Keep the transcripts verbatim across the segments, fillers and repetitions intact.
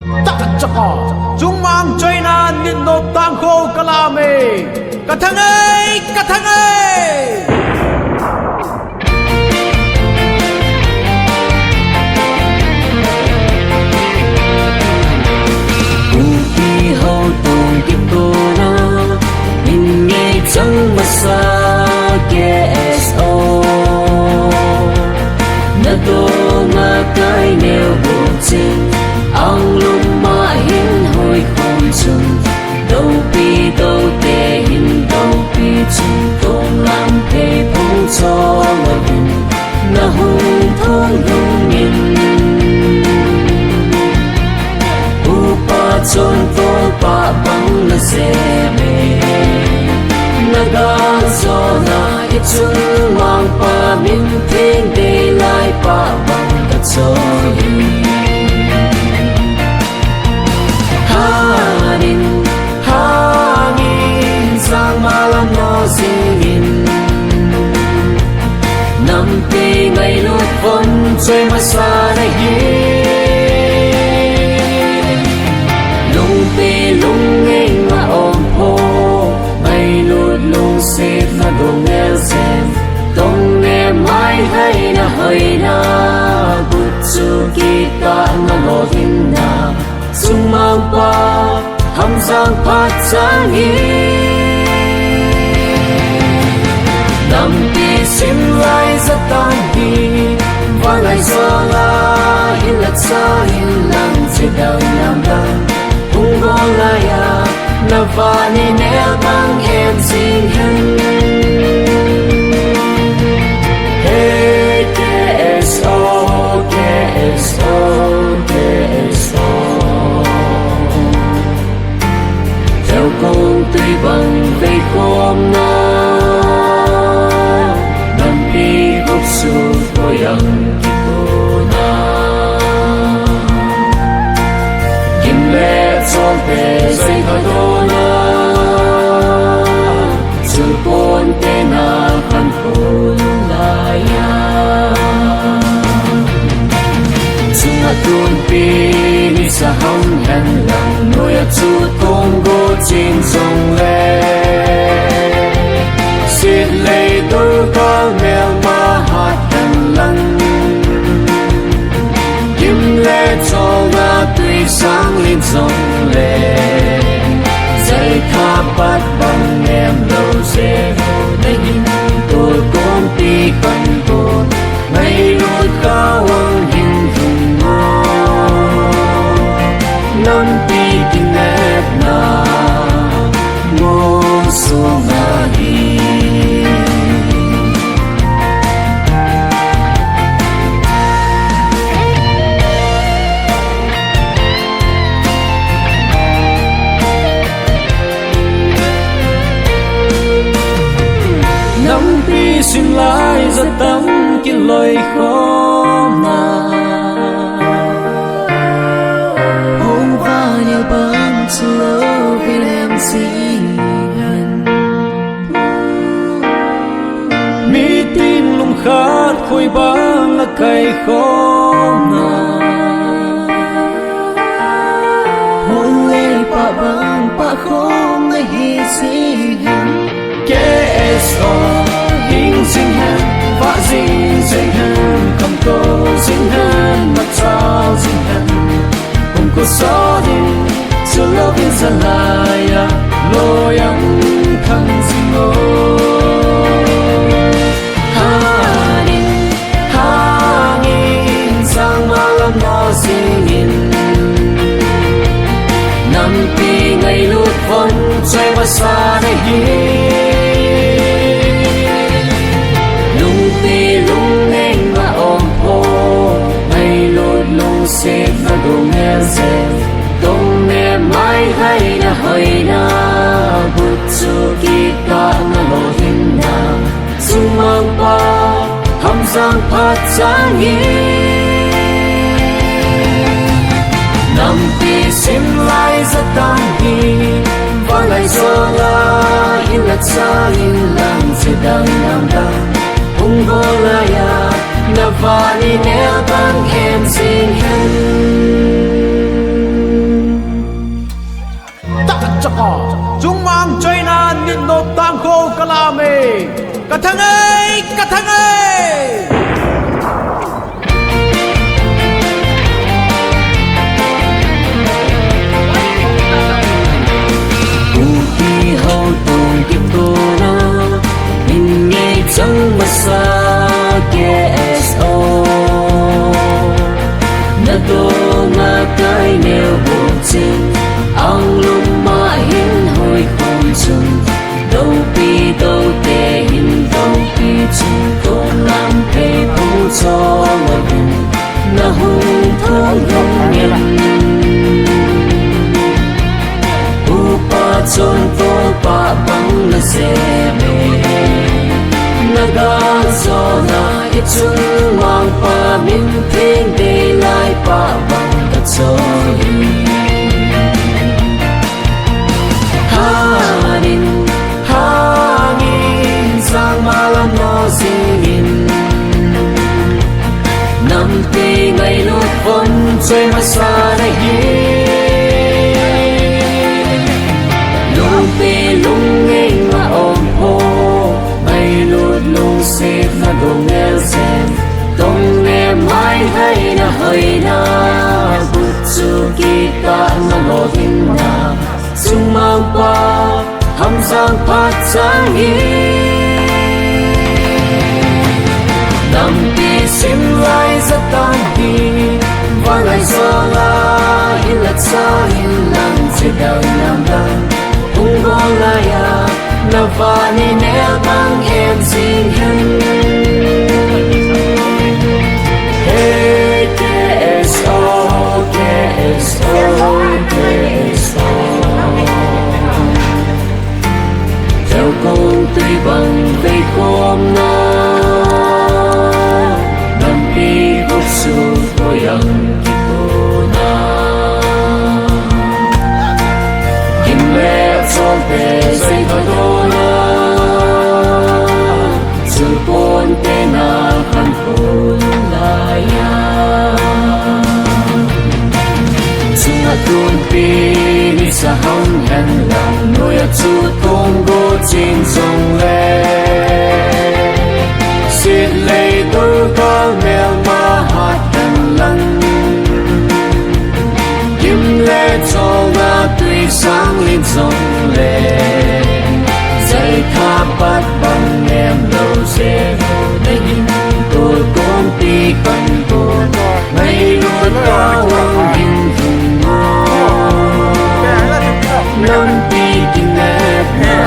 Chaka chaka, chungmang choina nit nop tangkho kalam e. Ka thang e, ka thang e. Kuki houtong kitona, min ngei chang masa K S O. Nadonga kai neo buchin, anglum ma hin hoi khom chun, dopi dote hin dopi chun, tonglam te phung chong a hin, na hung thong lungin. Upa chon tolpa bang na seme, na gan zona i chungmang pa min theng dei lai pa bang ka choi. Hanin, hangin, sang malam no singin, nampi ngailut von choi masa na hi. Lungpi lungeng a om pho, ngailut lungset na dong el sen, tong ne mai hai na hoi na, but chu kita na lo hin na, sung mang pa, ham sang phat sang hi. Nampi sim lai za tan hi, va lai zo la, hin la cha hin lang che dau nam dang, hung go lai a, na va ni ne bang em sing hen. Hey, K S O, K S O, K S O. Theo kong tui bang vei khom na, nampi gup su ko yang ki ko na. Gim le chol te zai ka do na, chul pon te na khan ko lai a. Chunga tun pi ni sa ham hen lang, noi a chu kong go chin song le. Sit lei dur kal mel ma hat hen lang. Gim le chol na tui sang lin song le. Zai tha pat bang nem lo se ho na hin, tul kom pi kan ko. Ngailut ka wang hin lung mo, nampi kinepna mo sung a hi. Nampi sim lai za tam kiloi khom na. Hung va neo bang chu lo vilem sing hen. Mitin lum khat khoi bang a kai khom na. Hung lei pa bang pa khom na hi sing hen. K S O, hing sing hen, va zing sing hen, kham to sing hen, ma chao sing hen. Hung ko so din, chu lo vin sa lai a, lo yang khang sing o. Hanin, hangin, sang malam na singin. Nampi ngailut von choi masa na hi. Lungpi lungeng a om pho, ngailut lungset na dong el se. Dong ne mai hai na hoi na, but chu kita na lo hin na. Sumang pa, ham sang phat sang hi. Nampi sim lai za tan hi, va lai zo la, in la cha in lang che dang nam dang. Hung go lai a, na va ni ne bang em sing hen. Thang ei, ka thang ei. Kuki houtong kitona, min ngei chang masa K S O. Nadonga kai neo bukching, anglum ma hin hoi khom chung. Dopi dote hin dopi chung, kong lam pei pung chong a hin, na hung thong hung ngem. Upa chon tol pa bang na se me. Na ga zo na i chung mang pa min thing de lai pa bang ka cho hi. Hanin, hangin, sang malam no singin. Nampi ngailut von choi masa na hi. Lungpi lungeng a om ho, ngailut lungset na dong el sen. Tong le mai hai na hoi na, but chu kita na lo ding na. Sumang pa, hamsang phat sang hi. Nampi sim lai za tang hi, van lai zo la, hin la cha hin lang che dau nam dang. Hung go lai a, na va ni nel bang em sing hen. Hey, K S O, K S O, K S O. Tel kong tui bang vei khom na, nampi guk su ko yang ki ko na. Kim le chol te zai ka do na, chul pon te na kan pun la ya. Chunga tunpi ni sa hong hen lang, nuia chu kong go ching zong le. Sit lei tu kal mel ma hat hen lang. Kim le chol na tui sang lin zong le. Zai kha pat bang nem lo se ho na hin. Ko kong pi kan ko. Ngailut a hung hing a, nampi kinepna,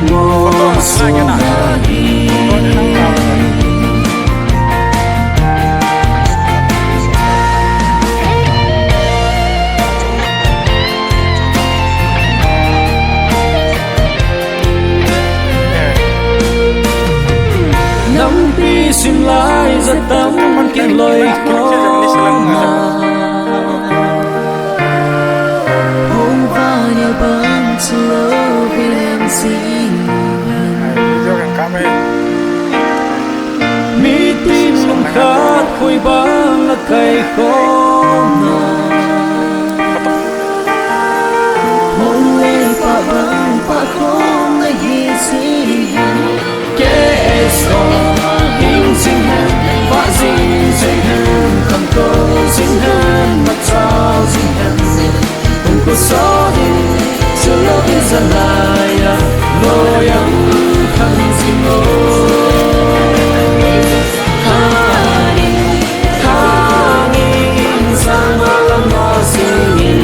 ngol sung ahi. Nampi sim lai za tam kiloi kona. Hung vanya bang chu lo bilen si. Meeting lungkhat koi bang la kai kona. Hung le pa bang pa kong la hi si. K S O, hing sing hen, va sing sing hen, kham ko sing hen, ma chao sing hen. Hung ko so hi, chu lo in sa lai a, lo yang khang sing o. Hangin, hangin, sang malam no singin.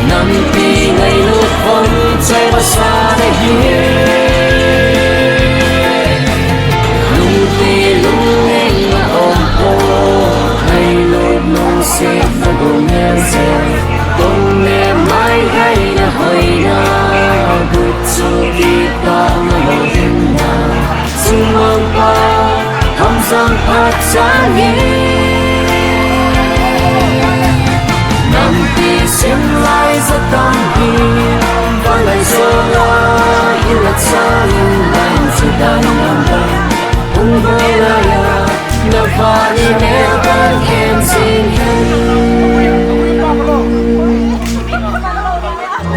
Nampi ngailut von chai masa na hi. Lungpi lungeng a om ho, ngailut lungset na gong el se. Tong le mai hai na hoi na, gut chu kita na lo ding na. Sumang pa, hamsang phat sang hi. Nampi sim lai za tam hi. Van lai zo la, in la cha in lai chu dai nam dai. Hung boi lai a, na va ni neo bang em sing hen.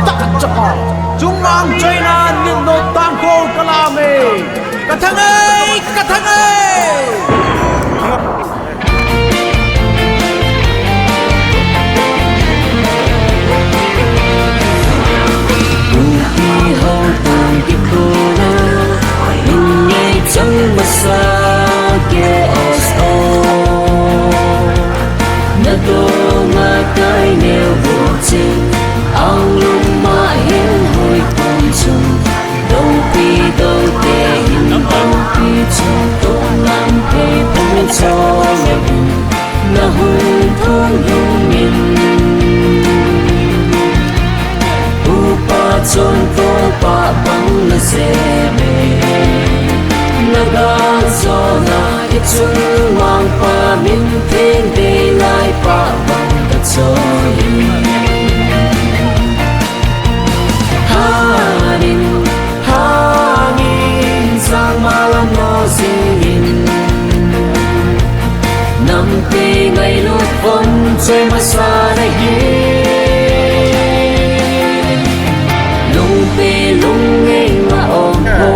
Tak chaka, chungang China nin no tam Nadonga kaineo bou cheh, anglum ma hin hui pon chun, dongpi dongte hin dongpi chun, tonglam pei pon chon, nahung thong lungin. Upa chonto pa bang nasem e. Naga zona ichung mangpa min theng dei lai pa bang kachoi. Hanin, hangin sang malam no singin. Nampi ngailut von choi masa nahi. Lungpi lungeng ma om ho,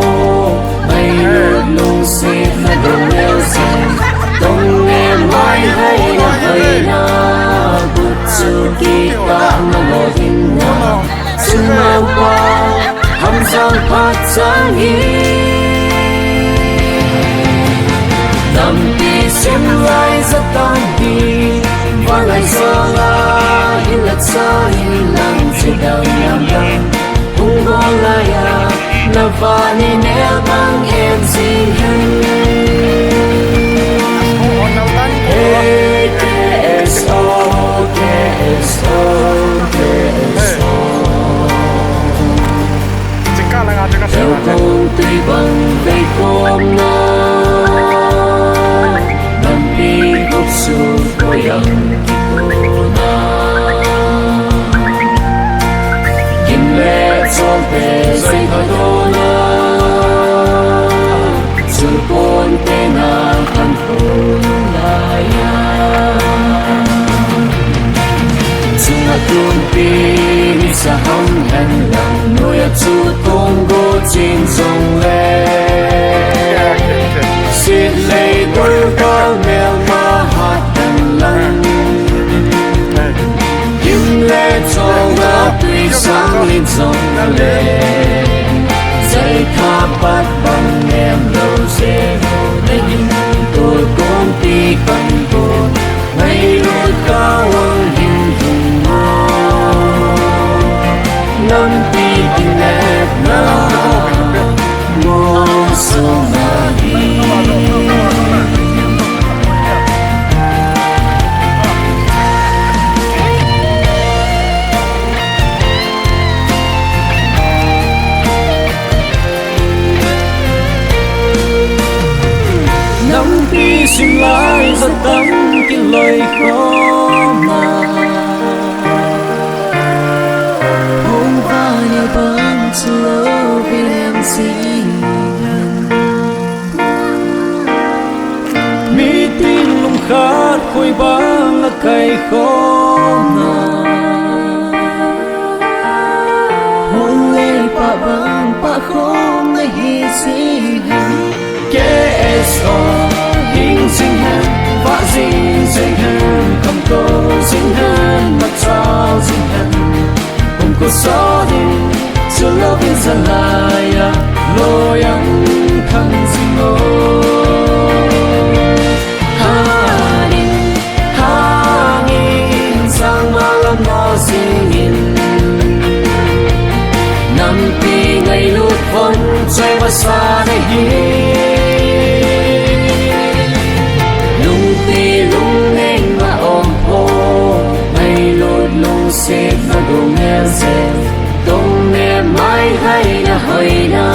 ngailut lungset na dong leo se. Dong ne mai hai na hai na, butsu kita na mo ding na. Chunga pa, hamjang phat chang hi. Nampi sim lai za tan hi, va lai zo la, in la cha in lang chi dang lam dang. Hung go lai a, na va ni ne bang em sing hen. Hey, K S O, K S O, K S O. Chingkah langa chu ka sa. Leo kong tui bang vei kom na. Nampi gop su ko yang ki ko na. Gim le chol te sai ka do na. Chul pon te na kan pun lai ya. Chunga tumpi ni sa ham hen lang, nuia chu tong go ching jong le. Sit lei doi kal mel ma hat hen lang. Gim le chol a tui sang in jong le. Zai tha pat bang nem lo se ho na hin, tu tumpi kan ko. Ngailut kawang hin hung mo. Nampi dinetna mo soma hi. Nampi sim lai za tam kiloi khom na. Hung vanya bang chu lo vilem sing. Mitin lungkhat khoi bang a kai khom na. Hon lei pa bang pa khom na hi sing. K S O hing sing hen, va sing sing hen, kam to sing hen, ma chao sing hen. Hung ko so din, chu lo vin sa lai a, lo yang khang sing o. Hanin, hangin, sang malam no singin. Nampi ngailut von choi masa nahi. Lungpi lungeng ma om ho, ngailut lungset ma dong el se. Dong ne mai hai na hoi na,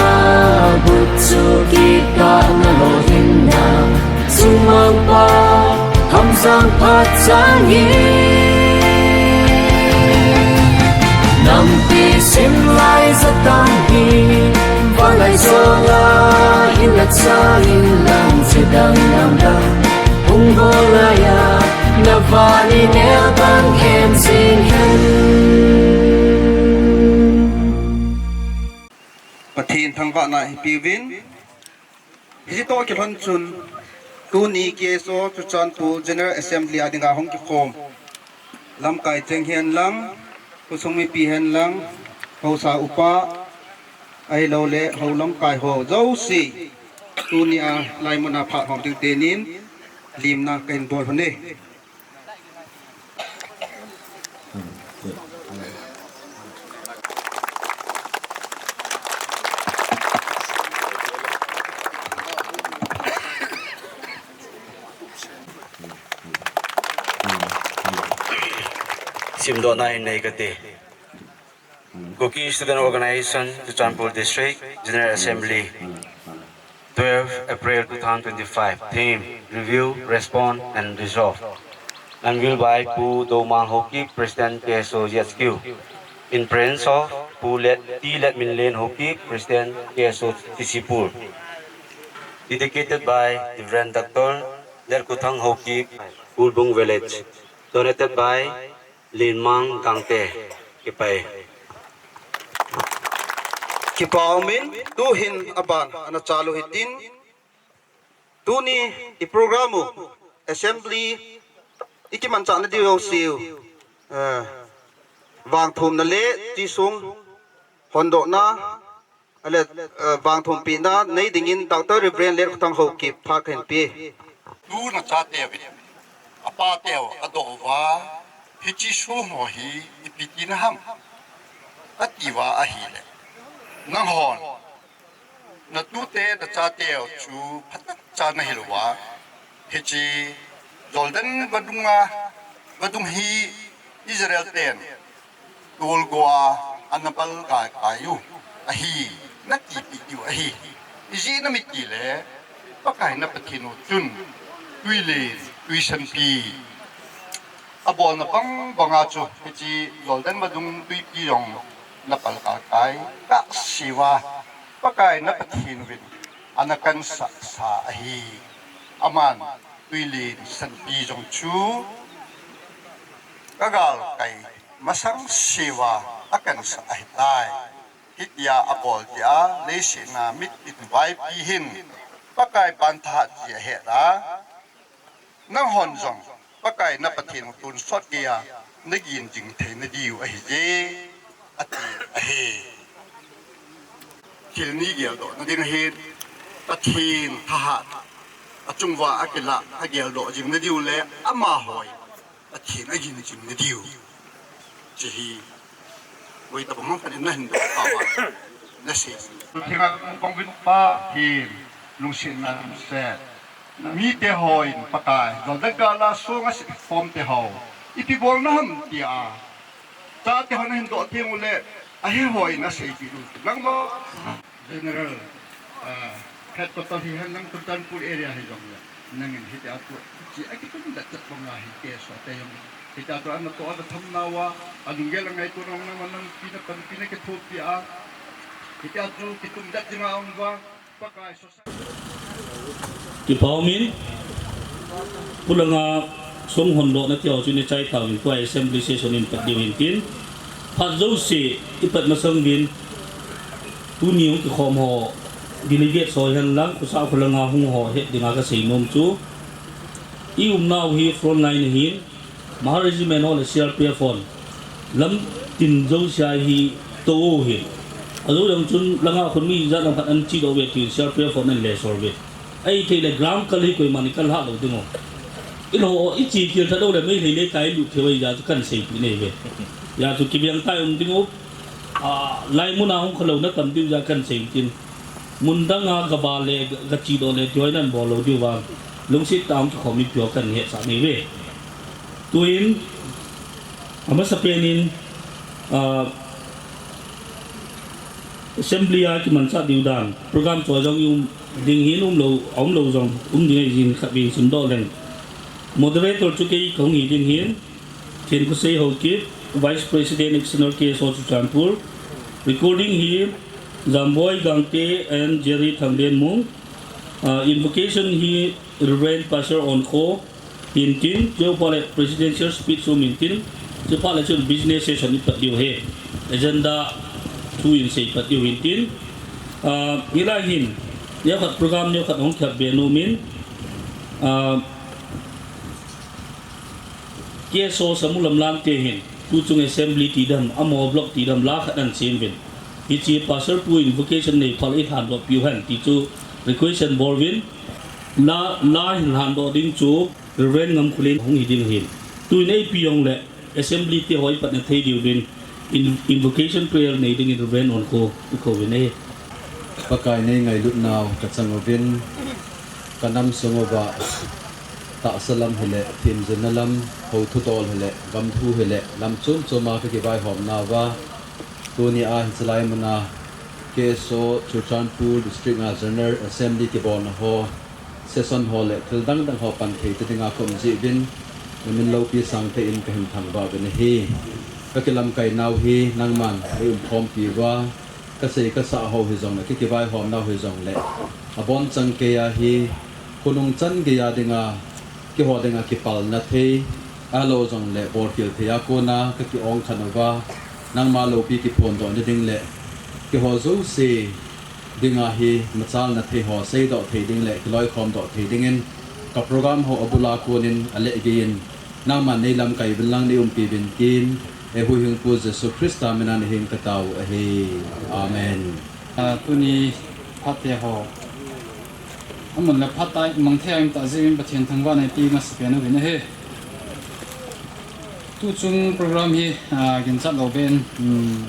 but chu kit ka na lo hin na. Sumang pa, hamjang phat chang hi. Nampi sim lai za tan hi. Va lai zo la, in la cha in lang che dang dang dang. Hung go lai a, na va ni ne bang em sing hen. Pathen thangvahna hi piuvin. Hiche toh kilhon chun, tuni K S O Churachandpur General Assembly a dinga hung kikhom lamkai cheng hen lang, khosung mipi hen lang, haosa upa, ahilou le hou lamkai ho jouse, tuni a laimun a phat hom ding tenin, limna kahin bol u ahi. Simdohna hin nei kate. Kuki Student Organization, Churachandpur District, General Assembly, twelve April two thousand twenty-five. Theme: Review, Respond and Resolve. Unveiled by Pu Domang Haokip, President, K S O G H Q. In presence of Pu Let, T Letminlen Haokip, President, K S O Tisipur. Dedicated by Reverend Doctor Letkuthang Haokip, Ulbung Village. Donated by Linmang Gangte. Kipa e. Kipa umin, tuhin aban ana chalu hitin. Tuni i program u, assembly, i kimanchahna diu jouse u, eh, vangthumna le chisung hondohna, ale, eh, vangthumpina nei dingin Doctor Reverend Letkuthang Haokip phat kahin pe. Tu nachate uvin, apateu adoh uva, hiche song ho hi ipi tina ham, ati uva ahile, nanghon natute nachateu chu phatah cha nahil uva, hiche Jordan vadung a, vadung hi Israel ten tolgo a ana bal kai kai u ahi, nati pi diu ahi. Ijeh inem itile, Pakai na Pathen u chun twilen, twisanpi abolna bang banga chu hiche Jordan vadung twipi jong ana bal kai kai, kahse uva Pakai na Pathen uvin ana kansah sa ahi. Aman twilen sanpi jong chu kagalkai masang se uva akansah ahitai. Hitia abol tia leiset a mitin vaipi hin Pakai ban thahat ti ahet a, nanghon jong Pakai na Pathen u tonsot geiya nagin jing theina diu ahije, ati ahi. Thil ni geldohna ding ahin, Pathen thahat achung uva akilah ageldoh jing nadiu le amaho in Pathen agin jing nadiu. Hiche hi, hoitah bang ham khat in nahin doh uva, nasei. Pathen a kong uvin Pathen, lungsetna lungset. Namite hon Pakai, Jordan gal a song asep khom te ho, ipi bolna ham tia chate hon ahin doh teng ule, ahe hon aseipeh u. Nangma General, ah, Headquarter hihen lang Churachandpur area hijongle, nangin hitia chu, hiche akitumdet chet banga hi K S O te jong hitia chu ana toh ana tham nauva, alunggel angaito nau nangma nampi napanpi nakithopi a, hitia chu kitumdet dinga um uva, Pakai Kipa umin, pulanga song hondohna tiho chu ina chai tauvin, tua assembly session in pat diu hintin. Phat jouse ipat masang uvin, tuni hung kikhom ho, delegates ho hihen lang, khosah kholanga hung ho het dinga kasei nom chu, i umnau hi front line ahin, Mahar Regiment ho le C R P F hon lamtin jousea hi tou u ahin. Ajou jong chun langa khun mi ijat ham khat ana chedoh uve tin C R P F hon ana lesol uve. Ahithei le ground kal hi koiman ikal hah lou ding u. Ilou, iche kil tha lou le Meitei le kai lut thei u ahi jeh a chu kahin seipeh nahi uve. Hijeh a chu kiveng tah a um ding u. Ah, lai mun a hung kha louna tam diu jeh a kahin sei tin. Mun dang a gabol le, gachedoh le, tiho in ana bol lou diu vang. Lungset tah a hung kikhom in tiho kahin hetsah nahi uve. Tuin, amasapen in, ah, assembly a kimanchah diu dan, program choi jong i um ding hin um lou, aum lou jong, um ding ahi jeh in khatvei simdoh leng. Moderator chu kei kahung hi ding hin, Thenkosei Haokip, Vice President External K S O Churachandpur. Recording hi Jamboi Gangte and Jerry Thanglenmung. Ah, invocation hi Reverend Pastor Onkho hintin, chuphat le presidential speech um intin, chuphat le chun business session ipat diu ahi. Agenda thu in seipat diu hintin. Ah, hilai hin, neokhat program neokhat hung kihap be nom in, ah, K S O Samulam Lamte hin, tuchung assembly ti dam, amaho block ti dam, la khat ana sem uvin. Hiche Pastor pu invocation nei phat le lhandoh piu hen, ti chu request ana bol uvin. La, la hin lhandoh ding chu Reverend Ngamkholen hung hi ding ahin. Tuin eipi jongle, Assembly te ho ipatna thei diuvin, in-, invocation prayer nei dingin Reverend Onkho ikou vin ahi. Pakai nei ngailutnau kachang uvin, kanam sung uva tahsa lam hile, themjilna lam, hou thudol hile, gam thu hile, lam chom choma kakivaihomnauva, tunia hiche lai muna K S O Churachandpur District a General Assembly kibolna ho, session ho le thil dang dang ho pan thei ta dinga kaum jeh uvin, namin loupi sangtah in kahin thangvah uvin ahi. Kakilamkai nau hi nangman eiumkhompi uva, kasei kasah ho hijongle, kakivaihomnau hijongle, abonchan keiya hi, khonung chan geiya dinga, keiho dinga kipalna thei, ahilou jongle bolkhel theiya kona kaki-ong khen uva, nangma loupi kiphondoh na ding le, keiho jouse dinga hi machalna thei ho seidoh thei ding le kiloikhomdoh thei dingin, ka program ho abula konin alehgeiyin, nangman neilamkai uvin lang neiumpi uvin tin, eihuhhingpu Jesu Christa mina nahin katao u ahi. Amen. Ah, tuni phat teho, amun le phat tai, mang thei a um tah jeh in Pathen thangvahna ipe masapen uvin ahi. Tuchung program hi, ah, ginchat lou ben, um,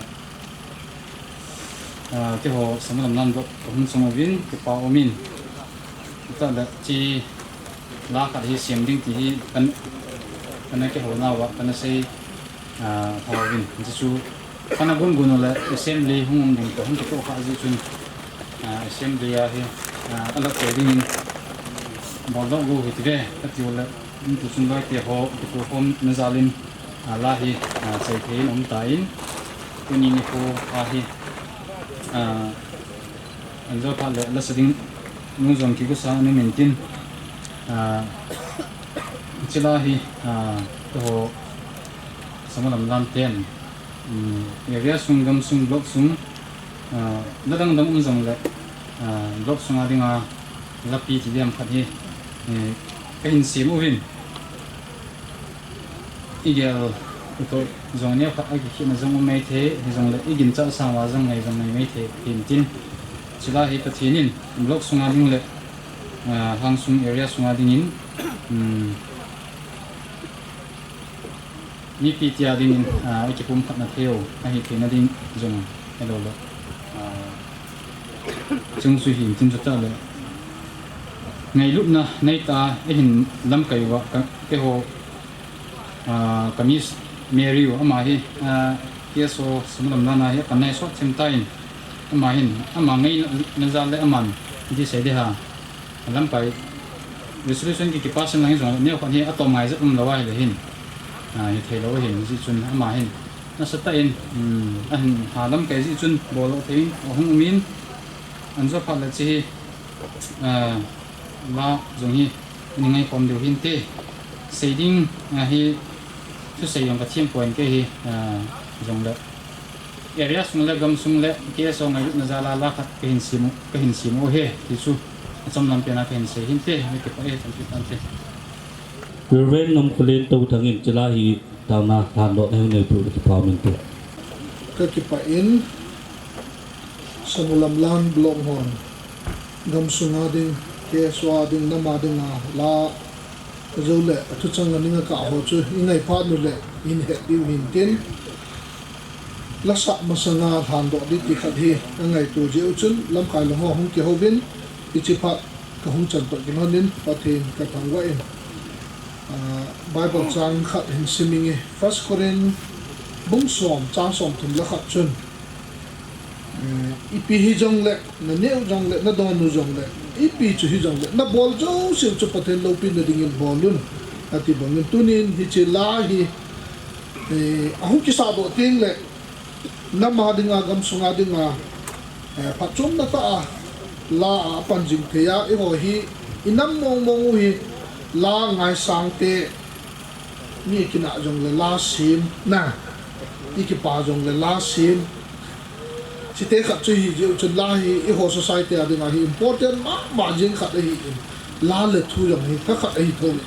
ah, keiho Samuel Lamlam toh kahung chung uvin, kipa umin. Chutah le hiche la khat hi sem ding ti hi kan, kana kihounauva, kana sei, ah, thauvin. Hiche chu kana gungun u le assembly hung um ding toh hung kitoh kha jeh chun, ah, assembly a hi, ah, alah chai dingin boldoh u hite ve, katiu le, tuchung loi teho kitoh khomna jalin, ah, la hi, ah, chai thei in um tan, tuni nikho a hi, ah, anjo phat le lasa ding nu jong kigosa ana um intin, ah, hiche la hi, ah, keiho Samuel Lamlam ten, um, area sung, gamsung, block sung, ah, la dang dang um jongle, ah, block sunga dinga lapi ti diam khat hi, eh, kahin sem uvin. Igel u toh jong neokhat akikhehna jong um maithei, hijongle iginchat sang uva jong ngai jong ngai maithei, hintin. Chule hi Pathen in block sunga ding le, ah, lhang sung area sunga dingin, um, mipi tia dingin, ah, ikipumkhatna thei u ahi theina ding jong hilou le, ah, chung chu hintin, chutah le ngailutna neitah a eihin lamkai uva ka, keiho, ah, ka Miss Mary u, ama hi, ah, K S O Samuel Lamlam a hi apan nai sot them tan, ama hin, ama ngaina jal le aman, iti sei ding ham, lamkai resolution ki, kipass in lang hijongle, neokhat hi atom ngai jep umlou ahile hin, ah, hithei lou ahin, hijeh chun ama hin nasatah in, um, ahin ha lamkai jeh chun boldoh thei in ahung umin, anjo phat le hiche hi, ah, la jong hi ana ngaikhom diu hinte, sei ding, ah, hi thusei jong kathem poi, kei hi, ah, jongle area sung le gamsung le K S O ngailutna jal a la khat kahin sem u, kahin sem u ahi, ti chu achom lam pen a kahin sei hinte, nakipah e, thank you, thank you. Reverend Ngamkholen Touthang in hiche la hi taona lhandohna hung neipu, kipa umin te. Kakipah in, Samuel Lamlam block hon gamsunga ding, K S O a ding, nam a dinga la jou le athuchang a ding akah ho chu ingaiphat u le ihin het diu hintin, lasah masanga lhandoh ding ti khat hi angaito jeh u chun lamkai lang ho hung kihouvin, hiche phat kahung chan toh kilhonin Pathen kathangvah in, ah, Bible chang khat hin sim inge, First Corinth bung som chang somthum le khat chun, eh, ipi hijongle, naneh u jongle, nadon u jongle, ipi chu hijongle, nabol jouseu chu Pathen loupina dingin bol un, ati bangin tunin hiche la hi, eh, ahung kisahdoh tengle, nam a dinga, gamsunga dinga, eh, phatchomna tah a la a apan jing thei a, eiho hi inam mong mong u hi la ngaisang te, mi kinah jongle la sem na, ikipa jongle la sem. Chite khat chu hijeh u chun la hi eiho society a dinga hi important mama jeng khat ahin, la le thu jong hi thakhat ahi thou.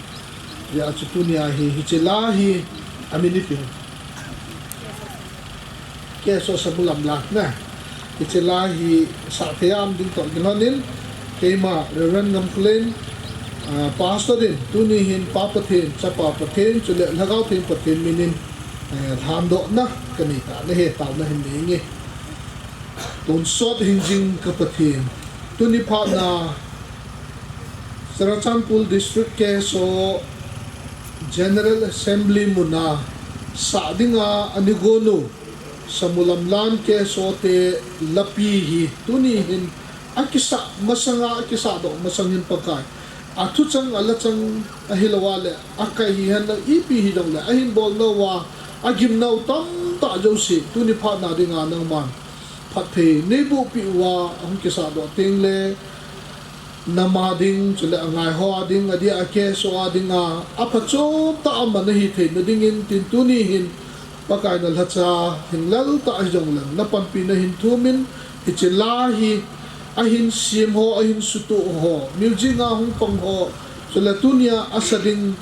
Hijeh a chu tunia hi hiche la hi amin ipi ham, K S O Samuel Lamlam na, hiche la hi sah thei a um ding toh kilhonin, keima Reverend Ngamkholen, ah, Pastor in tuni hin Pa Pathen, Chapa Pathen chule Lhagao Theng Pathen minin Eh, lhandohna kanei tah nahi, taona hin nei inge. Tonsot hingjing ka Pathen. Tuni phatna Churachandpur District KSO General Assembly muna sah dinga ani gonu Samulamlan KSO te lapi hi tuni hin akisah masanga, akisah doh masang hin Pakai, athuchang alachang ahilouva le akai hihen lang ipi hijongle ahin bol nauva agim nau tamtah jouse tuni phatna dinga nangman phatthei neiboh peh uva ahung kisah doh tengle, nama ding, chule angaiho a ding, adia a KSO a dinga aphachom tah aman ahi theina dingin tin tuni hin Pakai nalhacha hinglel tah hijongleng napanpina hin thumin, hiche la hi ahin sem ho, ahin sutoh ho, music a hung pang ho, chule tunia asa ding,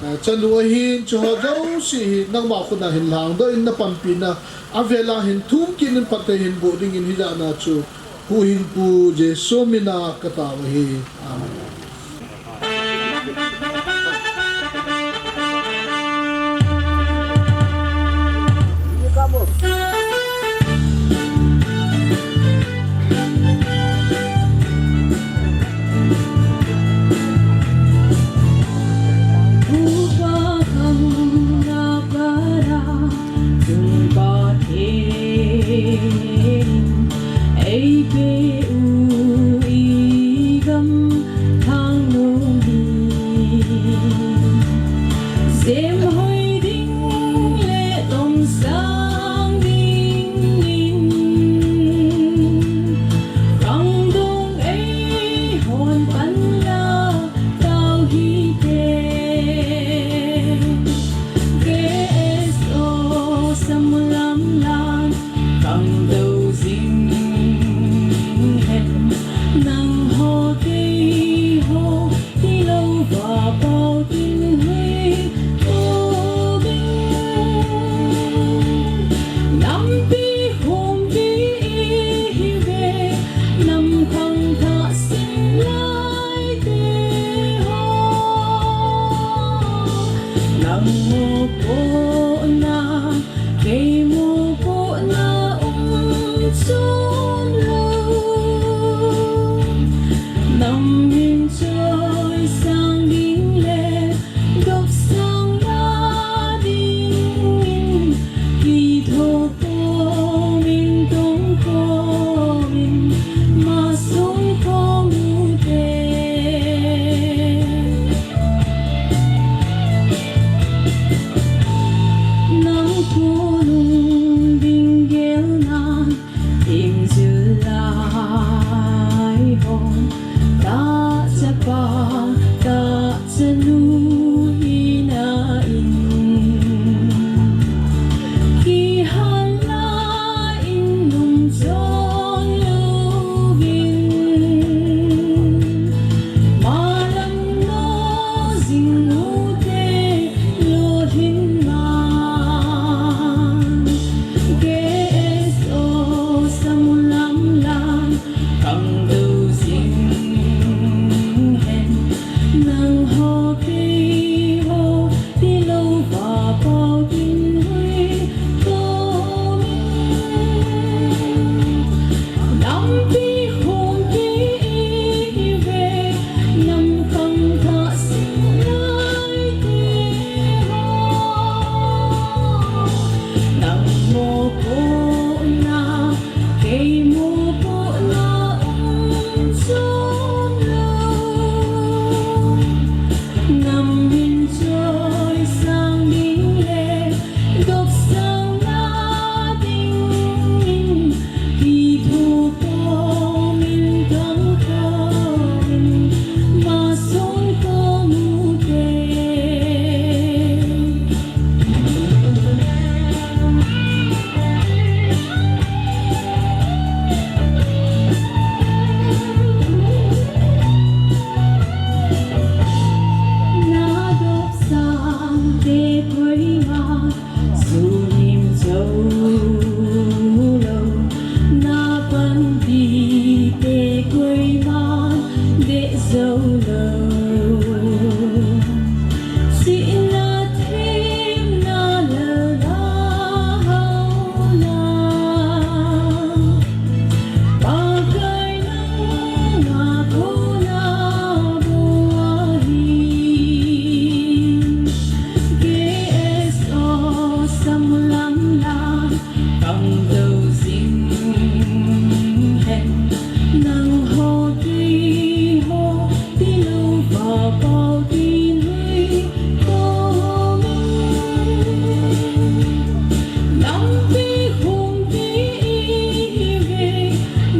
eh, chanu ahin, chuho jouse hi nangma khut a hin lhangdoh in napanpina avela hin thum kit in phatthei hin boh dingin hijat na chu Huhhingpu Jesu mina katao ahi. Amen. Samlang la, kang dou sing hen, nang ho kei ho, tilou va pau tin hui ko me. Lampi hung ti i hi ve,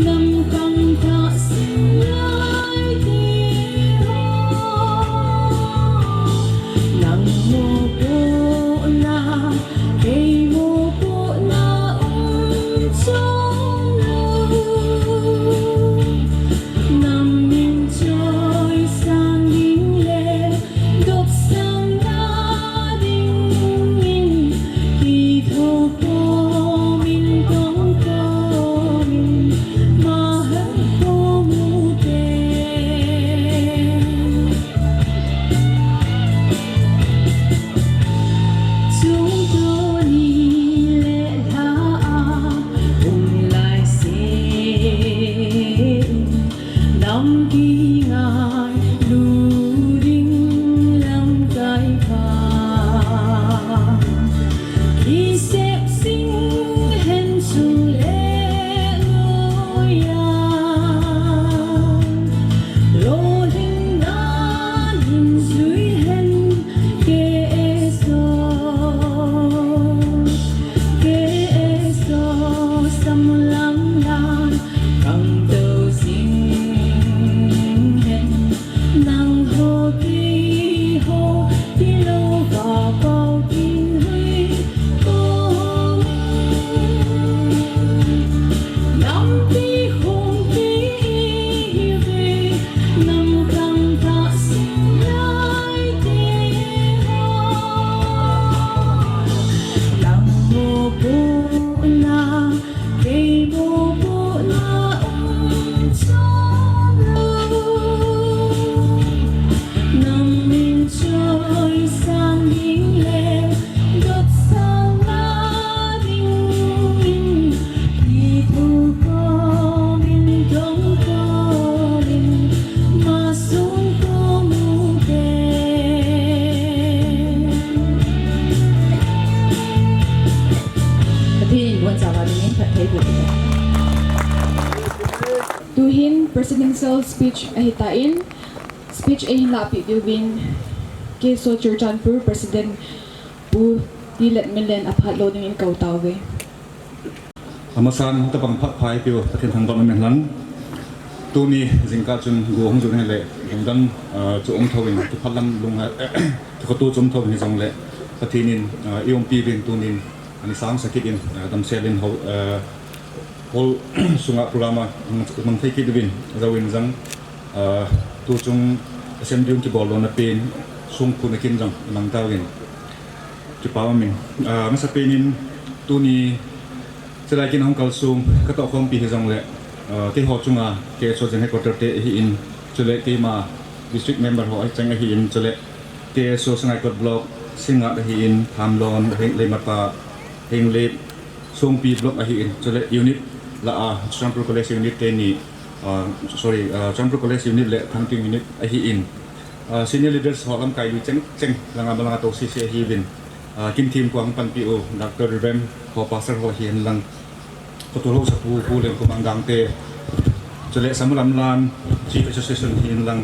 nam kang ta sing lai ti ho. Nang mo po na, kei mo po na um chom lou. Nam min choi sang ding le, dop sang na ding in, ki tho ko min tong ko min, ma han ko mu te. Chung to ni le lha a hung lai se, nam ki ngai lu ding lam kai pa. Ki sep sing hen sung le lu ya. Lo hing na hing sui hen K S O, K S O, sam lang lang, kang to sing hen, nang ho ki ho, ki lo va pau kin hui ko. Lampi hung ti i hi ve, nam kang ta sing lai te ho. Lang mo po na, kei mo po na um chom lou. Nam min choi sang ding le, dot sang na ding in, ki thu ko min dong ko min, ma sung ko mu te. Pathen in bon chava ding in phatthei boh in. Tuhin presidential speech ahitan, speech eihin lahpeh diuvin, K S O Churachandpur President Pu T. Letminlen aphat lo dingin kou tauve. Amasan, tabang phat pha eipeu Pathen thangvah in umhen lang. Tuni jingkah chun go hung jon hile, lungdam, ah, chu um thouvin, kiphalam lung, kikhoto chu um thouvin hijongle, Pathen in, ah, eiumpi uvin tunin, ani sang sakit in, ah, damsel in ho, ah, hall sunga program a mang, mang thei kit uvin, ajouvin jong, ah, tuchung assembly hung kibol lona pen, songphutna kin jong imang tauvin. Kipa umin, ah, masapen in tuni chulai kin hung kalsong, katoh khompi hijongle, ah, keiho chunga K S O General Headquarter te ahin, chule keima district member ho acheng ahin, chule K S O Sangaikot Block, Singngat ahin, Thamlon, Heng-, Leimatpa, Henglep, Songpi Block ahin, chule unit lah a, Churachandpur College Unit teni, ah, sorry, ah, Churachandpur College Unit le Thangting Unit ahin. Ah, senior leaders ho lamkai lui cheng cheng, langa malanga to sese ahiuvin. Ah, kin thempu a hung panpi u, Doctor Reverend ho, Pastor ho hihen lang, Kotol ho sapu, Pu Lengkhomang Gangte, chule Samulamlan Chief Association hihen lang,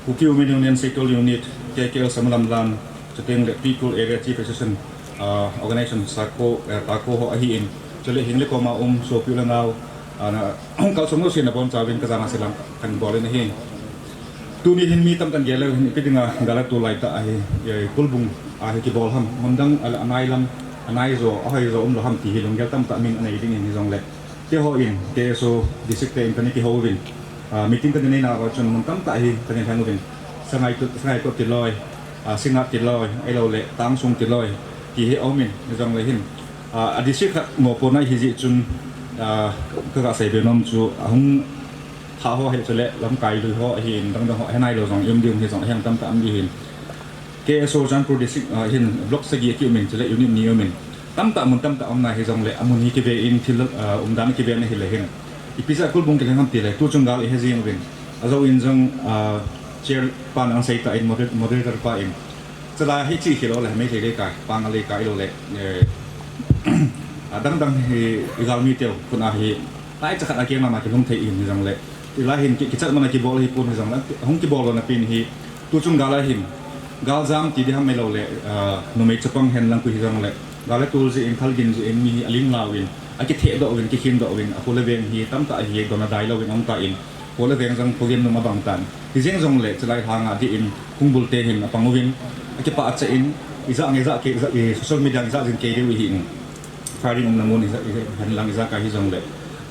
Kuki Women Union Saikul Unit, K K L Samulamlan, chuteng le Pikul Area Chief Association, ah, Organization Sako, eh, Tako ho ahin, chule Henglep koma um sopi u le nao, ah, na, hung kalsong jouse nabonchauvin kajana salam kahin bol in ahi. Tuni hin mi tamtah in gel leu hin ipi dinga gal atoh laitah ahi, eh, Kulbung a hi kibol ham, mun dang a, anai lam, anai jo, ahoi jo umlou ham ti hi lunggel tamtah min anei ding in hijongle, keiho in K S O district te in kana kihou uvin, ah, meeting kana nei nauva chun mun tamtah hi kana lheng uvin, Sangaikot, Sangaikot tiloi, ah, Singngat tiloi, ahiloule Tangsung tiloi ti hi aumin, hijongle hin, ah, a district khat mopo na hi jeh chun, ah, kaga seibe nom chu ahung thah ho hi chule lamkai lui ho ahin, dangdang ho hi nailou jong um ding hi jong ahem tamtah um ding hin. K S O Churachandpur District, ah, hin block sagi akiumin chule unit ni umin. Tamtah mun tamtah umna hijongle amun hi kive in thil, ah, umdan kive na hile hin. Ipi jeh a Kulbung kilheng ham tile, tuchung gal ihe jing uvin. Ajouvin jong, ah, chair pan aseitah in moder-, moderator pa in. Chulai hi chi hilou le, Meitei leikai, Pangal leikai loule, eh, adang dang hi igalmi teu khun a hi, lai chakhat a keng lama kilhung thei in hijongle, ilai hin ki, kichat mana kibol hi pon hijongle, hung kibol lona pen hi, tuchung gal a hin, gal jam ti di ham mai lo le, a, numei chapang hen lang pu hijongle, gal le tul ji in, thal gin ji in, mi hi aling lau in, akitheh doh uvin, kikhin doh uvin, akhu le veng hi, tamtah hi, dona dai lo in, ong ta in, Pawl le veng jong program nung abang tan. Hijeng jongle, chulai lhanga di in, hungbul te hin apang uvin, akipah a cha in, ijah nge ijah kei, ijah, i social media ijah jing kei diu ihi in. Firing umna mun ijah, ijah, hen lang ijah kei hijongle.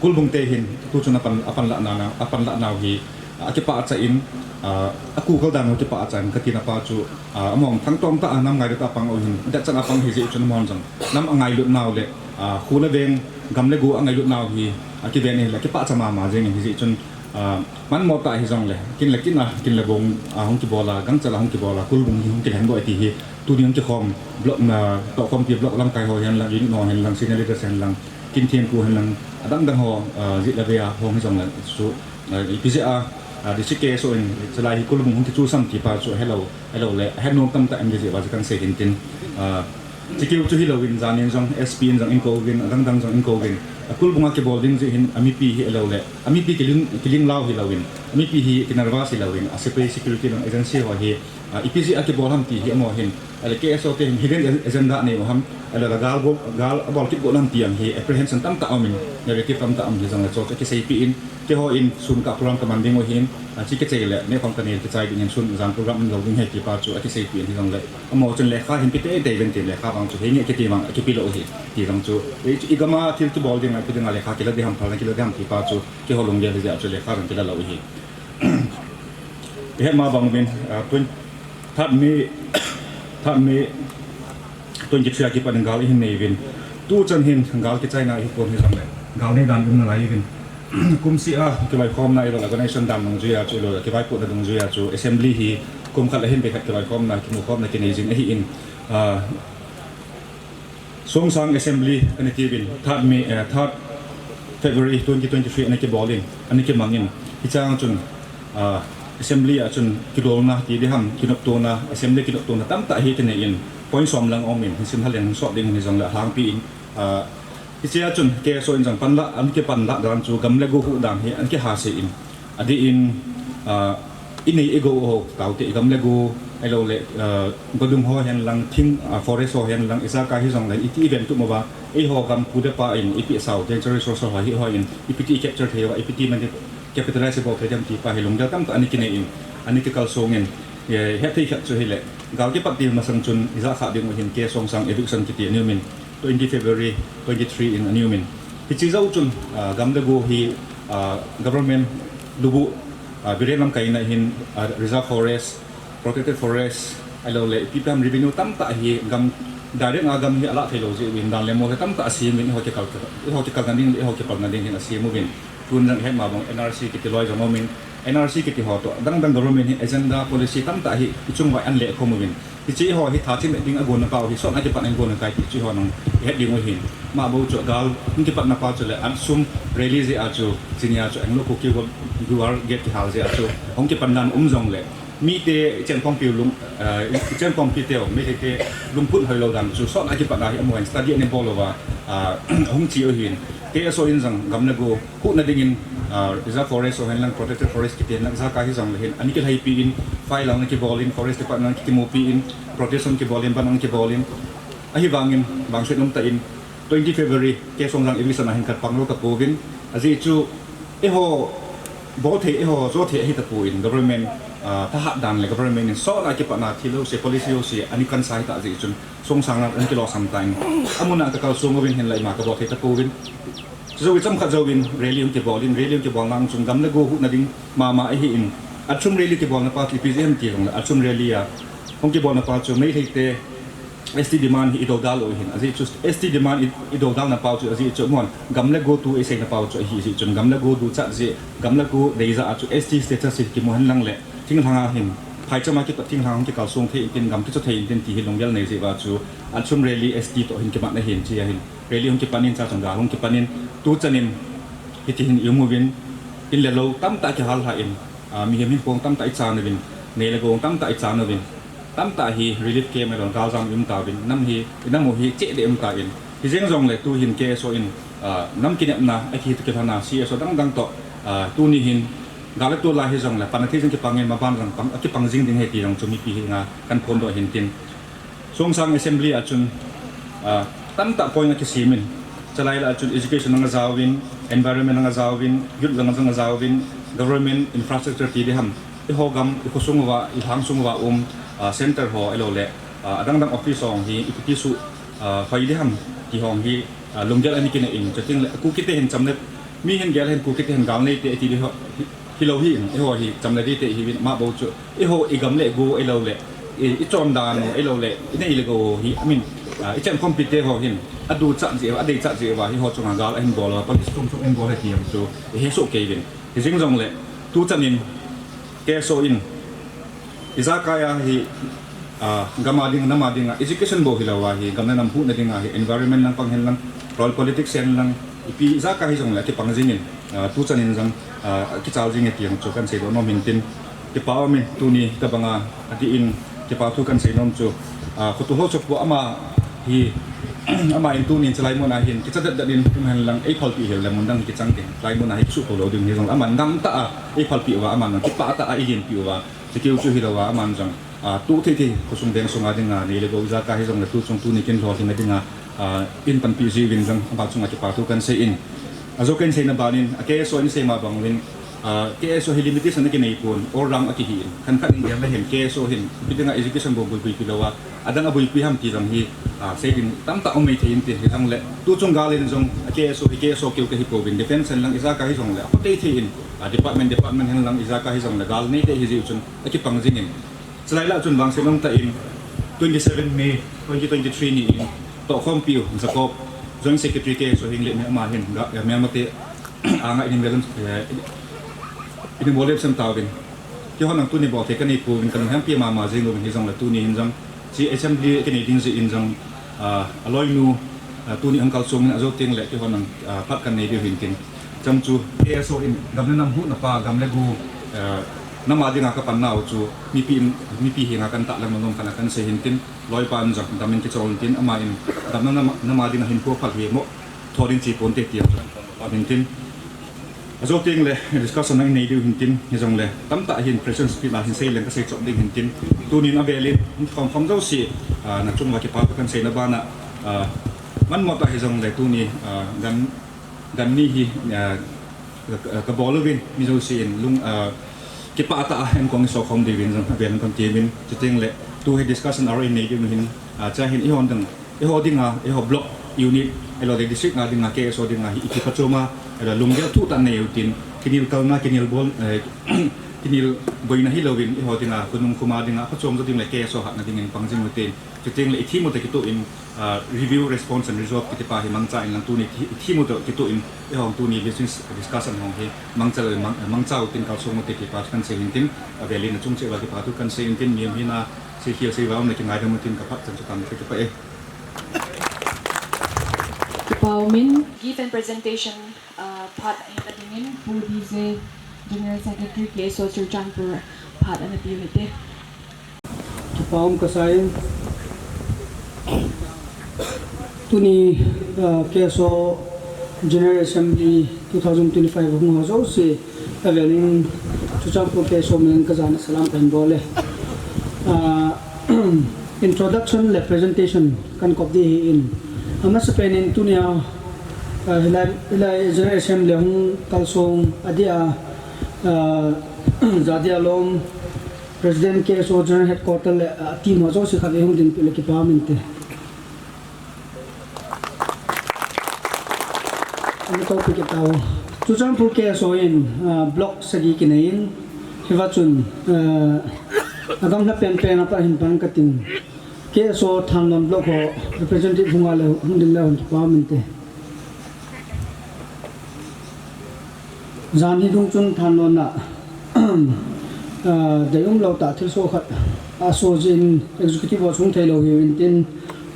Kulbung te hin, tuchun apan, apan lah na, apan lah nau hi, akipah a cha in, a, aku kal dan akipah a cha in, kati na pa chu, a, among thang tong ta, a, nam ngailut a pang u hin, ijat chan apang hijeh chun amon jong. Nam angailut nau le, a, khu le veng, gam le go angailut nau hi, akiven in le, akipah cha mama jeng in hijeh chun, A, man mo ta hijongle, kin le kin a, kin le bong, a, hung kibol a, gangchal a hung kibol a, kulbung hi hung kilhen doh ti hi, tuni hung kikhom, block na, tohkhompi block lamkai ho hen lang, unit ho hen lang, senior leaders hen lang, kin thempu hen lang, adang dang ho, a, jit le ve a, hung hijongle, chu, a, ipi jeh a, a, district K S O in, chulai hi kulbung hung kichusam ti pa chu, hello, hello le, ahet nom tamtah em ti jeh uva chu kan sei hin tin, a, Chikeu chu hilou in, jan in jong S P in jong inkou vin, adang dang jong inkou vin. Akulbung a kibol ding jeh hin, amipi hi hilou le, amipi kiling, kiling lau hilou in, amipi hi kinervous hilou in, asepai security lang agency ho hi, a, ipi jeh a kibol ham ti hi amaho hin, ahile K S O te hin hidden agenda nei u ham, ahile gal bol, gal abol kit go lam ti ang hi, apprehension tamtah um in, negative tamtah um hi jong le chu, chu kiseipi in, Keiho in sun kah program kaman ding u hin, a, chi kichai le, neh khong kanei kichai ding in sun jan program umlou ding ahi ti pa chu akiseipi in hijongle. Amaho chun lekha hin pe teitei uvin tin lekha vang chu henge kiti vang akipe lou u hi. Ti vang chu, ei chu igam a thil kibol ding a, ipi ding a lekha kila ding ham, phal kila ding ham ti pa chu, keiho lunggel hi jeh a chu lekha vang kila lou u hi. Ihet ma bang uvin, a, twen-, Third May, third May twenty-three a kipat in gal ihin nei uvin. Tuchan hin gal kichaina ihi pon hijongle, gal nei dan um nalai uvin. Kumseh a kiloikhomna ahilou le organization dan dungjui a chu ahilou le kivaipohna dungjui a chu assembly hi kum khat le hin vei khat kiloikhomna, kimukhomna kinei jing ahin, a, Songsang Assembly ana tiuvin, third May, eh, third February twenty twenty-three ana kibol in, ana kimang in, hichang chun, ah, Assembly a chun kidolna ti ding ham, kinoptona, Assembly kinoptona tamtah hi kinei in, point som lang um in, hisim hal in sot ding hijongle lhangpi in, ah, hiche a chun K S O in jong panla, ana kipanla dan chu gam le go huhdan hi ana kihasei in, Adeh in, ah, inei igou ho, taote igam le go, ahilou le, ah, godung ho hen lang, thing, ah, forest ho hen lang, ijakai hijongle, iti iven tup uva, eiho gam pu le pa in, ipi sao, natural resource ho hi ho in, ipi ti capture thei uva, ipi ti man capitalize bol thei ding ham ti pa hi lunggel tamtah ana kinei in, ana kikalsong in, eh, hetthei khat chu hile, gal kipat til masang chun, ija kha ding u hin, K Songsang eviction kiti ana um in, twenty February twenty-three in ana um in. Hiche jou chun, ah, gam le go hi, ah, government lubuh, ah, Biren lamkaina hin, ah, reserve forest, protected forest, ahilou le, ipi ipi ham revenue tamtah hi gam, direct a gam hi alah thei lou jeh uvin dan le mol hi tamtah asem uvin eiho kikal, eiho kikalna ding, eiho kipalna ding hin asem uvin. Tun jong ihet ma bang N R C kiti loi jong um in, N R C kiti ho toh, dang dang government hi agenda policy tamtah hi ichung uva ana leh khum uvin. Hiche ho hi tha chim ding a gonna pau hi, sot a kipat in gonna kai ti chu ho nang het ding u hin. Ama bou chu gal, hung kipatna pa chu le, an sum rally jeh a chu, chinia chu Anglo Kuki War, War Gate kihal jeh a chu, hung kipan dan um jongle. Mite, chen pongpi lung, eh, chen pongpi teu, Meitei te lungput hoilou dan chu, sot a kipat a hi amaho hin study ana bol uva, ah, hung chi u hin. K S O in jong gam le go, Huhna dingin, ah, reserve forest ho hen lang, protected forest kiti hen lang, ijakai hijongle hin, ana kilhaipi in, file ana kibol in, forest department ana kimupi in, protection kibol in, ban ana kibol in. Ahivangin, vangset umtah in, twenty February, K Songsang eviction a hin khat pang lou tapouvin, ajeh chu, eiho, bol thei, eiho, jo thei ahi tapon, government, ah, thahat dan le government in, sot a kipat na thil ho se, policy ho se, ana kansa hita jeh chun, Songsang a ana kilosam tan, amun a kakalsong uvin hinla ima kabol thei tapouvin. Chujou chomkhat jouvin rally hung kibol in, rally hung kibolna chun gam le go huhna ding mama ahin. Achom rally kibolna pa chu ipi jeh ham ti jongle, achom rally a hung kibolna pa chu Meitei te S T demand hi idoudal u hin. Ajeh chu S T demand i, idoudalna pa chu ajeh chu mon gam le go tu iseina pa chu ahi jeh chun gam le go duchat jeh, gam le go deijat a chu S T status hi kimu hen lang le. Thinglhang a hin, phaicham a kipat thinglhang hung kikalsong thei intin, gam kicho thei intin ti hi lunggel nei jeh uva chu, achom rally S T toh hin kimatna hin chi a hin, rally hung kipan in cha chang gal hung kipan in, tuchan in, hiti hin i um uvin, in le lou tamtah kihal lha in, ah, mihem hinkho tamtah ichan uvin, nei le gou tamtah ichan uvin, tamtah hi relief camp a lon galjam i um tauvin, nam hi, i nam u hi cheh deh um tan, Hijeng jongle tuhin K S O in, ah, nam kinepna, akihi toh kilhona C S O dangdang toh, ah, tuni hin, gal le tol a hijongle, pan athei jing kipang in maban jong pang, akipang jing ding ahi ti jong chu mipi henga kahin phondoh ahin tin. Songsang Assembly a chun, ah, tamtah point akisem in, chulai lah a chun education lang ajaovin, environment lang ajaovin, youth lang jong ajaovin, government infrastructure ti ding ham, eiho gam, ikhosung uva, ilhangsung uva um, ah, center ho, ahilouleh, ah, adangdang office ho hi, ipi ti su, ah, hoi ding ham, ti ho hi, ah, lunggel ana kinei in, chutengle, Kukite hin chamna, mi hin gel hin Kukite hin gal neite, ati ding ho, hi, hilou hi, eiho hi, chamna dite hi, ma bou chu, eiho, igam le go, ahilouleh, i, ichondan u, ahilouleh, inei le gou hi, I mean, ah, ichenkhompi te ho hin, aduchat jeh uva, adeichat jeh uva, hiho chunga gal ahin bol uva, police chungchang ahin bol ahi ti jong chu, ihesoh kei uvin. Hijeng jongle, tuchan in, K S O in, ijakai a hi, ah, gam a ding, nam a dinga, education bou hilou a hi, gam le nam huhna dinga hi, environment lang pang hen lang, royal politics hen lang, ipi ijakai hijongle, akipang jing in, ah, tuchan in jong, ah, akichal jing e ti jong chu kahin seidoh nom ahin tin, kipa um in, tuni, tabanga, adih in, kipa thu kahin sei nom chu, ah, khoto ho chu pu ama hi, ama in tuni in chulai mun a hin, kicha detdet in, um hen lang, eiphalpeh hel le mun dang hi kichang ding, chulai mun a hi kisuhkhol lou ding hijongle, aman gam tah a, eiphalpeh uva, aman jong kipah tah a, eihinpeh uva, chukeu chu hilou a, aman jong, ah, tuh thei thei, khosung veng sunga dinga, nei le gou ijakai hijongle tuchung tuni kin lolhing a dinga, ah, eihin panpi jiuvin jong, ama chunga kipa thu kahin sei in. Ajou kahin seina ban in, a K S O in asei ma bang uvin, ah, K S O hi limitation akinei pon, all round akihi in. Khenkhat in gel le hin, K S O hin, ipi dinga education bou boi, boipi lou a, adang aboipi ham ti jong hi, ah, sei ding tamtah um maithei in tin, hijongle, tuchung gal in jong, a K S O hi K S O keu kahi pouvin, defense hen lang ijakai hijongle, apha teitei in, ah, department, department hen lang ijakai hijongle, gal neite ahi jeh chun, akipang jing in. Chulai lah chun vangset nom tah in, twenty seven May twenty twenty three ni in, tohkhompiu Jacob, Joint Secretary K S O Henglep in ama hin, ga, eh, Myanmar te, anga ini melem, eh, ini molem sem tauvin. Keiho nang tuni bol thei kanei pouvin kalunghempi mama jing uvin hijongle tuni hin jong, hiche assembly kinei ding jeh in jong, ah, aloinu, ah, tuni hung kalsong in ajou tengle keiho nang, ah, phat kahin nei diu ahin tin. Chang chu K S O in gam le nam huhna pa, gam le go, ah, nam a dinga kapan nau chu mipi in, mipi henga kahin tahlang nom nom khat a kahin sei ahin tin, loipan jong dam in kichol in tin, ama in gam le nam, nam a dinga hinkho phal hi mo tho ding chi ponte ti jong chu ahin tin. Ajou tengle discussion nang nei diu ahin tin, hijongle tamtah hin president's speech a hin sei leng kasei chop ding ahin tin. Tunin avel in, khom khom jouse, ah, nachung uva kipa thu kahin seina bana, ah, manmo tah hijongle tuni, ah, gan, gan ni hi, ah, ka, ka, kabol uvin, mi jouse in lung, ah, kipah tah a enkong isokhom diuvin jong avel in kahin temin, chutengle tu hi discussion around in nei diu ahin, ah, chua hin eihon dang, eiho dinga, eiho block unit, ahilouleh district nga dinga, K S O dinga hi iti phachom a, ahilouleh lunggel thuh tah nei utin, kinel kalna, kinel bol, eh, kinel boina hilouvin, eiho dinga, khonung khoma dinga, phachom jou ding le K S O hatna dingin pang jing utin, chutengle ithim u toh kitoh in, ah, review, response and resolve kiti pa hi mangcha in lang tuni thi-, ithim u toh kitoh in, eihon tuni business discussion hong hi mangcha, mang, mangcha utin kalsong ute ti pa chu kahin sei ahin tin, avel in achung cheh uva kipa thu kahin sei ahin tin, mihem hina, seikhel seiva umle kingaidam utin kaphat chan chu tam ka kipah e. Kipa umin, gift and presentation, uh, phat ahin la dingin, Pu D J, General Secretary, K S O Churachandpur, phat ana pe u hite. Kipa um kasai. Tuni, uh, K S O General Assembly two thousand twenty-five hung ho jouse, avel in Churachandpur K S O min in kajana salam kahin bol e. Ah, introduction le presentation kahin kop ding ahin. Amasapen in tunia, ah, hilai, hilai General Assembly hung kalsong adia, ah, Jadialom President K S O General Headquarter le, ah, team ho jouse khatvei hung dinpeh le kipa um inte. Ana tohpi kit tau. Churachandpur K S O in, ah, block sagi kinei in, hiva chun, ah, agamla penpen a pat hin pan kating. K S O Thanlon block ho representative hung a le, hung ding le hung kipa um inte. Jan hi dung chun Thanlon a, ah, deium lou tah thilsoh khat asoh jeh in executive ho hung thei lou hiu in tin,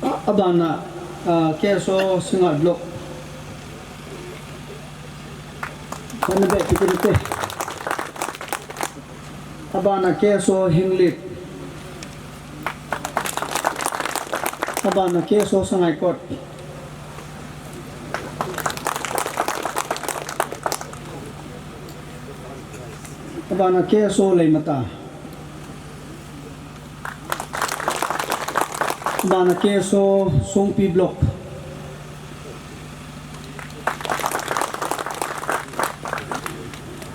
a, abana, ah, K S O Singngat block. Kana be kiti te. Abana K S O Henglep. Abana K S O Sangaikot. Bana K S O Leimata. Bana K S O Songpi Block.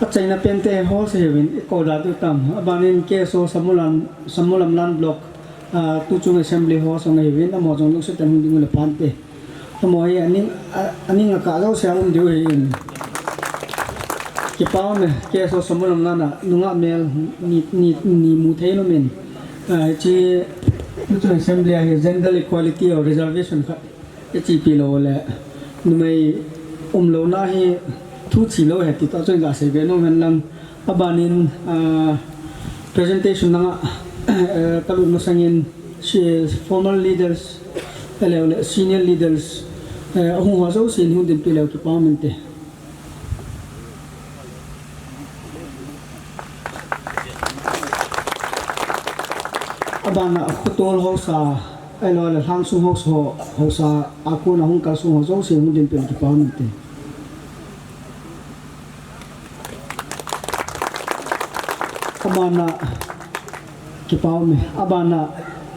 Achaina pente ho se hevin, iko da tu tam. Abanin K S O Samulam, Samulamlan Block. Ah, tuchung assembly ho song hevin, amo jong lungset tah in hung ding le phante. Amo hi aning, a, aning a ka jo se um diu hin. Kipa um e, K S O Samulamlan a, nunga mel ni, ni, ni mu thei lo min. Ah, chi, tuchung assembly a hi gender equality or reservation khat. Ichi pi lo le, numei um lo na hi thu chi lo he ti to chun ga sei be nom hen lang. Abanin, ah, presentation langa, eh, ka lut masangin si-, former leaders, eh, le, le senior leaders, eh, ahung ho jouse in hung dinpi leu kipa um inte. Abana khotol haosa, ahilou le lhangsung haosa, haosa, a kona hung kalsung ho jouse hung dinpi leu kipa um inte. Abana, kipa um e. Abana,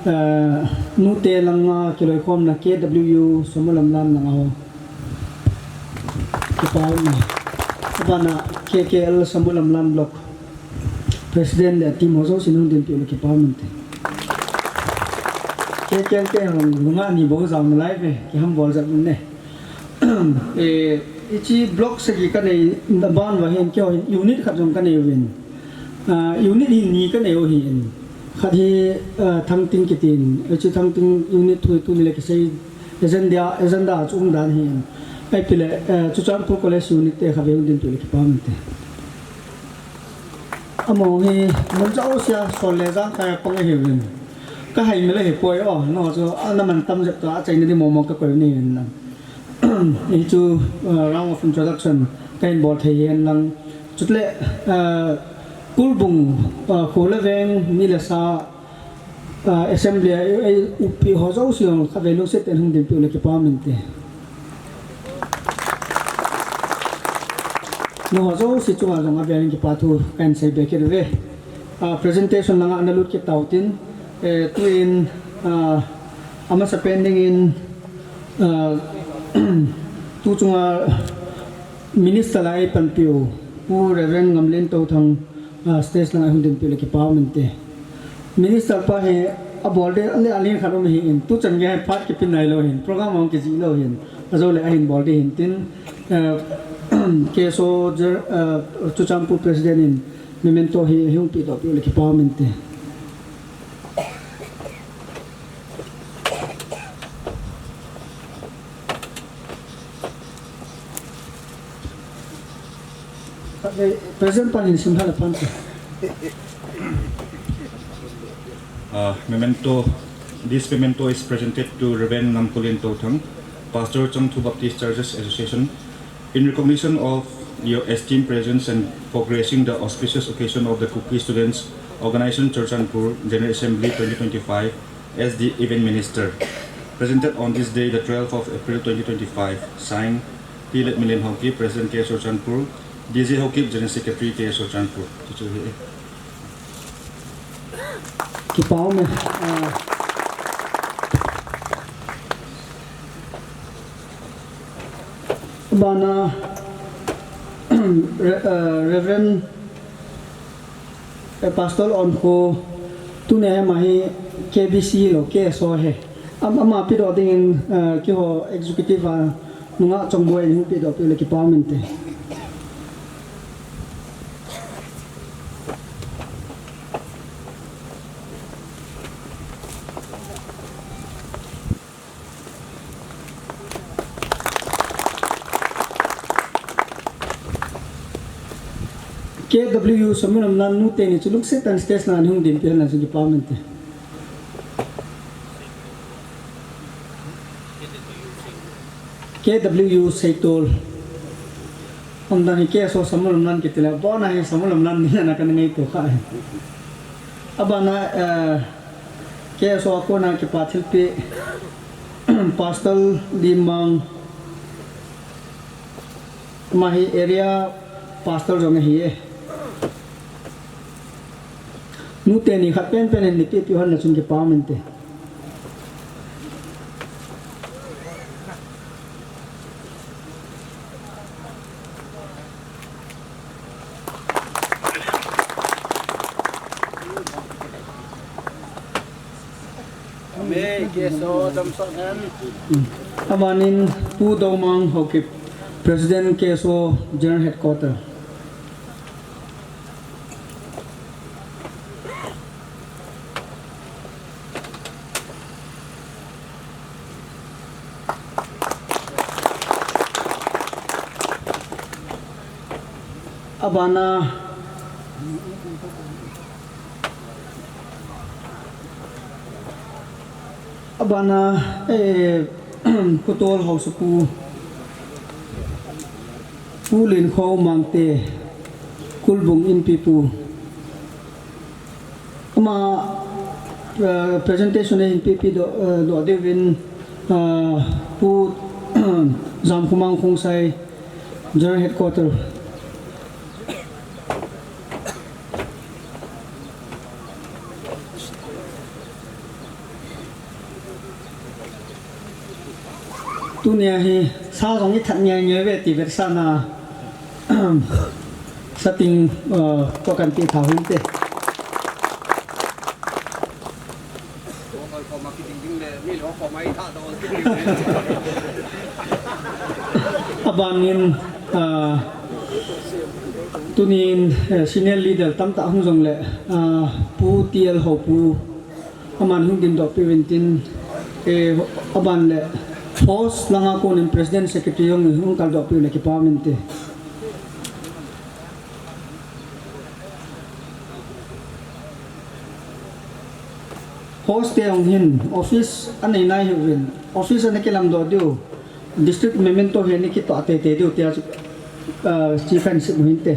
eh, nute langa kiloikhomna K W U Samulamlan langa ho. Kipa um e. Abana K K L Samulamlan Block President le team ho jouse in hung dinpi leu kipa um inte. K K L te hung lunga ni bou jao nalai ve, kihambol jat un ne. Eh, ichi block sagi ka nei, na ban va hin keiho hin unit khat jong ka nei uvin. Ah, unit hi ni ka nei u hin. Khat hi, ah, Thangting kitin, ichi Thangting unit thu tuni le kisei agenda, agenda chu um dan hin. Ahipile, eh, Churachandpur College unit te kha ve hung dinpi leu kipa um inte. Amo hi, mun jouse a sol le jang kha pang ahi uvin. Ka hai mi le hi poi o, no chu, ana man tam jep ta, achaina di momo ka koi ni hin lang. Hichu, uh, round of introduction kahin bol thei hen lang. Chutle, uh, Kulbung, uh, kho le veng, mi le sa, uh, assembly, uh, upi ho jouse jong khatvei lungset tah in hung dinpi leu kipa um inte. Nangho jouse chunga jong avel in kipa thu kahin sei be kit uve. Ah, presentation langa na lut kit tau tin, eh, tuin, ah, amasa pen dingin, ah, tuchunga minister lai panpiu, Pu Reverend Ngamlen Touthang, ah, stage langa hung dinpi leu kipa um inte. Minister pa hi abol de, ale alin khat um hin, tuchan gei phat kipe nai lou hin, program hung kijih lou hin, ajole ahin bol de hin tin, eh, K S O jer-, eh, Churachandpur President in memento hi, hi hung pedoh piu le kipa um inte. President pa hin sim hala pan te. Uh, memento, this memento is presented to Reverend Ngamkulen Touthang, Pastor Changthu Baptist Churches Association, in recognition of your esteemed presence and for gracing the auspicious occasion of the Kuki Students Organization Churachandpur General Assembly twenty twenty-five as the event minister. Presented on this day, the twelfth of April twenty twenty-five. Signed, Pi Letmillen Haokip, President K S O Churachandpur, D J Haokip, General Secretary K S O Churachandpur. Chuchu hi. Kipa um e. Ah. Bana, Re-, ah, Reverend, eh, Pastor Onkho, tuni a hi ama hi K B C lou, K S O ahi. Am-, ama pedoh dingin, ah, keiho executive a nungah Chongboi in hung pedoh piu le kipa um inte. K W U Samulamlan nu teni chu lungset tah in stage langa hung dinpi hen lang chu kipa um inte. K W U Seitol. Umdan hi K S O Samulamlan kiti le, abana hi Samulamlan ni ana kana ngaito kha e. Abana, eh, K S O a kona kipa thilpeh, Pastor Limang, ama hi area pastor jong ahi e. Nute ni khat penpen in nipi pi hon na chun kipa um inte. Amen. K S O damsot hen. Amanin Pu Domang Haokip, President K S O General Headquarter. Abana, abana, eh, Kutol Haosapu, Pu Linkho Mangte, Kulbung Inpipu. Ama, eh, presentation in pipi do, eh, do devin, eh, Pu Zamkhumang Khongsai, General Headquarter. Tunia hi sa jong i that nge nge ve ti vet sa na. Sa ting, uh, ko kan ti thau hin te. Abanin, uh, tunin, uh, senior leader tamtah hung jong le, uh, Pu T L Haopu. Aman hung din doh piu vintin, eh, aban le host langa konin president secretary jong hung kal doh piu na kipa um inte. Host te hung hin office anei nai hiuvin, office ana kilam doh diu, district memento hi ana kitoh tete diu tia chu, ah, chief and sip hin te.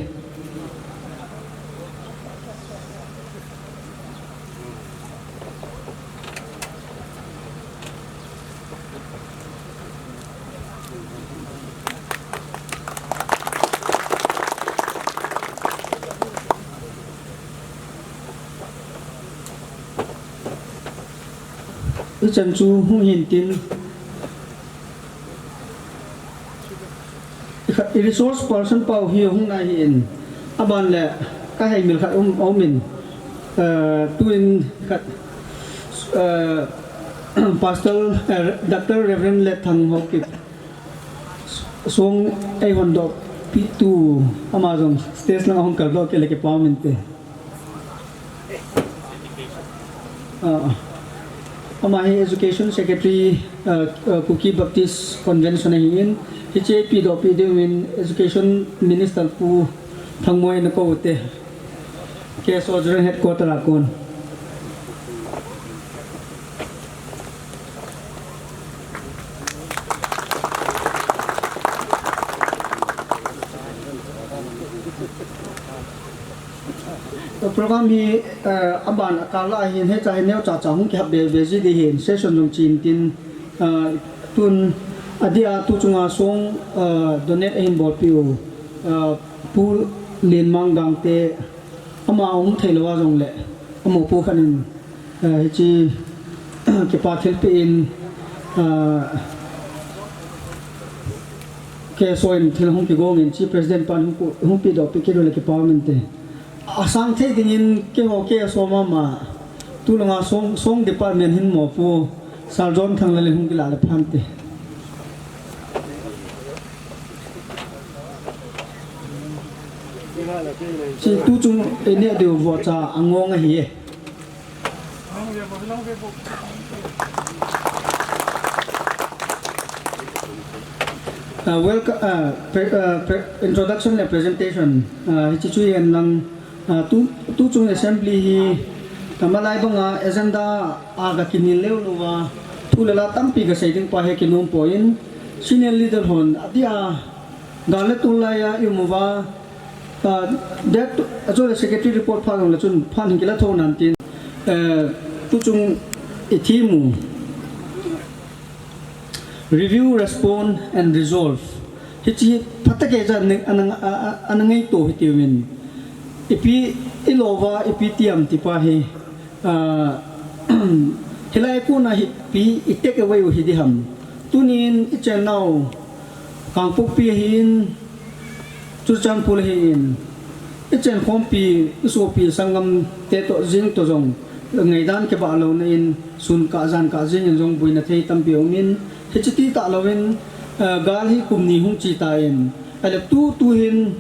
Ichan chu hung hin tin. I kha-, i resource person pau hi hung nai hin. Aban le ka hei mil khat um, um in. Eh, tuin khat, eh, Pastor, eh, Doctor Reverend Letthang Haokip. Song ei hon doh pi tu ama jong stage lang hung kal doh ke le kipa um inte. Ah, ama hi Education Secretary, ah, ah, Kuki Baptist Convention ahin, hiche pi doh pi diuvin Education Minister Pu Thangmoi na kou te. K S O General Headquarter a kon. Program hi, eh, aban akal a hin hiche hi neocha cha hung kihap be be ji di hin session jong chin tin, eh, tun adia tu chunga song, eh, donate ahin bol piu, eh, Pu Lenmang Gangte ama um thei lou a jong le, amopo khat in, eh, hiche, kipa thilpeh in, eh, K S O in thil hung kigong in, chi president pan hung pu-, hung pi doh pi kit u le kipa um inte. Asang thei dingin keiho K S O mama, tu langa song, song department hin mopo, Sir John Thanglal in hung kila le phan te. Chi tu chung, eh, neh diu vohcha angong ahi e. Ah, welco-, ah, pre-, ah, pre-, introduction le presentation, ah, hiche chu hihen lang, ah, tu, tu chung assembly hi, ah, malai banga agenda a ga kinel leu lou va, thu le la tampi ga sei ding pa hi kinom poi in, senior leader hon, adia, gal le tol lai a i um uva, ah, det, a chu le secretary report pha le chun phan hin kila tho nan tin, eh, tu chung i thim u. Review, respond and resolve. Hiche hi phatah a kei cha ana, ana, a, a, ana ngaito hitiuvin. Ipi Ilouva ipi ti ham ti pa hi, ah, hilai a kona hi ipi i take away u hi di ham. Tunin i chennau Kangpokpi ahin, Churachandpur ahin, i chenkhompi, i sopi sanggam te toh jing toh jong ngaidan kibah louna in sun kah jan kah jing in jong boina thei tampi um in, hiche ti tah louvin, eh, gal hi kum ni hung che tan, ahile tutu hin,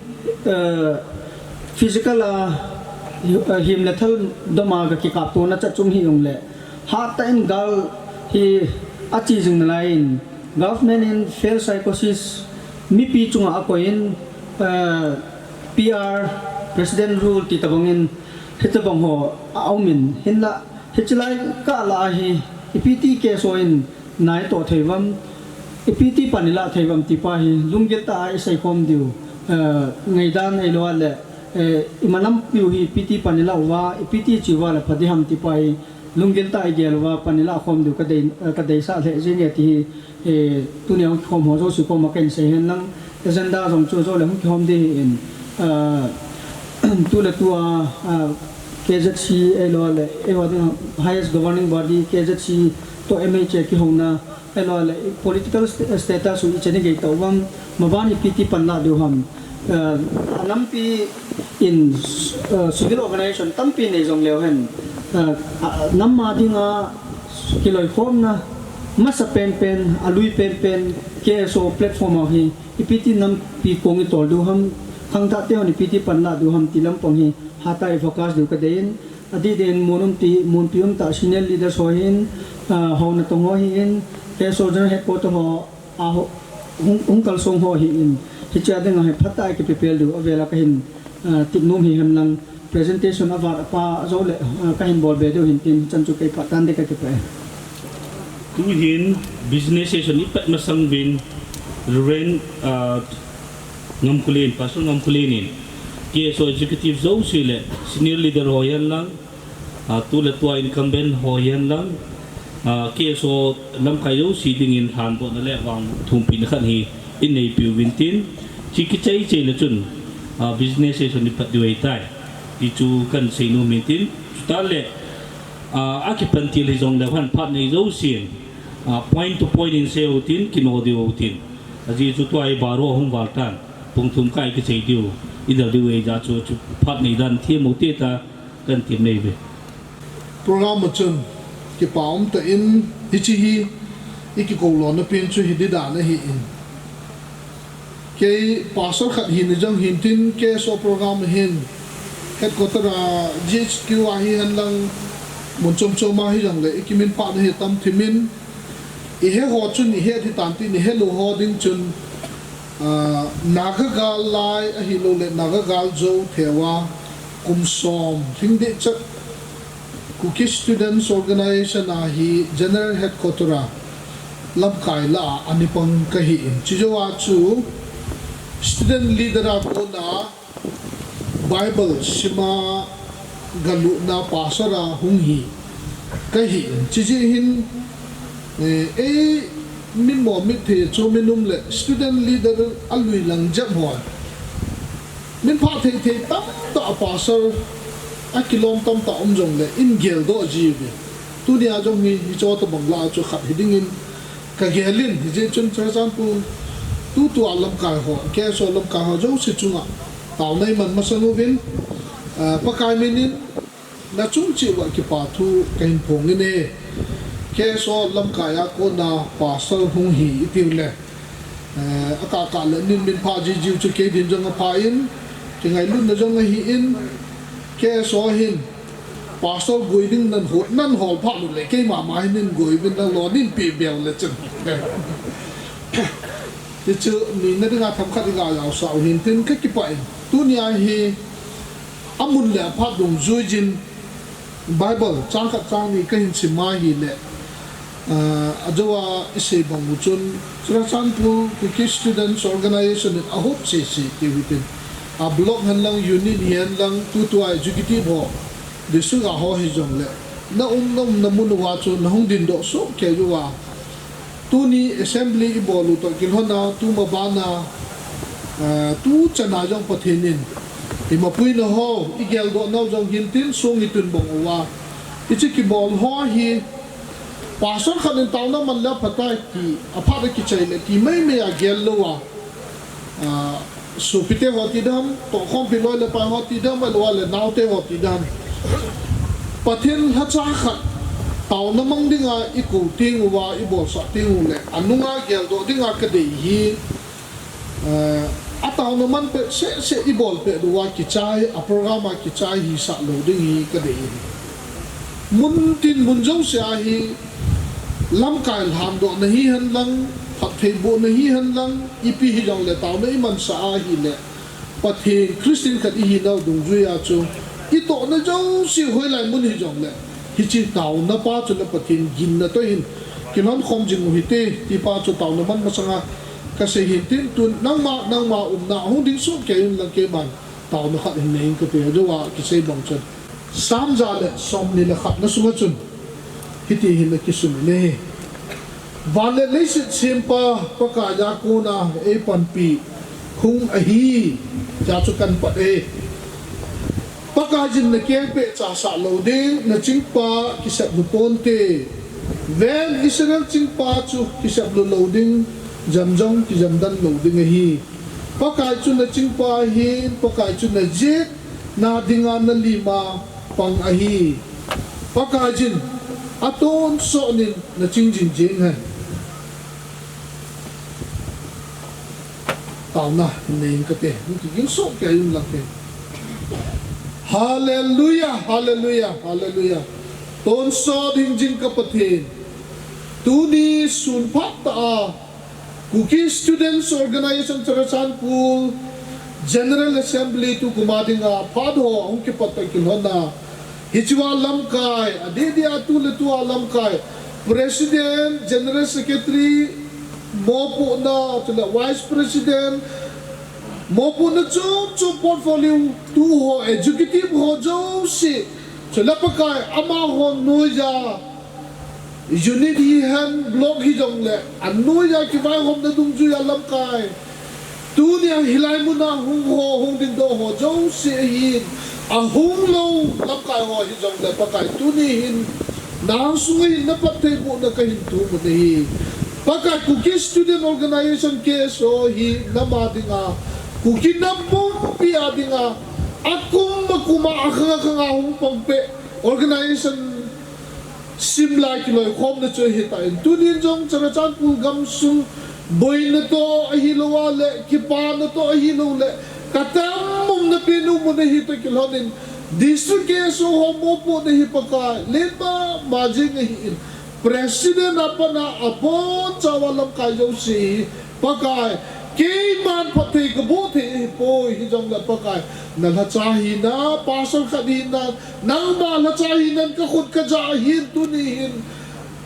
eh, physical a, eh, him le thal dom a ga kikaptona chat chung hi jongle, hattah in gal hi a che jing nalai in, government in fail psychosis mipi chunga a koi in, eh, P R, President Rule ti tabang in, hitabang ho a um in, hinla, hiche lai kah lah a hi, ipi ti K S O in nai toh thei uvam, ipi ti pan i lah thei uvam ti pa hi, lunggil tah a i seikhom diu, eh, ngaidan ahilou le, eh, i manampiu hi ipi ti pan i lah uva, ipi ti che uva le pha di ham ti pa hi, lunggil tah a i gel uva pan i lah khom diu ka dei, eh, ka deisah lheh jing e ti hi, eh, tunia hung kikhom ho jouse koma kahin sei hen lang, agenda jong chu jou le hung kikhom di hi in, ah, tu le tu a, ah, K Z C ahilou le, eiho ding highest governing body K Z C toh M H A kihouna, ahilou le, political st-, status u i chen i gei tah uvam, maban ipi ti pan lah diu ham. Eh, a nampi in, eh, civil organization tampi nei jong leu hen, eh, a, nam a dinga kiloikhomna masa penpen, a lui penpen, K S O platform a hi, ipi ti nampi kong i tol diu ham, khangthah te hon ipi ti pan lah diu ham ti lampang hi, hattah i focus diu ka dei in, adih dih in mun um ti, munpi um tah senior leaders ho hin, ah, ho natong ho hin, K S O General Headquarter ho, a ho, hung, hung kalsong ho hi in, hiche a dinga hi phatah a i kipe pel diu, avel a kahin, ah, tep nom hi hen lang, presentation avat apa jou le, ah, kahin bol be diu hin tin, chan chu kei phat tan ding ka kipah e. Tu hin business session i pat masang uvin, Reverend, ah, Ngamkholen, Pastor Ngamkholen in, K S O executive jouse le, senior leader ho hihen lang, ah, tu le tua incumbent ho hihen lang, ah, K S O lamkai jouse dingin lhandohna le vangthumpina khat hi i neipiu vin tin, hiche kichai chai le chun, ah, business session i pat diu ahitai, ti chu kahin seinom in tin, chutah le, ah, akipan til hijongle hen phat nei jousen, ah, point to point in sei u tin, kino diu tin. Ajeh chu tua hi baro hung val tan, pung thum kah a i kichai diu, i dal diu ahi jeh chu, chu phat nei dan them u te ta, kahin tem nei ve. Program a chun kipa um tah in hiche hi i kikou lona pen chu hi di dan ahi in. Kei pastor khat hina jong hin tin K S O program a hin headquarter a G H Q a hihen lang mun chom chom a hijongle i kiminphahna hi tam thim in i he ho chun i het hitan tin i helou ho ding chun Ah, Naga gal lai ahilou le Naga gal jou thei a kum som lhing deh chet Kuki Students Organization a hi General Headquarter a lamkai lah a ana pang kahi in. Chujou a chu student leader a kona Bible sima galutna pastor a hung hi kahi in. Chujeh hin, eh, ei min mo mit thei chu min um le student leader a lui lang jep ho. Min pha thei thei tamtah a pastor a kilom tamtah um jongle in geldoh ji ve. Tunia jong hi, hicho tabang lah chu khat hi dingin ka gel in, hijeh chun Churachandpur tutua lamkai ho, K S O lamkai ho jouse chunga taona i man masang uvin, ah, Pakai min in na chung cheh uva kipa thu kahin phong in e. K S O lamkai a kona pastor hung hi i tiu le, eh, akah kah le nin min pha ji jiu chu kei din jong apha in, kingailutna jong ahi in, K S O hin Pastor goi ding nan ho, nan hol phat u le, keima ma hin nin goi uvin lang lou nin pe bel le chun. Hichu, mi na dinga themkhat i ga jaosah u hin tin ka kipah in. Tunia hi, amun le aphat dungjuiyin Bible chang khat chang ni kahin sim ma hi le, Ah, ajou a i sei bang u chun, Churachandpur Kuki Students Organization in ahop sese tiu hitin. A block hen lang, unit hi hen lang, tutua executive ho, district a ho hi jongle, na um, na umna mun uva chu na hung dingdoh soh kei uva. Tuni assembly i bol u toh kilhon a, tu ma bana, ah, tu chan a jong Pathen in Imapuina ho, igeldoh nau jong hintin song itun bang uva, ichi kibol ho hi, pastor khat in taona man le phatai ti, aphat a kichai le ti maimai a gel louva, a, sopite ho ti dam, tohkhompi loi le pai ho ti dam, ahilou le naote ho ti dam. Pathen lhacha khat taona mang dinga ikou teng uva, ibolsah teng u le, anunga geldoh dinga kadei hi, eh, ataona man peh seh seh ibolpeh diuva kichai, a program a kichai hisah lou ding hi kadei hi. Mun tin mun jouse a hi, lamkai lhandohna hihen lang, phattheibohna hihen lang, ipi hijongle taona imansah ahile, Pathen Christian khat ihinau dungjuia chu, itohna jouse hoilai mun hijongle, hiche taona pa chu le Pathen ginna toh hin kilhon khom jing u hite, ti pa chu taona man masanga kasei hintin, tun nangma, nangma umna hung ding soh kei un lang, keiman taona khat hin nei inge kati, ajouva kisei bang chun, Sam ja le somni le khatna sunga chun hiti hin akisun in ahi. Van le leiset sempa Pakaiya kona eipanpi hung ahi, tia chu kahin pat e. Pakaiyin nakeng peh chasah lou ding, nachingpa kisep lhu ponte. Ven, Israel chingpa chu kisep lhu lou ding, jam jong kijam den lou ding ahi. Pakai chu nachingpa ahin, Pakai chu najetna dinga nalima pang ahi. Pakaiyin atonsot in naching jing jeng hen. Taona nei inge kati, hung kigin soh kei un lang ke. Hallelujah, hallelujah, hallelujah. Tonsot hingjing ka Pathen. Tuni sun phat tah a Kuki Students Organization Churachandpur General Assembly tukum a dinga phat ho ahung kipat toh kilhonna, hichea lamkai, adeh deh a tu le tua lamkai, President, General Secretary, mopohna, chule Vice President, mopohna chom chom portfolio tu ho, Executive ho jouse, chule Pakai amaho noiya, unit hihen, block hijongle, anoiya kivaihomna dungjuiya lamkai. Tunia hilai muna hung ho, hung dingdoh ho jouse ahin, ahung lou lamkai ho hijongle Pakai tuni hin, nang sunga hin naphattheibohna kahin thum u ahi. Pakai Kuki Student Organization K S O hi nama dinga, Kuki nam pumpi a dinga, akum akum a, akhang akhang a hung pang peh organization simlai kiloikhomna chu ahitan, tunin jong Churachandpur gamsung boina toh ahilou a le, kipana toh ahilou le, katam umna penu mun ahi toh kilhonin, District K S O ho mopohna hi Pakai, len mama jing ahin, President a pat a abonchauva lamkai jouse hi, Pakai, keiman phatthei kaboh thei ahipoi, hijongle Pakai, nalhacha hina, pastor khat hina, nangma lhacha hinan kakhut kajah ahin, tuni hin,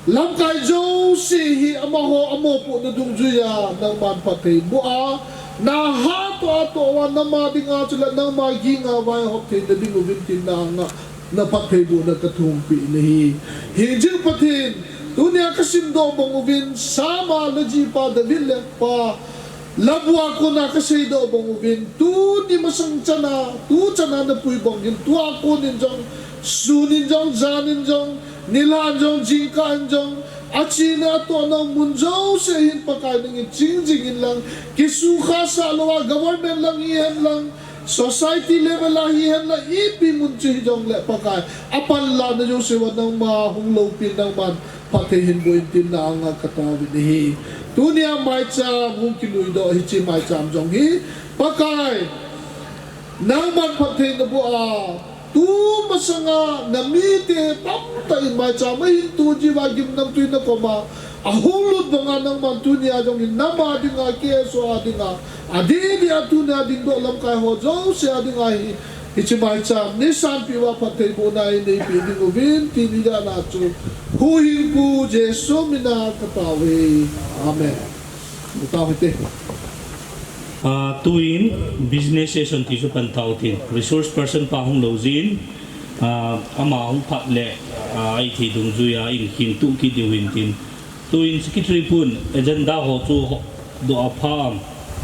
lamkai jouse hi amaho amopohna dungjuiya, nangman phatthei boh a, nahat toh a toh uva, nama dinga chule nangma ginga vaihop theina dinguvin tin nanga naphattheibohna kathumpi in ahi. Hingjing Pathen, tunia kasimdoh bang uvin, Sam a lajipa David lekhabu a kona kaseidoh bang uvin, tuni masang chana, tu chana napui bang hin, tua konin jong, sunin jong, janin jong, nilhah in jong, jingkah in jong, achena atohna mun jouse hin Pakai nangin ching jing inlang, kisukhasah louva government lang hihen lang, society level a hihen lang, ipi mun chu hijongle Pakai, apanlahna jouse uva nangma hung loupin, nangman phatthei hin boh in tin na anga kataovin ahi. Tunia maicham hung kiluidoh hiche maicham jong hi, Pakai, nangman phatthei naboh a, tu masanga namite tamtah in maicham ahin tu jiuva gimnamtwi nakoma ahung lut banga nangman tunia jong hin nama dinga, K S O a dinga, adeh deh a tunia dingdoh lamkai ho jouse a dinga hi, hiche maicham neisanpeh uva phattheibohna hi neipeh dinguvin tin hijeh a chu, huhhingpu Jesu mina kataove. Amen. Tao hite. Ah, tuin business session ti chu pan tau tin, resource person pa hung lou jin, ah, ama hung phat le, ah, aithei dungjuiya in khin tuh kit diu hin tin. Tuin secretary pun agenda ho chu hopdoh a pha am,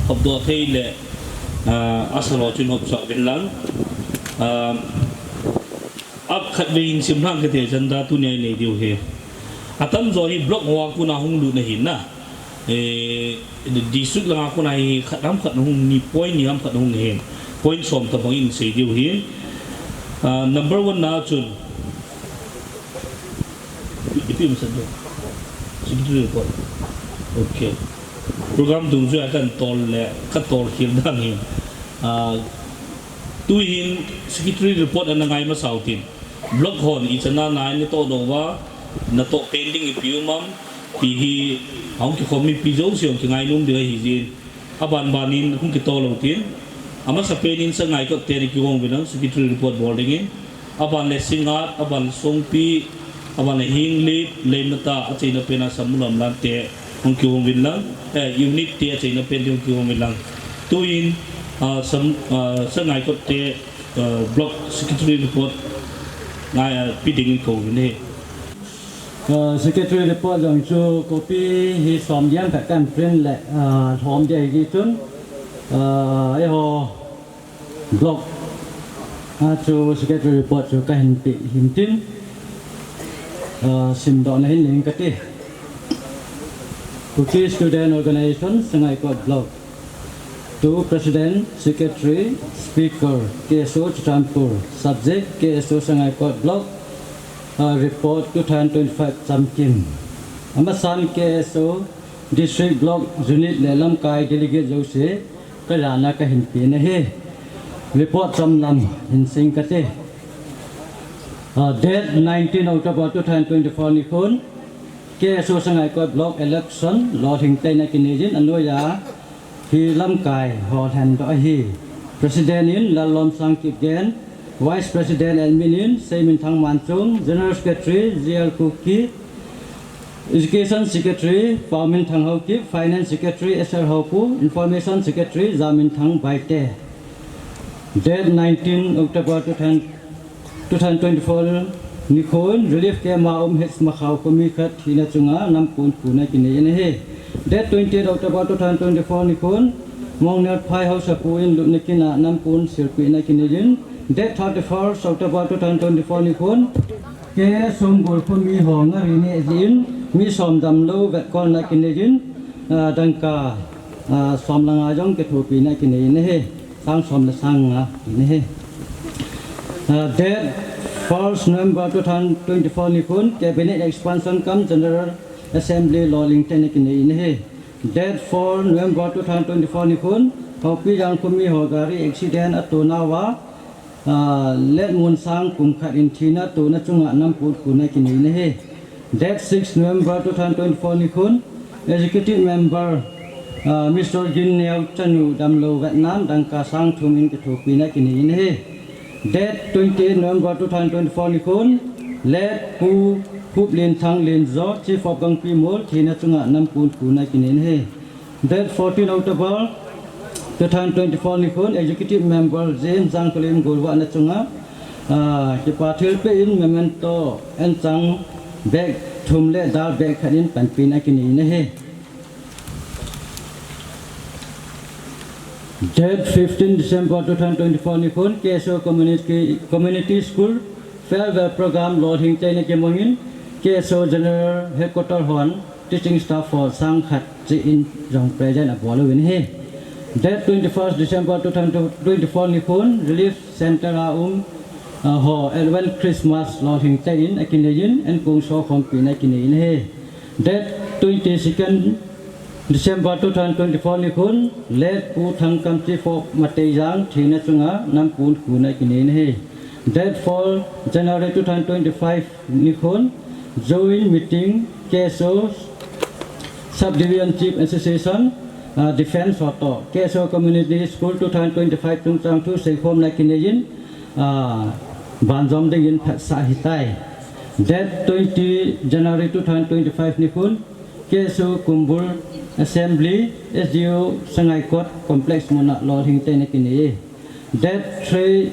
hopdoh thei le, Ah, asa lo chun hop sa vin lang. Ah, ap khat ve in sim lang kate agenda tunia nei diu hi. Atam jo hi block hoa kona hung lut na hin na. Eh, district langa kona hi khat ham khat hung ni point ni ham khat hung hin. Point som tabang in sei diu hi. Ah, number one na chun. Ipi masa tu. Secretary report. Okay. Program tung chu akan tol le, ka tol khil dan hin. Ah, tu hin secretary report ana ngai masa u tin. Block hon i chana nai ni to do wa, na to pending ipi u mam, pi hi, hung kikhom mi pi jo si hung kingai num dia hi jin. Aban ban in hung kito lo tin. Amasa pen in Sangaikot te ni kihong vin lang secretary report bol ding in. Aban le Singat, aban le Songpi, aban le Hinglip, Leimata, achaina pen a Samulam lan te hung kihong vin lang. Eh, unit te achaina pen te hung kihong vin lang. Tu in, ah, Sam, ah, Sangaikot te, ah, block secretary report ngai, ah, pi ding in ko vin he. Ah, secretary report jong chu copy hi som diam khat kan print le, ah, lhom dia hi chun, ah, eiho block a chu secretary report chu ka hin pe hin tin, ah, simdoh na hin ling kati. Kuki Student Organization, Sangaikot Block. To President, Secretary, Speaker, K S O Churachandpur. Subject, K S O Sangaikot Block, uh, Report two thousand twenty-five chamkim. Amasan K S O District Block Unit le lamkai delegate jouse, ka jana ka hin pe na hi. Report cham lam hin sing kati. Uh, date nineteen October two thousand twenty-four nikhon, K S O Sangaikot Block election lolhing teina kinei jin, anoiya hi lamkai ho lhendoh ahi. President in Lalomsang Kipgen, Vice President Admin in Seiminthang Manchung, General Secretary G R Kuki, Education Secretary Paominthang Haokip, Finance Secretary S R Haopu, Information Secretary Jaminthang Baite. Date nineteen October two thousand, two thousand twenty-four nikhon, relief camp a um H Makhao khomi khat thina chunga nampun khuna kinei in ahi. Date twenty-eight October two thousand twenty-four nikhon, Mongnel Phai haosapu in lupna kin a nampun silpehna kinei in. Date thirty-first October two thousand twenty-four nikhon, K Sumgol khomi ho ngari neh jin, mi som damlou vetkolna kinei in, ah, dangka, ah, som le nga jong kithopina kinei in ahi. Sang som le sang nga in ahi. Ah, date first November two thousand twenty-four nikhon, Cabinet Expansion cum General Assembly lolhing teina kinei in ahi. Date four November two thousand twenty-four nikhon, Haokip Jangkhomi ho gari accident a tona uva, ah, Letmunsang kum khat in thina tona chunga nampun khuna kinei in ahi. Date six November two thousand twenty-four nikhon, Executive Member, ah, Mister Ginneo chanu damlou vetna dangka sang thum in kithopina kinei in ahi. Date twenty-eight November two thousand twenty-four nikhon, Late Pu Phuplinthang Lenjo, Chief of Gangpimol, thina chunga nampun khuna kinei in ahi. Date fourteen October two thousand twenty-four nikhon, Executive Member J M Jangkholim golvahna chunga, ah, kipa thilpeh in memento anchang bag thum le dal bag khat in panpina kinei in ahi. Date fifteen December two thousand twenty-four nikhon, K S O Community, Community School Farewell Program lolhing teina kimangin, K S O General Headquarter hon teaching staff ho sang khat che in jong present abol uvin ahi. Date twenty-first December two thousand twenty-four nikhon, Relief Center a um, ah, ho Advance Christmas lolhing tein akinei in, ankong sokhompina kinei in ahi. Date twenty-second December two thousand twenty-four nikhon, Late Pu Thangkam Chief of Mateijang thina chunga nampun khuna kinei in ahi. Date four January two thousand twenty-five nikhon, joint meeting K S O Subdivision Chief Association, ah, Defence hotoh, K S O Community School two thousand twenty-five chungchang thu seikhomna kinei in, ah, banjom dingin phatsah ahitai. Date twenty January two thousand twenty-five nikhon, K S O Kumbul Assembly, S D O Sangaikot Complex muna lolhing teina kinei. Date three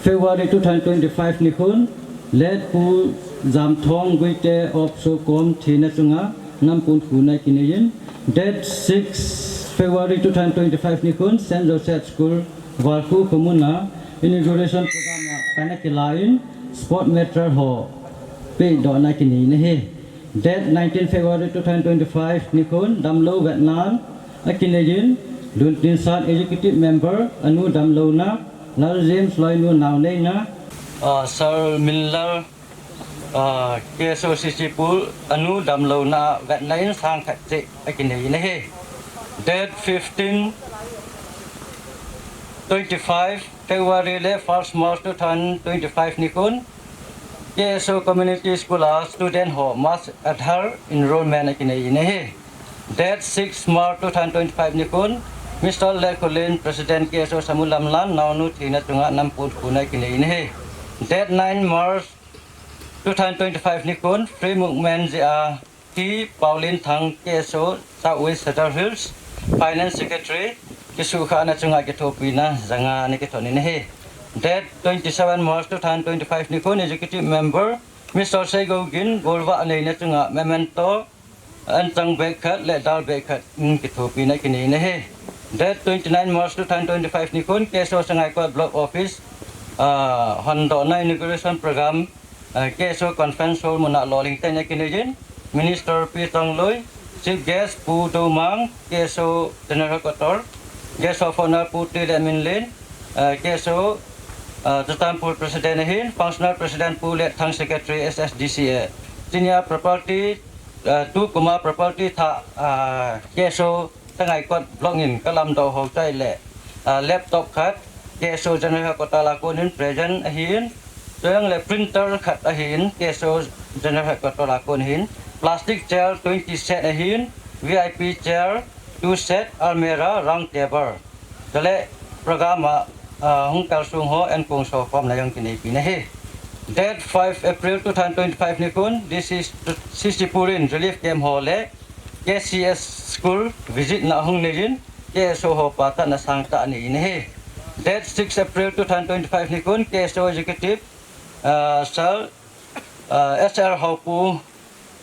February two thousand twenty-five nikhon, Late Pu Jamthong Guite of Sokom thina chunga nampun khuna kinei in. Date six February two thousand twenty-five nikhon Saint Joseph School, Valkhu Khomuna inauguration program a kana kilain sport material ho pehdohna kinei ahi. Date nineteen February two thousand twenty-five nikhon damlou vetnan akineiyin, Luntinsat Executive Member anu damlouna, Lal James Loinu naoneina, uh, Sir Minlal, uh, K S O C C Pul anu damlouna vetna in sangkhat cheh akinei ahi. Date fifteen, twenty-five February le first March two thousand twenty-five nikhon K S O Community School a student ho mass Aadhaar enrollment akinei ahi. Date six March two thousand twenty-five nikhon Mister Lekholin, President K S O Samulamlan, naonu theina chunga nampohna kinei ahi. Date nine March two thousand twenty-five nikhon Free Movement jeh a T Paulin Thang, K S O South West Sadar Hills Finance Secretary kisukhahna chunga kithopina janga ana kithot in ahi. Date twenty-seven March two thousand twenty-five nikhon Executive Member Mister Seigogin, golvah neina chunga memento, anchang bag khat le dal bag khat in kithopina kinei ahi. Date twenty-nine March two thousand twenty-five nikhon K S O Sangaikot Block Office, ah, hondohna inauguration program, ah, K S O Conference Hall muna lolhing tah in akineiyin, Minister Pi Changloi, Chief Guest Pu Domang, K S O General Headquarter, Guest of Honor Pu T Letminlen, ah, K S O, ah, Churachandpur President ahin, Functional President Pu Letthang, Secretary S S D C A. Chunia property, ah, tukum a property thah, ah, K S O Sangaikot Block in kalamdoh hou chai le, ah, laptop khat, K S O General Headquarter a konin present ahin, chuleh printer khat ahin, K S O General Headquarter a kon ahin, plastic chair twenty set ahin, V I P chair two set, almirah, round table. Chuleh program a, ah, hung kalsong ho ankong sokhomna jong kineipeh ahi. Date five April two thousand twenty-five nikhon D C C C Pul in relief camp ho le K C S school visit na hung neiyin, K S O ho pachatna sangtah anei ahi. Date six April two thousand twenty-five nikhon K S O executive, ah, Sir, ah, S R Haopu,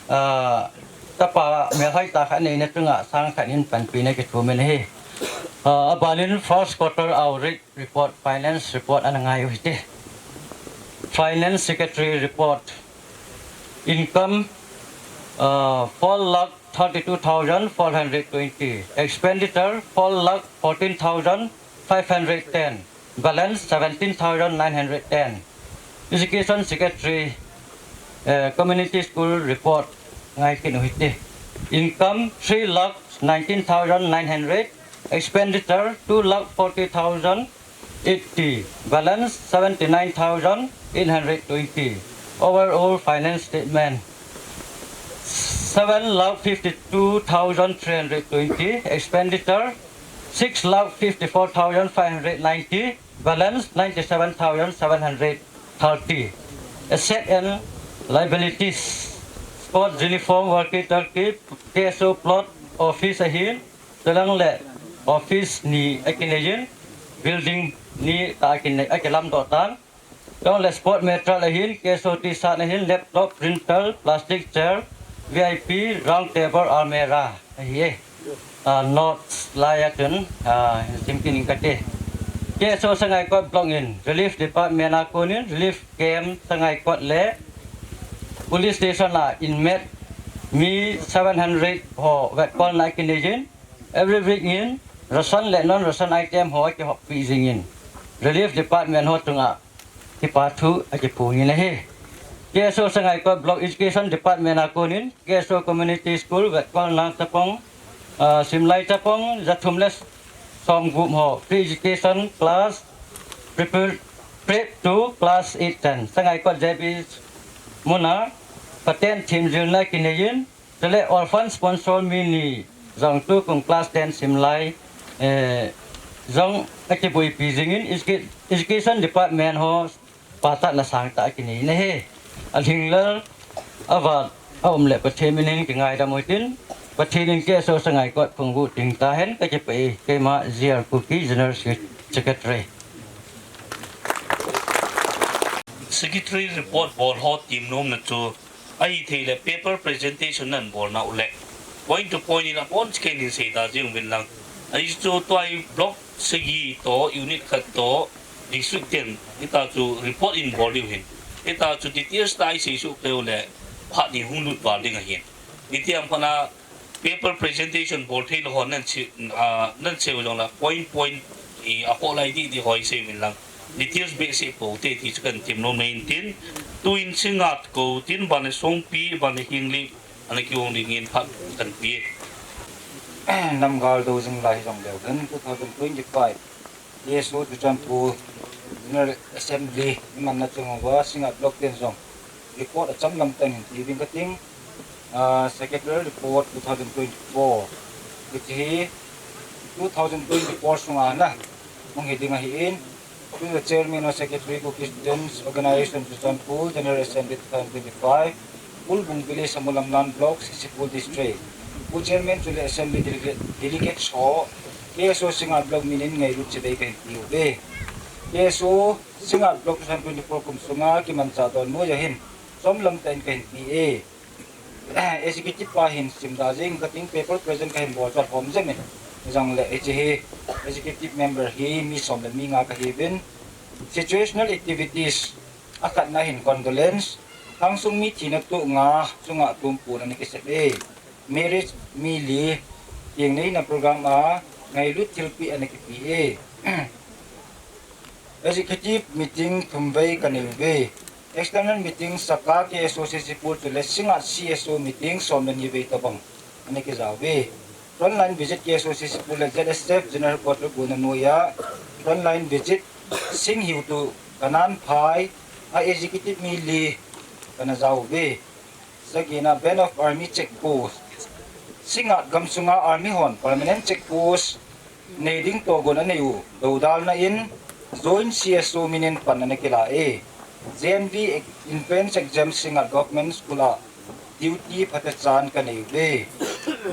ah, chapa melhoi tah khat neina chunga sangkhat in panpina kithumin ahi. Ah, abanin first quarter audit report, finance report ana ngai uhite. Finance Secretary report. Income, ah, four lakh thirty-two thousand four hundred twenty. Expenditure, four lakh fourteen thousand five hundred ten. Balance, seventeen thousand nine hundred ten. Education Secretary, eh, Community School report ngai kit uhite. Income, three lakh nineteen thousand nine hundred. Expenditure, two lakh forty thousand eighty. Balance, seventy-nine thousand eight hundred twenty. Overall finance statement, seven lakh fifty-two thousand three hundred twenty. Expenditure, six lakh fifty-four thousand five hundred ninety. Balance, ninety-seven thousand seven hundred thirty. Asset and liabilities, sport uniform, walkie-talkie, K S O plot, office ahin, chuleh office ni akineiyin, building ni tah akinei, akilamdoh tan. Chuleh sport material ahin, K S O T-shirt ahin, laptop, printer, plastic chair, V I P, round table, almirah ahiye. Ah, notes lai a chun, ah, simkin in kati. K S O Sangaikot Block in relief department a konin relief camp Sangaikot le police station a inmate mi seven hundred ho vetkolna kineiyin, every week in ration le non ration item ho akihoppi jingin, relief department ho chunga kipa thu akiphongin ahi. K S O Sangaikot Block Education Department a konin K S O Community School vetkolna chapang, ah, simlai chapang jathum le somgup ho pre-education class, prepare, prep to class eight ten, Sangaikot J B muna paten themjilna kineiyin, chuleh orphan sponsor mi ni jong tukum class ten simlai, eh, jong akiboipi jingin, educa-, education department ho pachatna sangtah akinei ahi. Alhinglel avat aum le Pathen minin kingaidam utin, Pathen in K S O Sangaikot phungvuh ding tahen, kakipah e. Keima J R Kuki, General Secretary. Secretary report bol ho themnomna chu ahithei le paper presentation nan bolna uleh point to point in abonchauva hin seita jing uvin lang. Ahi chu tua hi block sagi toh, unit khat toh, district ten, hitia chu report in bol diu ahin. Hitia chu details tah a isei soh kei uleh, phat ni hung lut val ding ahin. Hiti ham phat na paper presentation bol thei lou ho nan sei, ah, nan sei u jong la point point, eh, akhoh lai didi ho isei uvin lang. Details behseh pou te ti chu kahin tem nom in tin. Tuin Singngat kou tin, ban le Songpi, ban le Henglep, ana kihong dingin phat kahin pe. Namgal do jing lai hi jong leu hen, two thousand twenty-five K S O Churachandpur General Assembly imanna chung uva Singngat Block ten jong report achom lam tah in hin pe ding kating. Ah, Secretarial Report two thousand twenty-four. Hiche hi two thousand twenty-four sunga na hung hi ding ahin, to the Chairman or Secretary, Kuki Students Organization, Churachandpur, General Assembly two thousand twenty-five, Kulbung Village, Samulam Land Block, Sisipur District. Pu Chairman chule Assembly Delegate, Delegates ho, K S O Singngat Block min in ngailut chibai kahin pe uve. K S O Singngat Block two thousand twenty-four kum sunga kimanchah doh noiya hin, chom lam tah in kahin pe e. Executive pa hin simda jing kating, paper present kahin bol jot hom jeng in. Jong le hiche hi Executive Member hi mi som le mi nga kahiuvin. Situational activities, akhatna hin condolence, Thangsung mi thina toh nga chunga tumpun ana kisep e. Marriage mi li, teng neina program a ngailut thilpeh ana kipe e. Executive meeting thum vei kanei uve. External meeting Saka K S O Sisipur chule Singngat C S O meeting som le ni vei tobang ana kijao uve. Frontline visit K S O Sisipur le Z S F General Headquarter guna noiya frontline visit Sing Hiu to Kanan Phai a executive mi li kana jao uve. Sagina Band of Army Check Post. Singngat gamsunga Army hon permanent check post nei ding togon anei u doudalna in Joint C S O min in pan ana kila e. J N V Entrance Exam Singngat Government School a duty phatechan kanei uve.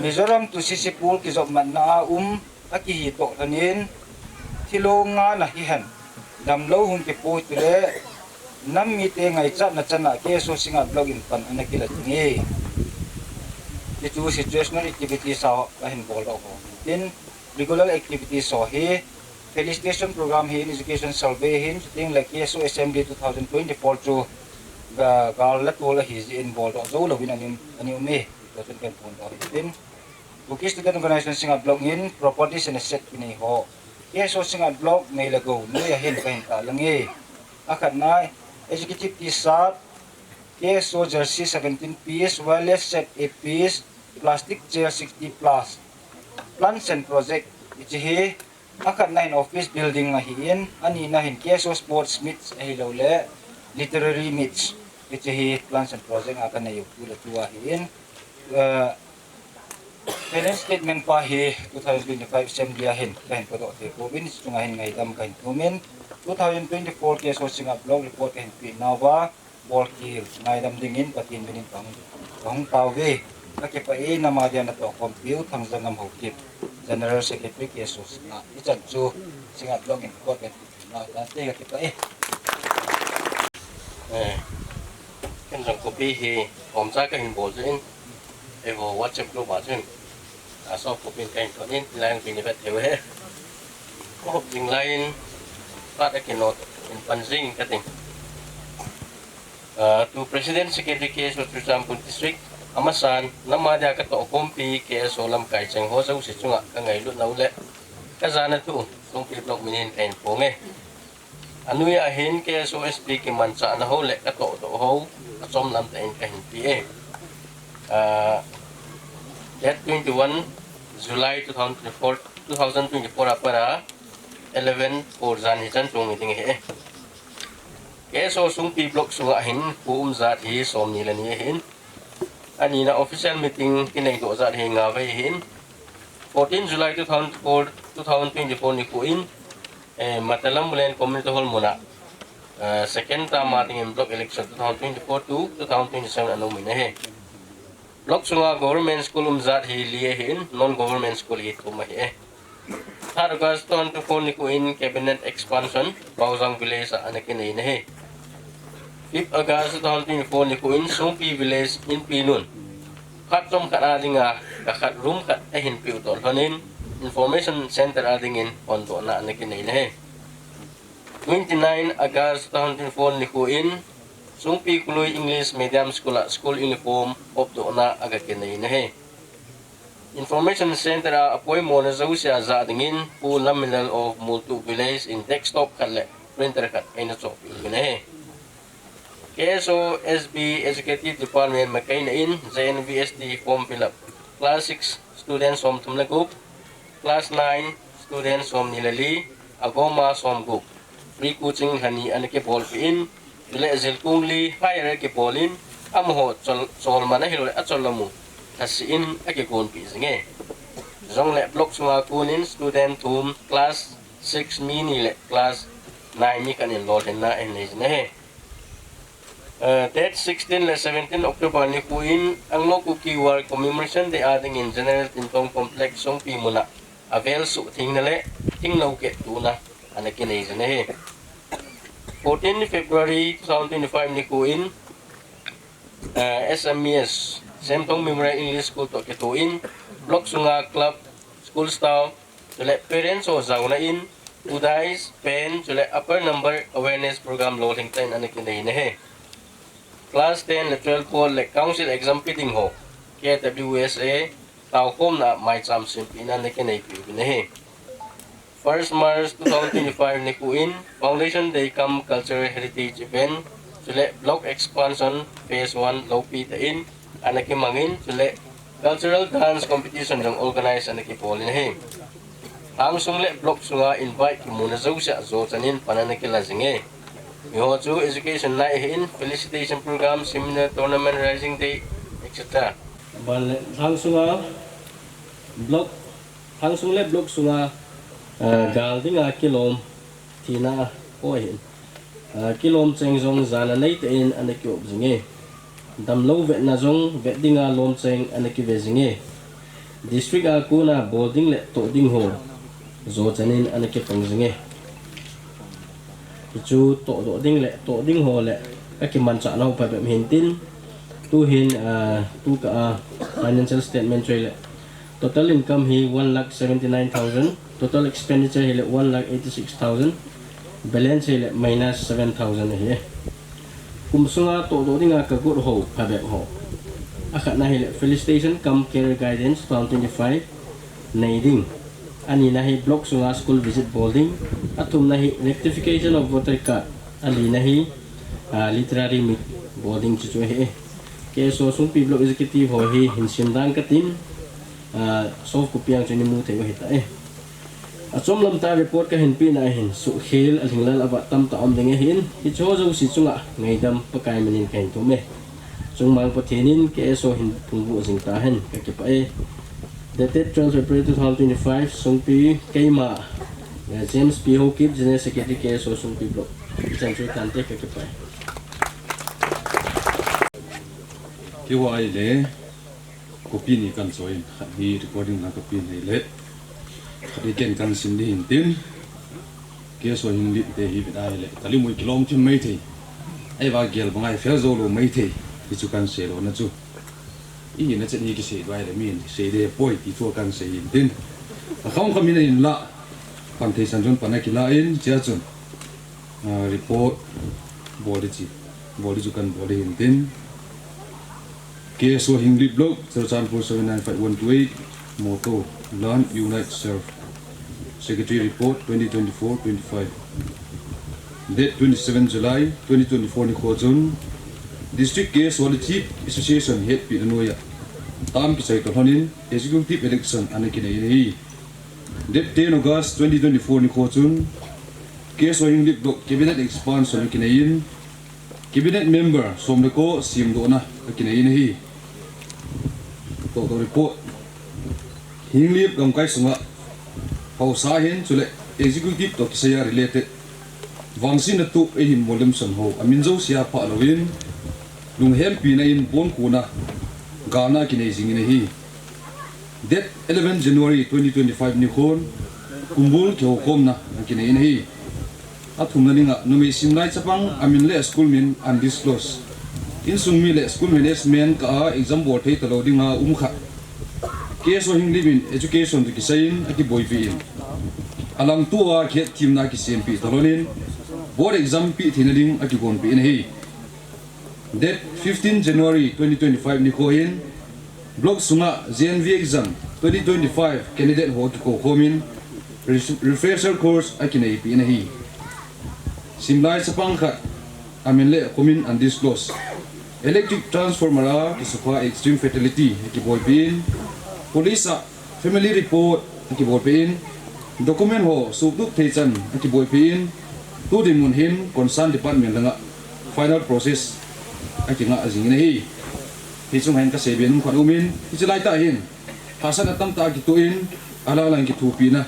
Mizoram to Sisipur kijopmatna a um akihi toh lhonin, thilong ngana hihen, damlou hung kipui tule, nam mite ngaichatna chana K S O Singngat Block in pan ana kila ding e. Hichu situational activities a kahin bol doh ho. Tin, regular activities ho hi, felicitation program hin, education survey hin, chuting le K S O Assembly two thousand twenty-four chu ga, gal la tol ahi jeh in bol doh jou louvin ana, ana um e. Tua chun kahin phon doh hin tin. Kuki Student Organization Singngat Block in properties and asset kinei ho, K S O Singngat Block nei le gou noiya hin kahin tahlang e. Akhatna, executive T-shirt, K S O jersey seventeen piece, wireless set eight piece, plastic chair sixty plus. Plants and project, hiche hi, akhatna hin office building ahin, anina hin K S O sports meets ahilou le literary meets. Hiche hi plans and project a kanei u tu le tu ahin. Eh, finance statement pa hi two thousand twenty-five assembly a hin kahin podoh thei pouvin, chunga hin ngaidam kahin thumin, two thousand twenty-four K S O Singngat Block report kahin peh nauva, bolkhel ngaidam dingin Pathen minin kahung, kahung tao uve. Kakipah e, nama dia natoh khompiu Thangjangam Haokip, General Secretary K S O Singngat. Hichan chu Singngat Block in kot kan ti na, tante kakipah e. Eh, ken jong copy hi omcha kahin bol jin. Eiho WhatsApp group a chun, a, soft copy in kahin thot in, hilai a chun ivet thei uve. Ka hop jing lai in, phat a kino in pan jing kating. Ah, to President Secretary K S O Churachandpur District, amasan, nama dia katoh khompi K S O lamkai cheng ho jouse chunga kangailutna u le kajana thu, Songpi Block minin kahin phong e. Anoiya hin K S O S P kimanchahna ho le katoh doh ho, achom lam tah in kahin pe e. Ah, date twenty-one July two thousand twenty-four, two thousand twenty-four a pat a eleven four jan hichan chung ni ding ahi e. K S O Songpi Block sunga hin kho um jat hi somni le ni ahin. Anina official meeting kinei doh jat hi nga vei ahin. Fourteen July two thousand four, two thousand twenty-four nikho in, eh, Matalam Bulen Community Hall muna, eh, second term a dingin block election two thousand twenty-four to two thousand twenty-seven ana um in ahi. Block sunga government school um jat hi li ahin, non government school hi thum ahi e. Third August two thousand twenty-four nikho in cabinet expansion, Baojang village a ana kinei in ahi. Fifth August two thousand twenty-four nikho in Songpi village in pinun. Khat chom khat a dinga, ka khat room khat ahin peh u toh lhonin, Information Center a dingin hondohna ana kinei nahi. Twenty-nine August two thousand twenty-four nikho in Songpi Khului English Medium School a school uniform hopdohna aga kinei nahi. Information Center a apoimo na jouse a jah dingin Pu Lamminlal of Multu Village in desktop khat le printer khat eina chohpeh uvin ahi. K S O S B Executive Department makaina in J N V S T form fill up, class six student som thum le gup, class nine student som ni le li, agoma som gup, free coaching lhani ana kibolpeh in, chule jilkung li hire kibol in, amaho chol, cholman ahilou le achol lamu lhasih in akigonpeh jinge. Jongle block sunga konin student thum, class six mi ni le class nine mi khat in lolhinna ahin nei jin ahi. Eh, date sixteen le seventeen October nikho in Anglo Kuki War Commemoration Day a dingin General Tintong Complex Songpi muna avel suhthengna le thinglou kettona ana kinei jin ahi. Fourteen February two thousand twenty-five nikho in, eh, S M E S, Semthong Memorial English School toh kitoh in, block sunga club, school staff, chule parents ho jaona in, Udais, pen, chule upper number awareness program lolhing tah in ana kinei nahi. Class ten le twelve board le council exam pe ding ho, K W S A, taokhomna maicham sempehna ana kinei peh uvin ahi. First March two thousand twenty-five nikho in Foundation Day cum Cultural Heritage Event, chule Block Expansion Phase one loupi tah in ana kimangin, chule Cultural Dance Competition jong organize ana kibol in ahi. Lhangsung le block sunga invite kimuna jouse a jochan in pan ana kila jinge. Miho chu education nai ahin, felicitation program, seminar, tournament, rising day, et cetera. Ban le Lhangsunga block, Lhangsung le block sunga, ah, gal dinga kilom thina ho ahin. Ah, kilom cheng jong jana neitah in ana kiop jinge. Damlou vetna jong vet dinga lomcheng ana kive jinge. District a kona bol ding le toh ding ho jochan in ana kipang jinge. Hichu tohdoh ding le toh ding ho le kakimanchah nau phabep hintin, tuhin, ah, tukah a financial statement chu ahile total income hi one lakh seventy nine thousand, total expenditure hile one lakh eighty six thousand, balance hile minus seven thousand ahi. Kum sunga tohdoh dinga kagot ho phabep ho, akhatna hile felicitation cum career guidance two thousand twenty five nei ding, anina hi block sunga school visit bol ding, athumna hi rectification of voter card, alina hi, ah, literary meet bol ding, chuchu ahi. K S O Songpi block executive ho hi hin sim dang katin, ah, soft copy ang chu nei mu thei u ahitah e. Achom lam tah report kahin pehna ahin, suhkhel, alhinglel, avat tamtah um ding ahin, hicheho jouse chunga ngaidam Pakai min in kahin thum e. Chungmang Pathen in K S O hin phungvuh jing tahen, kakipah e. Dated twelve April two thousand twenty-five, Songpi, keima, eh, James P Haokip, General Secretary K S O Songpi Block. Ichan chu tante, kakipah e. Keiho ahile, copy ni kahin choi in, khat hi recording la kapen ahile, khat hi ken kahin sim ding hintin, K S O Hinglip te hi vet ahile, kalimoi kilom thim maithei. Ahivang gel banga hi fel jou lou maithei. Hichu kahin seilona chu, ihina chet hi kisei ding ahile, min sei ding ahipoi ti thu kahin sei hintin. Akham kham in ahinla, pan thei san chun pan akilah in, chea chun, ah, report bol ding chu, bol ding chu kahin bol ding hintin. K S O Hinglip Block, Churachandpur seven nine five one two eight, motto, Learn, Unite, Serve. Secretary Report twenty twenty-four twenty-five. Date twenty-seven July twenty twenty-four nikho chun District K S O le Chief Association hetpina noiya tam kichai toh lhonin executive election ana kinei in ahi. Date ten August twenty twenty-four nikho chun K S O Hinglip Block Cabinet Expansion ana kinei in, Cabinet Member som le ko semdohna akinei in ahi. Tohdoh report. Hinglip gamkai sunga haosa ahin, chule executive toh kisaiya related vangsetna tup eihin molhemsan ho amin jousea phah louvin, lunghempina in bonkona galna akinei jingin ahi. Date eleven January twenty twenty-five nikhon kumbul kihoukhomna akinei in ahi. Athumna dinga numei simlai chapang amin le aschool min undisclosed, insung mi le school management kah a exam bol thei talou dinga um khat, K S O Henglep in education toh kisai in akiboipi in, alangtua kihetthemna akisempeh talonin, board exam peh theina ding akigonpeh in ahi. Date fifteen January twenty twenty-five nikho in block sunga J N V exam twenty twenty-five candidate ho akikou khomin, refresher course akineipi in ahi. Simlai chapang khat, amin le akhomin undisclosed, electric transformer a kisukha extreme fatality akiboipi in, police a family report akibolpeh in, document ho suhtup thei chan akiboipi in, tu dinmun hin concern department langa final process akingah jingin ahi. Hichung hin kaseibe nom khat aumin, hiche laitah hin hahsatna tamtah akitoh in, alang lang kithopina,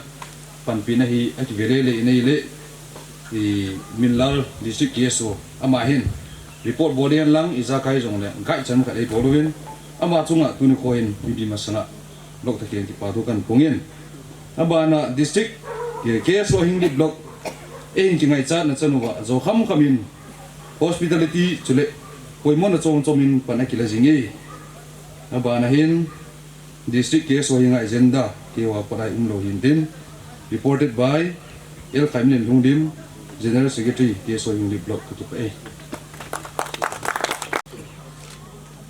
panpina hi akive lele in ahile, Minlal District K S O, ama hin report bol ding lang ijakai jongle guide chan khat eibol uvin, ama chunga tuni kho hin mipi masanga block thah khen kipathu kahin pungin, abana district K S O Henglep block eihin kingaichatna chanu va jo khamkham in hospitality chule poimona chomchom in pan akila jinge. Abana hin District K S O Henglep agenda keiho a pat a umlou hintin. Reported by L Khaimlin Lhungdim, General Secretary, K S O Henglep Block, kakipah e.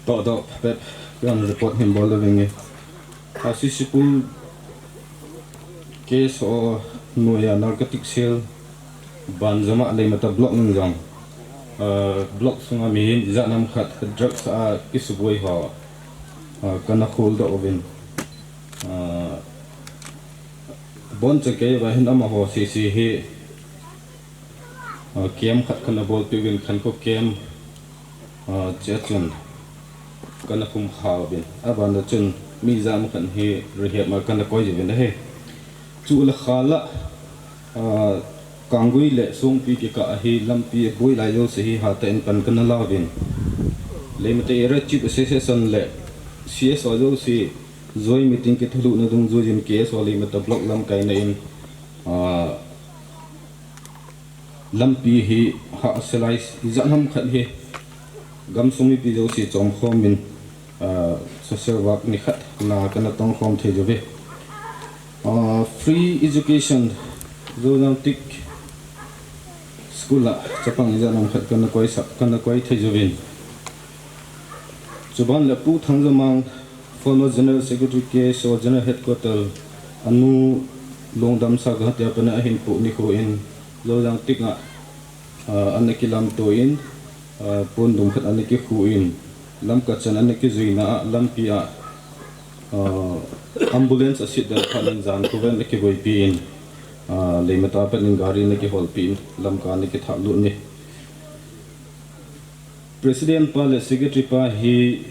Toh doh pet, kan report hin bol le venge. A C C Pool K S O noiya narcotic cell ban jama Leimata block in jong, ah, block sunga mihem ijat ham khat drugs a kisuboi ho, ah, kana kholdoh uvin. Ah, boncha kei va hin amaho sese hi, ah, camp khat kana bolpeh uvin, Khankho camp, ah, chea chun kana khum kha uvin. Abana chun mi jat khat hi rehab a kana koi uvin ahi. Chule khala, ah, Kanggui le Songpi kikah a hi lampi boi lai jouse hi hatah in pan kana la uvin. Leimata Area Chief Association le C S O jouse joint meeting kithouna dungjuiyin K S O Leimata block lamkaina in, ah, lampi hi hahsa lai ijat ham khat hi gamsung mipi jouse chomkhomin, ah, social work nikhat na kana tongkhom thei uve. Ah, free education, Zoyangtik school a chapang ijat ham khat kana koisah, kana koi thei uvin. Chuban le Pu Thangjomang, former General Secretary K S O General Headquarter, anu Longdamsa Guwahati a pat a ahin poh nikho in, Zoyangtik a, ah, ana kilamto in, ah, pondum khat ana kikhu in, Lamka chan ana kijuina a, lampi a, ah, ambulance aset dan phat in jan ko vel ana kiboipi in, ah, Leimata a pat in gari ana kiholpi in, Lamka ana kithahlut in ahi. President pa le Secretary pa hi,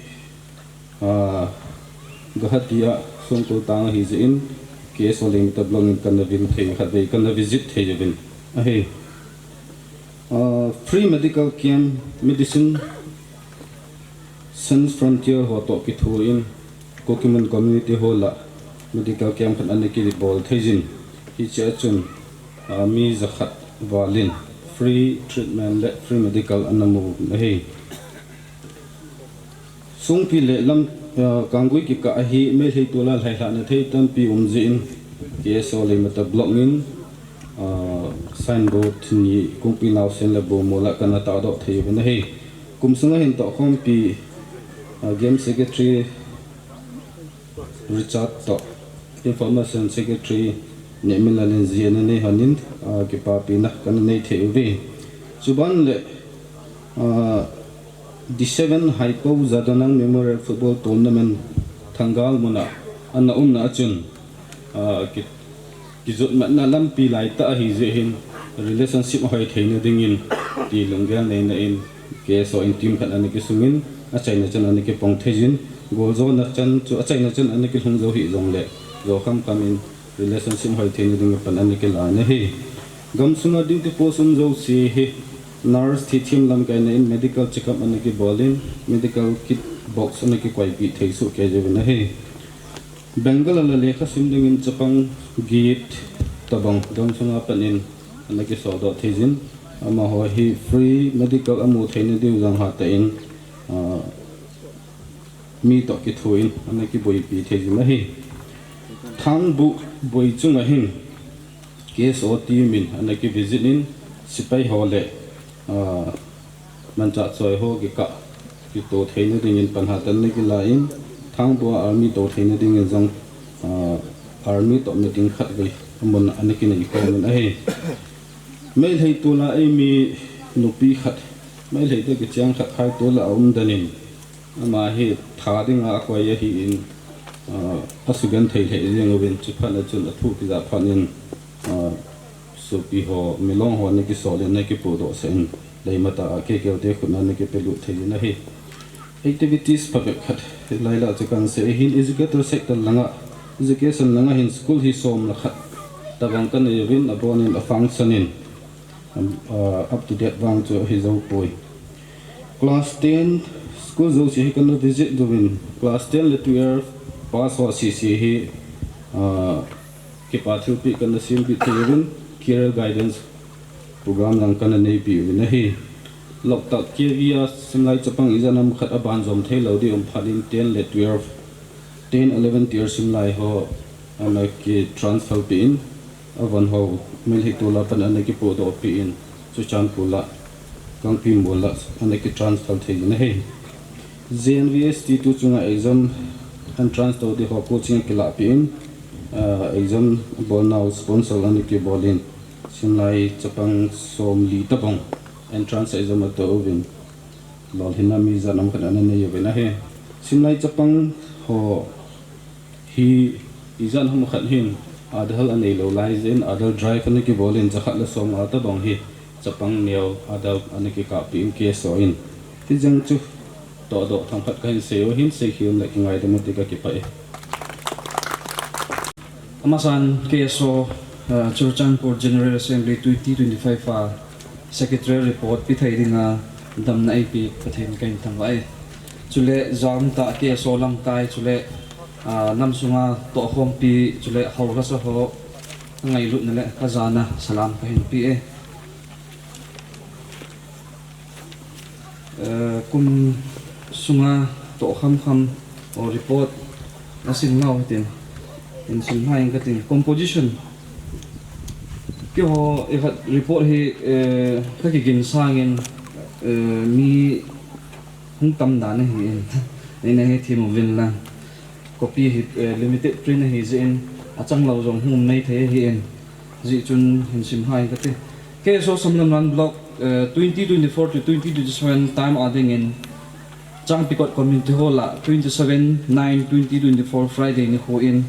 ah, Guwahati a songkul tang ahi jeh in, K S O Leimata block in kana vin thei khatvei, kana visit thei uvin ahi. Ah, free medical camp, Medicine Sans Frontier ho toh kithoin, Kukimun Community Hall a medical camp khat ana kibol thei jin. Hichea chun, ah, mi jakhat val in free treatment le free medical ana mu ahi. Songpi le lam, ah, Kanggui kikah a hi Meitei tol a lhailhahna thei tampi um jeh in K S O Leimata block in, ah, signboard ni Kungpi Naosen le Bomol a kana tahdoh thei uvin ahi. Kum sunga hin tohkhompi, ah, Game Secretary Richard toh Information Secretary Nehminlal in jia ana nei hon in, ah, kipapina kana nei thei uve. Chuban le, ah, D seven Haipo Jadonang Memorial Football Tournament Thangal mun a ana umna a chun, ah, ki, kijotmatna lampi laitah ahi jeh hin relationship hoi theina dingin ti lunggel neina in K S O in team khat ana kisungin, achaina chan ana kipong thei jin, goal jona chan chu achaina chan ana kilhung jou hih jongle, jo khamkham in relationship hoi theina ding pan ana kila in ahi. Gamsunga duty post um jouse hi nurse thithem lamkaina in medical checkup ana kibol in, medical kit box ana kikoipi thei soh kei jouvin ahi. Bengal a la lekha sim dingin chapang get tabang gamsunga pat in ana kisodoh thei jin, amaho hi free medical amu theina diu jong hatah in, ah, mi toh kithoin ana kiboipi thei jin ahi. Thangbuh boi chunga hin K S O team in ana kivisit in, sepai ho le, ah, manchah choi ho kikah, kitoh theina dingin panhatan ana kila in, Thangbuh a army toh theina dingin jong, ah, army toh meeting khat vei amun ana kinei khom in ahi. Meitei tol'a eimi nupi khat, Meitei te kicheng khat Khaitol'a aum den in, ama hi tha dinga akoi ahi in, ah, asugenthei lheh jeng uvin, chuphat a chun athu kija phat in, ah, sopi ho, milong ho ana kisol in, ana kipudoh sah in, leimatah a K K L te khut a ana kipelut thei in ahi. Activities phabep khat hilai lah chu kan sei hin, educator sector langa, education langa hin school hi som le khat tabang kanei uvin, abon in a function in, um, uh, up to date vang chu ahi jou poi. Class ten school jouse hi kana visit uvin, class ten le twelve pass ho sese hi, uh, kipa thilpeh kana sempeh thei uvin, career guidance program jong kana neipeh uvin ahi. Loktak K V a simlai chapang ijat ham khat aban jom thei lou ding um phat in ten le twelve, ten, eleven tier simlai ho ana kitransfer peh in, avon ho Meitei tol'a pat ana kipudoh peh in, Churachandpur lah, Kangpokpi lah ana kitransfer thei in ahi. J N V S T tu chunga exam entrance to ding ho coaching akilah peh in, ah, exam bolnau sponsor ana kibol in, simlai chapang somli tabang entrance exam ato uvin, lolhinna mi ijat ham khat ana nei uvin ahi. Simlai chapang ho hi ijat ham khat hin Aadhaar anei lou lai jeh in Aadhaar drive ana kibol in, jakhat le somnga tabang hi chapang neo Aadhaar ana kikah peh in K S O in. Hijeng chu tohdoh themkhat kahin sei u ahin, seikhel le kingaidam u ti kakipah e. Amasan K S O, uh, Churachandpur General Assembly twenty twenty-five a Secretary report pe thei dinga damna eipeh Pathen kahin thangvah e. Chule jamtah K S O lamkai, chule, ah, nam sunga tohkhompi, chule haosa ho ngailutna le kajana salam kahin pe e. Eh, kum sunga tohkham kham o report asim nau hitin, hin sim hih inge katin. Composition. Keiho, eh, khat report hi, eh, kakigin sangin, eh, mi hung tam dan ahin, neina hethem uvin lang. Copy hi, eh, limited print ahi jeh in, achang lou jong hung um maithei ahin, hijeh chun hin sim hih inge kati. K S O Samlamlan Block, eh, twenty twenty-four to twenty twenty-seven term a dingin, Changpikot Community Hall a twenty-seven nine twenty twenty-four Friday nikho in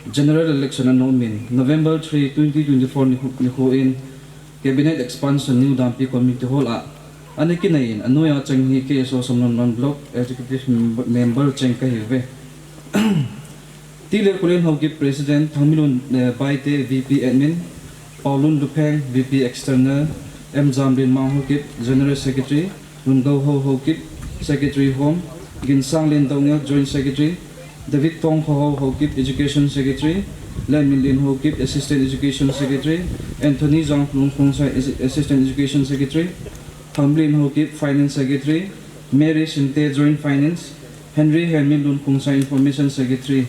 general election ana um in, November three, twenty twenty-four nikho, nikho in Cabinet Expansion New Dampi Community Hall a ana kinei in, anoiya cheng hi K S O Samlamlan Block Executive Mem-, Member cheng kahiuve. T. Lalkholen Haokip, President, Thangminlun, eh, Baite, V P Admin, Paolun Lupheng, V P External, M. Jamlinmang Haokip, General Secretary, Lungouhao Haokip, Secretary Home, Ginsanglin Doungel, Joint Secretary, David Tongkhohao Haokip, Education Secretary, Lenminlen Haokip, Assistant Education Secretary, Anthony Jangkholun Khongsai, Assi-, Assistant Education Secretary, Thangminlen Haokip, Finance Secretary, Mary Sinte, Joint Finance, Henry Henminlun Khongsai, Information Secretary,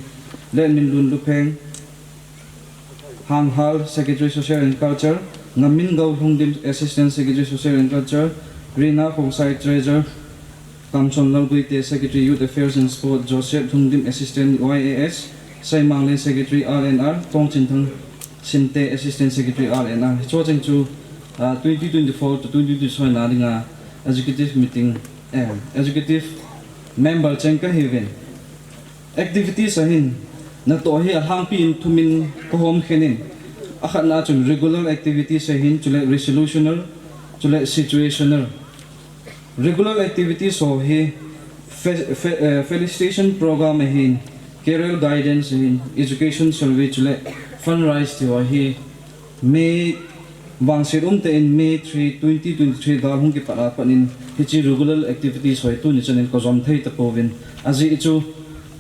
Lenminlun Lupheng, Hanghal, Secretary, Social and Culture, Ngamingou Lhungdim, Assistant Secretary, Social and Culture, Rina Khongsai, Treasurer, Kamchonlal Guite, Secretary, Youth Affairs and Sport, Joseph Lhungdim, Assistant, Y A S, Seimanglin, Secretary, R and R, Tongchinthang Sinte, Assistant Secretary, R and R. Hicho cheng chu, ah, twenty twenty-four to twenty twenty-seven a dinga executive meeting, eh, executive member cheng kahiuvin. Activities ahin, natoh hi alhangpi in thumin kahomkhen in, akhatna chun regular activities ahin, chule resolutional, chule situational. Regular activities ho hi fe-, fe-, eh, felicitation program ahin, career guidance ahin, education survey, chule fundraise ti ho hi, May, vangset umtah in May three, twenty twenty-three gal hung kipat a pat in hiche regular activities ho hi tuni chan in kajom thei tapouvin. Ajeh chu,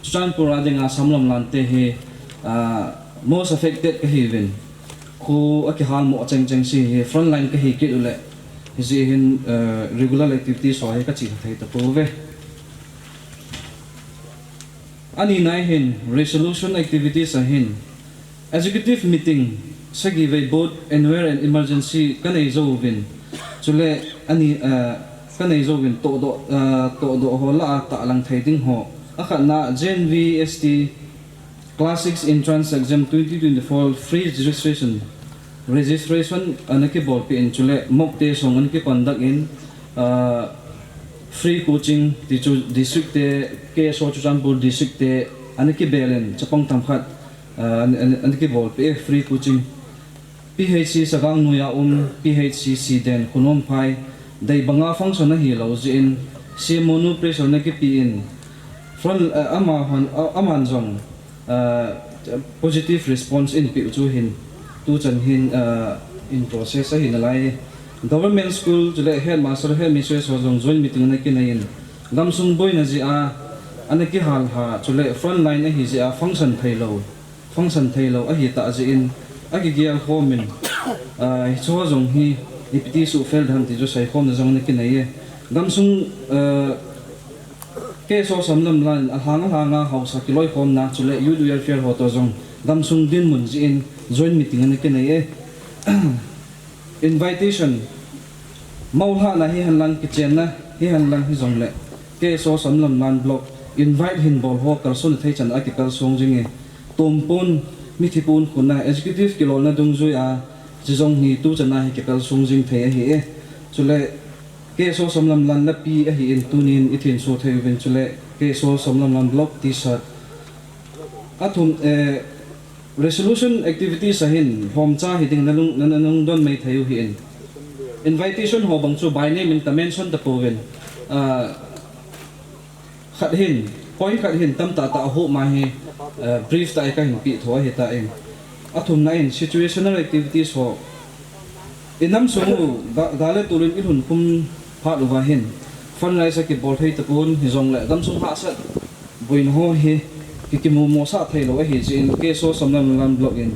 Churachandpur a dinga Samlamlan te hi, ah, most affected kahiuvin. Kho akihalmo chengcheng se hi frontline kahi kit uleh. Hijeh hin, ah, regular activities ho hi kache thei tapouve. Anina hin resolution activities ahin, Executive meeting, sagi vei board annual and emergency kanei jouvin, chule ani, eh, kanei jouvin tohdoh, eh, tohdoh ho lah a tahlang thei ding ho. Akhatna, J N V S T Class six Entrance Exam twenty twenty-four free registration, registration ana kibolpeh in, chule mock test jong ana kiconduct in, ah, free coaching ti chu district te, K S O Churachandpur district te ana kibel in, chapang themkhat, ah, ana, ana, ana kibolpeh e, free coaching. P H C Sagang noiya um, P H C Siden, Khonumphai, dei banga function ahilou jeh in, C M O nu pressure ana kipe in, front, eh, amahon, a-, aman jong, eh, positive response eipeh u chu hin, tuchan hin, eh, in process ahi nalai. Government school chule headmaster, headmistress ho jong joint meeting ana kinei in, gamsung boina jeh a ana kihal ha, chule frontline ahi jeh a function theilou. Function theilou ahi tah jeh in, akigel khom in, ah, hiche ho jong hi, ipi ti suhfel dem ti chu seikhomna jong ana kinei e. Gamsung, ah, K S O Samlamlan in alhang alhang a haosa kiloikhomna, chule Youth Welfare ho toh jong gamsung dinmun jeh in joint meeting ana kinei e. Invitation, moulhahna hihen lang, kichenna hihen lang hijongle, K S O Samlamlan Block invite hin bol ho kalson thei chan a kikalsong jing e. Tumpun, mithi pun khun a executive kilolna dungjui a, hiche jong hi tuchan a hi kikalsong jing thei ahi e. Chule, K S O Samlamlan lapi ahi in tunin ithin so thei uvin, chule K S O Samlamlan Block T-shirt. Athum, eh, Resolution activities a hin lhomcha hiding na lung, na, na lungdon mai thei u ahi in. Invitation ho bang chu by name in ka mention tapouvin. Ah, khat hin, point khat hin tamtah tah a huma hi, ah, brief tah a kahin peh tho ahitai in. Athumna in situational activities ho. Inam sung u, ga, ga le tol in ilhun khum phat uva hin, fundraise a kibol thei tapon, hijongle gamsung hahsat boina ho hi, ki, kimumo sah theilou ahi jeh in, K S O Samlamlan Block in,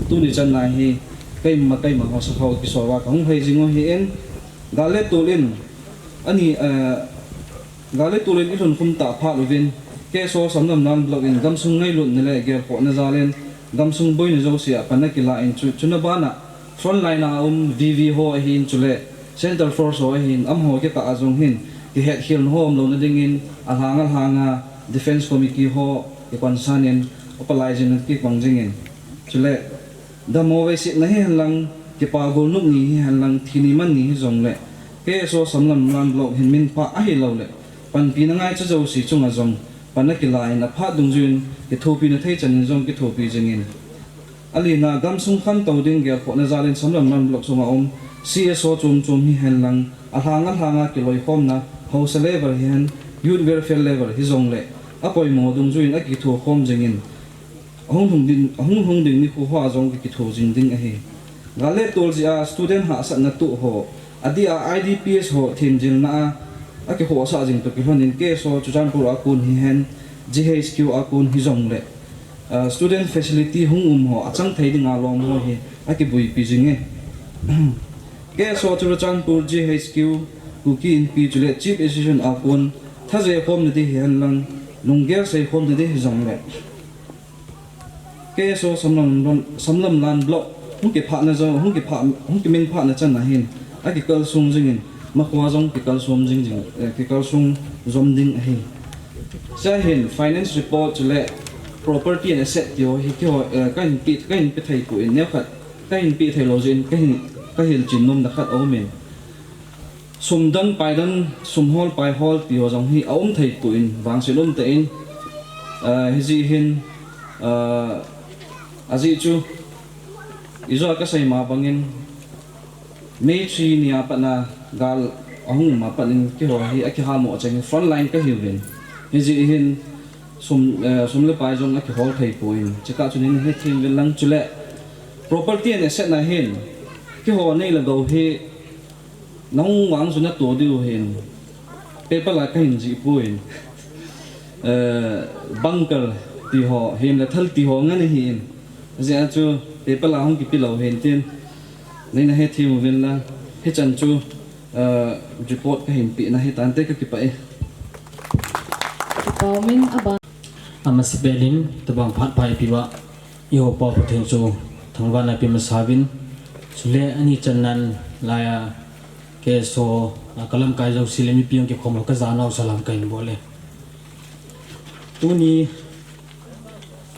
tuni chan a hi, keima, keima ho sakhao kisol uva kahung lhai jing u ahi in, ga le tol in, ani, eh, ga le tol in ilhun khum tah phat uvin, K S O Samlamlan Block in, gamsung ngailutna le gelkhohna jal in, gamsung boina jouse a pan ana kila in chu, chuna bana, frontline a um V V ho ahin chule Central Force ho ahin, amaho kikah a jong hin kihetkhel na ho umlouna dingin alhang alhang a Defence Committee ho kipansan in upa laijin kipang jingin, chule dammo veisetna hihen lang, kipa golnop ni hihen lang, thi ni man ni hijongle, K S O Samlamlan Block hin minpha ahilouleh panpina ngaicha jouse chunga jong pan ana kila in, aphat dungjuiyin kithopina thei chan in jong kithopi jingin, alina gamsung khantou ding gelkhohna jal in Samlamlan Block sunga um C S O chom chom hihen lang, alhang alhang a kiloikhomna, haosa level hihen, youth welfare level hijongle, apoimo dungjuiyin akithokhom jingin, ahung lhung ding, ahung lhung ding nikho hoa jong kikitho jing ding ahi. Ga le tol jeh a student hahsatna toh ho, adeh a I D Ps ho themjilna a, akikhohsah jing toh kilhon in K S O Churachandpur a kon hihen, G H Q a kon hijongle, ah, student facility hung um ho, achang thei dinga lom ho hi akibuipi jing e. K S O Churachandpur G H Q, Kuki Inpi chule Chief Association a kon, thaje khomna ding hihen lang, lunggel seikhomna ding hijongle, K S O Samlam, Samlamlan Block hung kiphahna jong, hung kiphah, hung kiminphahna chan a hin, akikalsong jingin, makhoa jong kikalsong jing jing, eh, kikalsong jom ding ahi. Chua hin finance report chule property and asset ti ho hi keiho, eh, kahin pe, kahin pe thei poi, neokhat kahin pe theilou jeh in kahin, kahilchen nomna khat aumin. Sum don pai don, sum hol pai hol ti ho jong hi aum thei poi, vangset umtah in, ah, hijeh hin, ah, ajeh chu, ijou a kasei ma bangin, May three ni a pat a gal ahung um a pat in keiho hi akihalmo cheng hi frontline kahiuvin. Hijeh hin sum, eh, sum le pai jong akihol thei poi. Chutah chun hin hethem uvin lang chule property and asset na hin keiho nei le gou hi nahung vang chu nato diu hin. Paper la kahin jih poi. Eh, bunker ti ho, him le thal ti ho ngen ahin. Ajeh chu paper la hung kipe lou hin tin. Neina hethem uvin lang. Hichan chu, eh, report kahin pehna hitante, kakipah e. Kipah umin aba. Amasa bel in, tobang phat pha eipeh uva. Eiho Pa Pathen chu thangvahna pi masa uvin, chule ani channan laiya K S O, a, kalamkai jouse le mipi hung kikhom ho kajanau salam kahin bol e. Tuni,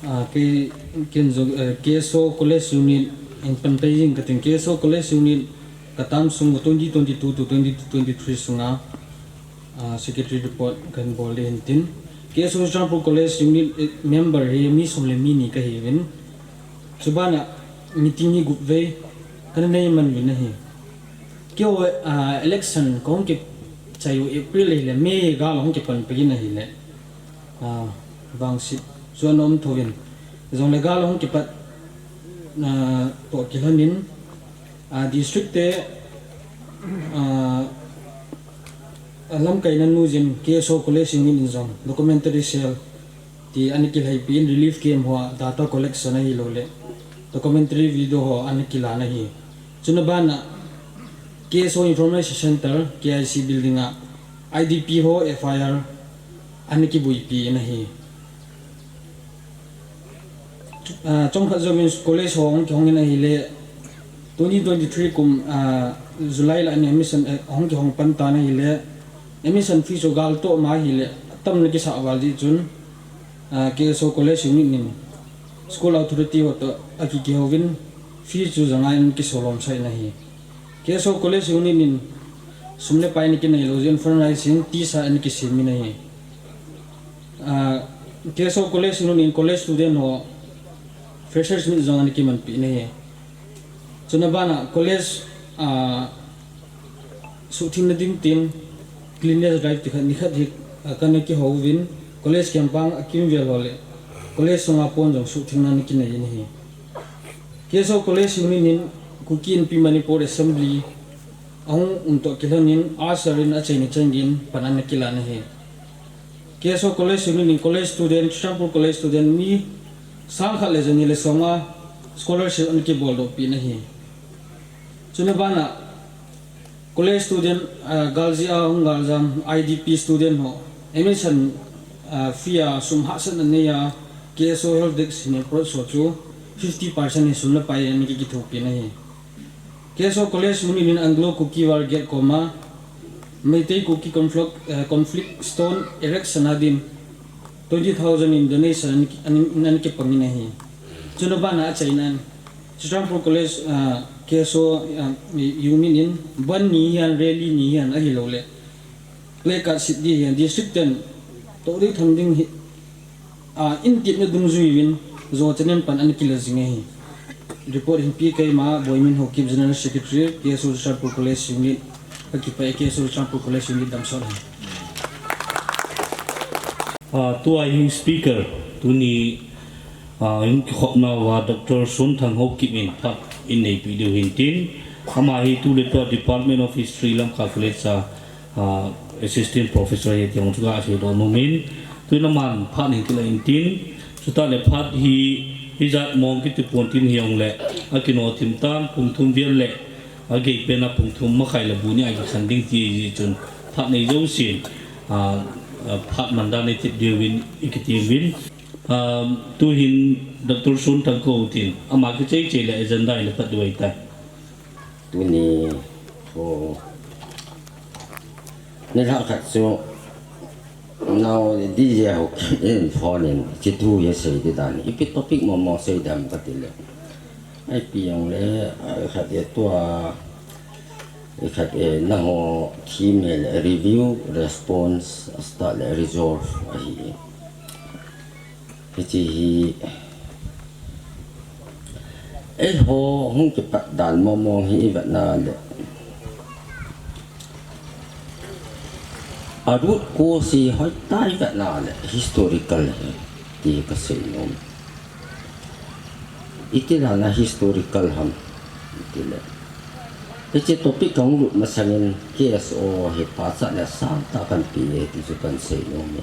a, kei, ken jong, eh, K S O College Unit in panpai jing kating, K S O College Unit katang sung twenty twenty-two to twenty twenty-three sunga, a, secretary report kahin bol ding ahin tin. K S O Churachandpur College Unit, eh, member hi mi som le mi ni kahiuvin. Chubana meeting hi gup vei kana nei man uvin ahi. Keiho, a, election kahung kichai u April hile May gal hung kipan peh in ahile, a, vangset chu ana um thouvin. Jongle gal hung kipat, a, toh kilhonin, a, district te, a, a, lamkaina nujin K S O College Unit in jong documentary cell ti ana kilhaipi in, relief camp hoa data collection ahilouleh documentary video ho ana kilan ahi. Chuna bana K S O Information Center, K I C building a I D P ho F I R ana kibuipi in ahi. Ah, chomkhat jouvin college ho hung kihong in ahile, twenty twenty-three kum, ah, July lah in admission, eh, hung kihong pan tan ahile, admission fee chu gal toh ma ahile, atamna kisah val jeh chun, ah, K S O College Unit in school authority ho toh akikihou vin, fee chu janga in kisolom sah in ahi. K S O College Unit in sum le pai ana kinei lou jeh in fundraising tisa ana kisem in ahi. Ah, K S O College Unit in college student ho freshers meet jong ana kimanpi in ahi. Chuna bana college, ah, suhthengna ding tin cleanliness drive ti khat ni khat hi, ah, kana kihou vin, college campus a kimvel ho le college sunga pon jong suhthengna ana kinei in ahi. K S O College Unit in Kuki Inpi Manipur Assembly ahung um toh kilhonin usher in achaina chan geiyin pan ana kilan ahi. K S O College Unit in college student, Churachandpur College student mi sang khat le jani le som a scholarship ana kiboldoh pi in ahi. Chuna bana college student, ah, gal jeh a hung galjam I D P student ho admission, ah, fee a sum hahsatna nei a K S O help desk in approach ho chu fifty percent hi sum le pai ana kikithopi in ahi. K S O College Unit in Anglo Kuki War Gate koma Meitei Kuki conflict, eh, conflict stone erection a din twenty thousand in donation ana ki, ana, ana kipang in ahi. Chuna bana achaina in Churachandpur College, ah, K S O, ah, Unit in bandh ni hihen, rally ni hihen ahilouleh placard sit ding hihen, district ten toh ding tham ding hi, ah, in tipna dungjui uvin, jo chanin pan ana kila jing ahi. Report hinpi keima Boimin Haokip, General Secretary, K S O Churachandpur College Unit, kakipah e K S O Churachandpur College Unit damsot hen. Ah, tua hi speaker, tuni, ah, hung kikhopna uva Doctor Sonthang Haokip in phat in neipi diu ahin tin, ama hi tu le tua Department of History Lamka College a, ah, Assistant Professor ahi ti jong chu kaseidoh nom in, tuin aman phat hin kilah in tin, chutah le phat hi, hijat mong kiti pon tin hijongle, akinoh thim tan, pung thum vel le, agei pen a pung thum makhai le bu ni a kikhen ding ti ahi jeh chun phat nei jousen, ah, ah, phat man dan nei tep diuvin, i kiti uvin. Ah, tuhin Doctor Sonthang kahou tin, ama kichai chai le agenda in apat diu ahitai. Tuni, ho, nilhah khat chu, nao D J Haokip in phone in, hiche thu hi sei ding dan, ipi topic momo sei ding ham kati le. Ipi jongle, ah, khat e tua, khat e nangho theme le review, response, chutah le resolve ahi. Hiche hi, eiho hung kipat dan momo hi ivet na le, a root cause hi hoitah ivet na le historical hi ti kasei nom. Iti dan a historical ham ti le, hiche topic kahung lut masangin K S O hi pachat le sangtah kahin pe e ti chu kahin sei nom e.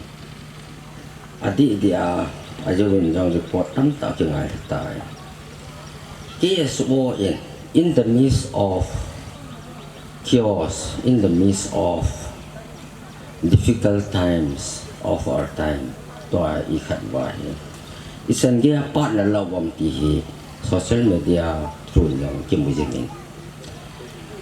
Adih dih a, ajouvin jong report tamtah kingai tai. K S O in, in the midst of chaos, in the midst of difficult times of our time, tua ikhat uva hi, Isan gei a pat na lou uvam ti hi social media through in jong kimu jing in.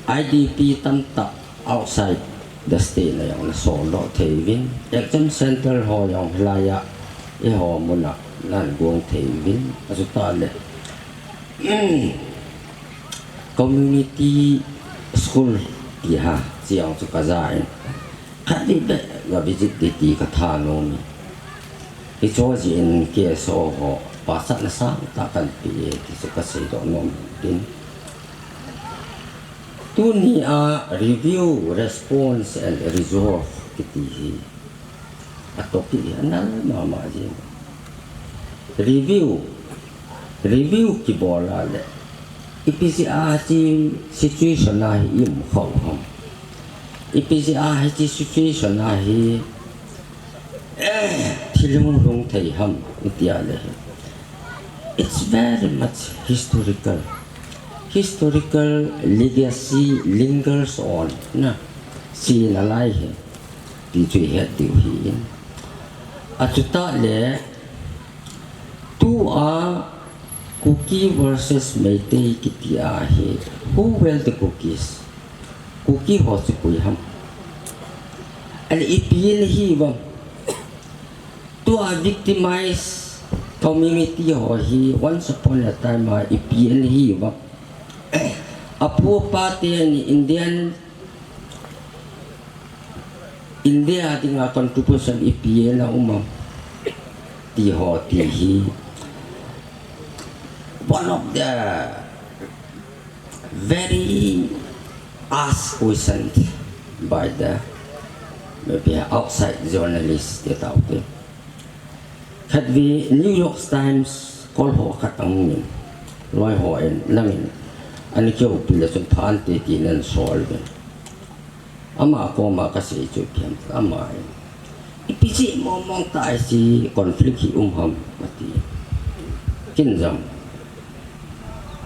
I D P tamtah outside the state na jong na sol doh thei uvin. Exam center ho jong hilai a eiho mun a nan guang thei uvin. Achutah le community school ti ha, chi jong chu ka ja in. Khat ni beh ga visit ding ti ka thanom in. Hiche jeh in K S O ho pachatna sangtah kan pe e ti chu ka seidoh nom in. Tuni a review, response and resolve kiti hi a topic hi anal mama jing. Review, review kibol a le ipi jeh a hiche situation a hi i um khah u ham. Ipi jeh a hiche situation a hi, eh, thil hung lhung thei ham, iti a le hi. It's very much historical. Historical legacy lingers on, na, chi nalai hi. Ti chu i het diu ahi. Achutah le, tua Kuki versus Meitei kiti a hi, who were the Kukis? Kuki ho chu koi ham? Ale ipi ana hi uvam? Tua victimized community ho hi once upon a time a ipi ana hi uvam? Apu apa te ni Indian India dinga contribution ipi ana um am ti ho ti hi one of the very asked question by the maybe outside journalist te tau te. Khatvei New York Times kol ho khat ahung in, loi ho in, nangin ana kihoupi le chun pha ante tin ana sol uvin. Ama koma ka sei chu ipi ham, ama in, ipi jeh mong mong tah a hiche conflict hi um ham ati. Ken jong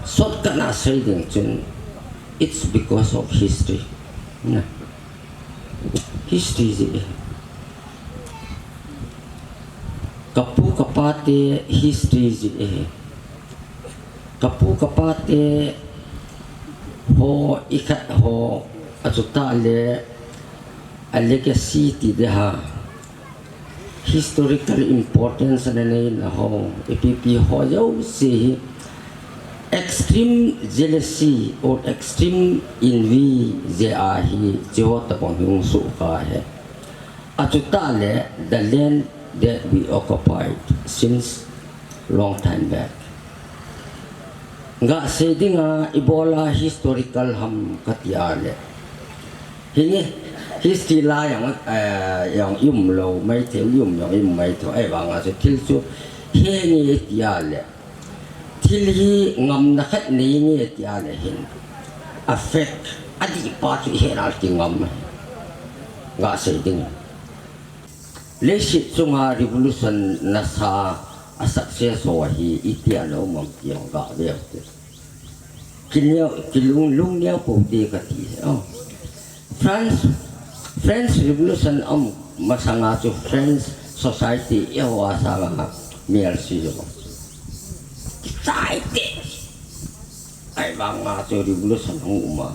shortcut a sei ding chun, it's because of history. Na. History jeh e. Kapu kapa te history jeh e. Kapu kapa te ho ikhat ho, achutah le a legacy ti ding ham, historical importance ana neina ho, ipi ipi ho jouse hi extreme jealousy or extreme envy jeh a hiche ho tabang hung suhkhah ahi. Achutah le the land that we occupied since long time back. Ga sei dinga ibola historical ham kati a le, hi nge, history lai jong, eh, jong i um lou maithei, i um jong i um maithei, ahivanga chu thil chu hi nge ti a le, thil hi ngamna khat nei nge ti a le hin, a fact, adih pa chu i hena kingam ahi. Ga sei ding. Leiset chunga revolution nasa a success ho hi iti a ana um am ti jong ga ve u te. Kineo, kilung, lungneo pou te kati. Oh. France, French Revolution a um masanga chu French society eiho a sanga melsi jo. Kichai te. Ahivanga chu revolution hung um a.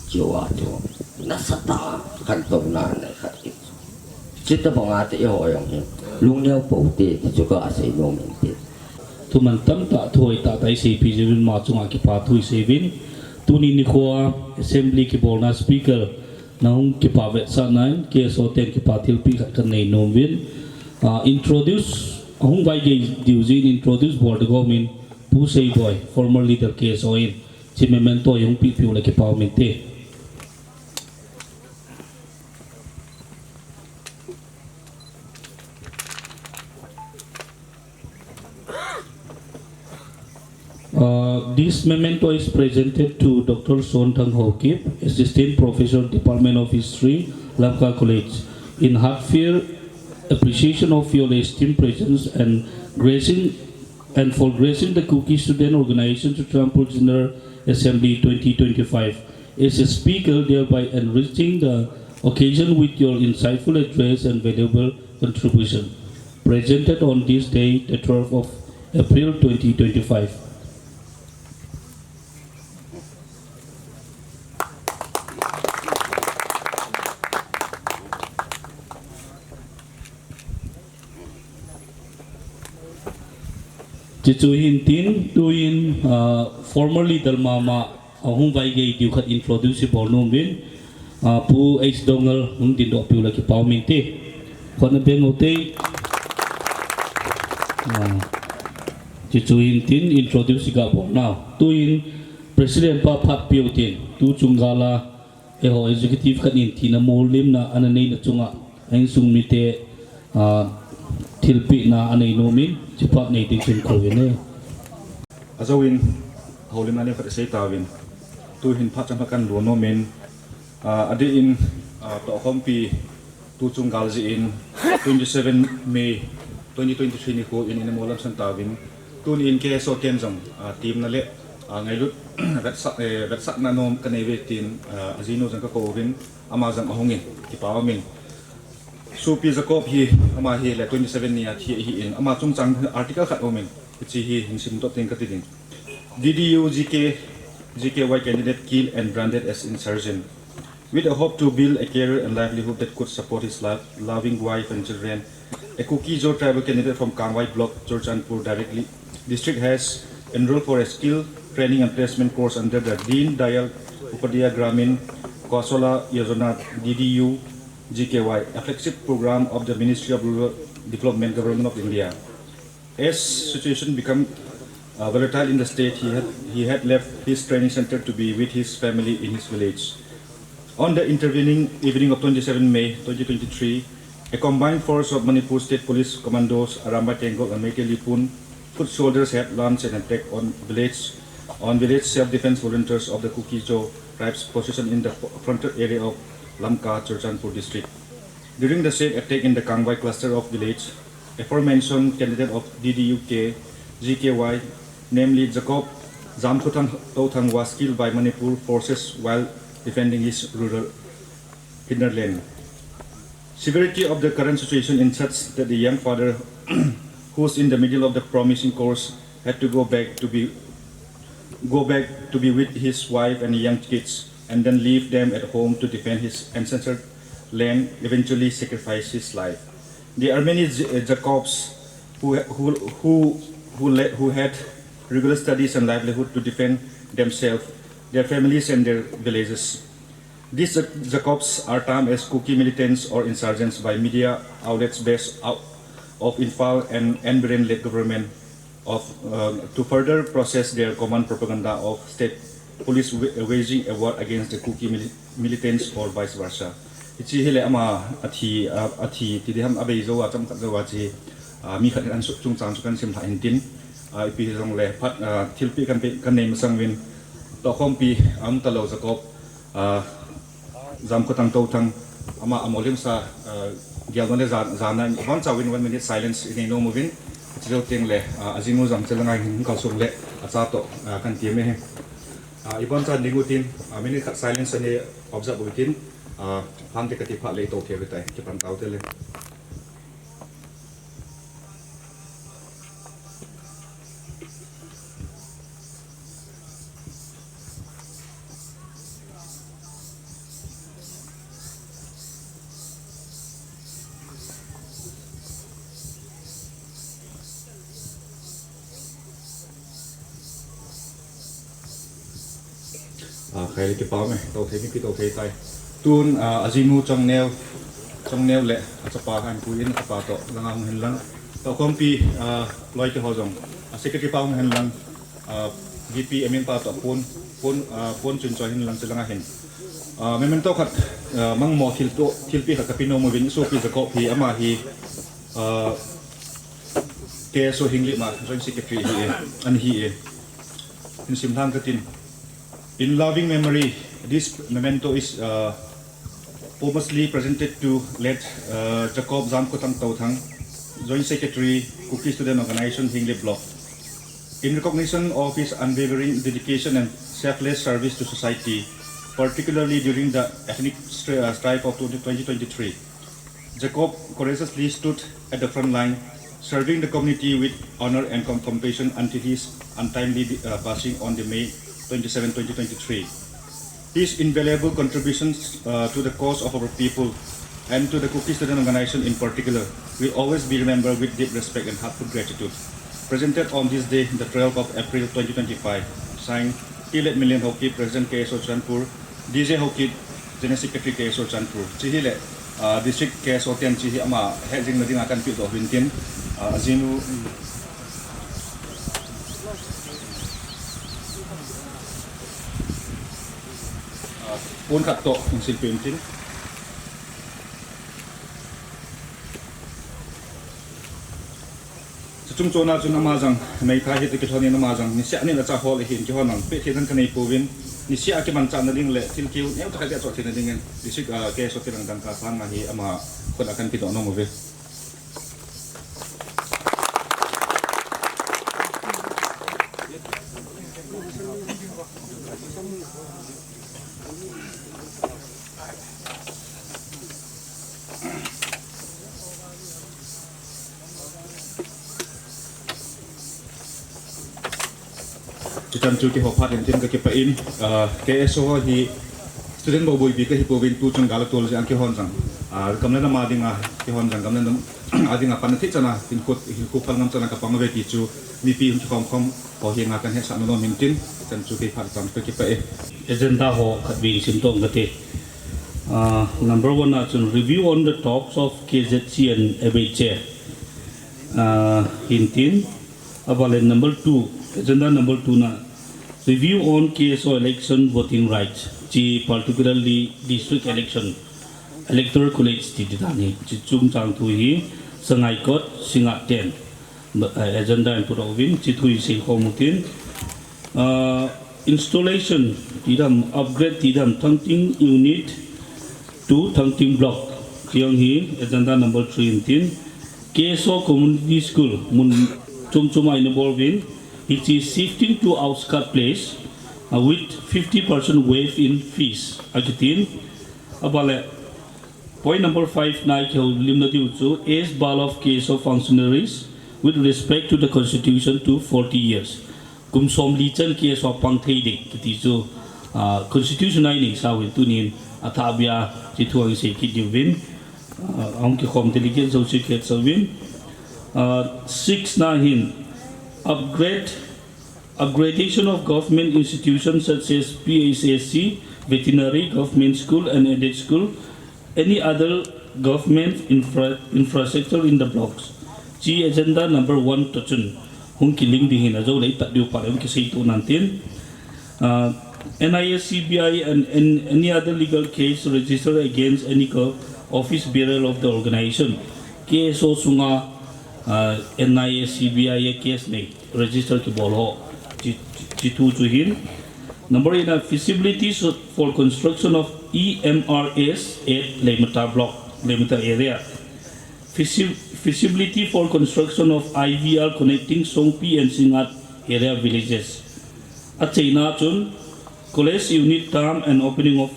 Chu a chu nasatah a khantouna nei khat hi. Chuti banga chu eiho jong hi lungneo pou te ti chu ka sei nom in te. Thuman tamtah, thu hoitah tah i seipi jiuvin, ama chunga kipa thu i sei uvin. Tuni nikho a assembly kibolna speaker nahung kipa vetsahna in K S O ten kipa thilpeh khat kanei nom uvin. Ah, introduce, ahung vaigei diu jeh in introduce bol ding ka um in, Pu Seiboi, former leader K S O in, hiche memento hi hung pehpeh u le kipa um inte. Uh, this memento is presented to Doctor Sonthang Haokip, Assistant Professor, Department of History, Lamka College, in heartfelt appreciation of your esteemed presence and gracing, and for gracing the Kuki Student Organization Churachandpur General Assembly twenty twenty-five as a speaker, thereby enriching the occasion with your insightful address and valuable contribution. presented on this day, the twelfth of April twenty twenty-five. Chuchu hin tin, tuin, ah, former leader mama ahung vaigei diu khat introduce bol nom in, ah, Pu H Dongal hung dindoh piu le kipa um inte. Khut na beng u te. Ah, chuchu hin tin introduce ga bol nau. Tuin President pa phat piu tin, tu chung gal a, eiho executive khat in thina molimna ana neina chunga, a insung mite, ah, thilpehna anei nom in, chuphat nei ding chun kou in e. Ajou in, houlimna neokhat isei tauvin, tuhin phat chang khat kan lhun nom in, ah, adeh in, ah, tohkhompi tu chung gal jeh in twenty-seven May twenty twenty-three nikho in ina molam san tauvin, tuni in K S O ten jong, ah, temna le, ah, ngailut vetsah, eh, vetsahna nom kanei uve tin, ah, ajinu jong kakou uvin, ama jong ahung in, kipa um in. Sopi Jacob hi, ama hi le twenty-seven ni a thi ahi in, ama chungchang article khat um in, hiche hi hin simdoh ting kati ding. D D U G K, G K Y candidate killed and branded as insurgent. With a hope to build a career and livelihood that could support his lo-, loving wife and children, a Kuki-Zo tribal candidate from Kangvai Block, Churachandpur directly district has enrolled for a skill training and placement course under the Deen Dayal Upadhyaya Gramin Kaushalya Yojana, D D U G K Y, a flagship program of the Ministry of Rural Development, Government of India. As situation become, uh, volatile in the state, he had, he had left his training center to be with his family in his village. On the intervening evening of twenty-seven May twenty twenty-three, a combined force of Manipur State Police Commandos, Arambai Tenggol and Meitei Leepun foot soldiers had launched an attack on village, on village self-defense volunteers of the Kuki-Zo tribes positioned in the frontier area of Lamka, Churachandpur district. During the said attack in the Kangvai cluster of village, aforementioned candidate of D D U K, G K Y, namely Jacob Jamkhothang Touthang, was killed by Manipur forces while defending his rural hinterland. Severity of the current situation is such that the young father, who's in the middle of the promising course, had to go back to be, go back to be with his wife and young kids, and then leave them at home to defend his ancestral land, eventually sacrifice his life. There are many J-, uh, Jacobs who, who, who, who, le-, who had regular studies and livelihood to defend themselves, their families, and their villages. These Jac-, Jacobs are termed as Kuki militants or insurgents by media outlets based out of Imphal and N Biren-led government of, uh, to further process their common propaganda of state police wa-, waging a war against the Kuki mili-, militants or vice versa. Hiche hi le ama athi, a, athi ti diham abei jou a, chomkhat jou a hiche, a, mi khat in ahin soh chungchang chu kahin simlha in tin, a, ipi hijongle phat, a, thilpeh kahin peh, kahin nei masang uvin, tohkhompi, a, um talou Jacob, a, Jamkhothang Touthang, ama amolemsa, a, gelna le ja-, jana in, ibonchauvin one minute silence inei nom uvin, chujou tengle, a, ajinu jong chelanga hin kalsong le, acha toh, a, kahin ti me hi. A, iboncha ding utin, a, minute khat silence anei observe utin, a, phante kati phat le itoh thei u hitai, kipan tau te le. A, khai le kipa me, tou thei mipi tou thei tai. Tun, a, ajinu Chongneo, Chongneo le achapa Hanpui in achapa toh langa hung hen lang. Tohkhompi, a, loi te ho jong, a, secretary pa hung hen lang, a, V P M in pa toh pon, pon, a, pon chun choi hen lang che langa hin. A, memento khat, a, mangmo thil toh, thilpeh khat kape nom uvin, sopi Jacob hi ama hi, a, K S O Henglep a Joint Secretary hi e, ana hi e. Hin simlhang katin. In loving memory, this memento is, uh, posthumously presented to late, uh, Jacob Jamkhothang Touthang, Joint Secretary, Kuki Student Organization, Henglep Block. In recognition of his unwavering dedication and selfless service to society, particularly during the ethnic stri-, uh, strife of twenty, twenty twenty-three, Jacob courageously stood at the front line serving the community with honor and com- compassion until his untimely uh, passing on the May twenty-seven, twenty twenty-three. His invaluable contributions uh, to the cause of our people and to the Kuki Student Organization in particular will always be remembered with deep respect and heartfelt gratitude. Presented on this day, the twelfth of April twenty twenty-five, signed, Tilet Milian Haokip, President K S O Churachandpur, D J Haokip, General Secretary K S O Churachandpur. Hiche hi le, uh, District K S O ten hiche hi ama hejing na dinga kahin pedoh uvin tin, uh, ajinu, uh, pon khat toh hung silpeh uvin tin. Chuche chung chon a chun ama jong, meithai hiti kilhon in ama jong, niseh a nin acha hol ahin, keihon jong, peh thei dan kanei pouvin, niseh a kimanchah na ding le, thil keu, neo tah khat a choh thei na dingin, District, ah, K S O te lang dangka sang a hi ama khut a kahin pedoh nom uve. Chuchan chu kihou phat in tin kakipah in, ah, K S O hi student bou boipi kahi pouvin tu chun gal a tol jeh a keihon jong, ah, gam le nam a dinga, keihon jong gam le nam a dinga panna thei chan a, hinkho, hinkho phal ngam chan a kapang uve ti chu mipi hung kikhom khom ho henga kahin hetsah nom in tin, chuchan chu kei phat chang kakipah e. Agenda ho khatvei sim tong kate. Ah, number one a chun review on the talks of K Z C and M H A. Ah, hin tin, aban le number two, agenda number two na, review on K S O election voting rights, hiche particularly district election, electoral college ti ti dan hi, hiche chungchang thu hi, Sangaikot, Singngat ten, uh, agenda in pudoh uvin, hiche thu hi seikhom utin, uh, installation, ti dan, upgrade, ti dan, Thangting unit to Thangting block, hiche hi, agenda number three in tin, K S O Community School, mun chom chom a ina bol uvin, hiche shifting to outskirt place, uh, with fifty percent waive in fees, akitin. Aban le, point number five na kihoulimna diu chu, age bar of K S O functionaries with respect to the constitution to forty years. Kum somli chan K S O a pang thei ding, kiti chu, ah, constitution a inei sau hin tunin athah beh a, hiche thu ahin sei kit diu vin, ah, ahung kikhom delegate jouse kihet sau vin. Ah, six na hin upgrade, upgradation of government institutions such as P H S C, veterinary, government school and aided school, any other government infra-, infrastructure in the blocks. Hiche agenda number one toh chun hung kilink ding hin ajou le ipat diu phat le hung kiseito nan tin. Ah, N I A C B I and, and any other legal case registered against any co-, office bearer of the organization. K S O sunga, ah, N I A C B I a case nei register kibol ho. Hiche, hiche thu chu hin. Number eight na feasibility so-, for construction of E M R S at Leimata block, Leimata area. Feasi-, feasibility for construction of I V R connecting Songpi and Singngat area villages. Achaina chun college unit tam and opening of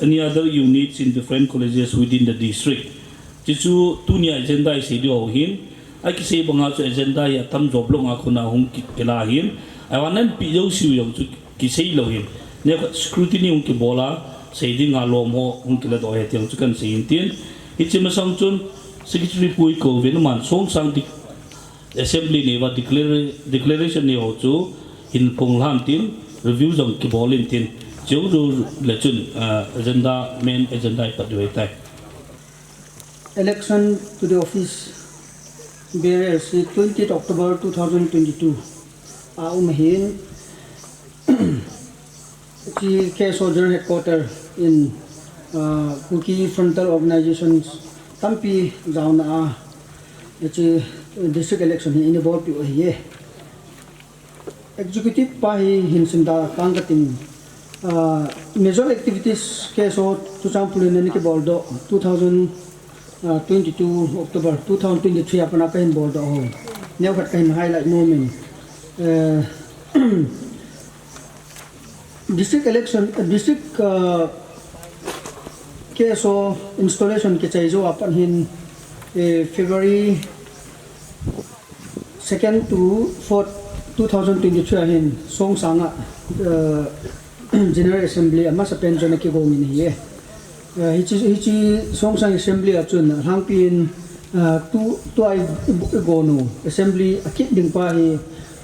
any other units in different colleges within the district. Hiche chu tunia agenda isei diu ho hin, akisei banga chu agenda hi atamjo block nga khun a hung ki-, kila hin, ahivangin nanpi jouseu jong chu kisei lou hin, neokhat scrutiny hung kibol a, sei dinga lom ho hung kiladoh ahi ti jong chu kahin sei in tin. Hiche masang chun Secretary pu hi kouvin aman Songsang di-, Assembly neiva declara-, declaration nei ho chu hin phong lhan tin, review jong kibol in tin, cheu ru le chun, ah, agenda, main agenda ipat diu ahitai. Election to the office bearers hi twentieth October two thousand twenty-two a um ahin, hiche K S O General Headquarter in, ah, Kuki frontal organizations tampi jaona a, hiche district election hi ina bolpeh u ahiye. Executive pa hi hin simda tang kating, ah, major activities K S O Churachandpur in ana kiboldoh two thousand twenty-two October two thousand twenty-three a pat a kahin boldoh ho. Neokhat kahin highlight nom in, eh, district election, eh, district, ah, K S O installation kichai jou a pat hin, eh, February Second to fourth two thousand twenty-three ahin Songsang a, uh, General Assembly amasa pen chun akigong in ahi e. Uh, hichi, hichi Songsang Assembly a chun alhangpi in, uh, tu, tua i, i, i gonu Assembly akit ding pa hi,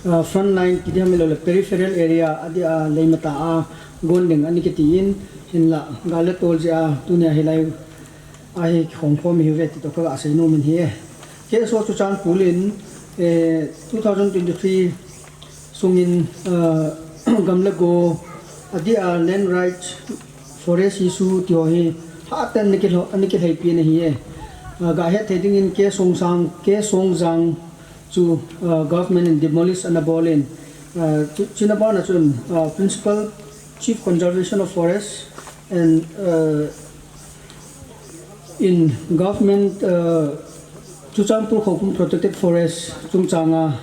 uh, frontline kiti ham ahilou le peripheral area adia leimata a gon ding ani kiti in hinla gal le tol jeh a tunia hilai ahi khom khom hi ve ti toh ka ga sei nom in ahi e. K S O Churachandpur in, eh, two thousand twenty-three sungin, uh, gam le go adia land rights, forest issue ti ho hi hatah in ana kilo, ana kilheipi in ahi e. Uh, ga het thei dingin K Songsang, K Songjang chu, uh, government in demolish ana bol in, uh, chu, chuna bana chun, uh, Principal Chief Conservation of Forest and, uh, in government, uh, Churachandpur Khoupum Protected Forest chungchanga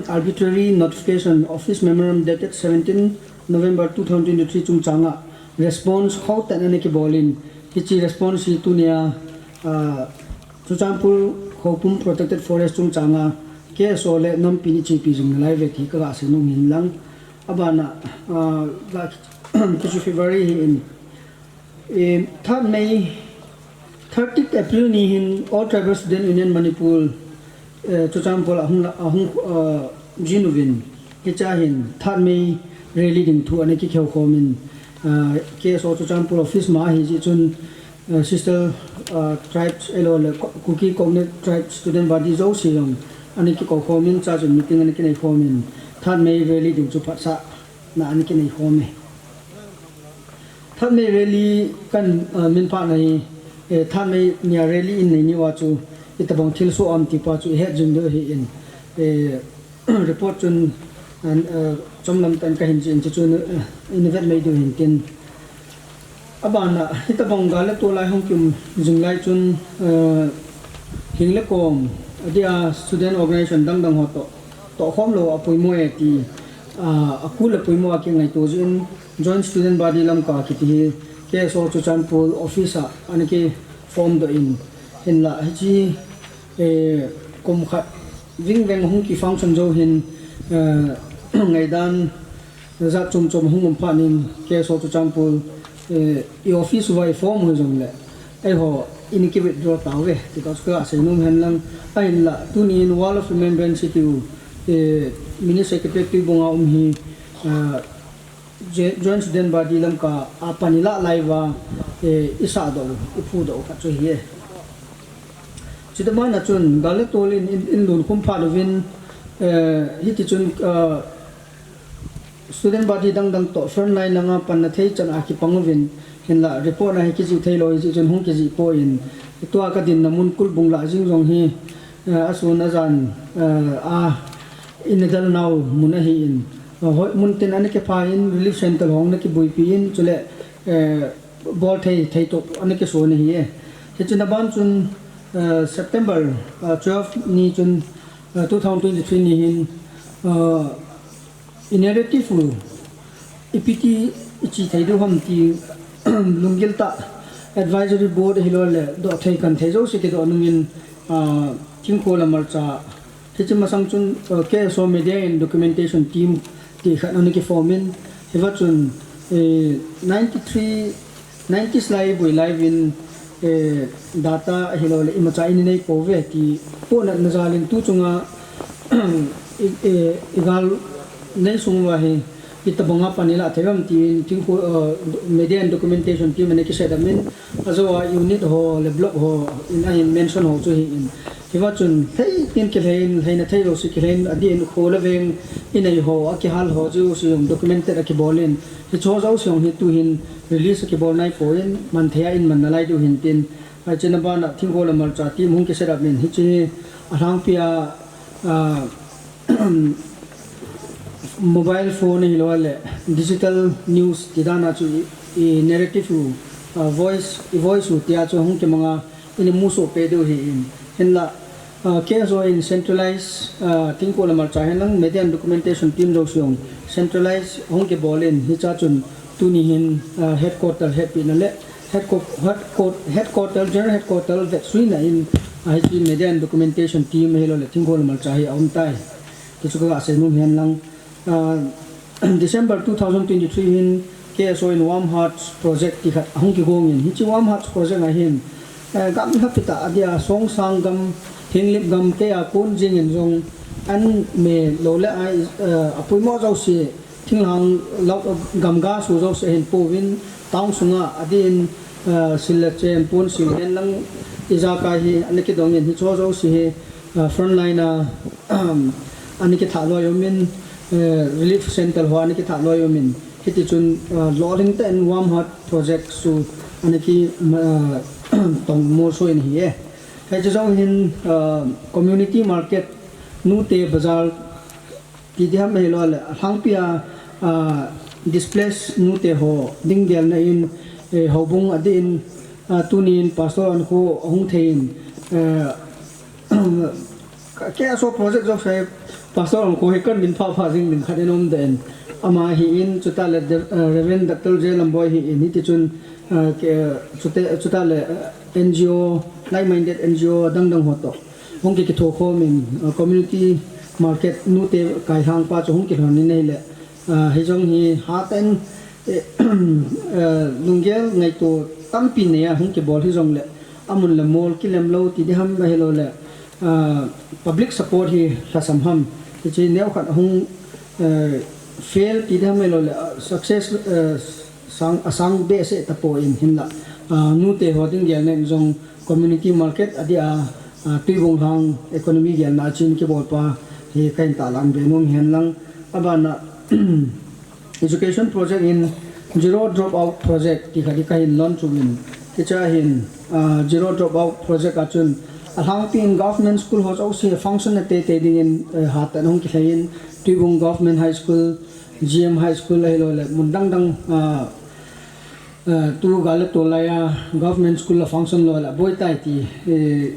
arbitrary notification office memorandum dated seventeen November two thousand twenty-three chungchanga response khauh tah in ana kibol in, hichi response hi tunia, uh, Churachandpur Khoupum Protected Forest chungchanga K S O le nampi in ichepi jing nalai ve ti ka ga sei nom in lang. Abana, uh, ga kichu February hi in, eh, third May, thirtieth April ni hin All Tribal Student Union Manipur, eh, Churachandpur ahung la, ahung, uh, jin uvin, hicha hin third May rally ding thu ana kikheu khom in, uh, K S O Churachandpur office ma ahi jeh chun, uh, sister, uh, tribes ahilou le Ko-, Kuki Koknat Tribe Student Body jouse jong ana kikou khom in, cha chun meeting ana kinei khom in, third May rally ding chu phatsah na ana kinei khom e. Third May rally kan, uh, min phat na hi, eh, third May nia rally in nei ni uva chu itobang thilsoh ham ti pa chu ihet jing diu ahi in, eh, report chun, uh, chomlam tah in kahin jih in, chuchu, uh, in vet mai diu hin tin. Abana, hitobang gal le tol a hung kium jing lai chun, uh, hing le kom, adia student organization dang dang ho toh, toh khom lou a poimo e ti, uh, akul le poimo a kingaito jeh in, Joint Student Body Lamka kiti hi K S O Churachandpur office a ana kiform doh in, hinla hichi, eh, kum khat vingveng hung kifunction jou hin, eh, ngaidan jat chom chom hung um phat in K S O Churachandpur, eh, i office uva iform u hijongle eiho in kiwithdraw tauve ti toh ka sei nom hen lang, ahinla tunin Wall of Remembrance tiu, eh, Mini Secretariat Tuibong a um hi, eh, Je-, Joint Student Body Lamka a pan ilah lai uva, eh, isah doh u, iphu doh u khat chu ahi e. Chuti bana chun gal le tol in, in, in lhun khum phat uvin, eh, hiti chun, eh, student body dang dang toh frontline langa panna thei chan a kipang uvin, hinla report na hi kijih thei lou ahi jeh chun hung kijih poi in, tua ka dinna mun Kulbung lah jing jong hi, eh, asun ajan, eh, a in a dal nau mun ahi in, eh, hoi mun tin ana kipha in relief center hong ana kibuipi in, chule, eh, bol thei, thei toh ana kisun ahi e. Hichun aban chun, eh, September, eh, twelve ni chun, eh, two thousand twenty-three ni hin, eh, i narrative u ipi ti iche thei diu ham ti, lunggil tah advisory board ahilou le doh thei kan thei jouse kidoh nungin, ah, Thingkol Lamar cha, hiche masang chun, ah, K S O Media and Documentation Team ti khat ana kiform in, hiva chun, eh, ninety-three, nineties lai boi lai uvin, eh, data ahilou le imacha in nei pouve ti pohnatna jal in tu chunga, i, i, i gal nei sung uva hi, itobanga pan ilah thei uvam tin, Thingkol, eh, Media and Documentation Team ana kiset up in, ajou a unit ho le block ho in ahin mention ho chu ahi in. Hiva chun, thei tin kilhei in, lheina thei jouse kilhei in, adeh in kho le veng, inei ho, akihal ho jouse jong documented akibol in, hiche jouse jong hi tu hin release akibol nai poi in, man thei a in man nalai diu hin tin, Hiche na bana Thingkol Lamar cha team hung kiset up in hiche hi alhangpi a, ah, mobile phone ahilou le digital news ti dan a chu i, i narrative u, ah, voice, i voice u tia chu hung kimang a, in i musoh peh diu ahi in. Hinla, ah, K S O in centralize, ah, Thingkol Lamar cha hin lang media and documentation team jouse jong centralize hung kibol in hiche a chun tuni hin, ah, headquarter hetpina le headquar-, headquar-, headquarter, general headquarter vetsuina in, Hiche media and documentation team ahilou le thingkol malcha hi aum tai. Tichu kasei nom hen lang. Ah, December two thousand twenty-three hin K S O in Warm Hearts Project ti khat ahung kigong in. Hiche Warm Hearts Project a hin, eh, gam lhapita adia Songsang gam, Henglep gam, kei a kon jing in jong an me lou le ai, eh, apoimo jouse thinglhang lou, gamga su jouse ahin pouvin, town sunga adin, eh, sil le chen pon sil hen lang ijakai hi ana kidong in hicho jouse hi, eh, frontline a, ana kitha loi umin, eh, relief center ho ana kitha loi umin. Hiti chun, eh, lolhing tah in Warm Heart Project chu ana ki, eh, tong molso in ahi e. Hiche jong hin, eh, community market, nute bazar, ti diham ahilou le, alhangpi a, ah, displaced nute ho ding gelna in, eh, houbung adin, ah, tunin Pastor Ankho ahung thei in, eh, K S O project jouse Pastor Ankho hi kamin phapha jing ding khat in um den. Ama ahin, chutah le, eh, Reverend Doctor J Lamboi ahin, hiti chun, eh, ke, chute, chutah le, eh, N G O, like-minded N G O dangdang ho toh hung ki, kithokhom in, uh, community market nute kailhang pa chu hung kilhon in ahile, uh, hijong hi hatah in, eh, uh, lunggel ngaito tampi nei a hung kibol hijong le, amun le mol kilem lou ti diham ahilou le, uh, public support hi lhasam ham. Hiche neokhat hung, uh, fail ti diham ahilou le, uh, success, uh, sang, asang behseh tapon hinlah, ah, nute ho ding gelna in jong community market adia, ah, Tuibong lhang economy gelna a chun kibol pa hi kahin tahlang be nom hen lang. Abana, education project in zero dropout project ti khat hi kahin launch uvin. Hiche a hin, ah, zero dropout project a chun alhangpi in government school ho jouse function na teitei ding in, eh, hatah in hung kilhai in Tuibong Government High School, G M High School ahilou le, mun dangdang, ah, ah, tu gal le tol lai a government school la function lou le, boi tai ti, eh,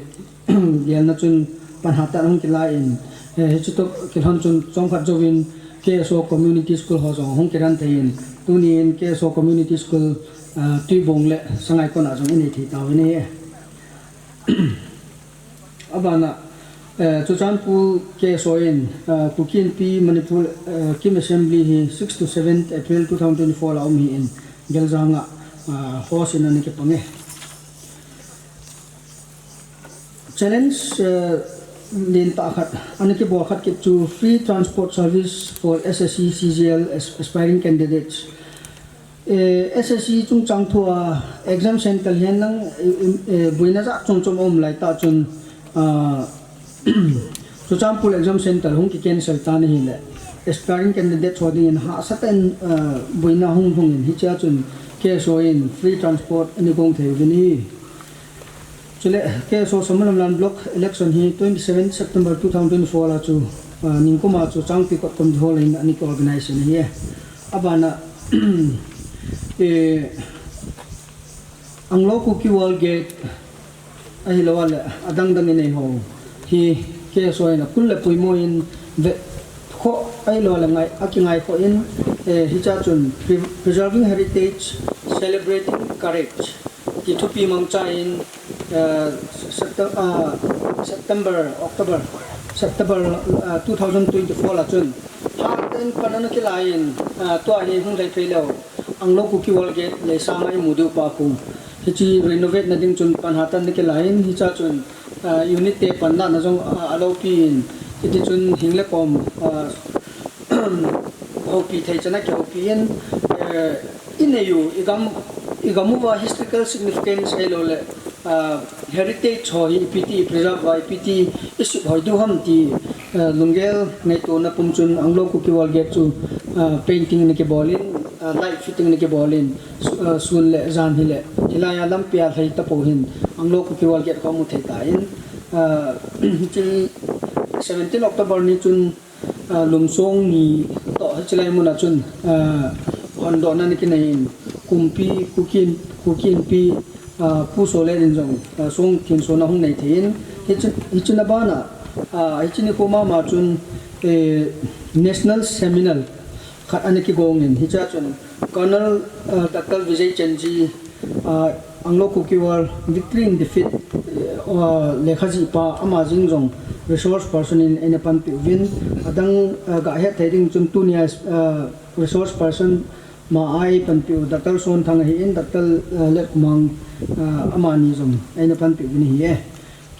gelna chun pan hatah in hung kilai in, eh, hichu toh kilhon chun chomkhat jouvin K S O Community School ho jong hung kiran thei in, tunin K S O Community School, ah, Tuibong le Sangaikon a jong inei thei tauvin ahi. Abana, eh, Churachandpur K S O in, eh, Kuki Inpi Manipur, eh, KIM Assembly hi six to seven April two thousand twenty-four a um ahin, Geljang a, eh, host in ana kipang e. Challenge, eh, lentah khat, ana kibol khat kit chu free transport service for S S C C G L as-, aspiring candidates. Eh, S S C chungchang thua exam center hihen lang, eh, eh, boina jat chom chom aum lai tah chun, ah, Churachandpur exam center hung ki cancel tan ahile, aspiring candidate ho dingin hahsatah in, ah, boina hung hung in hichea chun K S O in free transport ana gong thei uvin ahi. Chule, K S O Samuel Lamlam Block election hi twenty-seven September two thousand twenty-four a chu, ah, ningkum a chu Changpi kot committee hall in ana ki organize in ahi. Abana, eh, Anglo Kuki World Gate ahilou le, adang dang inei ho hi K S O in akul le puimo in ve kho ahilou le ngai, akingai kho in, eh, hichea chun pre-, preserving heritage, celebrating courage ti thupi mangcha in, eh, Septe-, ah, September, October, September, ah, two thousand twenty-four a chun hatah in pan ana kilai in, ah, tua hi hung lhai thei leu Anglo Kuki World Gate leisang a imu diu pa khu. Hiche renovate na ding chun pan hatah in ana kilai in hichea chun, ah, unit te panlahna jong, ah, aloupi in hiti chun hing le kom, ah, houpi thei chan a kihoupi in, eh, inei u, igam, igam uva historical significance ahilou le, ah, heritage ho hi ipi ti preserve uva, ipi ti isuhoi diu ham ti, ah, lunggel ngaitona pum chun Anglo Kuki World Gate chu, ah, painting ana kibol in, ah, light fitting ana kibol in, su-, ah, sun le jan hile, hilai a lampi a lhai tapou hin Anglo Kuki World Gate khu amu thei tan, ah, hiche seventeen October ni chun, ah, Lumsong ni toh hiche lai mun a chun, ah, hondohna ana kinei in, Kumpi, Kuki In-, Kuki Inpi, ah, Pu Solen in jong, ah, song thenso na hung nei thei in, hiche, hiche na bana, ah, hiche nikho mama chun, eh, national seminar khat ana kigong in, hichea chun Colonel, ah, Doctor Vijay Chandji, ah, Anglo Kuki War, Victory in Defeat, eh, Uh, lekha jih pa ama jing jong resource person in eina panpi uvin, adang, uh, ga het thei ding chun tunia, uh, resource person ma a ei panpi u Doctor Sonthang ahin, Doctor, uh, Letkumang, uh, amani jong eina panpi uvin ahi e.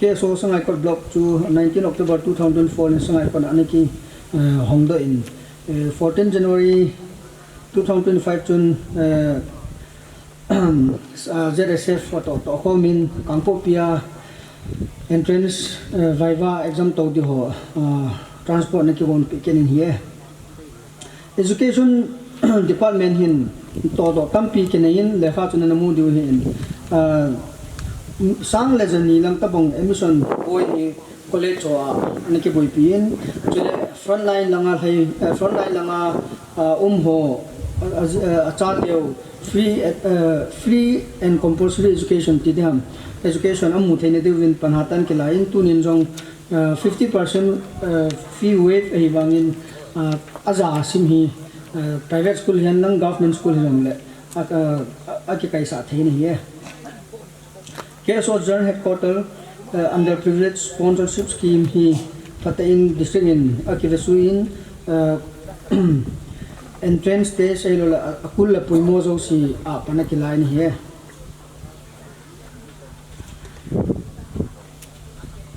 K S O Sangaikot Block chu nineteen October two thousand four in Sangaikot a ana ki, uh, hongdoh in, uh, fourteen January two thousand twenty-five chun, uh, uh, Z S F ho toh, toh khomin Kangpokpi a entrance, uh, viva exam to ding ho, uh, transport ana kihonpi kit in ahi e. Education Department hin todoh tampi kinei in lekha chun ana mu diu ahin, uh, sang le jani lang tabang admission boi hi college ho a ana kiboipi in, chule frontline langa lhai, eh, frontline langa, ah, um ho, ah, ah, ah, achateu free, eh, free and compulsory education ti ding ham, education amu theina diuvin pan hatah in kilai in, tunin jong, ah, fifty percent, ah, fee waive ahi vangin, ah, aja sim hi, ah, private school hihen lang government school hijongle, ah, ah, akikaisah thei in ahi e. K S O General Headquarter, uh, Underprivileged Sponsorship Scheme hi phatah in district in akivesuh in, uh, entrance test ahilouleh a, akul le poimo jouse a pan akilai in ahi e.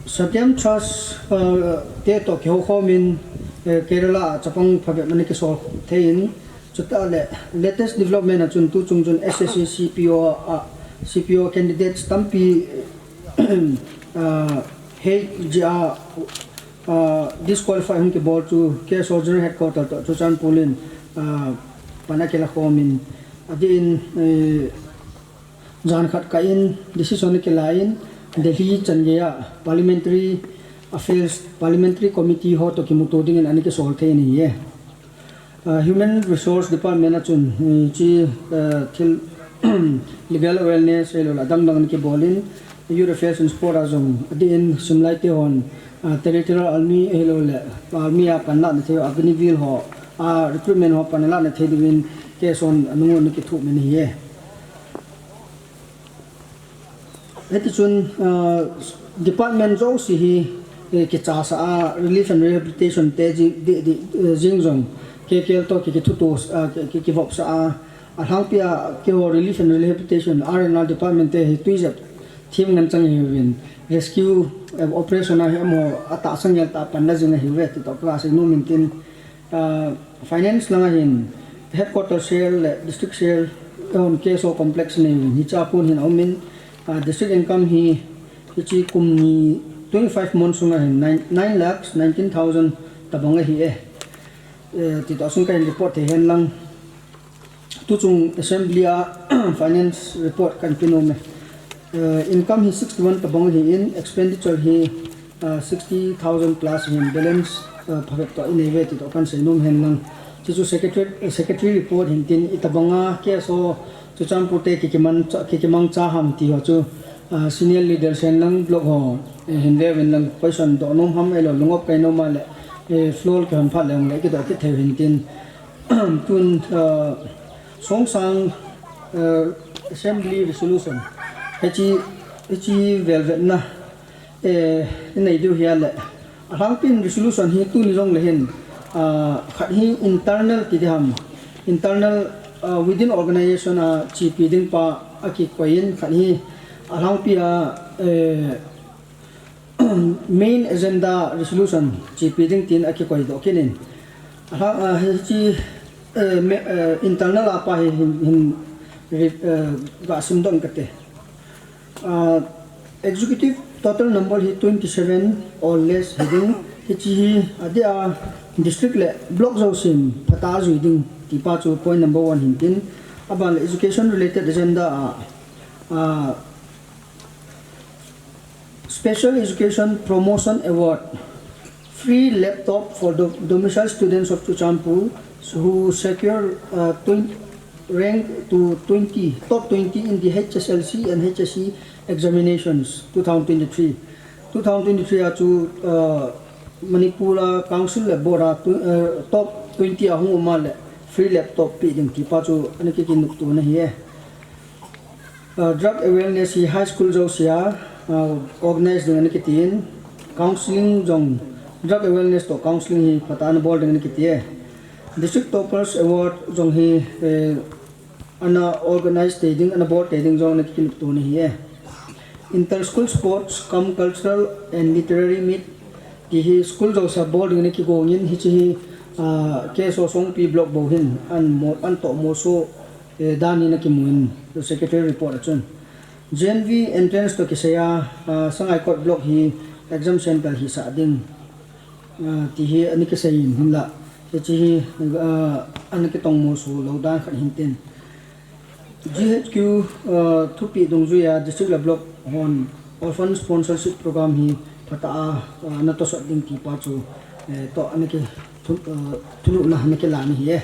Satyam Trust, uh, te toh kihoukhom in, uh, Kerala a chapang phabep ana kisol thei in, chutah le latest development a chun tuchung chun S S C C P O a, C P O candidates tampi, uh, hei jeh a, uh, disqualify hung kibol chu K S O General Headquarter toh Churachandpur in, uh, pan akila khom in, adeh in, uh, jan khat kah in decision akilai in, Delhi changeiya Parliamentary Affairs, Parliamentary Committee ho toh kimuto dingin ana kisol thei in ahi e. Uh, Human Resource Department a chun, uh, hiche, uh, thil, legal awareness ahilouleh adang dang ana kibol in, Youth Affairs and Sport a jong adeh in simlai te hon, uh, Territorial Army ahilouleh Army a pan lahna thei ho, Agniveer ho, uh, recruitment ho pan lahna thei diuvin K S O in anung u ana kithumin ahi e. Hiti chun, uh, department jouse hi, eh, kichasah a, relief and rehabilitation te jing, di, di, eh, jing jong, K K L toh ki, kithuto, uh, ki, ki, kivopsah a, alhangpi a, keiho relief and rehabilitation, R and R department te hi tuijep thim ngen chang ahiuvin, rescue, eh, operation a hi amaho atahsa ngel tah a pan la jing ahiuve, ti toh ka seinom in tin, Ah, finance langa hin headquarter share le district share, eh, hon K S O complex nei hiche a kon hin aumin, ah, district income hi, hiche kum ni twenty-five months sunga hin nine, nine lakhs nineteen thousand tabang ahi e. Eh, ti toh sung kahin report thei hen lang. Tuchung assembly a finance report kahin pe nom e. Eh, income hi sixty-one tabang ahin, expenditure hi, ah, sixty thousand plus ahin, balance, ah, phabep toh inei uve ti toh kahin seinom hen lang. Chuchu secretary, eh, secretary report hin tin itabanga K S O Churachandpur te kiki mang cha, kiki mang cha ham ti ho chu, ah, senior leaders hen lang block ho, eh, hin veuvin lang question doh nom ham ahilou lungop kai nom a le, eh, floor kihon phat le hung le kidoh kit thei u hin tin. Tun, uh, Songsang, uh, Assembly Resolution. Hiche, hiche velvetna, eh, inei diu hi ahile. Alhangpin resolution hi tuni jong le hin, uh, khat hi internal ti ding ham. Internal, uh, within organization a chepi ding pa akikoi in, khat hi alhangpi a, eh, main agenda resolution chepi ding tin akikoi doh kit in. Aha, ah, hiche, eh, me, eh, internal a pa hi hin, hin, re, eh, ga sim doh kate. Ah, executive total number hi twenty-seven or less hi ding. Hiche hi adeh a district le block jousen phatah a jui ding ti pa chu point number one hin tin. Aban le education related agenda a, ah, Special Education Promotion Award, free laptop for the domicile students of Churachandpur who secure, uh, twen-, rank to twenty, top twenty in the H S L C and H S C examinations two thousand twenty-three. Two thousand twenty-three a chu, uh, Manipur a council le board a tu, uh, top twenty a hung um a le free laptop pe ding ti pa chu ana kikinupto na ahi e. Uh, drug awareness hi high school jouse a, uh, organize ding ana kitin, counseling jong, drug awareness to counseling hi phatah a ana bol ding ana kiti e. District Toppers Award jong hi, eh, ana organize te ding, ana bol te ding jong ana kinep to ana hi e. Inter school sports cum cultural and literary meet ti hi school jouse a bol ding ana kigong in, hiche hi, ah, K S O Songpi block bou hin ana mo-, ana toh moso, eh, dan in ana kimu in, secretary report a chun. J N V entrance to kisai a, ah, Sangaikot block hi exam center hisah ding, ah, ti hi ana kisei in hinlah, hiche hi, ah, ana kitong moso lou dan khat hin tin. G H Q, ah, thupeh dungjuia district le block hon orphan sponsorship program hi phatah a, ah, ana tosot ding ti pa chu, eh, toh ana ki thu-, ah, thununna ana kilah ana hi e.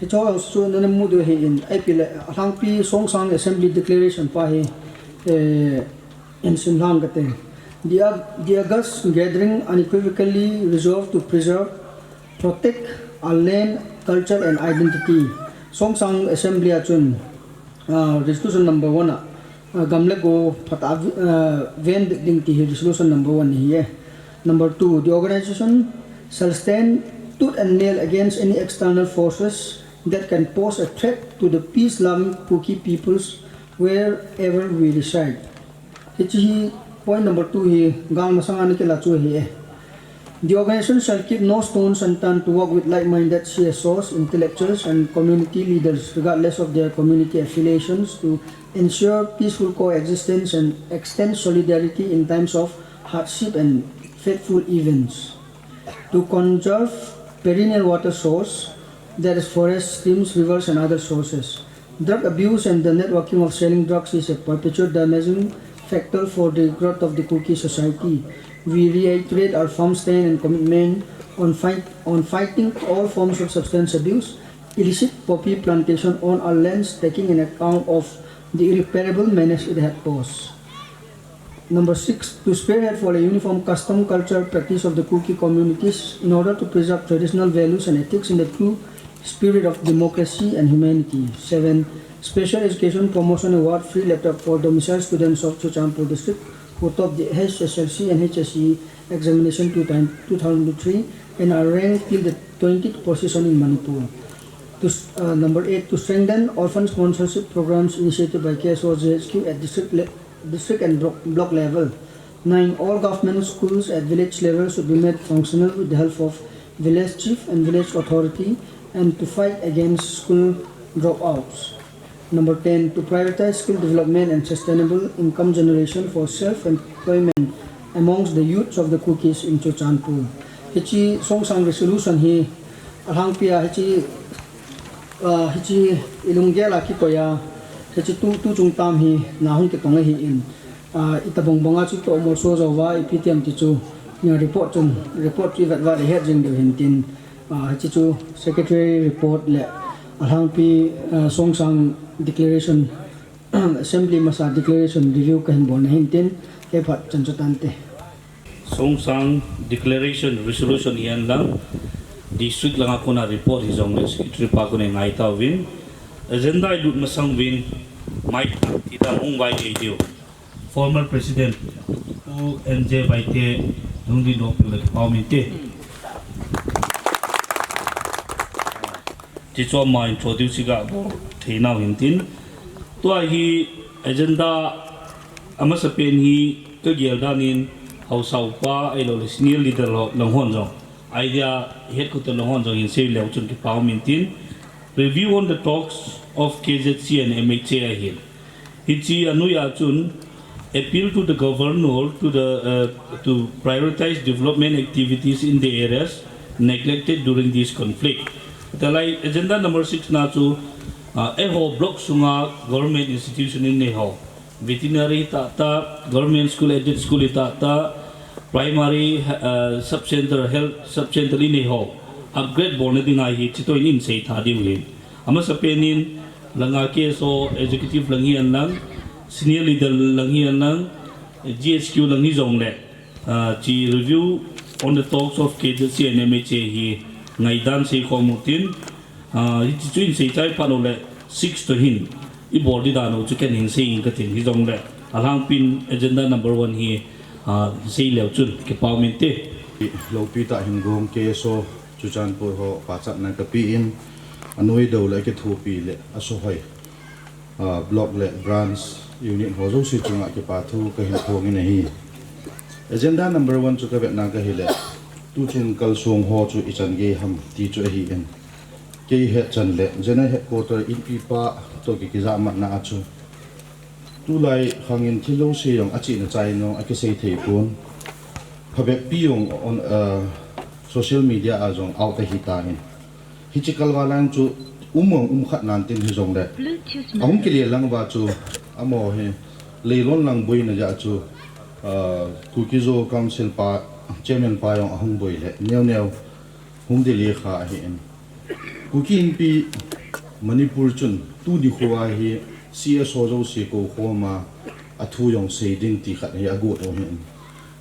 Hiche ho chu nana mu diu ahin, ipi le, alhangpi Songsang Assembly Declaration pa hi, eh, in sim lhang kate. The Au-, the August gathering unequivocally resolved to preserve, protect our land, culture and identity. Songsang Assembly a chun, ah, resolution number one a, ah, gam le go phatah a, ah, ven ding ti hi resolution number one hi e. Number two, the organization shall stand tooth and nail against any external forces that can pose a threat to the peace-loving Kuki peoples wherever we reside. Hiche hi point number two hi gal masang a ana kila chu hi e. The organization shall keep no stone unturned to work with like-minded C S Os, intellectuals, and community leaders, regardless of their community affiliations, to ensure peaceful coexistence and extend solidarity in times of hardship and fateful events. To conserve perennial water source, that is forests, streams, rivers, and other sources. Drug abuse and the networking of selling drugs is a perpetual damaging factor for the growth of the Kuki society. We reiterate our firm stand and commitment on fight, on fighting all forms of substance abuse, illicit poppy plantation on our lands, taking in account of the irreparable menace it had posed. Number six, to spearhead for a uniform custom, culture, practice of the Kuki communities in order to preserve traditional values and ethics in the true spirit of democracy and humanity. Seven, special education promotion award, free laptop for domicile students of Churachandpur district who top the H S L C and H S C examination two time, two thousand three and are ranked till the twentieth position in Manipur. To s-, uh, number eight, to strengthen orphan sponsorship programs initiated by K S O J H Q at district le-, district and blo-, block level. Nine, all government schools at village level should be made functional with the help of village chief and village authority and to fight against school dropouts. Number ten, to prioritize skill development and sustainable income generation for self-employment amongst the youths of the Kukis in Churachandpur. Hiche Songsang resolution hi alhangpia hiche, ah, hiche ilunggel a kikoi a, hiche tu, tu chung tam hi na hung kitong ahin, ah, itobang banga chu toh moso jouva ipi tiam ti chu, ah, report chun, report chu ivet uva ihet jing diu hin tin, ah, hiche chu secretary report le alhangpi, ah, Songsang declaration, assembly masa declaration review kahin bolna hin tin, kei phat chan chu tante. Songsang declaration resolution hi anlang, district langa kona report hijongle secretary pa kona ngai tauvin, agenda ilut masang uvin, mai tida hung vai ei diu. Former President Pu N J Baite, nung din dong pil le pau min te. Ti chu ama introduce ga bol thei nau hin tin. Tua hi agenda amasapen hi kagel dan in haosa upa ahilou le senior leader ho lang hon jong idea het khu te lang hon jong hin sei leu chun kipau min tin. Review on the talks of K Z C and M H A ahin. Hiche anoi a chun appeal to the governor to the, uh, to prioritize development activities in the areas neglected during this conflict. Talai agenda number six na chu, uh, eiho block sunga government institution in eiho, veterinary tata, government school, aided school tata, primary, uh, sub center, health sub center in eiho upgrade bolna dinga hi chutobang in sei tha diu hi. Amasapen in, langa K S O executive lang hi anlang, senior leader lang hi anlang, G H Q lang hi jongle, ah, hiche review on the talks of K Z C and M H A hi ngaidan sei khom u tin, ah, hiche chu in sei chai phat u le, six to hin i bol di dan u chu ken hin sei ing ka tin, hijongle alhangpin agenda number one hi, ah, sei leu chun kipa um inte. Loupi tah hin gong K S O Churachandpur ho pachatna ka pe in, anoi dou le kithopi le asohoi, ah, block le branch unit ho jouse chunga kipa thu ka hin phong in ahi. Agenda number one chu ka vetna ka hile, tuchung kalsong ho chu ichan gei ham ti chu ahi in. Kei hetchan le General Headquarter inpi pa toh ki, kijahmatna a chu tulai khang in thil jouse jong achihna chai in jong akisei thei pon. Phabep pi jong on, ah, social media a jong out ahi tan. Hiche kalval lang chu um jong um khat nan tin hijongle, ahung kile lang uva chu amaho hi leilon lang boina jeh chu, ah, Kuki Zo Council pa, chairman pa jong ahung boi le neo neo hung delay kha ahi in. Kuki Inpi Manipur chun tuni khoa hi C S O jouse kou khom a, athu jong sei ding ti khat hi agot u ahi in.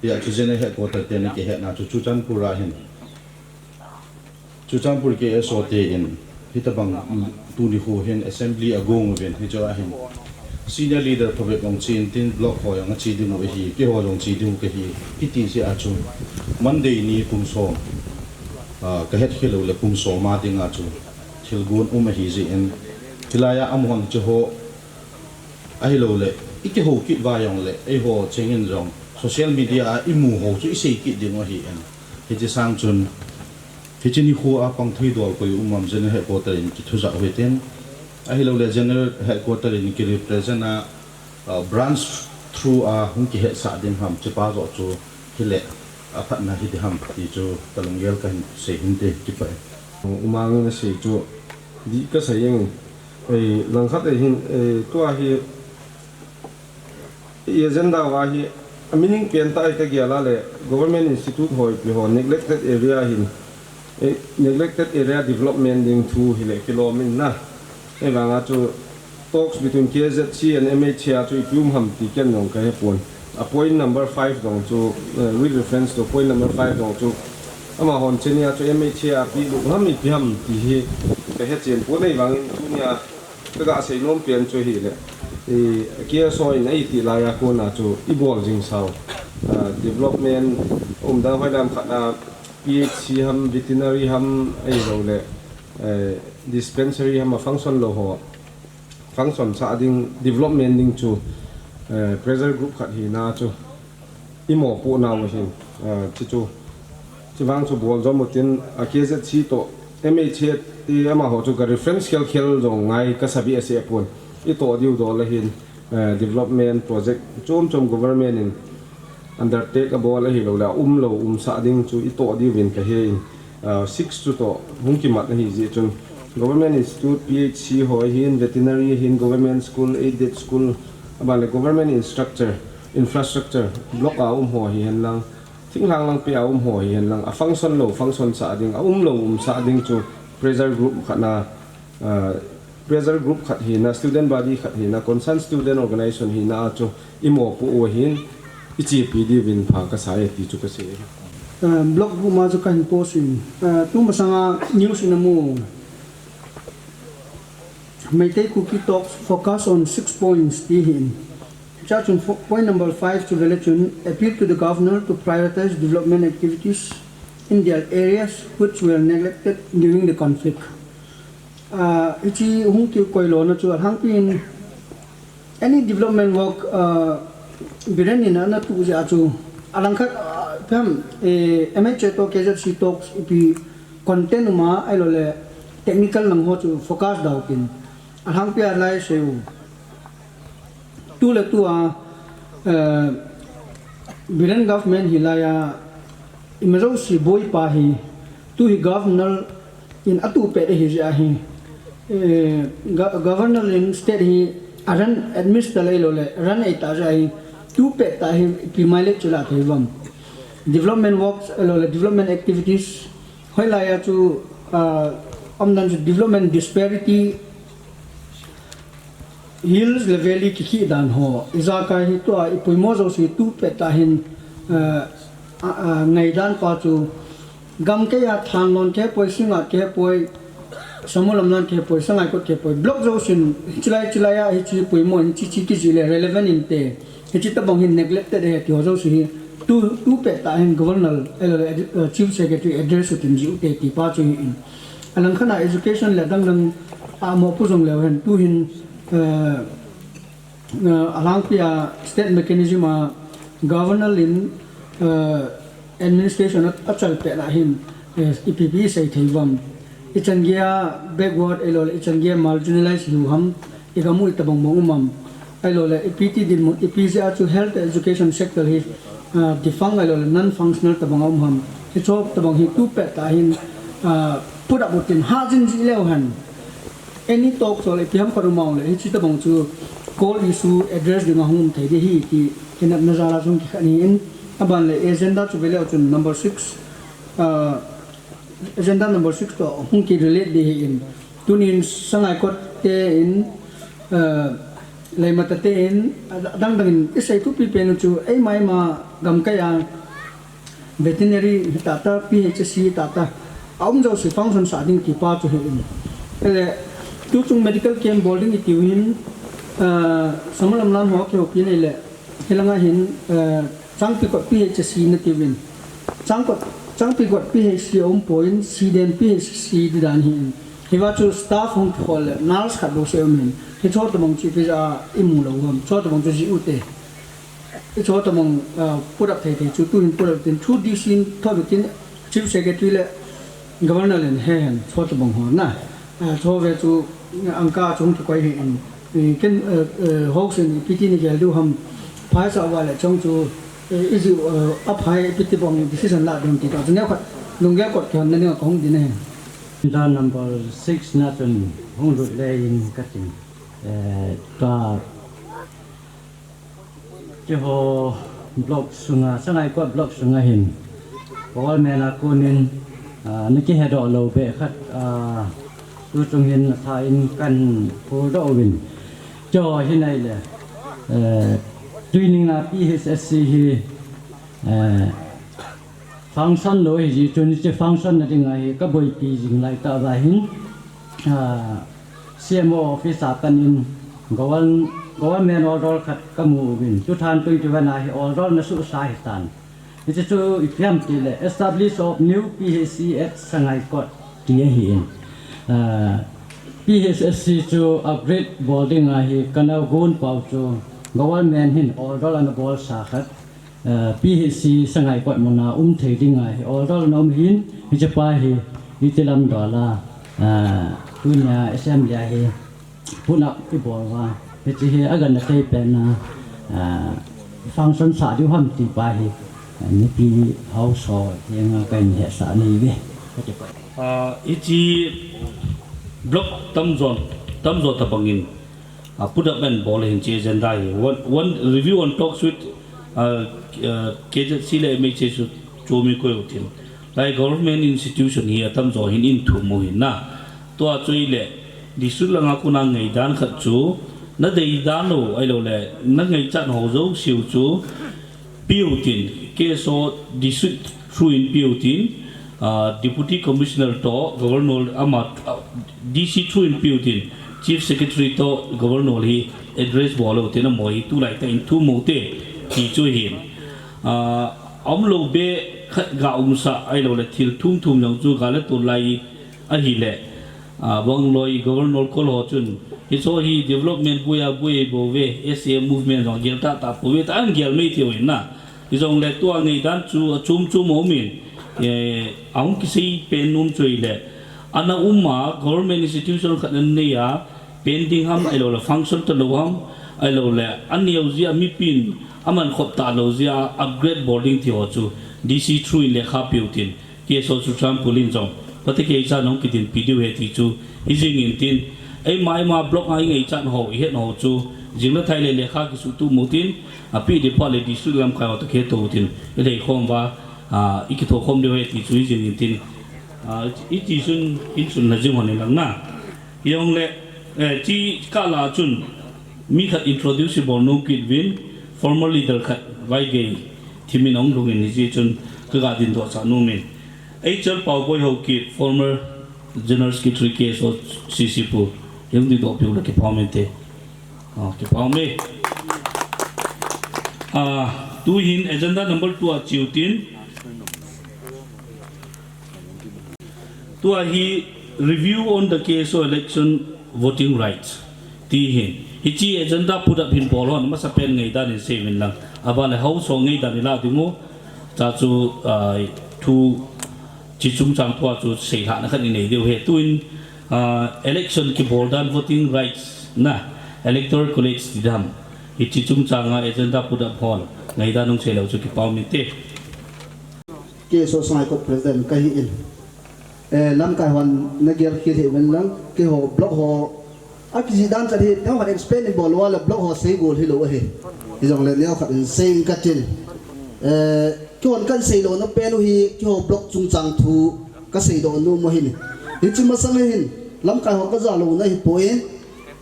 Hia chu General Headquarter te na kihetna chu Churachandpur a hin, Churachandpur K S O te in hitabang tuni kho hin assembly agong uvin, hichu ahin senior leader phabep jong che in tin, block ho jong ache ding u ahi, keiho jong che ding u kahi. Hiti jeh a chu Monday ni pung som, ah, ka hetkhel u le pung som a dinga chu thilgon um ahi jeh in, hilai a amahon chu ho ahilou le, i kihou kit uva jongle, eiho cheng in jong social media a i mu ho chu i sei kit ding u ahi in. Hiche sang chun, hiche nikho a pang thei dol koi um am, General Headquarter in kithujah u hitin. Ahilou le, General Headquarter in ki represent a, ah, branch through a hung kihetsah ding ham, hiche pa joh chu hile aphatna hi ding ham ti chu ka lunggel ka hin sei hinte, kipah e. Umang in asei chu dih ka sei jeng in, ei, langkhat ei hin, ei, tua hi, ei, agenda uva hi, a meaning pen tah hi ka gel a le, government institute ho ipi ho, neglected area hin, ei, neglected area development ding thu hile kilom in na. Ei, vang a chu talks between K Z C and M H A chu ipi um ham ti ken jong ka he pon. A point number five jong chu, eh, with reference to point number five jong chu, amahon cheni a chu M H A a pi lu ham ipi ham ti hi ka he chen pon, ei, vang in tunia ka ga sei nom pen chu hile, eh, K S O in eiti lai a kona chu i bol jing sau, ah, development um dang, hoilam khat a P H C ham, veterinary ham, ahilou le, eh, dispensary ham a function lou ho, function sah ding, development ding chu, eh, pressure group khat hina chu i mopoh nau ahin, eh, hichu, hiche vang chu bol jom u tin, a K Z C toh M H A te amaho chu ka reference khel khel jong ngai ka sa beh a seh pon, i toh diu dol ahin, eh, development project chom chom government in undertake abol ahilou le, aum lou um sah ding chu i toh diu vin ka he in, ah, six chu toh hung kimat ahi jeh chun, government institute, P H C ho ahin, veterinary ahin, government school, aided school, aban le government instructure, infrastructure, block a um ho hihen lang, thinglhang lang peh a um ho hihen lang, a function lou function sah ding, aum lou um sah ding chu pressure group khat na, ah, pressure group khat hina, student body khat hina, concerned student organization hina a chu i mopoh u ahin, i chepi diu vin pha ka sa e ti chu ka sei. Eh, block group ma chu ka hin post in. Eh, tu masanga news in amu. Meitei Kuki talks focus on six points ti hin. Chachun fo-, point number five chu vele chun, appeal to the governor to prioritize development activities in their areas which were neglected during the conflict. Ah, hiche hung kikoi lona chu alhangpin any development work, ah, Biren in ana tuh jeh a chu alangkhat, ah, phem, eh, M H A toh K Z C talks ipi content um a, ahilou le technical lang ho chu focus dau kin. Alhangpi a lai sei u. Tu le tu a, eh, Biren government hi lai a, ima jouse boi pa hi, tu hi governor in atuh pet ahi jeh ahi. Eh, go-, governor in state hi a run administer lou le, run ei ta jeh ahi, tuh pet ta hi, ipi mileage chu la thei uvam. Development works, lou le, development activities, hoilai a chu, ah, umdan chu development disparity, hills le valley kikhih dan ho, ijakai hi tua, ipoimo jouse tuh pet ta hin, eh, a, a, ngaidan pa chu, gam kei a thanlon kei poi, singa kei poi, Samulam nan kihepoi, Sangaikot kihepoi. Block jousen, chilai, chilai a, hichi poimo, hichi chi kiji le relevant inte. Hichi tabang hin neglected e, ti ho jouse hi. Tu, tu pet tah hin governor, eh, eh, chief secretary address u tin ji ute, ti pa chu hi in. Alang khat a education le dang dang a mo pu jong leu hen, tu hin, eh, eh, alangpi a state mechanism a governor in, eh, administration a, achal pet a hin, eh, ipi pi sei thei uvam. I chan gei a backward ahilou le, i chan gei a marginalized hiu ham, i gam u i tabang mong um am. Ahilou le, ipi ti dinmun, ipi jeh a chu health education sector hi, ah, defunct ahilou le, non-functional tabang a um ham. Hicho tabang hi tu pet tah hin, ah, put up u tin ha jing ji leu hen. Any talk ahilou le, ipi ham khat um a le, hichi tabang chu core issue address ding a hung um thei di hi ti, kinepna jal a chung kikhen hi in, aban le agenda chu ve leu chun number six, ah, agenda number six toh hung ki relate di hi in. Tunin Sangaikot te in, eh, Leimatat te in, adang dang in, i sei thupi pen u chu, eima eima gamkai a veterinary tata, P H C tata, a um jouse function sah ding ti pa chu hi in. Ele, tu chung medical camp bol ding i tiu hin, eh, Samulam nan ho kihoupi nei le, Hilanga hin, eh, Changpikot P H C na tiu vin. Changkot, Changpikot P H C a um poi in, Siden P H C di dan hi in. Hiva chu staff hung kikhol le, nurse khat bou se um in. Hicho tabang chu ipi jeh a i mu lou ham. Hicho tabang chu ji ute. Hicho tabang, eh, put up thei thei chu tu hin put up tin. Chu D C in thot u tin, Chief Secretary le Governor len he hen, hicho tabang ho na. Eh, hicho ve chu, eh, angka chung kikoi hi in. Eh, ken, eh, eh, house in ipi ti ni gel diu ham, phai sa va le chung chu, eh, iji, eh, aphai ipi ti bang decision la ding ti ta. Chu neo khat, lunggel kot kihon na ni ka hung din ahi. Agenda number six na chun hung lut le in ka tin. Eh, ka Keiho block sunga, Sangaikot block sunga hin, government a konin, ah, na kihedoh lou beh khat, ah, tu chung hin atha in kan phurdoh uvin. Keiho hin ahile, eh, tuining a P H S C hi, eh, function lou hi jeh chun hiche function na ding ahi ka boipi jing lai tah uva hin, ah, C M O office a pat in govern-, government order khat ka mu uvin. Two thousand twenty-one a hi order na suhsa hi tan. Hiche chu ipi ham ti le, establish of new P H C at Sangaikot ti ahi in. Ah, P H S C chu upgrade bol ding ahi ka na gon pau chu government hin order ana bolsa khat. Eh, P H C Sangaikot muna um thei ding ahi order na um hin, hiche pa hi, hiti lam dol a, eh, tunia assembly a hi, put up i bol uva, hiche hi agangthei pen a, eh, function sah diu ham ti pa hi, eh, mipi haosa ho henga kahin hetsah nahi uve. Ah, hiche block tamjo, tamjo tabang in, ah, put up and bol hin hiche agenda hi. One, one review and talks with, ah, ah, K Z C le M H A chu chomi koi u tin. Lai government institution hi atamjo hin in thum u hin na. Tua chu ile district langa kona ngaidan khat chu na deidan u ahilou le na ngaichat ho jouse u chu pe u tin, K S O district through in pe u tin, ah, Deputy Commissioner toh Governor ama, ah, D C through in pe u tin, Chief Secretary toh Governor hi address bol u tin, amaho hi tulai tah in thum u te ti chu hin. Ah, aum lou beh khat ga umsa ahilou le thil thum thum jong chu ga le tol lai ahile, ah, bang loi Governor kol ho chun, hicho hi development boi a boi bou ve, S A M movement jong gel tah tah pou ve, tah an gel mai thei u hin na. Hijongle tua ngaidan chu achom chom a um in, eh, ahung kisei pen nom chu ile, ana um a government institution khat ana nei a, pending ham, ahilou le function talou ham, ahilou le aneo jeh a mipin aman khop talou jeh a upgrade bol ding ti ho chu D C through in lekha pe u tin, K S O Churachandpur in jong, pate kei cha nong kidin pe diu ahi ti chu, hi jing in tin, eima eima block a i ngaichat ho, i het ho chu, jing le thai le lekha kisuhtup u tin, api di pha le district lamkai ho toh kitoh u tin, i lei khom uva, ah, i kitho khom diu ahi ti chu, hi jing in tin, ah, i ti chun, in chun na jing hon in lang na. Hijongle, eh, chi kah la chun, mi khat introduce bol nom kit uvin, former leader khat, Vaigei, thimin ahung lhung in hiche chun, ka ga din doh cha nom in. H L Paoboi Haokip, former General Secretary K S O C C pu, hung dingdoh piu le kipa um inte. Ah, kipa um e. Ah, tuhin agenda number two a cheu tin. Tua hi review on the K S O election voting rights. Ti hin. Hiche agenda put up hin bol hon, masapen ngaidan in seiuvin lang. Aban le House ho ngaidan in la ding u. Tua chu, ah, thu chi chungchang tua chu seilhahna khat inei diu ahi. Tuin, ah, election kibol dan voting rights na Electoral College ti dan. Hiche chungchang a agenda put up hon. Ngaidan hung seilou chu kipa um inte. K S O Sangaikot President kahi in. Eh, lamkai hon nagel khel hih uvin lang, keiho block ho. Akijih dan chat hi, teng hon explain in bol uva le block ho sei gol hilou ahi. Hijongle neokhat in sei inge katin. Eh, keihon kahin seilouna pen u hi, keiho block chungchang thu kaseidoh nom u ahin. Hiche masang hin, lamkai ho kajalouna hipon,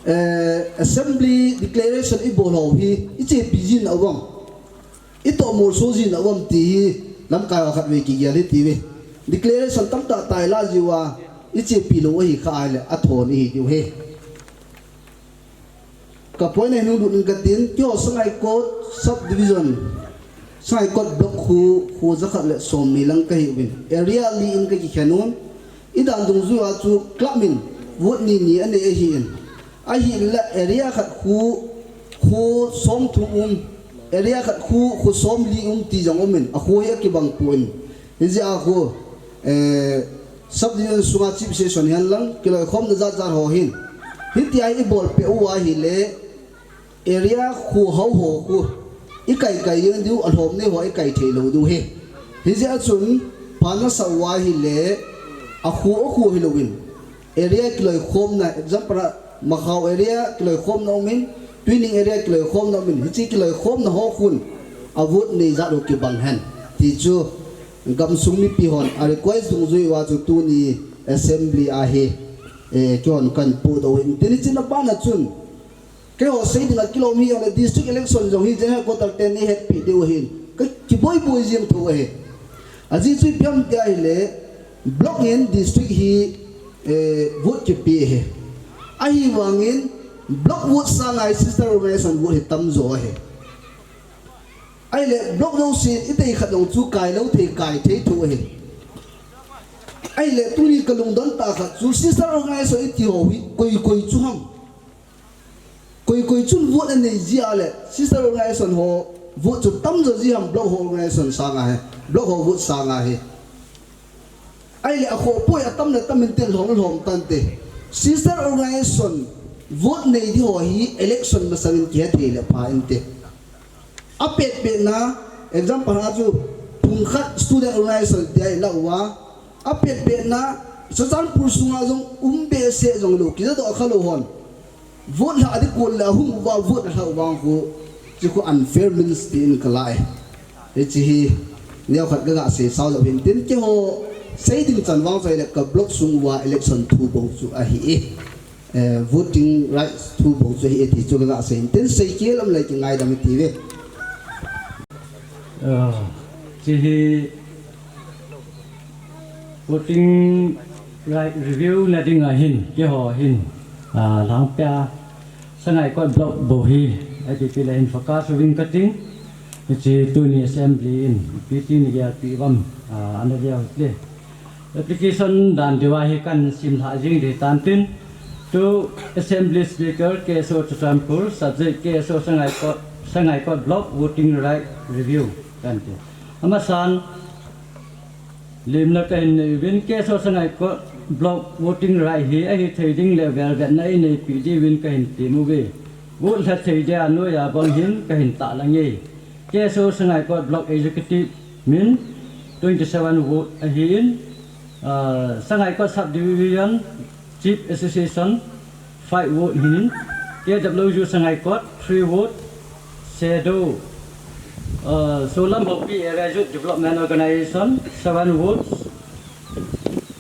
eh, assembly declaration ibol ho hi, ichepi jin a um. Itoh molso jin a um ti hi lamkai ho khatvei kigel hite ve. Declaration tamtah tah ilah jiuva ichepi lou ahi kha ahile athon ihi diu ahi. Ka point a hin hung lut inge katin, keiho Sangaikot subdivision, Sangaikot block khu, kho jakhat le somni lang kahi uvin. Area li in kakikhen un, idan dungjuiya chu club in vote ni ni anei ahin. Ahinla area khat khu, kho somthum um, area khat khu, kho somli um ti jong umin, akho hi akibang pon. Hijeh a khu, eh, subdivision sunga chief association hihen lang, kiloikhomna jat jat ho hin. Hitia ibol peh uva ahile, area kho hou ho khu, ikai kai jeng diu, alhom nei ho ikai thei lou diu ahi. Hijeh a chun, phat nasah uva ahile, akho akho hilouvin. Area kiloikhomna, example a, Makhao area kiloikhomna umin, Twining area kiloikhomna umin, hiche kiloikhomna ho khun, a vote nei jat u kibang hen. Ti chu, gamsung mipi hon, a request dungjui uva chu tuni assembly a hi, eh, keihon kahin podoh u ahin. Tin hiche na bana chun, keiho sei dinga kilom hi jongle district election jong hi general headquarter ten in hetpi diu ahin. Ka kiboi boi jing thou ahi. Ajeh chu ipi ham tia ahile, block in district hi, eh, vote kipe ahi. Ahivangin block vote sanga hi sister organization vote hi tamjo ahi. Ahile block jousen itei khat jong chu kai lou thei, kai thei thou ahi. Ahile tuni kalungdon tah khat chu sister organization iti ho hi koi koi chu ham. Koi koi chun vote anei jia le, sister organization ho vote chu tamjo ji ham block ho organization sanga hi, block ho vote sanga hi. Ahile akhoh poi atam le tam inte lhom lhom tante. Sister organization vote nei di ho hi election masangin kihe thei le pha inte. Apet petna, example a chu, phung khat student organization tia ilah uva, apet petna, Churachandpur sunga jong um behseh jonglou, kijadoh khalou hon. Vote lhah ding kol le ahung uva vote alhah u vang khu, hiche khu unfair means tin kala e. Hiche hi, neokhat kaga sei sao jep hin tin keiho, sei ding chan vang chu ahile ka block sung uva election thu bou chu ahi e. Eh, voting rights thu bou chu ahi e ti chu kaga sei hin tin sei kel um le kingaidam iti ve. Ah, hiche hi voting right review na dinga hin, keiho hin, ah, lhangpia Sangaikot block bou hi, ipi ipi le hin focus uving kating, hiche tuni assembly in, ipi ti nagel pi uvam, ah, ana leo hite. Application dan diuva hi kahin simlhah jing ding tan tin, to Assembly Speaker, K S O Churachandpur, subject K S O Sangaikot, Sangaikot Block Voting Right Review, kahin ti. Amasan, limna kahin nei uvin, K S O Sangaikot Block Voting Right hi ahithei ding le velvetna ineipi diuvin kahin tem uve. Vote lha thei dia noiya bang hin kahin tahlang e. K S O Sangaikot Block Executive min twenty seven vote ahin, ah, Sangaikot Subdivision Chief Association five vote hin, K W U Sangaikot three vote, Shadow, ah, Solam Hokpi Area Youth Development Organization seven votes,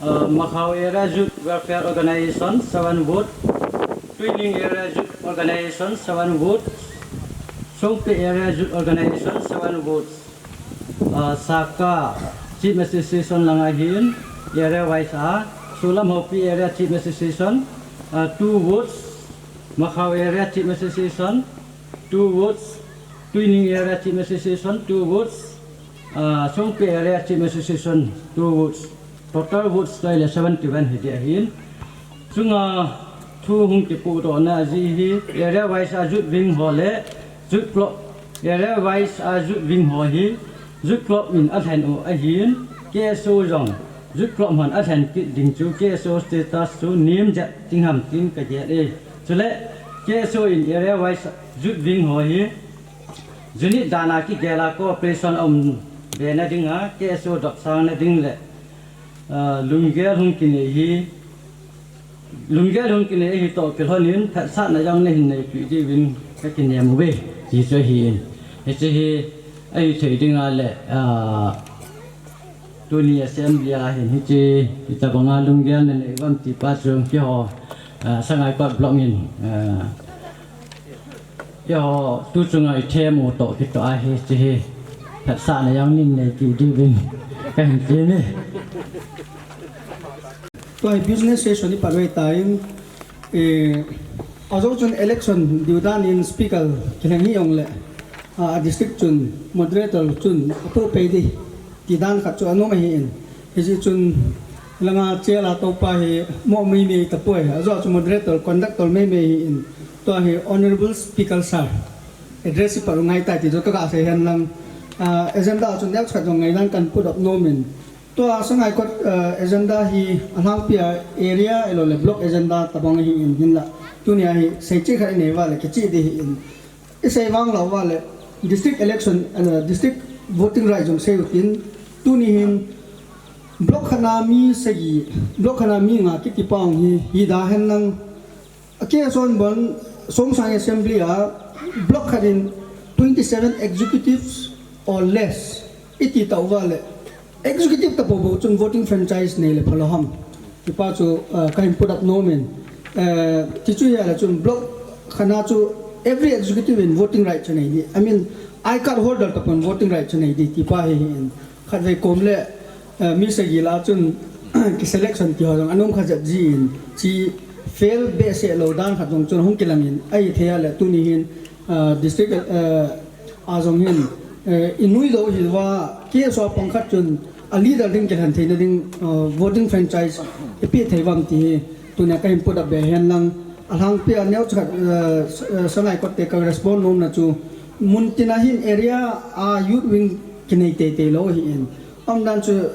ah, Makhao Area Youth Welfare Organization seven vote, Twining Area Youth Organization seven votes, Songpi Area Youth Organization seven votes. Ah, Saka Chief Association langa hin area wise a Solam Haupi Area Team Association, uh, two votes. Makhao Area Team Association, two votes. Tuining Area Team Association, two votes. Uh, Songpi Area Team Association, two votes. Total votes toh ile seventy-one hi dia hin. Chunga thu hung kipudohna ji hi area wise a youth wing ho le youth club, area wise a youth wing ho hi youth club in alhen u ahin, K S O jong youth club hon alhen kit ding chu K S O status chu nem jep ding ham tin kagel e. Chule K S O in area wise youth wing ho hi unit dan a kigel a cooperation aum be na ding a, K S O dopsang na ding le, ah, lunggel hung kinei hi, lunggel hung kinei hi toh kilhon in phatsahna jong nahin neipi diuvin kakinem uve, ti chu ahin. Hiche hi ahithei ding a le, ah, tuni assembly a hin hiche, hitabanga lunggel nanei uvam ti pa chu keiho, ah, Sangaikot block in, ah, keiho tu chunga ithem u toh kitoh a hiche hi phatsahna jong nahin neipi diuvin kahin tem e. Tua hi business session ipat uve tain, eh, ajou chun election diu dan in speaker kilheng hijong le, ah, a district chun moderator chun apoh pei ding ti dan khat chu anom ahin. Hijeh chun langa chair a toupa hi mo meimei tapoi. Ajou chu moderator, conductor meimei ahin. Tua hi Honorable Speaker Sir address ipat u ngai tai ti chu kaga sei hen lang. Ah, agenda chu neokhat jong ngaidan kan put up nom in. Tua Sangaikot, eh, agenda hi alhangpi a area ahilou le block agenda tabang ahin hinla. Tunia hi seicheh khat inei uva le kicheh ding ahin. Isei vang lou uva le district election, eh, district voting right jong sei utin. Tuni hin block khat na mi sagi, block khat na mi nga kiti pa hi, hi da hen lang. A K S O in bon Songsang Assembly a block khat in twenty-seven executives or less iti tauva le, executive tapou bou chun voting franchise nei le phalou ham ti pa chu, uh, kahin put up nom in, uh, ti chu hia le chun block khat na chu every executive in voting right chu nei ding. I mean, I card holder tapon voting right chu nei ding ti pa hi, hi in. Khatvei kom le, eh, mi sagi lah a chun kiselection ti ho jong anom kha jep jin, chi fail behseh lou dan khat jong chun hung kilang in, ahithei a le tuni hin, eh, district, eh, a jong hin, eh, inui lou hiuva, K S O a pang khat chun a leader ding kilhen theina ding, eh, voting franchise ipi thei uvam ti hi tunia kahin put up be hen lang, alhangpi a neokhat, eh, s-, eh, Sangaikot te ka respond nomna chu, mun tina hin area a youth wing kinei teitei lou ahin. Umdan chu,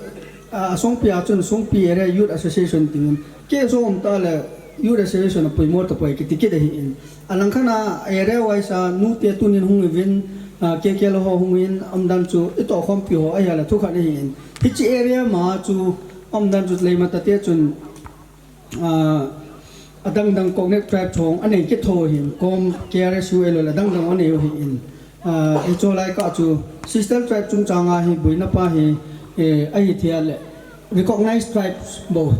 ah, Songpi a chun Songpi Area Youth Association tin, K S O um ta le Youth Association apoimo tapoi kiti kit ahin. Alangkhat a area wise a nute tunin hung uvin, ah, K K L ho hung in, umdan chu itoh khompi ho ahia le thukhat ahin. Hiche area ma chu umdan chu Leimatate chun, ah, adang dang Koknek tribe chong anei kit tho hin, kom K R S U L le adang dang anei u hin. Ah, hiche lai kah chu sister tribe chungchang a hi boina pa hi, eh, ahithei a le recognized tribes bou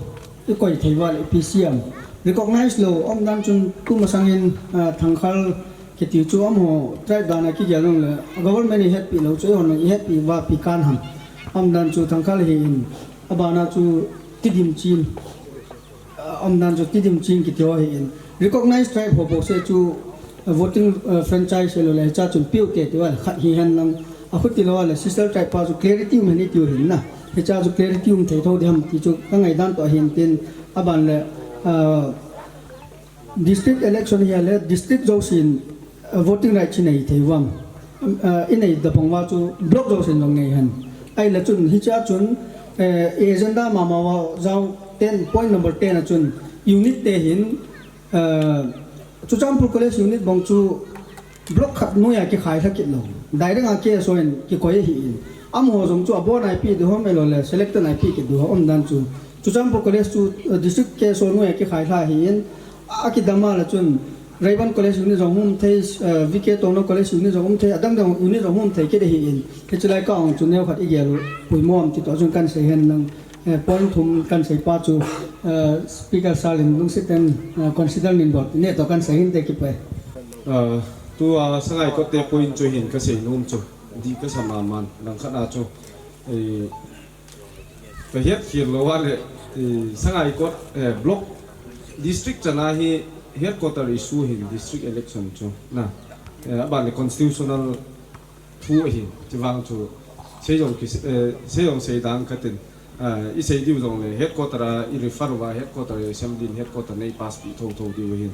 ikoi thei uva le ipi siam. Recognized lou umdan chun tumasang in, ah, Thangkhal kiti chu amaho tribe dan a kigel nung le government in ihetpi lou chu eihon ihetpi uva pi kan ham. Umdan chu Thangkhal hi in, abana chu Tidimchin. Ah, umdan chu Tidimchin kiti ho hin. Recognized tribe ho bouseh chu, ah, voting, ah, franchise lo le cha chun piu te ti uva le khat hi hen lang. Akhuti lou le sister tribe pa chu clarity um hen itiu hin na. Hicha chu clarity um thei tho ding ham ti chu ka ngaidan toh hin tin aban le, ah, district election hia le district jousen, ah, voting right chu nei thei uvam. Ah, inei da pang uva chu block jousen jong nei hen. Ahile chun, hicha chun, eh, agenda mama uva jao ten, point number ten a chun unit te hin, eh, Churachandpur College unit bang chu block khat noiya kikhai lha kit lou. Direct a K S O in kikoi ahin. Amaho jong chu abon a ipi diu ham ahilou le selected a ipi kit diu ham umdan chu. Churachandpur College chu, eh, district K S O noiya kikhai lha ahin. Akidam a le chun Raiban College unit jong hung um thei, eh, V K Tongnaw College unit jong um thei, adang dang unit jong hung um thei kit ahin. Hiche lai kah a jong chu neokhat igel u poimo am ti toh chun kan sei hen lang, eh, point thum kan sei pa chu, eh, speaker sir in lungset in, eh, consider nin bol ne toh kan sei hinte kipe. Ah, tua Sangaikot te point chu hin ka sei nom chu. Dih kasa mama in, langkhat a chu, eh, ka hetkhel lou a le, Eh, Sangaikot, eh, block district chana hi headquarter issue hin district election chu na. Eh, aban le constitutional thu ahin, chuvang chu seijong ki, eh, seijong seidang katin, eh, isei diu jongle headquarter a i refer uva headquarter assembly in headquarter nei pass pi thotho diu ahin.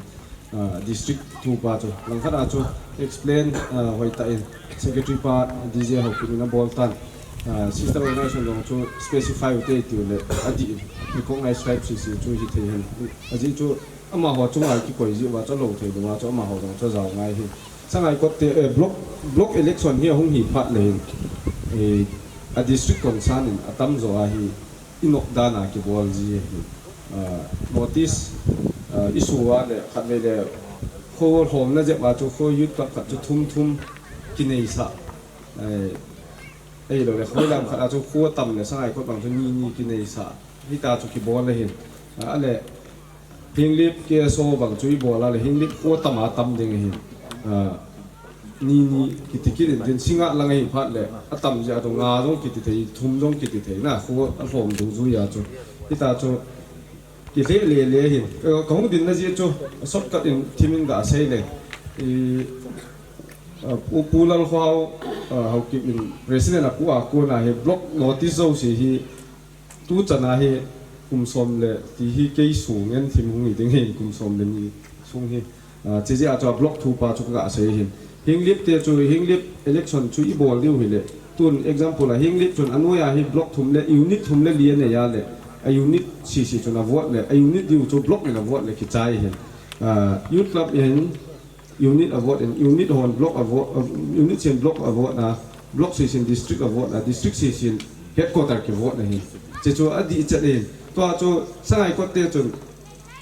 Ah, district thu pa chu langkhat a chu explain, ah, hoitah in secretary pa D J Haokip in abol tan, ah, sister organization jong chu specify ute tiu le adih in recognize tribe sisi chu hithei hin. Ajeh chu amaho chunga kikoi jeh uva chu alou thei louva chu amaho jong chu ajao ngai hin. Sangaikot te, eh, block, block election hi ahung hi phat le hin, eh, a district concern in atamjo a hi inop dan a kibol ji ahi. Ah, notice, ah, issue a le khatvei le kho lhomna jep a chu kho youth club khat chu thum thum kineisah. Eh, ahilou le kho lam khat a chu kho tam le Sangaikot bang chu ni ni kineisah. Hita chu kibol ahin. Ah, ale Henglep K S O bang chu ibol a le Henglep kho tam a tam ding ahin. Ah, ni ni kiti kit in tin singa lang ahi phat le atam jeh a chu nga jong kiti thei, thum jong kiti thei na, kho alhom dungjui a chu. Hita chu kile le le hin. Eh, kahung dinna jeh chu shortcut in thim in gasei le. I, ah, Pu, Pu Lalkhohao, ah, Haokip in president apu a kona hi block notice jouse hi tuchan a hi kum som le ti hi kei sung in thim hung hi ding ahin kum som le ni sung hi. Ah, chujeh a chu a block thu pa chu kagasei ahin. Henglep te chu, Henglep election chu ibol diu hile. Tun example a Henglep chun anoi a hi block thum le unit thum le li anei a le. A unit sisi chun avote le, a unit diu chu block in avote le kichai ahin. Ah, youth club in unit avote in, unit hon block avote, uh, unit sin block avote na, block sisin district avote na, district sisin headquarter kivote na ahin. Chuchu adih chet ahin. Tua chu Sangaikot te chun,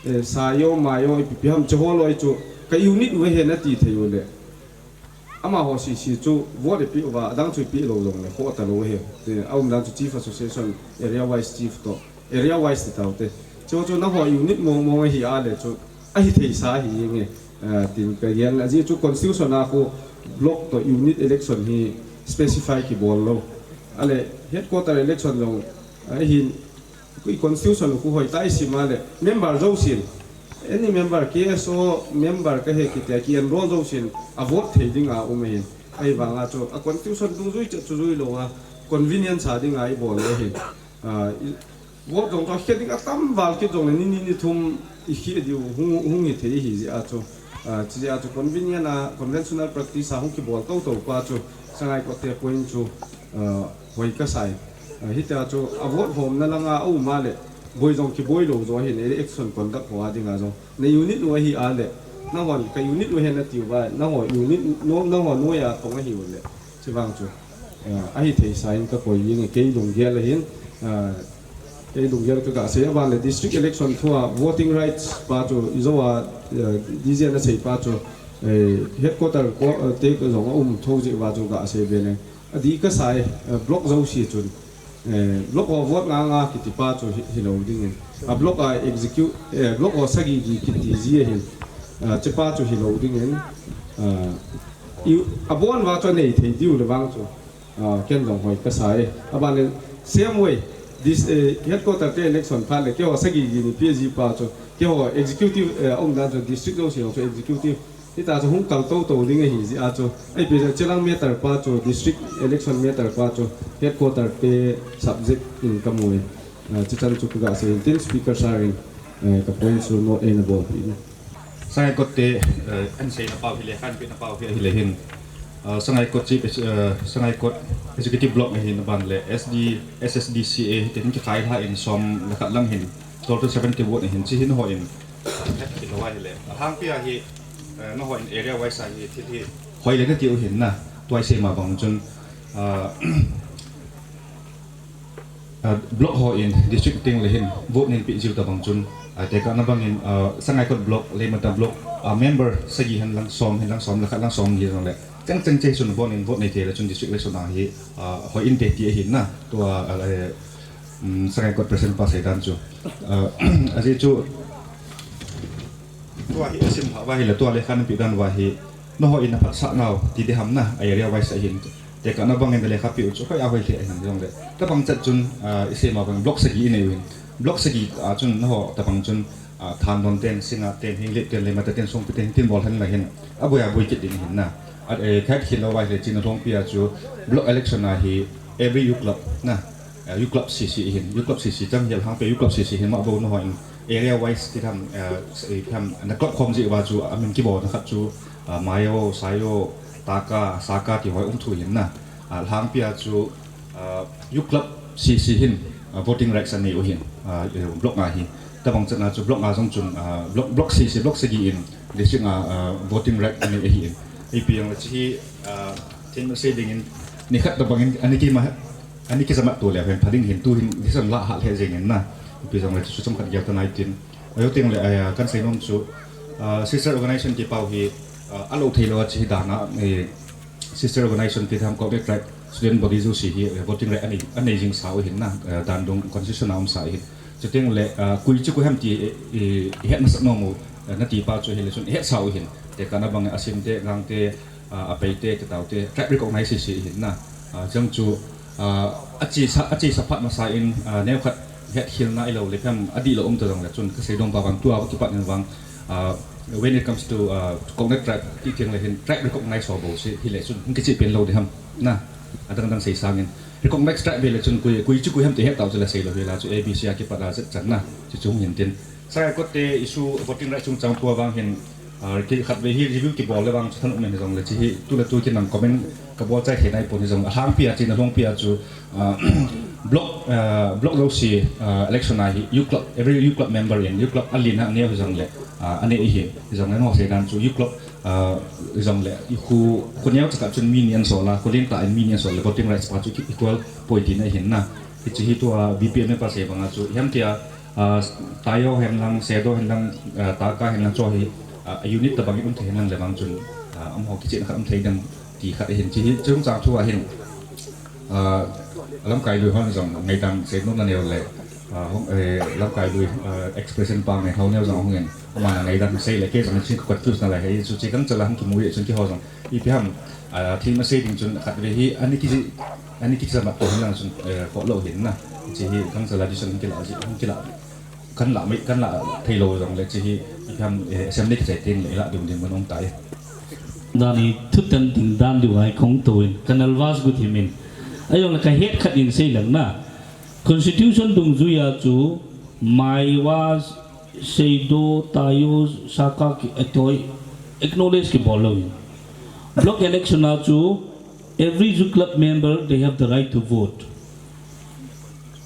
eh, sayo, mayo, ipi pi ham chu holoi chu, ka unit u ahi nati thei u le. Amaho sisi chu vote ipeh uva, adang chu ipeh lou jongle, khoh talou ahi. Te, aumdan chu chief association, area wise chief to. Area wise ti taute. Chu chu nangho unit mong mong ahi a le chu ahi theisa ahi nge. Ah, tin kagel ajeh chu constitution a khu block to unit election hi specify kibol lou. Ale headquarter election jong ahin, i constitution khu hoitah isim a le member jousen, any member, K S O member kahi kiti a ki enroll jousen a vote thei ding a um ahin. Ahivanga chu a constitution dungjui chet chu jui lou a convenience a ding a ibol le ahin. Ah, i, vote jong chu akhe ding atam val kit jongle ni ni ni thum ikhe diu hung, hung hithei ahi jeh a chu. Ah, chujeh a chu convenient a, conventional practice a hung kibol tou tou pa chu Sangaikot te point chu, ah, hoi kasai. Ah, hitia chu a vote lhomna langa aum a le boi jong kiboi lou jo ahin, election conduct ho a dinga jong. Na unit u ahi a le, nahon ka unit u ahi nati uva, naho unit, no, naho noi a tong ahi u le. Chuvang chu, ah, ahi theisa in kakoi jing e, kei lunggel ahin, ah, kei lunggel kagasei a ban le district election thu a voting rights pa chu ijou a, ah, D J na sei pa chu, eh, headquarter ko, eh, te jong aum tho jeh uva chu gasei be le. Adih kasai, eh, block jouse chun, eh, block ho vote nga nga kiti pa chu hi, hilou dingin. A block a execute, eh, block ho sagi gi kiti ji ahin, ah, chepa chu hilou dingin. Ah, I, abon uva chu anei thei diu le vang chu, ah, ken jong hoi kasai. Aban le same way, this, eh, headquarter te election phat le, keiho sagi gi ni P G pa chu, keiho executive, eh, aumdan chu district jouse jong chu executive. Hita chu hung kal tou tou ding ahi jeh a chu. Ahi pe chu chelang matter pa chu, district election matter pa chu, headquarter te subject in kamu e. Ah, chuchan chu kagasei in tin speaker sir in, eh, ka point chu note eina bolpeh in. Sangaikot te, eh, ahin seina pau hi le, ahin pehna pau hi ahile hin. Ah, Sangaikot Chief, eh, Sangaikot Executive Block ahin aban le S D, S S D C A, hiti hin kikhai lha in som le khat lang hin, total seventy vote ahin, chi hin ho in, het kilou ahile. Alhangpi a hi, eh, nangho in area wise a hi, thil hi, hoi le nati u hin na, tua isei ma bang chun, ah, Ah, block ho in district teng le hin vote neipeh jiu tabang chun, ah, tekahna bangin, ah, Sangaikot block, Lameta block, ah, member sagi hen lang som, hen lang som, le khat lang som ni jong le. Cheng cheng che chun vote in vote nei thei le chun district election a hi, ah, hoi inte ti ahin na. Tua, ah, eh, um, Sangaikot president pa seidan chu. Ah, ajeh chu Tua hi asim lhah uva ahile tua lekha napeh dan uva hi, nangho in naphatsah nau ti ding ham na, area wise ahin. Tekahna bangin nalekha peh u chu hoiya hoi lheh ahin jongle. Tabang chet chun, ah, isei ma bang block sagi inei u hin. Block sagi a chun naho tabang chun, ah, Thandon ten, Singa ten, Henglep ten, Lemata ten, Songpi ten, tin bol hen la hin, aboi aboi kit ding hin na. At, eh, khat khil lo vai le chin a Lhongpi a chu block election a hi every U club na, ah, U club C C hin, U club C C chang hi Lhangpi U club C C hin ma bo naho in area wise ti tham, ah, s-, eh, tham na club khom ji va chu amin kibol na khat chu, ah, Mayo, Sayo, Taka, Saka ti hoi um thu hin na. Ah, Lhangpi a chu, ah, U club C C hin, ah, voting rights anei u hin, ah, eh, block nga hi. Tabang chan a chu block nga jong chun, ah, block, block C C, block sagi in, district nga, ah, voting right anei ahi in. Ipi jong le chi hi, ah, tin ma sei ding in, ni khat tabang in, ani ki ma, ani ki jamat tu le, hen pha ding hin tu hin, decision la ha le jeng in na. Ipi jong le chu chom khat gel ta nai tin. Ayo ting le, ah, kan sei nom chu, ah, sister organization ki pau hi, ah, alo thei lo a chi hi dan a, eh, sister organization ti tham Koknek Tribe student body jouse hi, eh, voting right anei, anei jing sa u hin na, eh, dan dung constitution a um sa hin. Chuteng le, ah, koi chu koi ham ti, eh, eh, het na sak nom u, eh, na ti pa chu hi le chun het sa u hin. Tekah na bang a Sim te, Ngang te, ah, a Pei te, Tetao te, tribe recognize hi hin na. Ah, chang chu, ah, a chi sa, a chi sa phat masa in, ah, neo khat het khil na ilo le phem a di lo um ta jong le chun ka sei dong pa vang tua kipat in vang, ah, when it comes to, ah, Koknek Tribe, ti tiang le hin tribe recognize ho bo si, hi le chun, hung kichi pen lo de ham, na, adang dang sei sangin. Recognize tribe le chun, koi, koi chu koi ham te het tau chu le sei lo hi la chu, A B C a kipat a zet chan na, chu chung hin tin. Sangaikhot te issue voting right chung chang tua vang hin, ah, ki khat ve hi review kibol le vang chu than um hin jong le chi hi, tu le tu ki nang comment ka bol chai thei nai pon hi jong, a Lhangpi a chin a Lhongpi a chu, ah, block, ah, block jouse, ah, election a hi U club, every U club member in U club a lin a neo hi jong le, ah, anei hi, hi jong le no sei dan chu U club, ah, hi jong le khu, khu neo chaka chun mi ni an so la, khu lin ta in mi ni an so le voting rights pa chu ki equal poi ti na hin na. Hi chi hi tua B P M pa sei bang a chu, hiam tia, ah, Tayo hen lang, Sedo hen lang, ah, Taka hen lang cho hi, ah, unit tabang in um thei hen lang le bang chun, ah, um ho kichi na khat um thei dang ti khat hin chi hi, chung chang thu a hin. Ah, lamkai lui hon jong ngaidan sei nom na neo le, ah, hong, eh, lamkai lui, ah, expression pa ngai hau neo jong hong in, ama na ngaidan sei le ke jong chin confuse na le hei, chu chi kang chala hong kimu ye chun ki ho jong. Ipi ham, ah, thil ma sei ding chun khat ve hi, ani ki, ani ki chama to hin lang chun, eh, ko lo hin na. Chi hi kang chala di chun kila ji, hong kila. Kan la mai, kan la thei lo jong le chi hi, ipi ham, eh, assembly ki chai tin le la ding ding man um tai. Dani thutan ding dan diu ai kong to in, kan alvas gu thimin. Ayong le ka het khat in sei lang na. Constitution dungjui a chu, Maiwa, Seido, Tayo, Saka ki atoi, acknowledge ki bol lo in. Block election a chu, every U club member, they have the right to vote.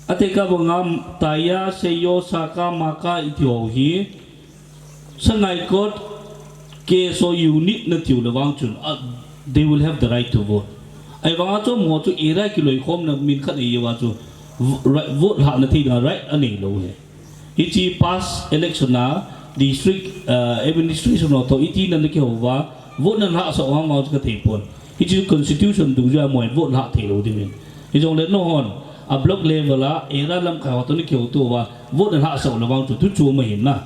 Atekah banga Taya, Seiyo, Saka, Maka iti ho hi, Sangaikhot, K S O unit na tiu le vang chun, ah, they will have the right to vote. Ai vanga chu mo chu area kiloikhom na min khat ei va chu, v-, right, vote hah na thei na right anei lo he. Hichi past election a district, ah, administration ho to iti na na kihou va, vote na hah sa o ham va chu ka thei pon. Hichi constitution dungjui a mo vote hah thei lo ding in. Hijong le no hon, a block level a, area lamkai ho to na kihou to va, vote na hah sa o le vang chu, tu chu ma hin na.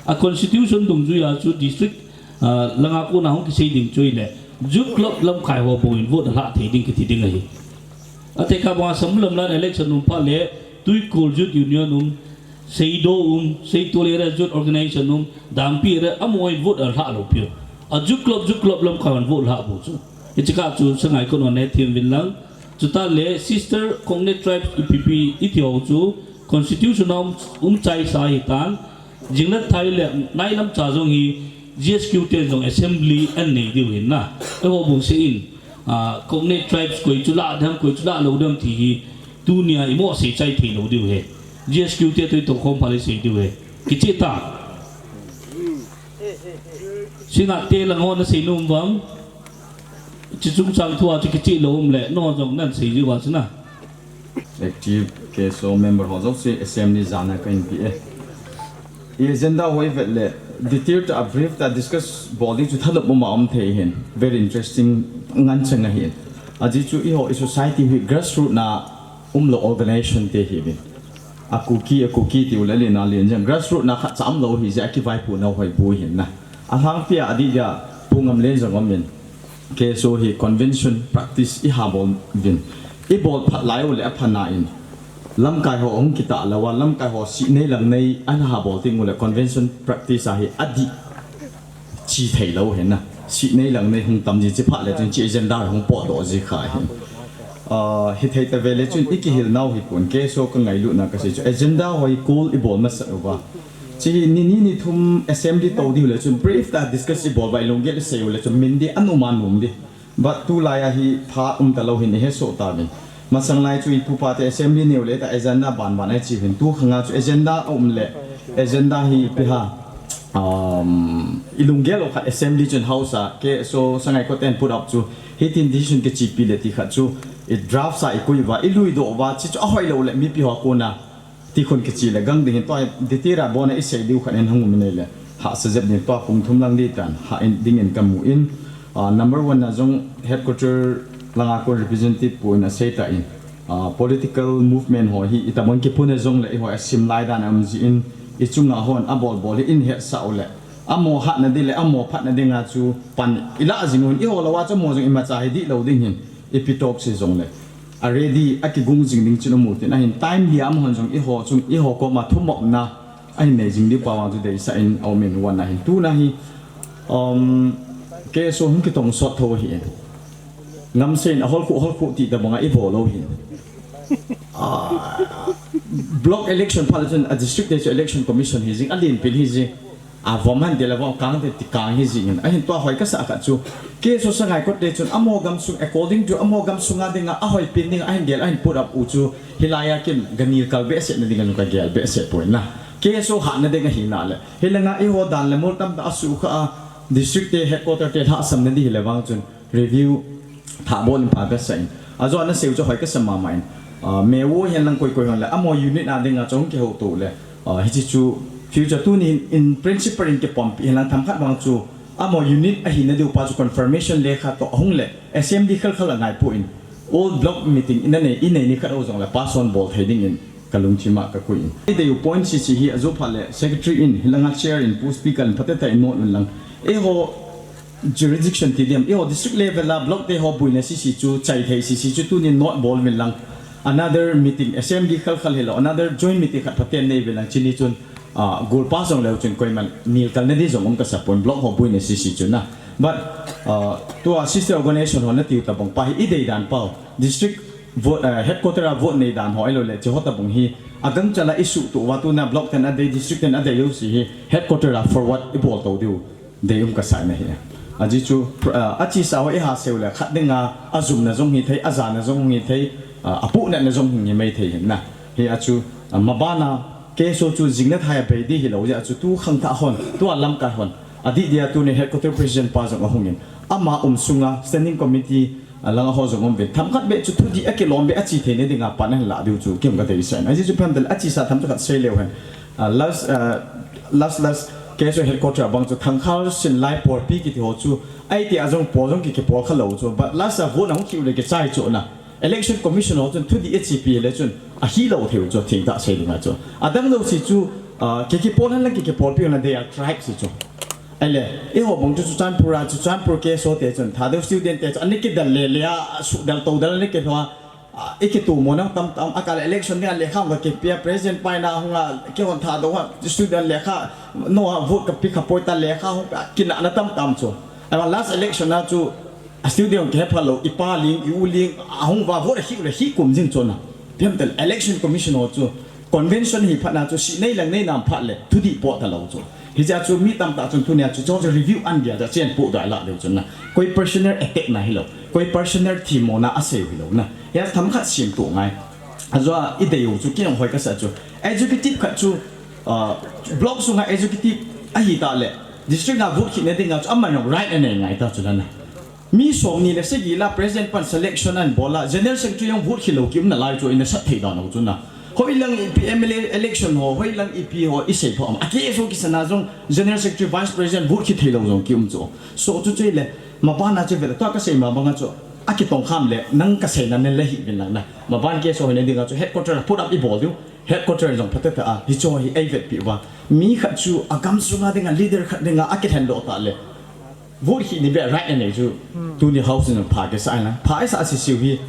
A constitution dungjui a chu district, ah, langa ko na hong kisei ding chu le, U club lamkai ho bou in vote na hah thei ding kiti ding ahi. Atekah banga Samulam lan election um pha le, Tuikul Youth Union um, Seido um, Seitol area Youth Organization um, Dampi area, amo in vote a hah lo piu. A U club, U club lamkai hon vote hah bou chu. Hichi kah chu Sangaikhot hon ne thiam vin lang. Chuta le Sister Koknek Tribes ipi pi iti ho chu Constitution um, um chai sa hi tan. Jing le thai le nai lam cha jong hi G S Q te jong assembly an nei diu hin na. Eiho bou se in, ah, Koknek Tribes koi chu la dam, koi chu la lo dam ti hi. Tunia i mo sei chai thei lo diu he. G S Q te tui to khom pha le sei diu he. Kichi ta. Singa te lang ho na sei nom vang. Chi chung chang thu a chu kichi lo um le, no jong nan sei diu va chu na. Active K S O member ho jouse assembly jana ka in pi e. I agenda ho i vet le, detail ta, a brief ta, discuss bol ding chu thanop um a um thei hin. Very interesting ngan chang ahin. Aji chu eiho i society hi grassroot na um lo organization te hi vin. A Kuki, a Kuki tiu le lin a lin jeng. Grassroot na khat cha um lo hi jeh a kivaipo na hoi bu hin na. A Lhangpi a di ja pu Ngamlen jong um in. K S O hi convention practice i ha bol vin. I bol phat lai u le a pha na in. Lamkai ho hung kitah lou a, lamkai ho sihnei langnei ana ha bol ding u le convention practice a hi adih chi thei lou hin na. Sihnei langnei hung tam ji chi phat le chun chi agenda hung potdoh ji kha hin. Ah, hithei ta ve le chun i kihil nau hi pon, K S O ka ngailutna ka sei chu agenda ho hi kul i bol masat uva. Chi hi ni ni ni thum assembly to diu le chun brief ta discuss i bol uva, i lunggel i sei u le chun min di an um a um di. But tulai a hi pha um ta lou hin i he soh ta vin. Masang lai chu i pupa te assembly neu le ta agenda ban ban ai chi hin, tu khang a chu agenda a um le agenda hi ipi ham, um, i lunggel u khat assembly chun house a K S O Sangaikot ten put up chu hitin decision kichi pi le ti khat chu i draft sa i kui uva, i lui doh uva, chi chu a hoi lou le mipi ho a kona ti khun kichi le gang ding hin, tua hi detail a bon a i sei diu khat in hung um in ei le. Hahsa jep ding tua pung thum lang di tan ha in ding in ka mu in, ah, number one na jong headquarter langa kon representative pu in a sei ta in, ah, political movement ho hi i tabang kipun a jong le i ho a sim lai dan a um ji in, i chunga hon a bol bol hi in het sa u le. Amo hatna di le amo phatna dinga chu pan i la jing un, i ho lou a chu mo jong i macha hi di lou ding hin, i pi tok si jong le. A ready, a kigung jing ding chin um u tin, ahin time lia amahon jong i ho chung, i ho koma thumopna ahin nei jing diu pa vang chu deisah in a um in, one na hin. Two na hi, um, K S O hung kitong sot tho hi in. Ngam sei in a hol khu, hol khu ti ta banga i bol lou hin. Ah, block election phat le chun a district te chu election commission hi jing, a len pin hi jing. A vom han de la vom kang te ti kang hi jing in. Ahin tua hoi ka sa khat chu. K S O Sangaikot te chun amo gamsung according to amo gamsung a dinga a hoi pin dinga ahin gel ahin put up u chu. Hilai a kin ganil kal behseh na dinga nu ka gel behseh poi na. K S O hatna dinga hi na le. Hilanga i ho dan le mol tam ta a su kha a district te headquarter te lhahsam na di hi le vang chun. Review thah bol in pha ka sa in. A jo ana sei u chu hoi ka sa mama in. Ah, me wo hian lang koi koi hon le. Amo unit a dinga chu hung kihou to le. Ah, hichi chu future tuni in principle in kipom pi hian lang tham khat vang chu. Amo unit a hi na diu pa chu confirmation lekha to hung le. Assembly khal khal a ngai pu in. All block meeting in a nei, i nei ni khat o jong le pass on bol thei ding in. Ka lungthim a ka kui in. I dei u point si si hi a jo pha le secretary in, hilanga chair in, pu speaker in, phateta in note un lang. E ho, jurisdiction ti diam, i ho district level a block te ho buina si si chu, chai thei si si chu, tuni note bol min lang. Another meeting, assembly khal khal hi lo, another joint meeting khat phaten nei vin lang, chini chun, ah, gol pa jong leu chun koiman nil kal na di jong um ka sa pon block ho buina si si chu na. But, ah, tua sister organization ho na tiu ta bang pa hi i dei dan pau. District vote, ah, headquarter a vote nei dan ho i lo le, chi ho ta bang hi. A gang chala i su tu va tu na block ten a dei, district ten a dei u si hi, headquarter a forward i bol to diu. Dei um ka sa na hi. A ji chu, pr-, ah, a chi sa ho i ha seu le khat dinga, a zum na jong hi thei, a za na jong hi thei, ah, a pu na na jong hi mai thei hin na. Hi a chu, ah, ma ba na, K S O chu jing na thai a bei di hi lo, ja chu tu khang tha hon, tu a lam ka hon. A di dia tu ni headquarter president pa jong a hung in. Ama um sunga standing committee, ah, lang a ho jong um vin. Tham khat be chu thu di a kilom be a chi thei ne dinga pan a hin la diu chu, kim ka dei sa na. A ji chu phem del a chi sa tham chu khat sei leu hen. Ah, last, ah, last, last, K S O headquarter a bang chu Thangkhar Sinlai Porpi kiti ho chu, ai ti a jong po jong ki, ki por kha lo chu, but last a vote na hung ki u le ki chai chu na. Election Commission ho chun thu di a chi pi le chun, a hi lo thei u chu, thing ta sei ding a chu. A dang lo si chu, ah, ki, ki por han la ki, ki por pi na they are tribe si chu. Ai le, i ho bang chu Churachandpur a, Churachandpur K S O te chun, Thadou student te chun, a ni ki dal le le a, su dal to dal a ni ki hua, Ah, i kitu mo nang tam tam, a kal election ni a lekha hung ka kipia, president pai na hung a, kihon Thadou a, student lekha, no a vote ka pi kha poi ta lekha hung ka kina na tam tam chu. Ai ma last election a chu, a student ki hepha lo, i pa ling, i u ling, a hung va vote a hi le hi kum jing chu na. Piam tel election commission ho chu, convention hi phat na chu, sihnei langnei nam phat le, thu di po ta lo chu. Hi ja chu mi tam ta chun tu nia chu, chu, chu review an dia ja chen pu da la deu chun na. Koi personal attack na hi lo. Koi personal thi mo na a sei hi lo na. Hia tham khat sim tu ngai. A jo a i dei u chu kiang hoi ka sa chu. Executive khat chu, ah, block sunga executive a hi ta le. District a vote khit na dinga chu a man right a nei ngai ta chu na na. Mi som ni le sagi la president pan selection an bol a, general secretary jong vote khit lo ki um na lai chu in a sat thei dan lo chu na. Hoi lang i pi M L A election ho, hoi lang i pi ho i sei pho am. A K S O ki sana jong general secretary vice president vote khit thei lo jong ki um chu. So chu chu le, ma ba na chu ve le, to ka sei ma bang a chu. A ki tong kham le, nang ka sei na ne le hi vin lang na. Ma ban K S O hoi ne ding a chu headquarter put up i bol diu. Headquarter jong phat ta a, hi chu hi ei vet pi va. Mi khat chu a gam sunga ding a leader khat ding a a ki thlen do ta le. Vote hi ni be right a nei chu. Tu ni house in pha ke sa na. Pha sa si siu hi.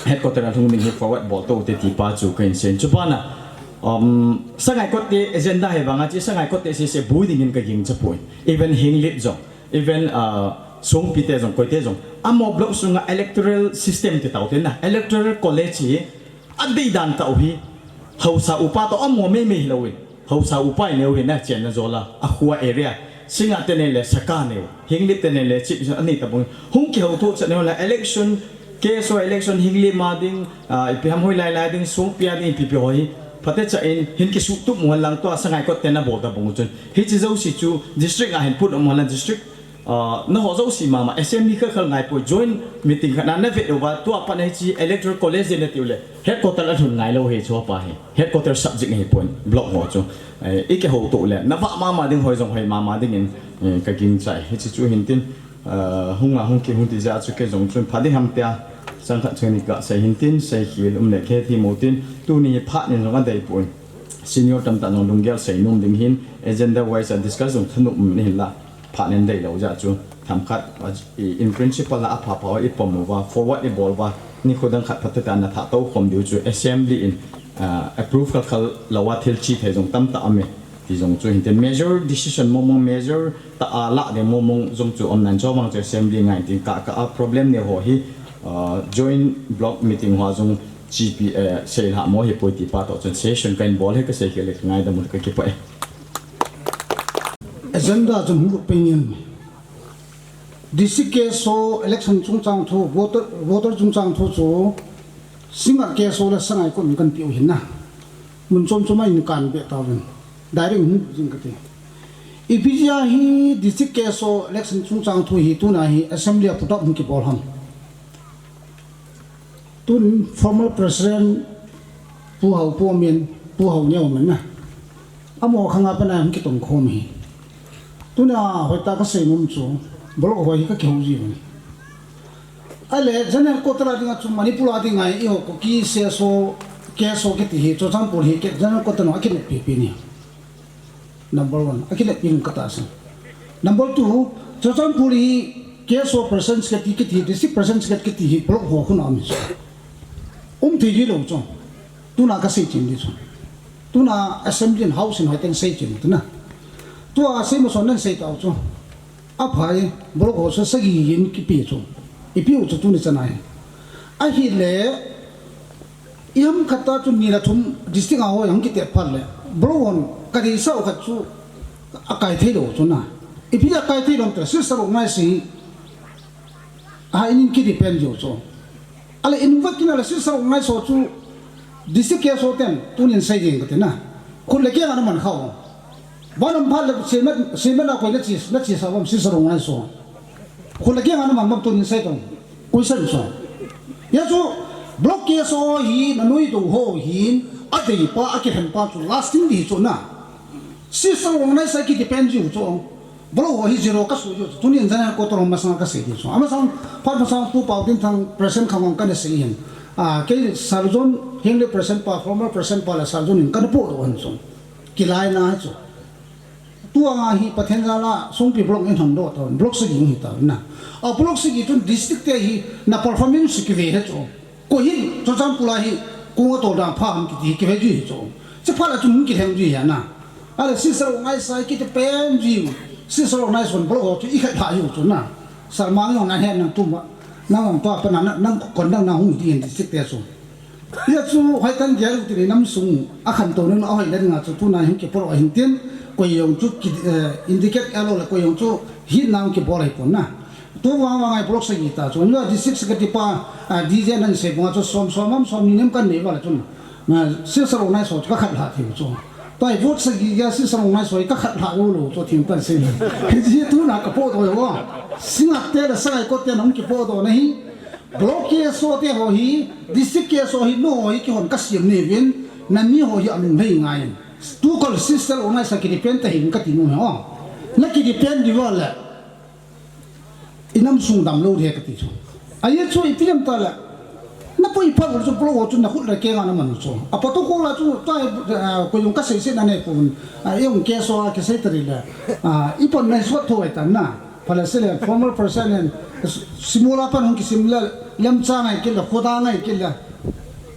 headquarter a lhung ding hi forward bol to te ti pa chu ka hin sei. Chu pa na, um, Sangaikot te agenda hi vang a chi Sangaikot te se se bui ding in ka ging cha poi. Even Henglep jong, even, uh, Songpi te jong, koi te jong. Amo block sunga electoral system te tau te na, electoral college hi a dei dan tau hi. Hausa upa to amo mei mei lo in. Hausa upa neo hi na chen na jola, a khua area. Singa te ne le Saka neo. Henglep te ne le chip ani ta bung. Hung ki hau to cha neo la election, K S O election Henglep ma ding, ah, ipi ham hoi lai lai ding, Songpi a ding, ipi pi hoi. Phate cha in, hin ki su tup mo lang to a Sangaikot te na bol ta bung chun. Hi chi jouse chu district a hin put mo lang district. Ah, na ho jouse mama, assembly kha khal ngai poi, joint meeting kha na na vet uva, tua pa na hi chi electoral college na tiu le, headquarter a lhun ngai lo hi chu pa hi, headquarter subject hi poi, block ho chu. Eh, i ke ho to le, na va mama ding hoi jong hoi mama ding in, eh, ka ging chai, hi chi chu hin tin, ah, hung a hung ki hung ti ja chu ke jong chun pha ding ham tia, chang khat chang ni ka sei hin tin, sei khel um le ke thi mo tin, tuni pha nin jong a dei poi. Senior tam ta jong lunggel sei nom ding hin, agenda wise a discuss jong thanop um ni hin la. Phat nen dei lo ja chu, themkhat, i, in principle la a pha pha i pom uva, forward i bol uva, ni khodang khat phat ta na tha to khom diu chu, assembly in, ah, approve khal khal lo a thil chi thei jong tam ta ame, ti jong chu hin te major decision mo mo major ta a la de mo mo jong chu om nan cho mang chu assembly ngai tin ka ka a problem ne ho hi, ah, joint block meeting ho jong chi pi, eh, sei la mo hi poi ti pa to chun session ka in bol he ka sei khel le ngai da mun ka ki pa e. Agenda chun hung lut pei ngen. District K S O election chungchang thu, voter, voter chungchang thu chu, Singngat K S O le Sangaikot in kan piu hin na. Mun chom chom a in kan be ta ven. Direct hung jing ka ti. Ipi jeh a hi District K S O election chungchang thu hi tuna hi assembly a put up hung ki bol ham. Tun former president Pu Hau Pu Min, Pu Hau Neo Min na. Amo khang a pa na hung ki tong khom hi. Tuna hoi ta ka sei nom chu, block hoi hi ka ki hou ji. Ale, general quarter a dinga chu Manipur a dinga i ho Kuki C S O, K S O kiti hi, Churachandpur hi, ke, general quarter no a kinet pi pi ni. Number one, a kinet pi ka ta sa. Number two, Churachandpur hi, K S O president secretary kiti, district president secretary kiti hi, block ho khun a mi chu. Um thei ji lo chu. Tuna ka sei chin di chu. Tuna assembly and house in hoi ten sei chin tu na. Tua sei mo son nan sei ta chu. A phai, block ho sa sagi yin ki pi chu. I pi u chu tuni chana hi. A hi le, i ham khat ta chu ni la thum district a ho yang ki te phal le. Block hon ka di sa u khat chu a kai thei lo chu na. I pi a kai thei lo ta, si sa lo ngai si. A ha in ki depend jo chu. Ale in va kin ale si sa lo ngai so chu. District K S O ten, tunin sei ding ka ti na. Khun le keng ana man khau. Ba nam phat le cement, cement a koi na chi, na chi sa bam si sa lo ngai so. Khun le keng ana man bam tunin sei tong. Koi san so. Ya chu block K S O hi na noi do ho hin a dei pa a ki hen pa chu lasting di chu na. Si sa lo ngai sa ki depend ju chu. Block ho hi zero ka su ju chu. Tunin zan ko to ma sang ka sei di chu. Ama sang phat ma sang Pu Pau Tin Thang president khang ka na sei hin. A, kei Sir John Henglep president pa, former president pa le Sir John in ka na po do han chu. Kilai na chu. Tua hi Pathen jal a Songpi block in hong do ta, block sagi hi ta na. A block sagi tun district te hi na performance ki ve he chu. Ko hi Churachandpur a hi ko nga tol dang pha ham kiti ki ve ju hi chu. Chi pha la chu mun ki lhem ju hi na. Ale si sa lo ngai sa kiti pen ju. Si sa lo ngai son block ho chu i khat ha ju chu na. Sa ma ngi na he nang tu ma. Nang ang pa pa na nang kon dang na hung di district te chu. Hia chu hoi tan gel ti ni nam sung a khan to nun a hoi le nga chu tuna hin ki polo hin tin koi jong chu ki, eh, indicate a lo le koi jong chu hi nang ki bol hi pon na. Tu wang wang ai block sagi ta chu. Ni district secretary pa, ah, D J nan sei bunga chu som som am som ni nem kan nei wala chu. Na si sa lo nai so chu ka khat la thei chu. Toi vote sagi ya si sa lo nai so ka khat la lo lo chu thim pan sei. Ji tuna ka po to yo. Singa te le Sangaikot te nang ki po to na hi. Block K S O te ho hi, district K S O hi, no ho hi, kihon ka siam ni vin, na mi ho hi alung lei ngai. Tu kol sister o ngai sa ki depend ta hin ka ti nu ho. Na ki depend di va le. I nam sung dam lo de ka ti chu. A ye chu i piam ta le. Na poi pa chu block ho chu na khut le ke nga na man chu. A pa to ko la chu ta, ah, ko yung ka sei sei na ne pun. A yung K S O a ke sei ta ri le. Ah, i pon na suat tho ai ta na. Phalei sile, former president in, simula pan hung kisim le, lemcha ngai kit le, khoda ngai kit le,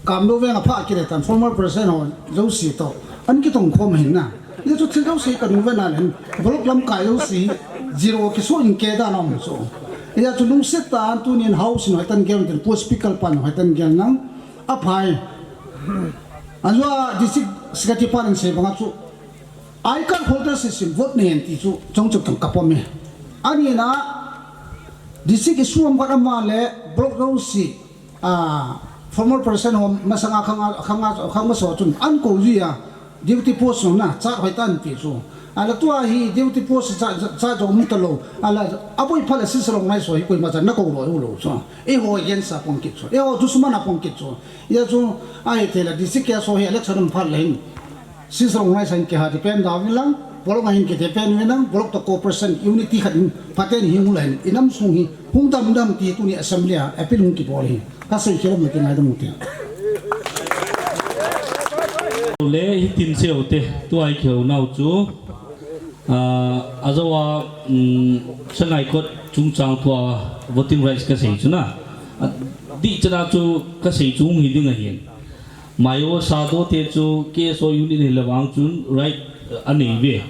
Kamlo veng a pha kit le tan, former president ho, jouse to. An kitong khom hin na. Hijeh chun thil jouse ka nung vet na le, block lamkai jouse, zero kiso in ke da na um so. Hijeh chun lungset tah in tunin house in hoitah in gel tin, post speaker pan hoitah in gel nang, aphai. Ajeh chu district secretary pan in sei banga chu, I card holder system vote nei hen ti chu chong chok tang ka pom e. Ani na district issue am khat ama le block jouse, a, former president ho masanga khang a, khang a, khang masa chun an ko ji a duty post na cha hoitah in ti chu. Ala tua hi duty post cha, cha, cha jong um ta lou. Ala aboi pha le Sister Organize ho hi koima cha na ko lou lou chu. Eiho against a pang kit chu. Eiho dushman a pang kit chu. Hijeh chun ahi thei le district ke so hi election um phat le hin. Sister Organize in kihati pen da vin lang, block a hin kiti pen vin lang, block to cooperation, unity khat in, phaten hi hung le hin, i nam sung hi, hung dam dam ti tuni assembly a, appeal hung kibol hi. Ka sei khel a mi ti ngai dam u te. Le hitin sei u te, tua i kihou nau chu, ah, ajeh a, um, Sangaikot chungchang tua voting rights ka sei chu na. Ah, dih chan a chu ka sei chu hung hi ding ahin. Maiwo Sado te chu K S O unit hi le vang chun right, eh, a nei ve.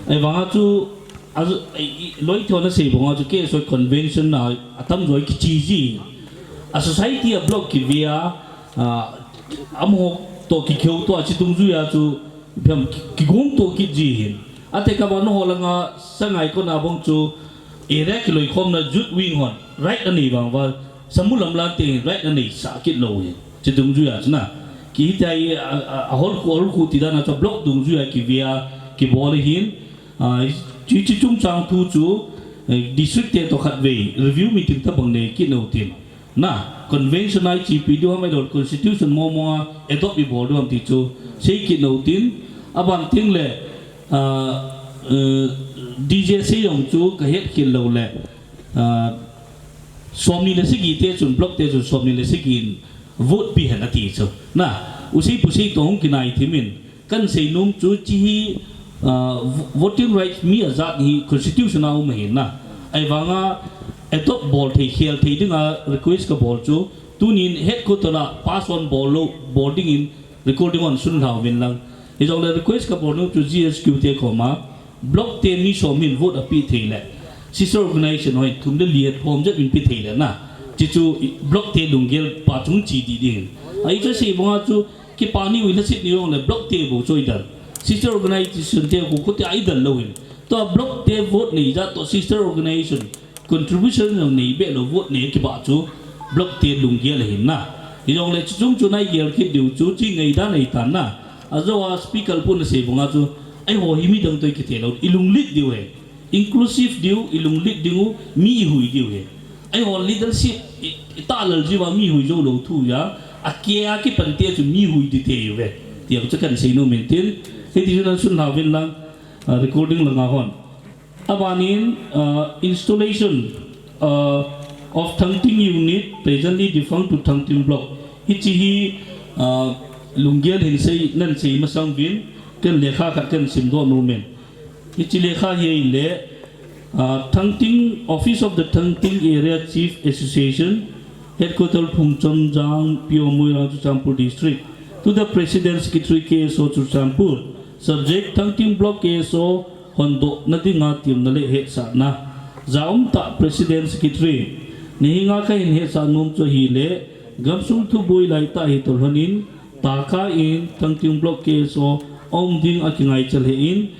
Ahivanga chu, a, i, i, loi thona sei banga chu K S O convention na atam joi kichi ji. A society a block kive a, a, amaho to kikihou to a chi dungjuia chu, phem ki, kigong to kit ji hin. Ate ka ba no ho langa Sangaikot na bang chu area kiloikhomna youth wing hon right a nei vang va, Samulam lan te right a nei sa kit lou hin. Chi dungjuia chu na. Kihitia i, a, a, a holkhu, holkhu ti dan a chu block dungjuia kive a, kibol hin. A, chi, chi chungchang thu chu, eh, district te to khatvei review meeting tabang nei kit lou tin. Na, convention a i chipi diu ham ahilouleh constitution momo a adopt i bol diu ham ti chu sei kit lou tin. Aban teng le, a, eh, D J C jong chu ka het kit lou le. A, somni le sagi te chun, block te chun somni le sagi in vote pe hen ati chu. Na, usei pusei to hung kinai thim in, kan sei nom chu chi hi, a, vo-, voting rights mi ajat hi constitution a um ahin na. Ahivanga adopt bol thei, khel thei dinga request ka bol chu, tunin headquarter a pass on bol lou, bol dingin recording on sun lhau vin lang. Hijongle request ka bol nom chu G S Q te koma, block te mi som hin vote a pe thei le, sister organization hoi thum le li a thom jep in pe thei le na. Chi chu i, block te lunggel pa chung chi di ding. A i chu sei banga chu kipa ni ui la sit ni jong le block te bou chu i dal. Sister organization te khu khu te a i dal lou hin. To block te vote nei jat to sister organization contribution jong nei be lou vote nei kiba chu block te lunggel ahin na. Hijongle chu chung chu nai gel kit diu chu chi ngaidan ahi tan na. Ajeh a speaker pun a sei banga chu, eiho hi midang to i kiti lou, i lunglet diu he. Inclusive diu, i lunglet ding u, mi i hui diu he. Eiho leadership, i, i talal jiu va mi hui jou lou thu a, a kia kipan te chu mi hui di te u ve. Ti a chu kan sei nom in tin, hiti chun an sun lhau vin lang, a, recording langa hon. Abanin, uh, installation, uh, of Thangting unit, presently defunct to Thangting block. Hichi hi, uh, lunggel hin sei, nan sei masang vin, kan lekha khat kan sim doh nom in. Hichi lekha hi ahile, uh, Thangting, Office of the Thangting Area Chief Association, Headquarter Phungchomjang, P O Moirang, Churachandpur District, to the President Secretary K S O Churachandpur, subject Thangting Block K S O hondohna dinga temna le hetsahna. Jaum tah President Secretary, nihinga kahin hetsah nom chu ahile, gamsung thuboi laitah hi tolhon in, taka in Thangting Block K S O aum ding a kingaicha lheh in,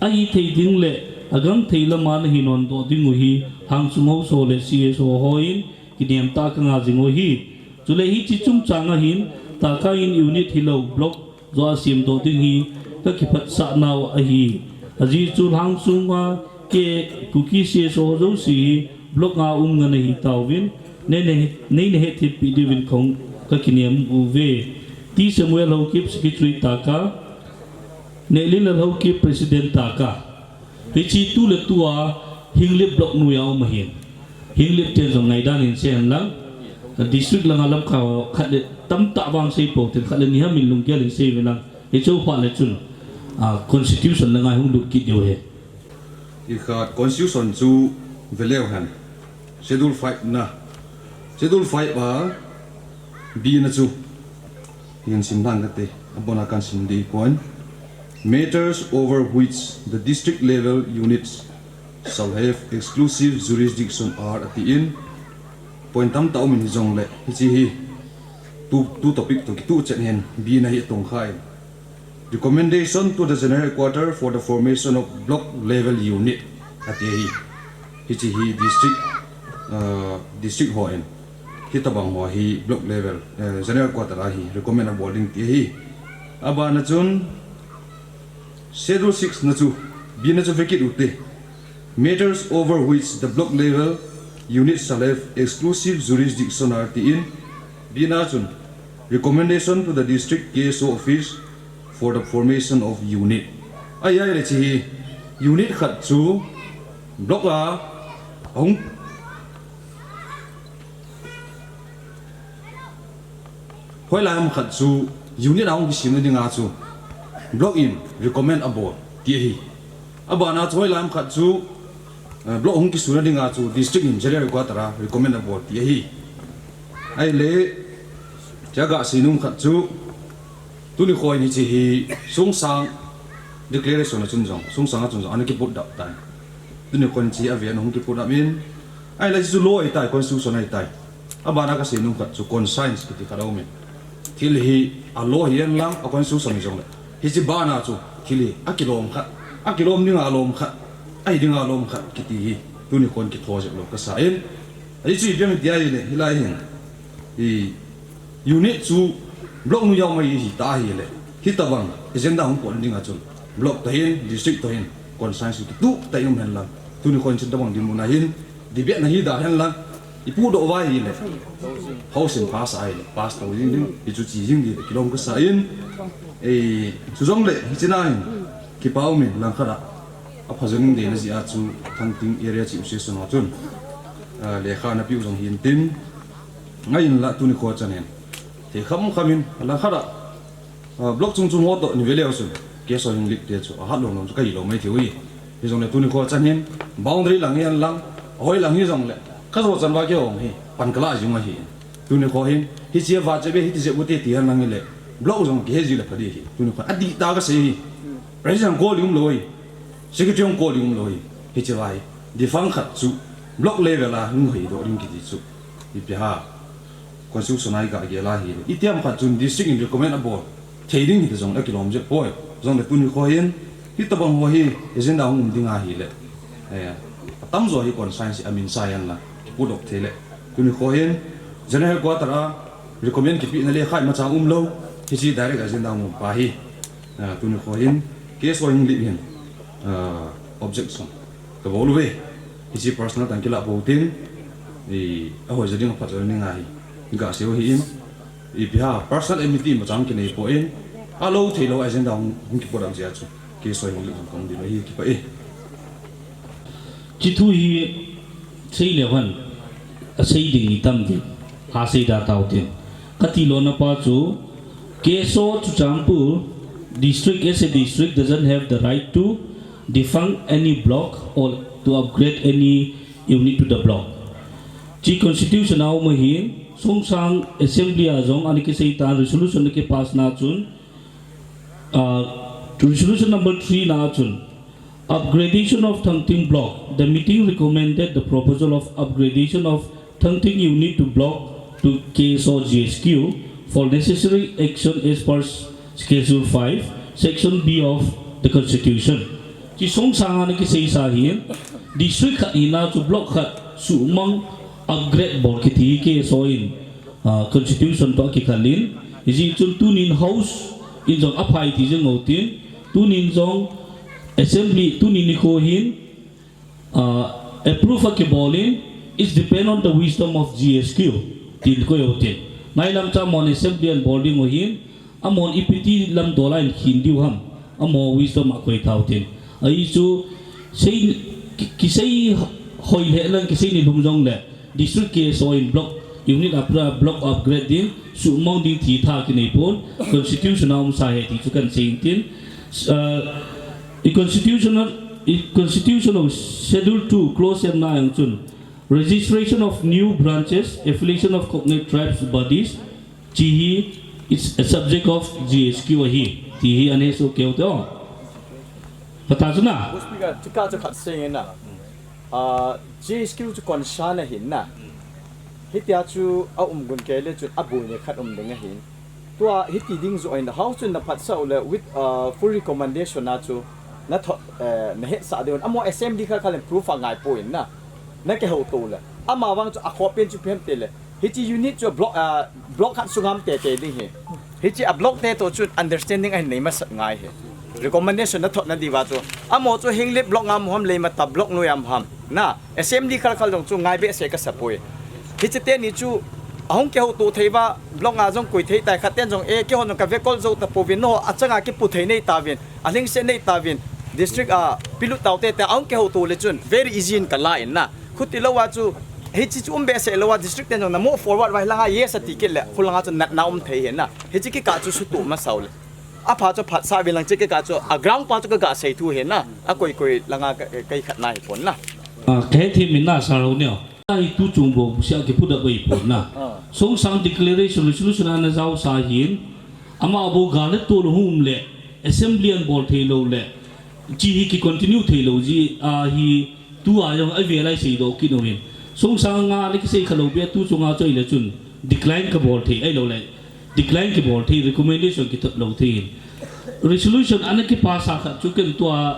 ahithei ding le agangthei lama nahin hondoh ding u hi Hangsunghou so le C S O hon kinem tah a kanga jing u ahi. Chule hichi chungchang a hin, taka in unit hilou block joh a semdoh ding hi kakiphatsah nau ahi. Ajeh chu Hangsunga Kuki C S O jouse hi block a um ngen ahi tauvin, nei, nei, neina hetthempi diuvin kahung kakinem uve. T Samuel Haokip, Secretary taka, Nehlilal Haokip, President taka. Hichi tu le tua Henglep block noiya um ahin. Henglep ten jong ngaidan in sei hen lang. District langa lamkai khat le tamtah vang sei pou ten, khat le ni ham in lunggel in sei uvin lang. Hichu phat le chun, a, constitution langa hung lut kit diu ahi. Ikhat constitution chu veleu hen. Schedule five na. Schedule five a B na chu. Hin sim lang kate. Abona kan sim di point. Matters over which the district level units shall have exclusive jurisdiction are atin. Point tamtah um in hijongle. Hichi hi. Tu, tu topic to kitu chen hen. B na hi tong khai. Recommendation to the General Headquarter for the formation of block level unit. Ati hi. Hichi hi district, uh, district ho in. Hitabang ho hi block level, uh, General Headquarter a hi recommend a bol ding ti hi. Abana chun Schedule six na chu, B na chu vekit ute. Matters over which the block level unit shall have exclusive jurisdiction are atin. B na chun, recommendation to the district K S O office for the formation of unit. Ai ai le chi hi unit khat chu block a hung hoilai ham khat chu unit a hung kisimna dinga chu block in recommend abol ti ahi. Abana chu hoilai ham khat chu, eh, block hung kisimna dinga chu district in General Headquarter a recommend abol ti ahi. Ai le, chaga sinung khat chu, tuni khoi ni chi hi Sungsang declaration a chun jong, Sungsang a chun jong, ana kiput dap tai. Tuni khoi ni chi a ve ana hung kiput dap in, ai le chu law ai tai, constitution ai tai. Abana ka sinung khat chu conscience kiti khat a um in. Thil hi a law hi en lang, a constitution hi jong le. Hichi bana chu thil hi a kilom khat, a kilom dinga lom khat, ai dinga lom khat kiti hi tuni khon kitho jep lo ka sa in. Ai chu ipi ham tia ile, hilai hin. I unit chu block nu yau mai hi ta hi le. Hitabang agenda hung pon dinga chun. Block ta hin, district ta hin, conscience kitu ta um hen lang. Tuni khon chin tabang dinmun a hin. Debate na hi da hen lang. Ipu do vai hi le. House in pass ai le. Pass to jing ding. Ichu chi jing di le. Kilom ka sa in. E, chu jong le. Hichi na hin. Kipa um in lang khat a. A pha jong de na ji a chu Thangting area chi u se so na chun. A, lekha na piu jong hin tin. Ngai in la tuni kho chan hin. Te kham kham in lang khat a. Ah, block chung chung ho to ni veleu sun. Keso English te chu ahat lom lom chu ka hi lo mai thei u hi. Hijongle tuni kho chan hin boundary lang hi an lang, hoi lang hijongle ka jo chan va kihong hi pan kala jing ahi. Tuni kho hin hichi va che be hiti je u te ti an lang hi le block jong kihe ji le pha di hi. Tuni kho adih ta ka sei hi. President ko lium lo hi. Secretary ko lium lo hi. Hichi va hi. Defunct khat chu block level a hung hoi do ring kiti chu. Ipi ha. Constitution a i ga gel a hi le. Itiam khat chun district in recommend abol. Thei ding hita jong le kilom jep poi. Jong le tuni kho hin. Hitabang ho hi agenda hung um ding a hi le. Eh, atam jo hi conscience a min sa yan la. Put up thei le. Tuni kho hin. General Headquarter a recommend kipi na le khai ma chang um lo. Hichi direct agenda hung um pa hi. Ah, tuni kho hin. Keso English hin. Ah, objection. Ka bol uve. Hichi personal tang kila bol tin. I, a hoi ja ding a phat ja ding a hi. Ga se u hi in. Ipi ha, personal enmity ma chang kinei poi. A lo thei lo agenda hung, hung kipot dam jia chu. Keso English hung kong din hi kipa e. Chi thu hi sei le van. A sei ding ni tam ding. Ha sei da tau tin. Ka ti lo na pa chu. Keso Churachandpur district as a district doesn't have the right to defunct any block or to upgrade any unit to the block. Chi constitution a um ahin, Sungsang assembly a jong ana kisei tan resolution ana kipass na chun, ah, resolution number three na chun, upgradation of Thangting block. The meeting recommended the proposal of upgradation of Thangting unit to block to K S O G S Q for necessary action as per Schedule five, Section B of the Constitution. Chi Sungsang ana kisei sa hi, district khat hina chu block khat sumang upgrade bol kiti K S O in, ah, Constitution to kikhel in, iji chun tunin House in jong aphai ti jeng u tin, tunin jong Assembly tunin ni kho hin, ah, approve a kibol in, it's depend on the wisdom of G S Q, tin koi u tin. Ngai lam cha mon assembly an bol ding u hin, amon ipiti lam dola in khin diu ham, amo wisdom a koi thau tin. Ai chu, sei, ki, kisei hoi le lang, kisei ni lum jong le, district K S O in block, unit up, block upgrade din, sumang ding thi tha kinei pon, constitution a um sa he ti chu kan sei tin. Ah, i constitutional Constitution of Schedule two, Clause M na jong chun, registration of new branches, affiliation of cognate tribes bodies, chi hi is a subject of G H Q ahi, ti hi ana hesoh keu te o. Phatah chu na. Speaker, chika chu khat sei nge na. Ah, G H Q chu concern ahin na. Hitia chu aum gun kei le chun aboi ni khat um ding ahin. Tua hiti ding joh in, hou chun na phatsah u le with, uh, full recommendation a chu na thot, eh, na hetsah diu. Amaho assembly khat khat in proof angai poi na. Na kihouto le. Amavang chu akhoh pen chu phem te le. Hiche unit chu block, uh, block khat sunga um tete ding hi. Hiche a block te toh chu understanding ahin nei masat ngai hi. Recommendation na thot na diuva chu. Amaho chu Henglep block a um ham, Leimata block noiya um ham. Na. Assembly khat khat jong chu ngai behseh kasa poi. Hiche teni chu ahung kihouto thei uva, block a jong koi thei tai, khat ten jong, eh, keihon jong kave kol jou tapouvin, nangho achanga kipu thei nei tauvin, alhingset nei tauvin, district a pelut taute tia ahung kihouto le chun, very easy in kala in na. Khuti louva chu, hiche chu um behseh louva, district ten jong na move forward uva, hilanga yes ati kit le, khulanga chu natna um thei hi na. Hiche kikah chu sutoh masa u le. Apha chu phatsah uvin lang, hiche kikah chu, a ground pa chu kaga sei thu hi na. Akoi koi langa ka, ka ikhatna hi pon na. Ah, kahethem in na, Sir Roneo. Ahi tu chung bou sia kiphut a bai pon na. Ah. Songsang declaration resolution ana jaosa hin, ama bou gal le tol hung um le, assembly ana bol thei lou le, chi hi ki continue thei lou ji ahi, tua jong avel a isei doh kit uvin. Songsang a ana kisei kha lou beh tu chunga chu ahile chun decline kabol thei ahilou le. Decline kibol thei, recommendation kithot lou thei. Resolution ana kipass a khat chu ken tua,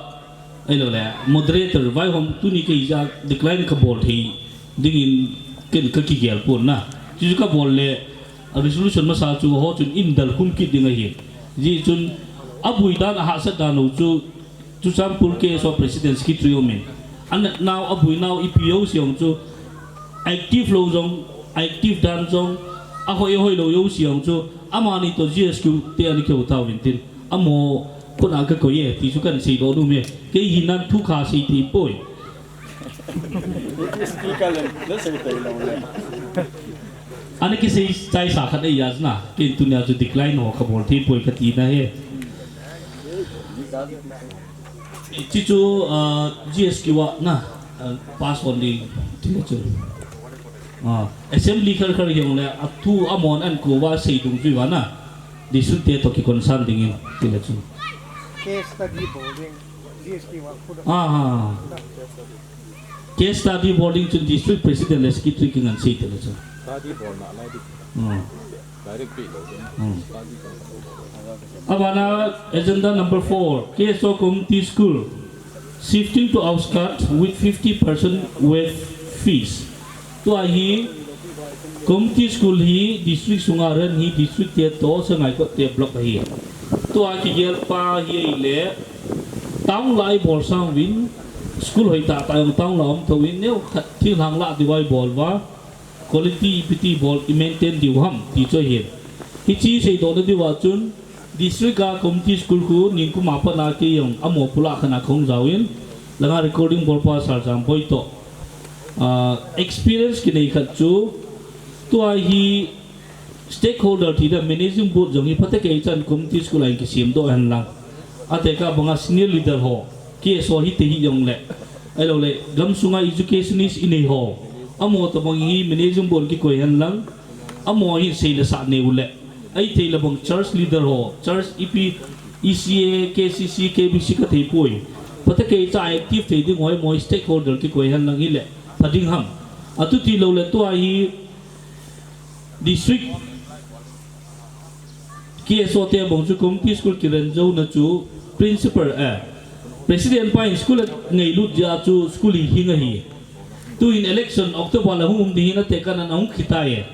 ahilou le, moderator, vaihom tuni kei ja decline kabol thei dingin ken kakigel pon na. Chuchu kabol le, a resolution masa chu ho chun in dalkhum kit ding ahi. Ji chun aboi dan ahahsat dan u chu Churachandpur K S O President Secretary umin. Anat nau, aboi nau, ipi jouse jong chu, active lou jong, active dan jong, ahoi, ahoi lou jouse jong chu, amani toh G S Q te ana kihou tauvin tin. Amaho khut a kakoi e, ti chu kahin seidoh nom e. Kei hinan thu kha sei thei poi. Speaker le, le sei thei lou le. Ana kisei chaisa khat ahi a chu na, ken tunia chu decline ho kabol thei poi kati na hi. Hiche chu, ah, G S Q a na, ah, pass on ding ti le chu. Ah, assembly khat khat jong le, athu amahon ana kou uva sei dung chu uva na. District te toh ki concern dingin ti le chu. Case study bol ding, G S Q a khu da. Ah, ah. Case study bol ding chun district president le secretary kingansei te le chu. Study bol na lai di. Hmm. Direct pi lou ding. Hmm. Study bol. Abana agenda number four, K S O Community School, shifting to outskirts with fifty percent waive fees. Tua hi, community school hi district sunga run hi district te toh, Sangaikot te block ahi. Tua kigel pa hi ahile, town lah a ibol sang uvin, school hoi tah tah jong town lah a um thou vin, neo khat thinglhang lah diuva ibol uva, quality ipi ti bol i maintain diu ham, ti chu ahi. Hiche seidoh na diuva chun, District a community school khu ningkum a pat a kei jong amaho pulakhen a kahung jaovin, langa recording bolpa Sir Jamboi toh, ah, experience kinei khat chu, tua hi stakeholder ti da managing board jong hi phatah kei chan community school a hin kisemdoh hen lang. Atekah banga senior leader ho, K S O hite hih jongle, ahilou le, gamsunga educationist inei ho, amaho tobang hi managing board kikoi hen lang, amaho hi sei le sah nei u le. Ahithei le bang church leader ho, church ipi, E C A, K C C, K B C kathei poi. Phatah kei cha active thei ding ho, amaho stakeholder kikoi hen lang hile, pha ding ham. Atu tilou le tua hi district K S O te bang chu community school kiran jou na chu principal, eh, president pa in school ngailut jeh a chu school hi hing ahi. Tuin election October la hung um ding hin atekah nan ahung khitai e.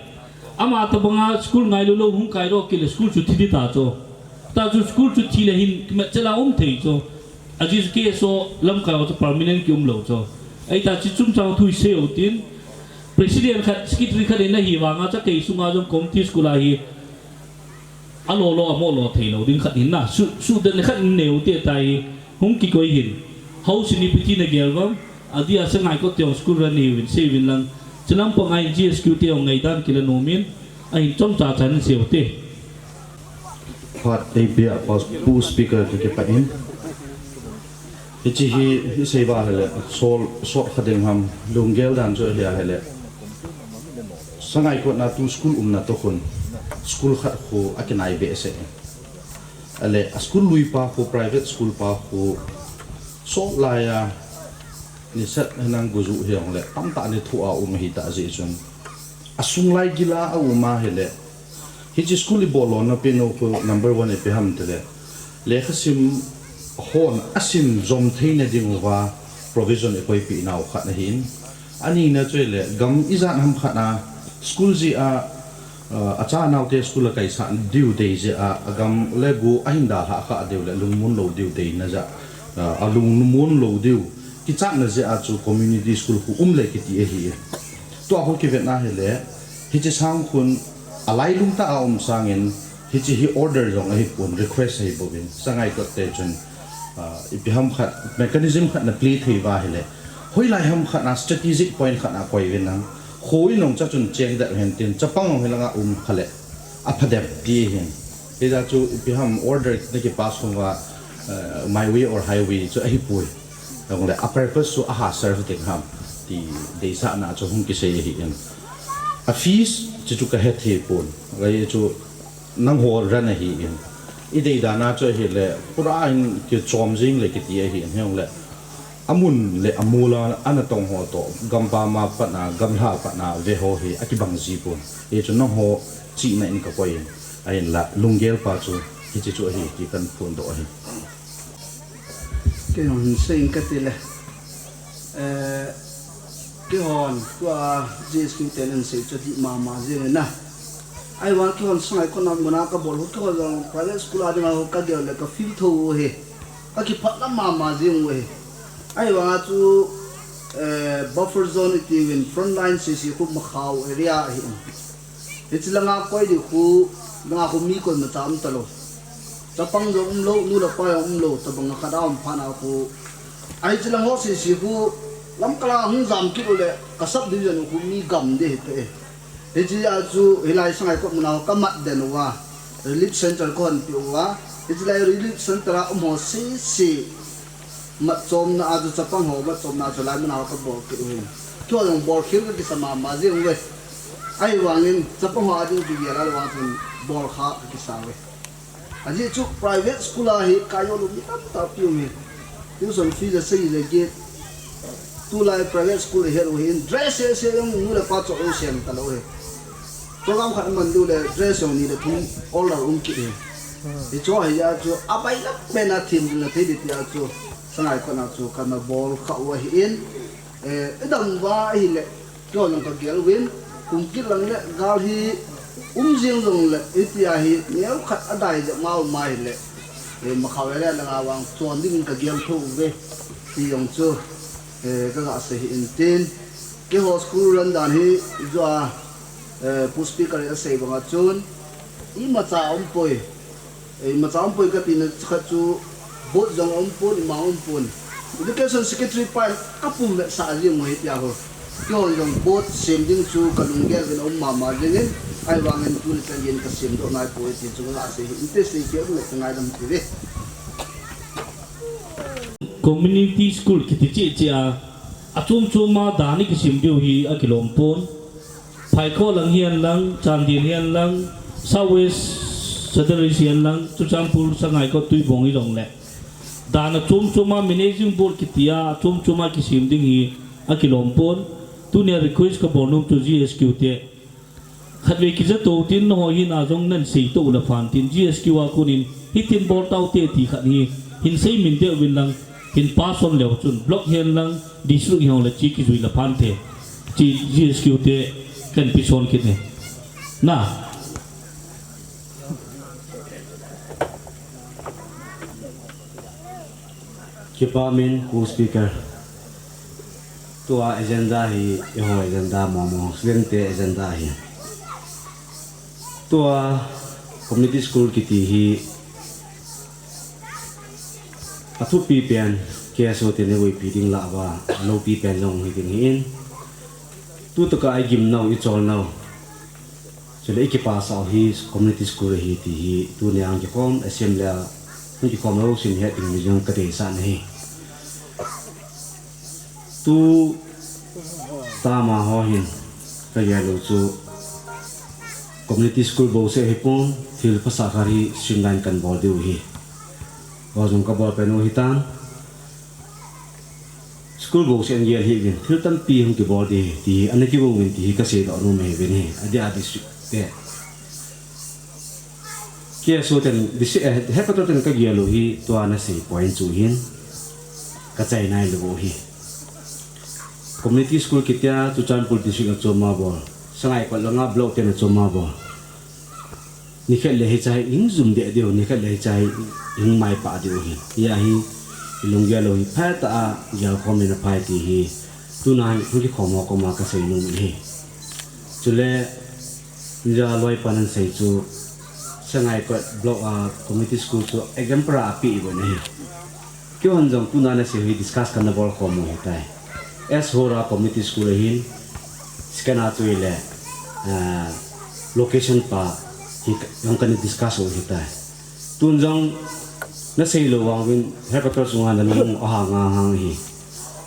Ama tobanga school ngailu lou hung kai lou kit le school chu thi ding ta chu. Ta chu school chu thi le hin kimat chela um thei chu. Ajeh chu K S O lamkai ho chu permanent kium lou chu. Ahita chu chungchang thu isei u tin. President khat, secretary khat in ahi vanga chu kei sunga jong community school a hi. Alo lo amo lo thei lou ding khat hin na. Su, su den khat in neo te tai hung kikoi hin. House in ipi ti na gel vang. Adia Sangaikot te jong school run nei uvin sei uvin lang. Chulam panga in G S Q te jong ngaidan kila nom in. Ahin chomcha chan sei u te. Phat ei bia pa pu speaker ki kipat in. Hiche hi, hi seiba hile, sol, sot kha ding ham, lunggel dan chu hi ahile. Sangaikot na tu school umna toh khun, school khat khu akinai behseh. Ale, a school lui pa khu, private school pa khu, sot laiya, ni set hinang guju hijongle, tamtah ni thu a um hi ta ji chun. A sung lai gila a um ahile, hiche school i bol lona pen u khu number one ipi ham tile, lekha sim hon a sim jom theina ding uva provision i koipi nau khat ahin. Anina chu ile gam ijat ham khat a school ji a, uh, a cha nau te school a kaisah diu dei ji a, a gam le gu a hin dalha kha diu le lungmon lou diu dei na ja, uh, a lungmon lou diu. Kichatna jeh a chu community school khu um le kiti ahi. Tua khu kivetna hile, hiche sang khun a lailung tah a um sangin, hiche hi order jong ahi pon, request ahi bouvin, Sangaikot te chun, ah, ipi ham khat, mechanism khat na play thei uva hile, hoilai ham khat na strategic point khat na koi uvin lang, kho in jong cha chun cheng dep hen tin, chapang jong hilanga um kha le, a pha dep ti hin. Hijeh chu ipi ham order na kipass uva, eh, my way or highway chu ahi poi. Jongle a purpose chu aha serve ding ham ti deisahna chu hung kisei ahin. A fees chu chu ka hethei pon. Ka hi chu nangho ran ahin. I deidan a chu ahile pura hin kichom jing le kiti ahin. Hijongle amun le amol a ana tong ho toh, gampam a pat na, gamlha pat na ve ho hi akibang ji pon. Hichu nangho chihna in ka koi in, ahinla lunggel pa chu hiche chu ahi ti kahin phondoh ahi. Kei hon hin sei in kati le, eh, kei hon tua G S Q ten in sei chu dih mama jing in na. Ahivang kei hon Sangaikot na muna ka bol u, kei hon jong private school a dinga ka gel le ka feel tho u hi. Ka kiphatna mama jing u hi. Ahivanga chu, eh, buffer zone iti uvin, front line sisi khu Makhao area ahi in. Hiche langa koi di khu, langa khu mi koimacha um talou. Chapang jong umlou, nu le pa jong umlou, tabang a khat a um phat na khu. Ahi hiche lang ho sisi khu, Lamka lang hung jam kit u le, ka sub division u khu mi gam di hite. Hiche a chu hilai Sangaikot muna ka mat den uva, relief center ka hon pe uva. Hiche lai relief center a um ho sisi mat chomna a chu chapang ho mat chomna chu lai muna ka bol kit u hin. Kei jong bol khel ka kisa mama jing uve. Ahivangin chapang ho a ding kigel a le vang chun bol kha ka kisa uve. Ajeh chu private school a hi ka jol u mi tamtah pi um hi. Tuition fees a sei le get. Tulai private school a het u hin dress se se jong nu le pa cho u sem talou hi. Program khat man diu le dress jong ni le thum order um kit hi. Hicho hi a chu a bai la pen a thim ding la thei di ti a chu Sangaikot na chu kana bol kha u ahi in. Eh, i dam uva ahile, kei jong ka gel uvin, kum kit lang le, gal hi um jing jong le, hitia hi, neo khat a dai jep ma um ahile, eh, Makhao area langa vang chon dingin ka gel tho uve, ti jong chu, eh, ka ga sei hi in tin, keiho school run dan hi, jo a, eh, Pu Speaker in a sei banga chun, imacha um poi, Eh, imacha um poi ka tina khat chu board jong um pon, ima um pon. Education Secretary pa in a pum vetsah jing u hi tia ho. Keiho jong board sem ding chu ka lunggel uvin a um mama jing in, ahivangin tuni chan geiyin ka sem doh nai poi ti chu ka sei hi, inte sei kei um le ka ngaidam ti ve. Community school kiti cheh cheh a, achom chom a dan i kisem diu hi akilom pon. Phaikhao lang hihen lang, Chandel hihen lang, South West Sadar Hills hihen lang, Churachandpur, Sangaikot, Tuibong hi jong le. Dan achom chom a managing board kiti a, achom chom a kisem ding hi akilom pon. Tunia request ka bol nom chu G S Q te. Khatvei kija to tin nangho hina jong nan sei to u le phan tin G S Q a konin hitin bol tau te ti khat hi hin sei min deh uvin lang hin pass on leu chun block hihen lang district hihen le chi kijui le phan te chi G S Q te kan pi son kit ne. Na. Kipa min Pu Speaker. Tua agenda hi, eiho agenda mong mong, student te agenda hi. Tua community school kiti hi, athupi pen, K S O te neipi ding lah uva, aloupi pen jong hi ding hi in. Tutoh a igim nau, ichol nau. Chule i kipass out hi community school ahi ti hi tunia hung kikhom, assembly a hung kikhom lou sin het ding mi jong ka deisah na hi. Tu tama ho hin ka gel u chu community school bou seh hipon, thil phasah khat hi streamline kan bol diu hi. Ho jong ka bol pen u hitan. School bou seh an gel hi vin, thil tampi hung kibol di ti hi, ana kibol vin ti hi ka seidoh nom hi vin hi, adia district te. K S O ten, disi-, eh, headquarter ten ka gel u hi, tua na sei point chu hin, ka chai nai lou u hi. Community school kitia, Churachandpur district a chom a bol. Sangaikot langa block ten a chom a bol. Nikhat le hiche hi hung jum deh diu, nikhat le hiche hi hung maipah diu hi. Hia hi, i lunggel u hi, phatah a, gel khom in aphai ti hi. Tuna hi, hung kikhom ho koma ka sei nom hi. Chule, India loi pan an sei chu, Sangaikot block a community school chu example a pi i bon hi. Keihon jong tuna na sei hi discuss kan na bol khom u hitai. S Hora community school hin, scan a chu ile, ah, location pa hi jong kan discuss u hitai. Tun jong na sei lou vang vin headquarter chunga na lung a hang a hang hi.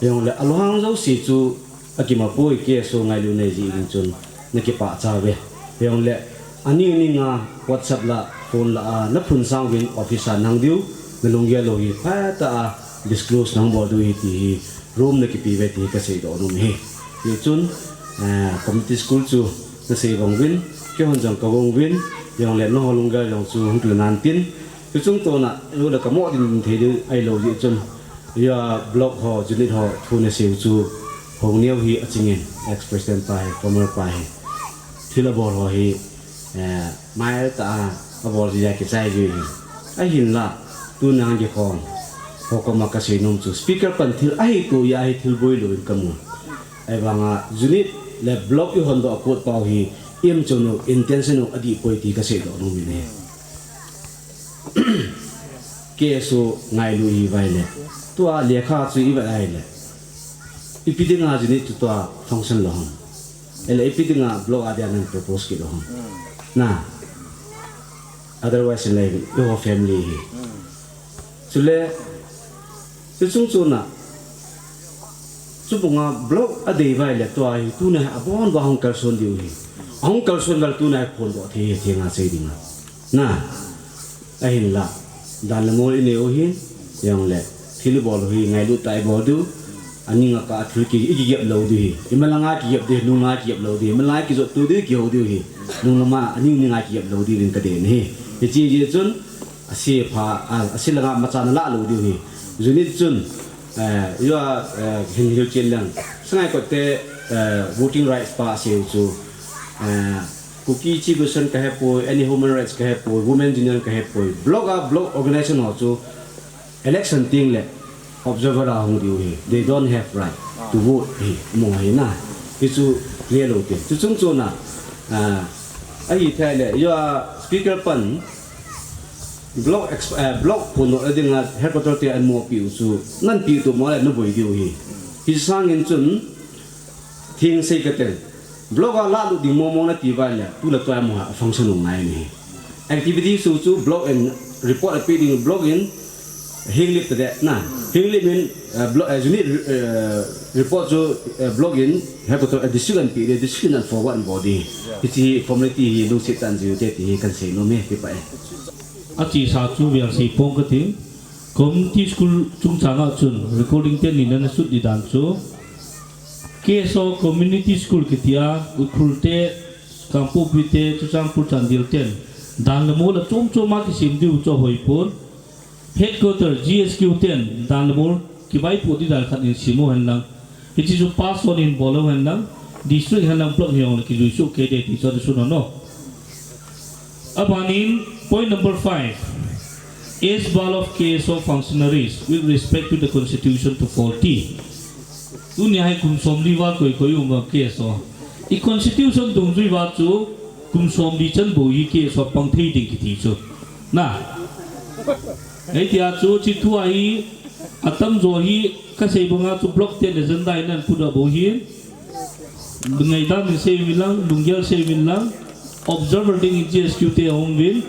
Jong le a lou hang jouse chu a kimapoi, K S O ngailu nei ji in chun na kipah cha ve. Jong le ani ni nga WhatsApp la phone la a na phun sang vin office a nang diu, na lunggel u hi phatah a disclose nang bol diu hi ti hi room na kipe ve ti hi ka seidoh nom hi. Ti chun, eh, community school chu na sei vang vin, keihon jong ka vang vin, jong le na ho lunggel jong chu hung kile nan tin, Chuchung tona, lu le ka mo din thei diu, ahilou jeh chun. Hia block ho, unit ho, thu na sei u chu, hung neo hi a chingin, ex-president pa hi, former pa hi. Thil a bol ho hi, eh, maitah a, a bol jia kichai ji hi. Ahinla, tuna hung kikhom. Ho koma ka sei nom chu, speaker pan thil ahi tu ya hi thil boi lou in ka mu. Ahivanga, unit le block i hon doh a kot pau hi, im chun u, intention u, adih poi ti ka seidoh nom in hi. K S O ngailu i vai le. Tua lekha chu i vai ai le. Ipi dinga unit chu tua function lou ham. Ele ipi dinga block a dia nang propose kit lou ham. Na. Otherwise, le, i ho family hi. Chule, chuchung chuna. Chubanga block a dei vai le tua hi, tuna hi abon ba hung kalson diu hi. Ahung kalson val tuna hi phondoh thei hi, thei nga sei dinga. Na, ahinla, dan le mol i nei u hin, jong le, thil i bol u hi, ngailut tah a i bol diu, ani nga ka thil ki, i kigep lou diu hi. I malanga kigep diu hi, nunga kigep lou diu hi, malanga kijot tu diu, kihou diu hi. Nung lama, ani ni nga kigep lou diu hin ka den hi. Hiche jeh chun, ase pha, a, ase langa macha na la lou diu hi. Unit chun, eh, yo, eh, hin hiu chen lang. Sangaikot te, eh, voting rights pa ase u chu, eh, Kuki Chief Guson ka hepoi, any human rights ka hepoi, Women Union ka hepoi, block a block organization ho chu election teng le observer a hung diu hi. They don't have right to vote hi. Mo hi na. Hichu clear lou te. Chuchung chuna, ah, ahithei le, yo speaker pan block ex-, eh, block phondoh le dinga headquarter te an mo pi u chu. Nan pi tu mo le na boi diu hi. Hi sangin chun, Thing sei ka ten. Block a la lut ding mo mo na ti vai le, tu le tua mo ha function u ngai ni. Activity su chu block in report a pe ding block in hing lip te de na. Hing lip in, uh, block, uh, unit, uh, report chu, uh, block in headquarter, uh, district an pe de, district an forward body. Hiche formality hi lungset tah in jiu te ti hi kan sei nom e, ti pa e. Achesa chu vial sei pong ka ting. Community school chungchang a chun recording te ni na na sut di dan chu. K S O Community School kitia, Ukhrul te, Kangpokpi te, Churachandpur Chandel ten, dan le mol a chom chom a kisem diu chu hoi pon. Headquarter G S Q ten, dan le mol kivaipoh di dan khat in sem u hen lang. Hiche chu pass on in bol u hen lang. District hen lang block hi ong le kijui soh kei de ti chu sun no. Abanin, point number five. Age bar of K S O functionaries with respect to the constitution to forty. Tunia hi kum somli val koi koi um vang K S O. I constitution dungjui val chu kum somli chan bou hi K S O pang thei ding kiti chu. Na. Hitia chu hiche thu a hi atamjo hi ka sei banga chu block ten agenda in ahin put a bou hi. Ngaidan in sei uvin lang, lunggel sei uvin lang, observer dingin G S Q te ahung uvin,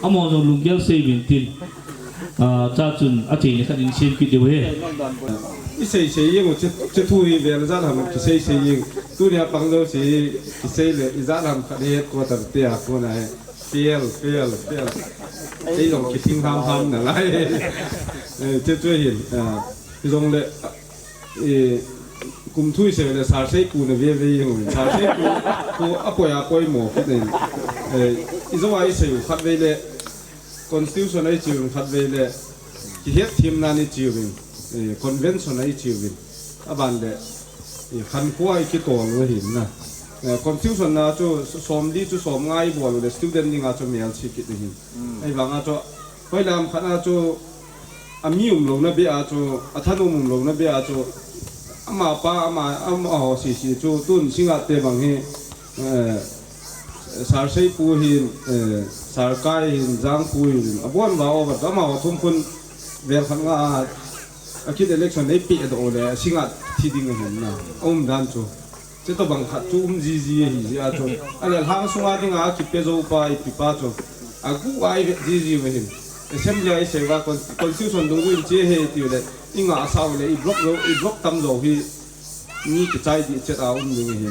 amaho jong lunggel sei uvin tin. Ah, cha chun a cheina khat in sem kit diu he. I sei sei jeng u, che, che thu hi vel jat ham kisei sei jeng. Tunia pang jouse hi kisei le, ijat ham khat hi headquarter te a kona hi. Pel, pel, pel. Ei jong kithing ham ham nalai. Eh, che chu hin, ah, hijongle, eh, kum thu i sei le, Sir Seipu na ve ve jeng u. Sir Seipu, pu a poi a poimo kit in. Eh, ijou a i sei u khatvei le, Constitution a i chi uvin khatvei le, kihet themna a i chi uvin, eh, convention a i chi uvin, aban le, eh, khankho a i kitol u ahin na. Eh, Constitution na chu, somli chu somnga i bol u le, student dinga chu melchih kit ahin. Ahivanga chu, hoilam khat a chu, a mi umlouna beh a chu, a thanom umlouna beh a chu, amapa, ama, amaho sese chu, tun Singngat te bang hi, eh, Sir Seipu hin, eh, Sir Kai hin, Jangpu hin, abon uva over, amaho thum khun vel khat nga a, a kit election ei pehdoh u le, Singngat thi ding ahin na, a umdan chu. Chutobang khat chu um jiji ahi jeh a chu. Ahile lhang sunga dinga kipe jou pa, ipi pa chu. Agu a i vet jiji u ahin. Assembly a i sei uva con-, constitution dungjui in che ahi tiu le, i ngahsah u le, i block jou, i block tam jou hi. Mi kichai dih chet a um ding ahi.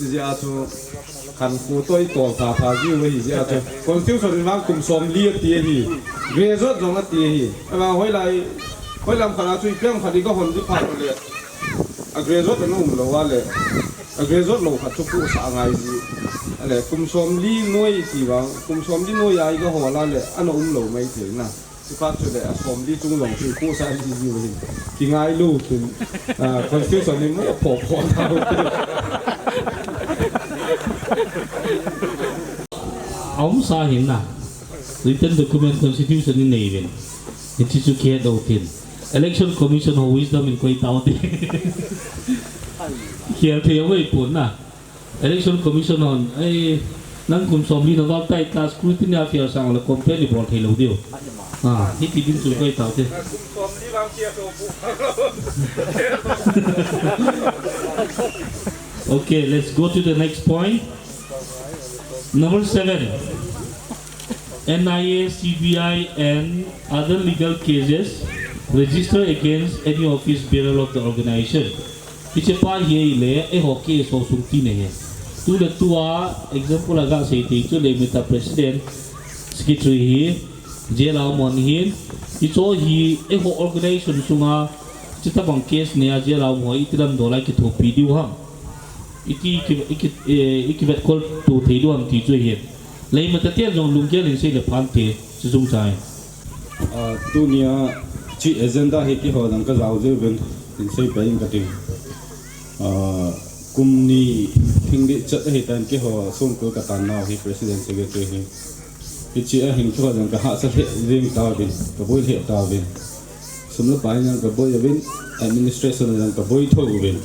Hijeh a chu khankho toh i tol pha pha jiu ahi jeh a chu. Constitution in vang kum somli ati ahi. Graduate jong ati ahi. Ahivang hoilai, hoilam khat a chu ipi ham khat i gahon ding phat u le. A graduate ana umlou a le. A graduate lou khat chu kusah angai ji. Ahile kum somli noi ti vang, kum somli noi a i gahol a le, ana umlou mai thei na. Chuphat chule a somli chung jong chu kusah jiji u ahin. Kingailu tin, ah, constitution in mo pho pho na. Aumsa ahin na. Written document constitution in nei uvin. Hiche chu kihet u tin. Election Commission ho wisdom in koi tao te. Khel thei u ahipon na. Election Commission hon, ei, nang kum somli na val tai, class scrutiny a fail sang le complain i bol thei lou diu. Ah, hiti din chu koi tao te. Okay, let's go to the next point. Number seven. N I A, C B I and other legal cases registered against any office bearer of the organization. Hiche pa hi ahile, eiho case ho sung tina ahi. Tu le tua, example a gasei thei chu Leimata president, secretary hi, jail a um hon ahin, hicheho hi, eiho organization sunga, chutobang case nei a jail a um ho, iti lam dol a kithopi diu ham. Iti ki, iki, eh, ikivetkol to thei diu ham ti chu ahin. Leimata ten jong lunggel in sei le phante, chu chung chai. Ah, tunia hiche agenda hi keiho jong kajao jeh uvin, in sei pai ing kati. Ah, kum ni lhing ding chat ahitan keiho songkul katan nau hi president secretary hi. Hiche a hin keiho jong kahahsa lheh jeng tauvin, kaboi lheh tauvin. Sum le pai jong kaboi uvin, administration jong kaboi tho uvin.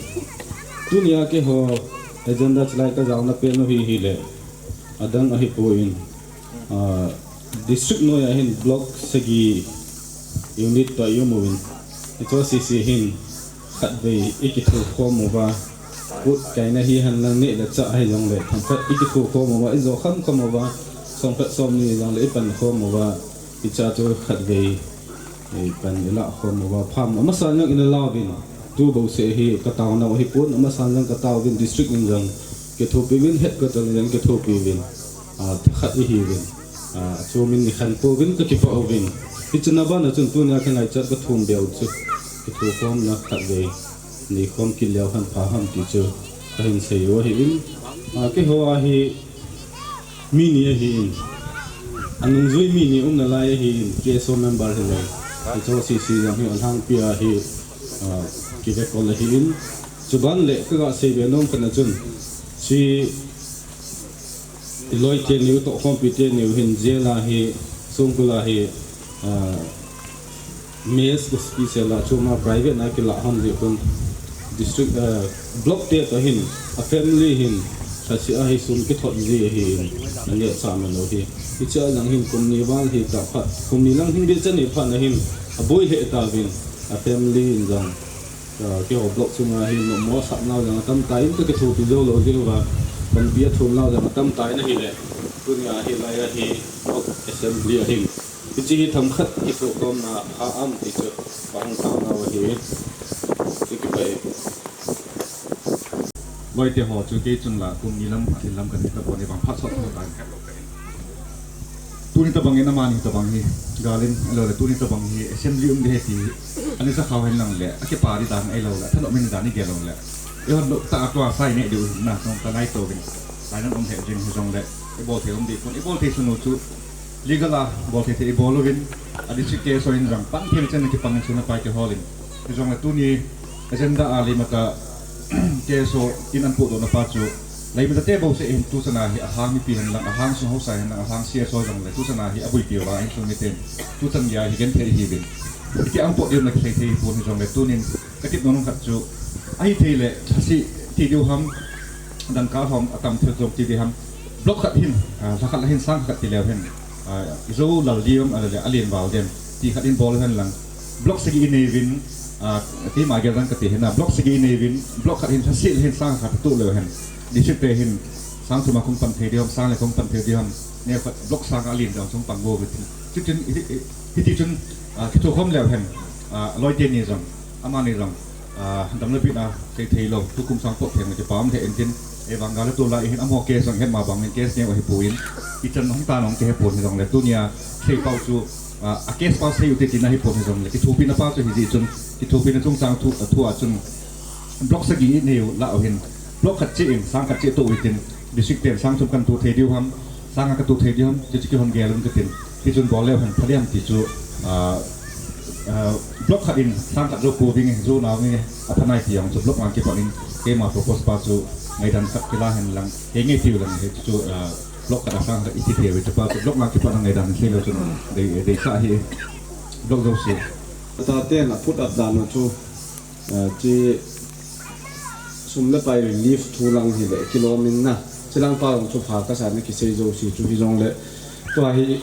Tunia keiho agenda chulai kajaona pen u hi hile. Adang ahipoi, ah, district noi a hin block sagi unit toh i um uvin. Hicheho sese hin khatvei i kithokhom uva. Kut kaina hihen lang neh le chah hijongle themkhat i kithokhom uva, i jo khamkham uva. Somkhat somni hijongle i pankhom uva. Hichea chu khatvei i pan i lahkhom uva. Pham amasan jong ina lauvin. Tu bouseh hi kataonau ahipon, amasan jong kataovin, district in jong kithopi uvin, headquarter in jong kithopi uvin, ah, thakhat ihiuvin, ah, chu min nikhan pouvin kakipah uvin. Hiche na bana chun tunia kangaichat kathum beu chu kithokhomna khatvei neikhom kit leu hen pha ham ti chu kahin sei u ahin, ah, keiho a hi mi ni ahin, anungjui mi ni um nalai ahin, K S O member hilou, K S O C C jong hi alhangpi a hi, ah, kivekol ahin. Chuban le kaga seibe nom khat na chun, hiche iloi teni u tohkhompi teni u hin jail a hi, songkul a hi, ah, mess special a chunga private na kilah hon jeh un district, eh, block te toh hin a family hin lhaseh a hi sum kithot ji ahin, aneh cha man lou hi. Hichea jong hin kum ni val hi tah phat, kum ni lang hin beh chan ni phat na hin aboi lheh tauvin a family in jong, eh, keiho block chunga hin nommo asap nau jong atam tan kakithopi jou lou jeh uva, panpi athum nau jong atam tan ahile, tunia hilai a hi block assembly a hin Hiche hi themkhat kithokhomna pha am ti chu pahung taona ahi. Chu kipah e. Loite ho chu kei chun la kum ni lam, phat ni lam kan hi tapon, ahivang phat sot sot dan het lou kahin. Tuni tabang in amani tabang hi, galin, ahilou le tuni tabang hi assembly um ding ahi ti, ana ja khah hen lang le, akipa ding dan ahilou le, thanom in dan igel lou le. Eihon lou tah a tua sai neh diu hin na, nung ta nai to vin. Sai nan um he jing hi jong le, ibol thei um ding pon, ibol thei sunu chu, legal a bol thei thei ibol uvin, a district K S O in jong pan thei chen kipang in suna pai te holin. Hi jong le tuni agenda a leimata K S O in an podohna pa chu, leimata te bouseh hin tuchan a hi ahang mipi hen lang, ahang sung haosa hen lang, ahang C S O jong le tuchan a hi abuipi uva insung miten tuchan geiya hi genthei ihiuvin. Hiti ang pot diu na kisei thei pon hi jong le tunin ka tip nom khat chu, ahithei le thase ti diu ham, dangka hom atam thei jong ti diu ham, block khat hin, ah, lha khat la hin sang khat ti leu hen, ah, ijo lal diu ham, ahilou le alen val dem ti khat in bol hen lang, block sagi inei uvin, ah, keima gel dan kati hen na, block sagi inei uvin, block khat hin thase le hin sang khat tu leu hen, district te hin sang thum a kong pan thei diu ham, sang le kong pan thei diu ham, neo khat block sang alen jong chung pang go uvin. Chutin, hi, hi, hiti chun, ah, kithokhom leu hen, ah, loite ni jong, amani jong, ah, dam le bit a sei thei lou, tukum sang pot thei ma kipa um thei intin, ahivang gal le tol a ihin amaho case jong het ma bang in case neo ahi pon, ichan hung tan ong kihe pon hi jong le tunia sei pau chu, ah, a case pau sei u te tina hi pon hi jong le, kithopina pa chu hijeh chun, kithopina chungchang thu, thu a chun, block sagi inei u la u hin, block khat cheh in, sang khat cheh to u hitin, district ten sang thum kan to thei diu ham, sang nga ka to thei diu ham, ti chu kihon gel un katin. Ti chun bol leu hen pha diam ti chu, ah, ah, block khat in sang khat jo ko ding, jo nau nge, apha nai ti jong chu block nga kipat in, keima propose pa chu ngaidan khat kila hen lang, he nge tiu lang he chu, ah, block khat a sang khat iti thei u chu pa chu block nga kipat a ngaidan sei leu chun dei, deisah hi block jouse. Ata ten a put up dan u chu, ah, chi sum le pai relief thu lang hi le kilom in na. Chilang pa jong chu pha kasa na kisei jouse chu hi jong le. Tua hi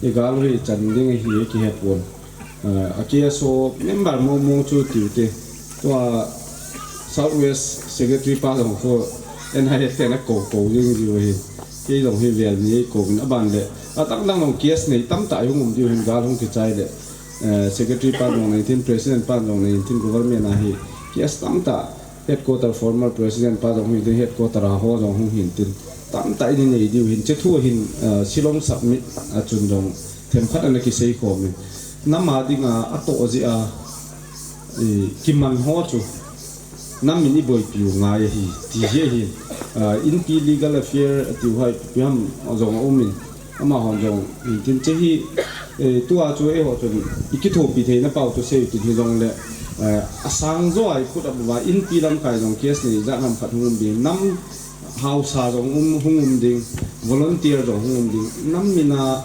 i gal u hi chan ding hi kihe pon. Ah, a K S O member mong mong chu tiu te. Tua South West Secretary pa jong ko N I A te na ko ko ding diu hi. Kei jong hi vel ni ko in aban le. Atang dang jong case nei tamtah hung um diu hin gal hung kichai le. Eh, Secretary pa jong nei tin, President pa jong nei tin, government a hi case tamtah, headquarter former President pa jong hung hin tin, headquarter a ho jong hung hin tin, tamtah in nei diu hin, che thu hin, eh, Shillong submit a chun jong themkhat ana kisei khom in. Nam a dinga atoh jeh a, eh, kiman ho chu, nam min iboipi u ngai ahi, ti hi ahi, ah, Inpi Legal Affair atiu hai, ipi ham jong aum in, amahon jong, tin che hi, eh, tua chu eiho chun, ikithopi theina pau chu sei u tin hi jong le, eh, asang jo a i put up uva, Inpi lamkai jong case nei jat ham khat hung um ding, nam haosa jong um, hung um ding, volunteer jong hung um ding, nam min a,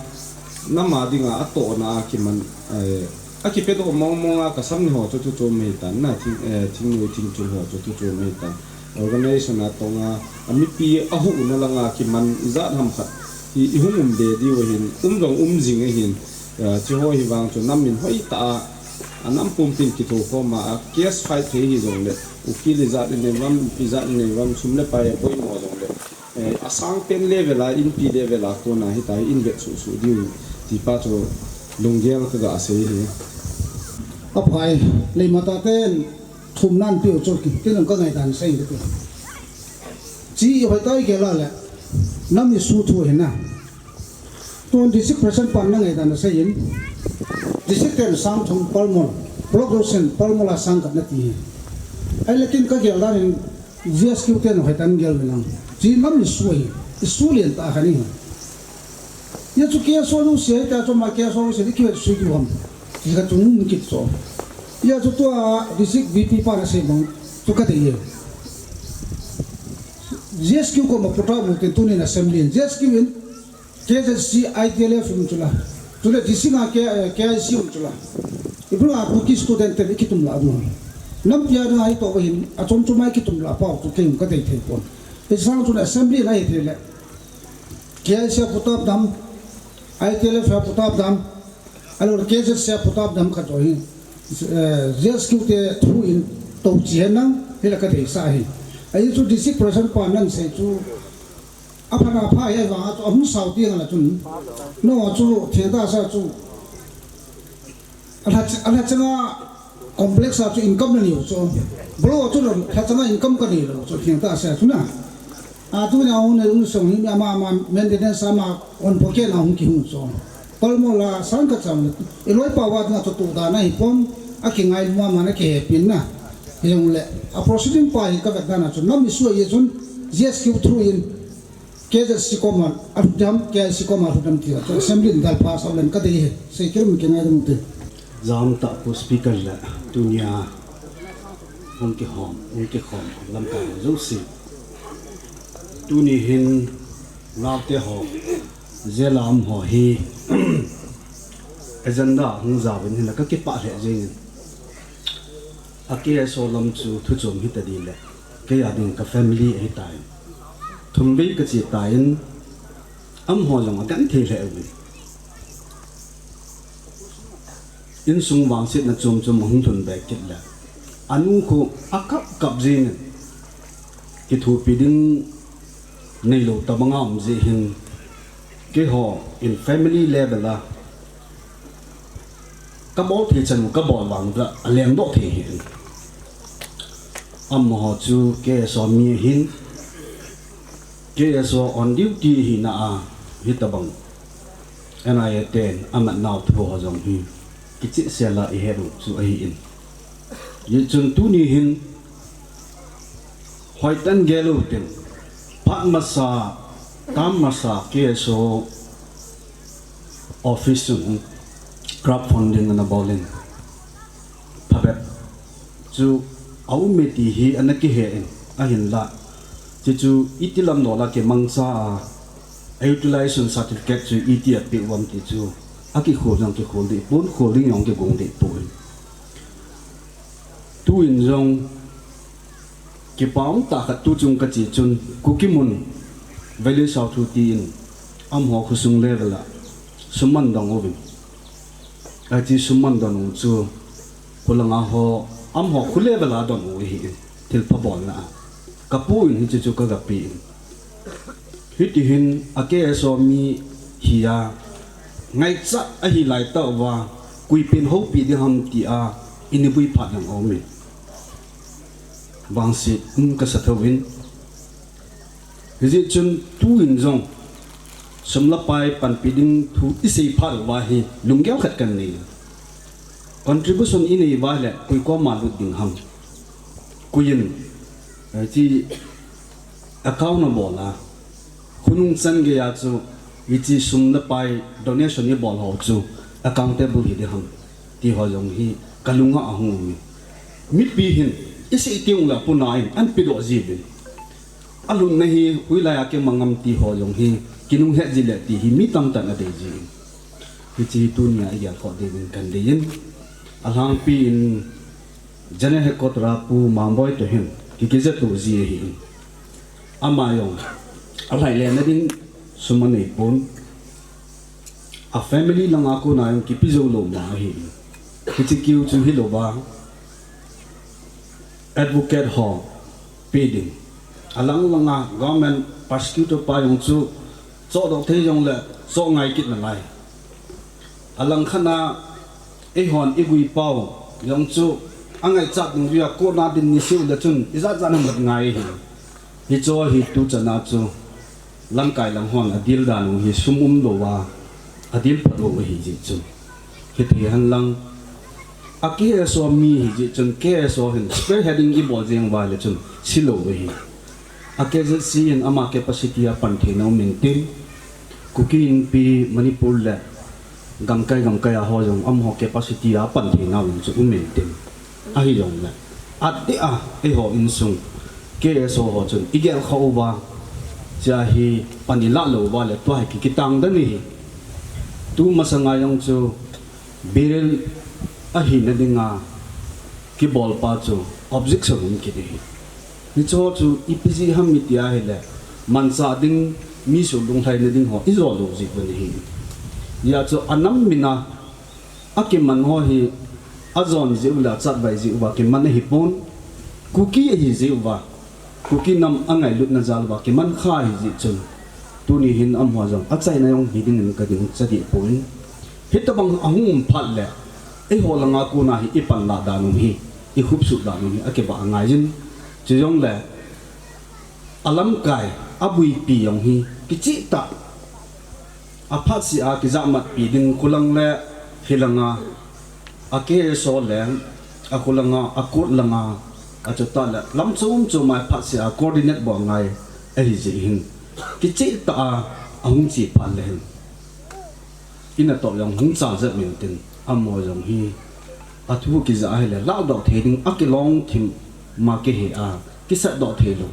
nam a dinga atohna a kiman, eh, akipedoh mong mong a kasam ni ho chu thu chom ahi tan na, thing, eh, thingnoi thingchung ho chu thu chom ahi tan. Organization a tong a, a mipi a huhna lang a kiman ijat ham khat hi i hung um be diu ahin, um jong um jing ahin, eh, chi ho hi vang chu nam min hoi ta a, a nam pumpin kithokhom a, a case fight thei hi jong le, ukil ijat i nei uvam, ipi jat i nei uvam, sum le pai a poimo jong le, eh, asang pen level a, Inpi level a kona hita hi in vet suh suh diu ti pa chu lunggel ka ga sei hi. Aphai, leimata ten thum nan piu chu ki, ti lang ka ngaidan sei ka ti. Chi hoi tai ke la le, nam issue thu hi na. Tun district president pan na ngaidan sei in. District ten sang thum palmol, block jouse in palmol a sang khat na ti hi. Ahile kin ka gel dan in, G S Q ten hoitah in gel ve nang. Chi nam issue ahi. Issue lentah khat ahi. Hijeh chun K S O jouse, hita chu ama K S O jouse, i kivet sui diu ham. Ti khat chu um kit chu. Hijeh chun tua district V P pan asei bang chu ka dei e. G S Q koma put up u tin tunin assembly in. G S Q in K Z C, I T L F um chu la. Chule district a K-, K I C um chu la. Ibru a Kuki student te i kitum la ding. Nampi a ding a i toh hin, achom chom a i kitum la pau chu kei um ka dei thei pon. Hiche sang chun assembly in ahi thei le. K I C a put up dam, I T L F a put up dam, ahilou le K Z C a put up dam khat joh hi, eh, G S Q te thu in tou chi hen lang, hila ka deisah ahi. Ahi chu district president pan nan sei chu, apha na pha hi vang a chu, ahung sao ti ngal a chun. No chu, thil ta sa chu, Alha ch- alha changa complex a chu income na niu chu. Bolo chu lon lha changa income ka ni lo chu thiang ta sa chu na. A tu na un un song hi ama ama maintenance ama on pocket na hung ki hung chu. Kolmo la sang ka chang i loi pa wa na chu tu da na hi pom a ki ngai ma ma na ki he pin na. Hi jong le a proceeding pa hi ka vet na na chu nam isu ye chun G S Q through in K Z C koma a hudam, K I C koma a hudam ti chu assembly in dal pass a len ka dei he. Sei kirim ki ngai dum ti. Jam ta pu speaker le tunia hung ki hom, hung ki hom lam ka jo si. Tuni hin naute ho, jelam ho hi agenda hung ja vin hin ka ki pa le jing. A K S O lam chu thu chom hi ta di le. Kei a ding ka family ahi tai. Thum vei ka chi tai in, am ho jong a kan thei le uvin. Insung vangsetna chom chom hung thun be kit le. Anu khu a kap kap jing in. Ki thupi ding nei lo ta banga um ji hin. Kei ho in family level a. Ka bol thei chan u ka bol vang da a leng doh thei hi. Amaho chu K S O mi hin K S O on duty hi na a hi ta bang. N I A ten a mat nau thu ho jong hi. Kichi sela i he ru chu ahi in. Yi chun tuni hin Hoitan gel u tin, phat masa, tam masa K S O office chun crowdfunding ana bol in. Phabep chu a um e ti hi ana kihe in, ahinla. Chi chu iti lam nola kimangcha a, a utilization certificate chu iti a pe uvam ti chu, a kikhol jong kikhol di, pon khol ding jong kigong di pon. Tu in jong, Kipa um tah khat tu chung ka chi chun Kuki mun Valley South thu ti in amaho khosung level a sum man dong uvin. Achi sum man don u chu khulanga ho amaho khu level a don u hi in thilpha bolna a. Ka pu in hichi chu ka ga pe in. Hiti hin a K S O mi hi a ngaichat ahi lai tauva kuipin houpi ding ham ti a ini pui phat nang om in. Vangset um ka sa tho in. Hijeh chun tu in jong sum le pai panpi ding thu i sei phat uva hi lunggel khat kan nei. Contribution i nei uva le koi koma lut ding ham. Koi in, eh, chi account a bol a. Khonung chan gei a chu, hichi sum le pai donation i bol ho chu accountable hi ding ham. Ti ho jong hi ka lunga a hung um in. Mipi hin, i sei teng le puna in, an pe doh ji uvin. A lhunna hi, hoilai a kimang am ti ho jong hi, kinung het ji le ti hi mi tamtah in a dei ji in. Hichi hi tunia i gel khoh ding in kan dei in. A lhangpi in, General Headquarter a Pu Mangboi toh hin ki, kija tu ji ahi in. Ama jong, a lhai le na ding sum a nei pon. A family langa kona jong kipe jou lou ma ahi in. Hichi kiu chu hi lou ba. Advocate ho pe ding. A lang langa government prosecutor pa jong chu choh doh thei jong le choh ngai kit na lai. A lang khat na eihon i gui pau jong chu a ngaichat ding via kona din ni siu le chun i jat jat na mat ngai hi. Hi cho hi tu chana chu lamkai lang hon a dil dan u hi sum um lou a, a dil phat lou hi ji chu. Hi thei han lang a K S O mi hi ji chun K S O hin spearheading i bol jeng uva le chun si lou hi. A K Z C in ama capacity a pan theina um in tin, Kuki Inpi Manipur le gamkai gamkai a ho jong amaho capacity a pan theina um chu um in tin. Ahi jong le, a ti a, eiho insung K S O ho chun i gel khoh uva, chia hi pan i la lou uva le tua hi ki, kitang dan hi. Tu masanga jong chu Biril ahina dinga kibolpa chu objection um kit hi. Hicho chu ipi jeh ham i ti ahile, manchah ding mi su lunglhaina ding ho i jo lou jeh u ahi. Hijeh chun a nam min a, a kiman ho hi a jon jeh u le a chatvai jeh uva kiman ahi pon, Kuki ahi jeh uva, Kuki nam a ngailutna jal uva kiman kha ahi jeh chun, tuni hin amaho jong achaina jong hi ding in ka ding cha deh poi. Hitabang a hung um phat le, eiho langa kona hi ipanlah dan u hi, ikhupsuh dan u hi akibah angai jin. Chujongle alamkai, abuipi jong hi kicheh tah, aphatseh a kijahmatpi ding, khulang le hilanga, a K S O le, akhulanga, a court langa, achutah le lam chom chom a phatseh a coordinate bol ngai ahi jeh hin, kicheh tah a ahung che phat le hin, inatoh jong hung chal jep min tin, amaho jong hi athu kijah ahile lahdoh thei ding, akilong thim ma kihe a, kisatdoh thei lou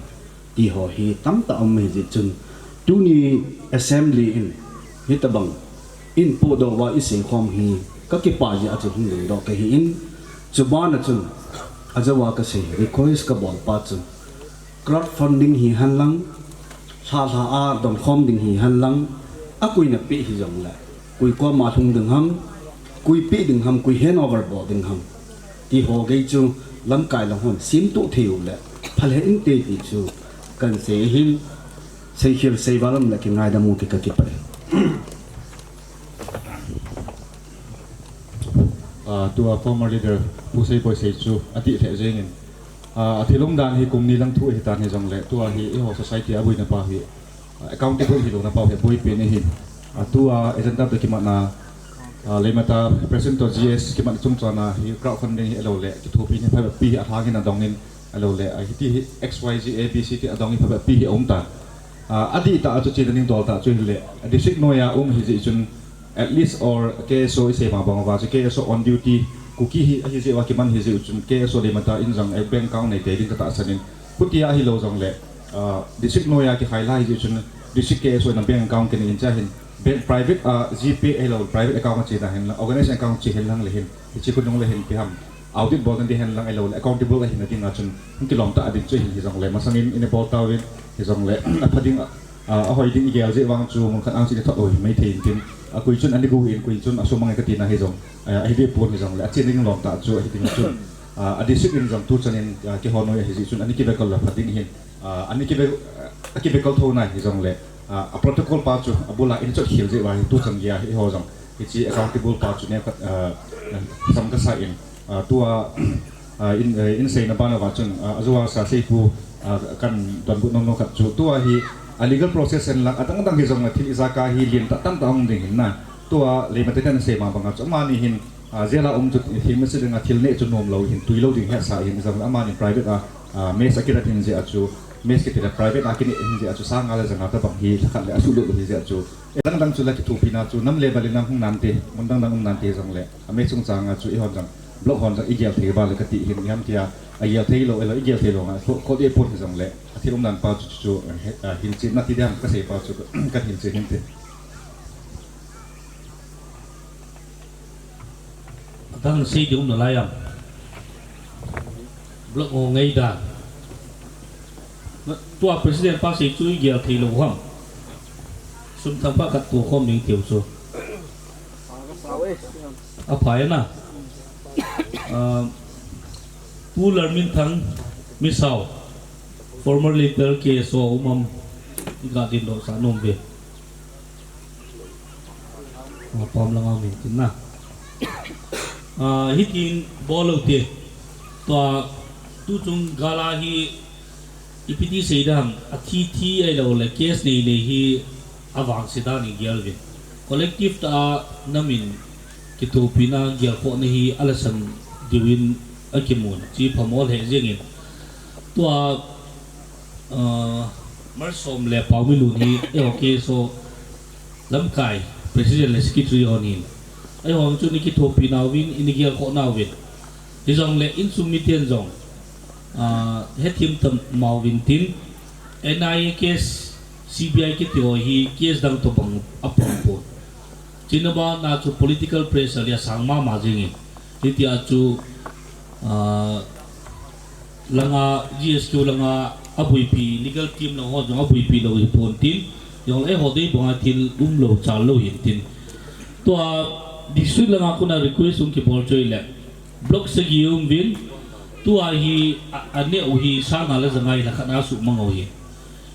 ti ho hi tamtah um ahi jeh chun, tuni assembly in hitabang in podoh uva iseikhom hi kakipah jeh a chu hung lungdoh kahi in, chubana chun ajouva kasei request kabol pa chu, crowdfunding hihen lang, lha lha a donkhom ding hihen lang, akoi napeh hijongle, koi koma lhung ding ham, koi peh ding ham, koi handover bol ding ham, ti ho gei chu lamkai lang hon semtoh thei u le phal hih inte ti chu kahin sei ahin, seikhel seival um le kingaidam u, kakipah e. Ah, tua former leader Pu Seiboi sei chu adih lheh jengin, ah, athil umdan hi kum ni lang thu ahitan hijongle, tua hi eiho society a boina pa hi, ah, accountable hilouna pa hi boipen ahi. Ah, tua agenda toh kimatna, ah, Leimata President toh G S kimat chungchona hi crowdfunding hi ahiloule kithopina hi phabep pi hi alhangin adongin, ahiloule, ah, hiti hi X Y Z A B C ti adongin phabep pi hi aumtan. Ah, adihtah a chu chena ding dol tah chu hile, district noiya um ahi jeh chun, at least or K S O isei ma bang uva chu K S O on duty, Kuki hi ahi jeh uva kiman ahi jeh u chun K S O Leimata in jong bank account neitei ding katahsan in, khutia ahilou jongle, ah, district noiya kikhai lai ahi jeh u chun district K S O in bank account kinei in, chuhin bank private, ah, GPay ahilou private account achena henlang, organization account che henlang le hin, hiche khonung le hin ipi ham audit bolna ding henlang ahiloule accountable ahina dinga chun hung kilom tah ding chu ahin, hijongle masangin ina bol tauvin, hijongle apha ding, ah, ahoi ding igel jeh vang chu mun khat ang chu ina thot lou hi maithei intin, akoi chun ana gu in, koi chun asumang e katina hijong, ah, ahi dehpon hijongle achena ding lom tah chu ahi ding chun, ah, a district in jong tuchan in, ah, keiho noi ahi jeh chun ana kivekol le pha ding ahin, ah, ana kive, ah, akivekol thou nai hijongle, ah, a protocol pa chu abula ina chotkhel jeh uva hi tuchan geiya eiho jong hiche accountable pa chu neokhat, ah, sam kasa in, ah, tua, ah, in, eh, in seina ban uva chun, ah, ajouva sa seipu, ah, kahin donbut nomnom khat chu tua hi a legal process henlang adang dang hijongle thil ijat a hi lentah tamtah hung ding ahin na, tua Leimata ten asei ma banga chu amani hin, ah, jail a um chu themna se dinga thil neh chu nomlou ahin, tui lou ding hesa ahin, hijongle amani private a, ah, mess akidat ahin jeh a chu, mess kiti le private a kineh ahin jeh a chu sang nga le ja nga tobang hi lhakhat le asuhlut lou ahi jeh a chu, adang dang chu la kithopina chu nam level in nam hung nante, mun dang dang um nante hijongle a mess chungchanga chu eihon jong, block hon jong igel thei uva le kati ahin, iham tia agel thei lou, ahilou igel thei lou nga, kho, kho dehpon hijongle athil umdan pa chu, chu, chu, eh, ah, hilchetna ti ding ham kasei pa chu kahin hilchet hinte. Adang sei ding um nalai am? Block ho ngaidan. Tua president pa sei chu igel thei lou ham? Sum thangvah khat tokhom ding tiu chu. Aphai na. Ah, Pu Lalminthang Misao, former leader K S O um am, iga dingdoh sah nom uve. Ah, pom langa um intin na. Ah, hitin bol u hite. Tua tuchung gal a hi ipi ti sei ding ham, athi thi ahiloule case nei nei hi avangse dan in gel uvin. Collective tah a nam in kithopina gelkhohna hi alhasan diuvin akimun, hiche phamo lheh jengin. Tua, ah, Malsom le Paomilu hi eiho K S O lamkai president le secretary hon hin, eihon chu ina kithopi nauvin, ina gelkhoh nauvin. Hijongle insung miten jong, ah, hethem tamauvin tin, N I A case, C B I kiti ho hi case dang tobang apang pon. Chuna bana chu political pressure le asang mama jengin, hitia chu, ah, langa, G S Q langa abuipi, legal team lang ho jong abuipi lou hipon tin, jong eiho dei banga thil umlou challou hin tin. Tua district langa kona request hung kibol chu ahile, block sagi um uvin, tua hi a, aneh u hi sang nga le ja nga hi lhakhat a suhmang u ahi.